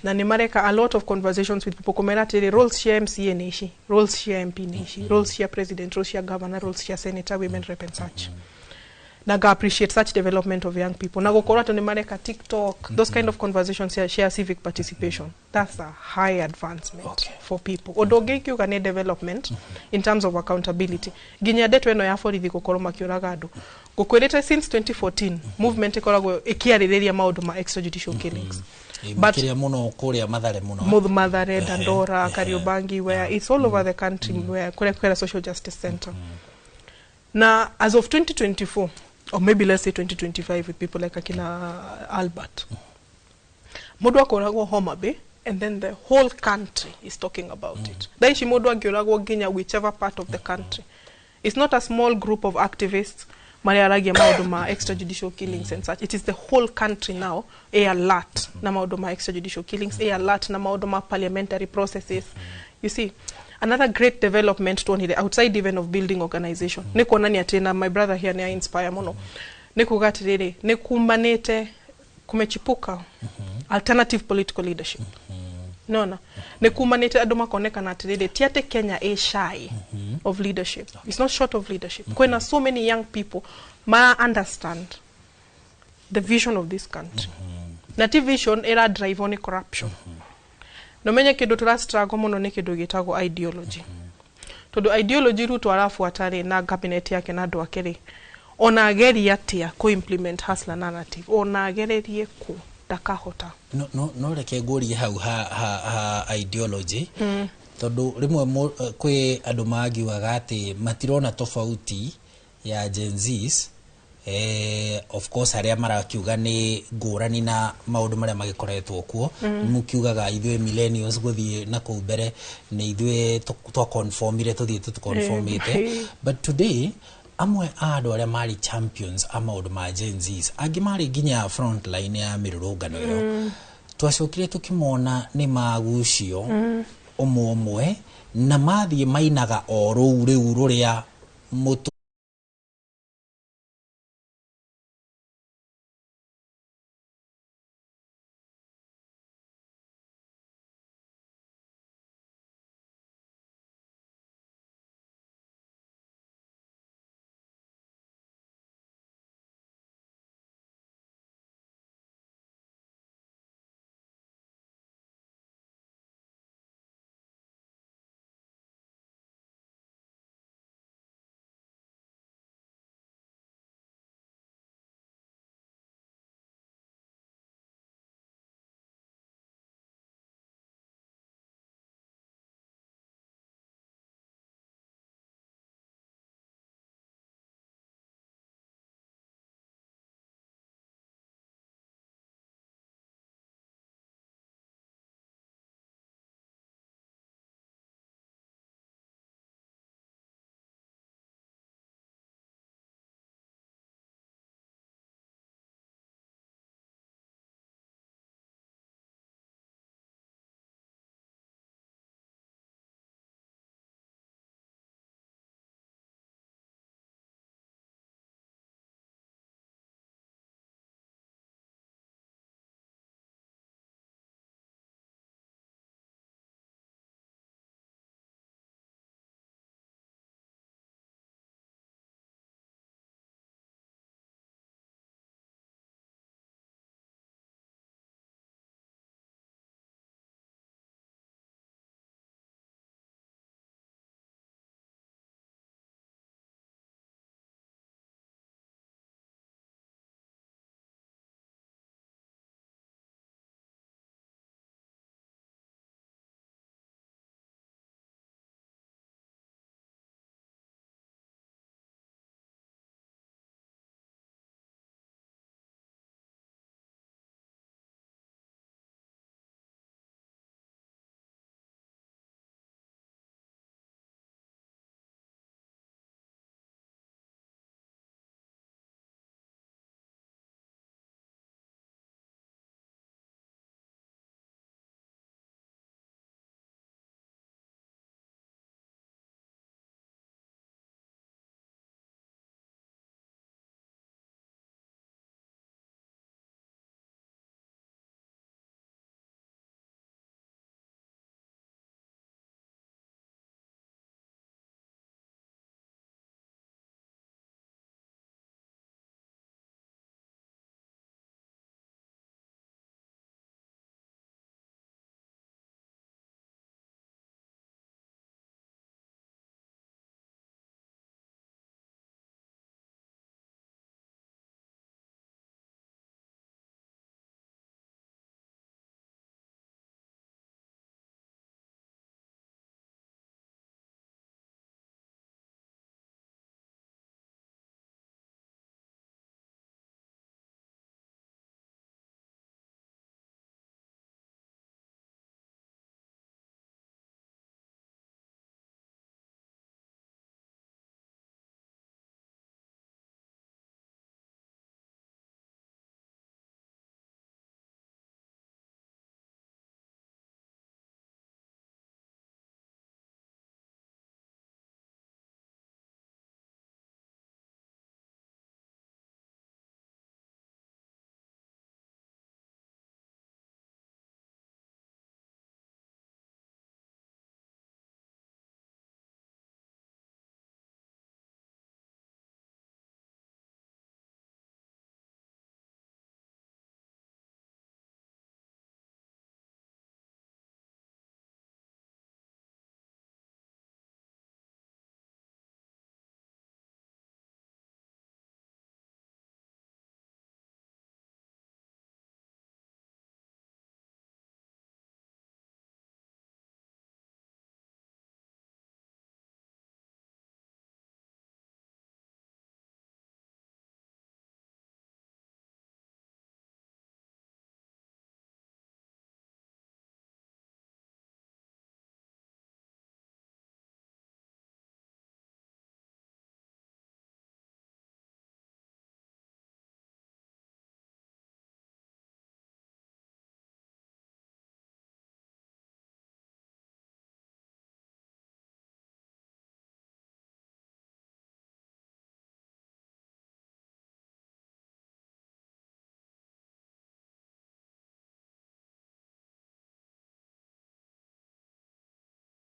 na nĩ mareka a lot of conversations with people kũmera atĩrĩ, roles cia MCA nĩ ici, roles cia MP nĩ ici, roles cia president, roles cia governor, roles cia senator, women rep and such. Na nga appreciate such development of young people na gukorwo atĩ nĩ mareka TikTok, those kind of conversations share civic participation. That's a high advancement for people. Ũndũ ũngĩ ingiuga nĩ development in terms of accountability, nginya ndeto ĩno ya borithi gũkorwo makĩũraga andũ. Ngũkwĩrĩte since 2014 movement ĩkoragwo ĩkĩarĩrĩria maũndũ ma extrajudicial killings. But Makĩria mũno kũrĩa Mathare mũno. Mathare, Dandora, Kariobangi, where it's all over the country, where kũrĩa kwĩna social justice center. Na as of 2024, or maybe let's say 2025, with people like akina Albert, mũndũ akoragwo Homa Bay and then the whole country is talking about it. Thaa ici mũndũ angĩũragwo nginya whichever part of the country, it's not a small group of activists marĩa aragia maũndũ ma extrajudicial killings and such. It is the whole country now a alert na maũndũ ma extrajudicial killings, a alert na maũndũ ma parliamentary processes. You see, another great development tuonire outside even of building organization nĩ kuonania atĩ, na my brother here nĩ inspire mũno, nĩ kuga atĩrĩrĩ, nĩ kumanĩte kumechipuka alternative political leadership. Nona nĩ kumanĩte andũ makonekana atĩrĩrĩ, ti atĩ Kenya ĩ shy of leadership. It's not short of leadership. Kwĩna so many young people ma understand the vision of this country, na ti vision ĩra drive nĩ corruption. Nomenye kĩndũ tũra struggle mũno nĩ kĩndũ gĩtagwo ideology, tondũ ideology Ruto arabuata rĩ, na cabinet yake na andũ ake rĩ, ona ageria atĩa kũ implement hustler narrative, ona agererie kũ, ndakahota. No reke ngũrie hau ha ideology, tondũ rĩmwe kwĩ andũ mangiugaga atĩ matirona tofauti ya Gen Zs, of course arĩa marakiuga nĩ ngũrani na maũndũ marĩa magĩkoretwo kuo. Mũkiugaga ithuĩ millennials gũthiĩ na kũu mbere nĩ ithuĩ twaconformire, tũthiĩ tũconformĩte. But today amwe a andũ arĩa marĩ champions a maũndũ ma Gen Zs, angĩ marĩ nginya front line ya mĩrũrũngano ĩyo, twacokire tũkĩmona nĩ magucio ũmwe ũmwe na mathiĩ mainaga o rũu rĩu rũrĩa mũtũ.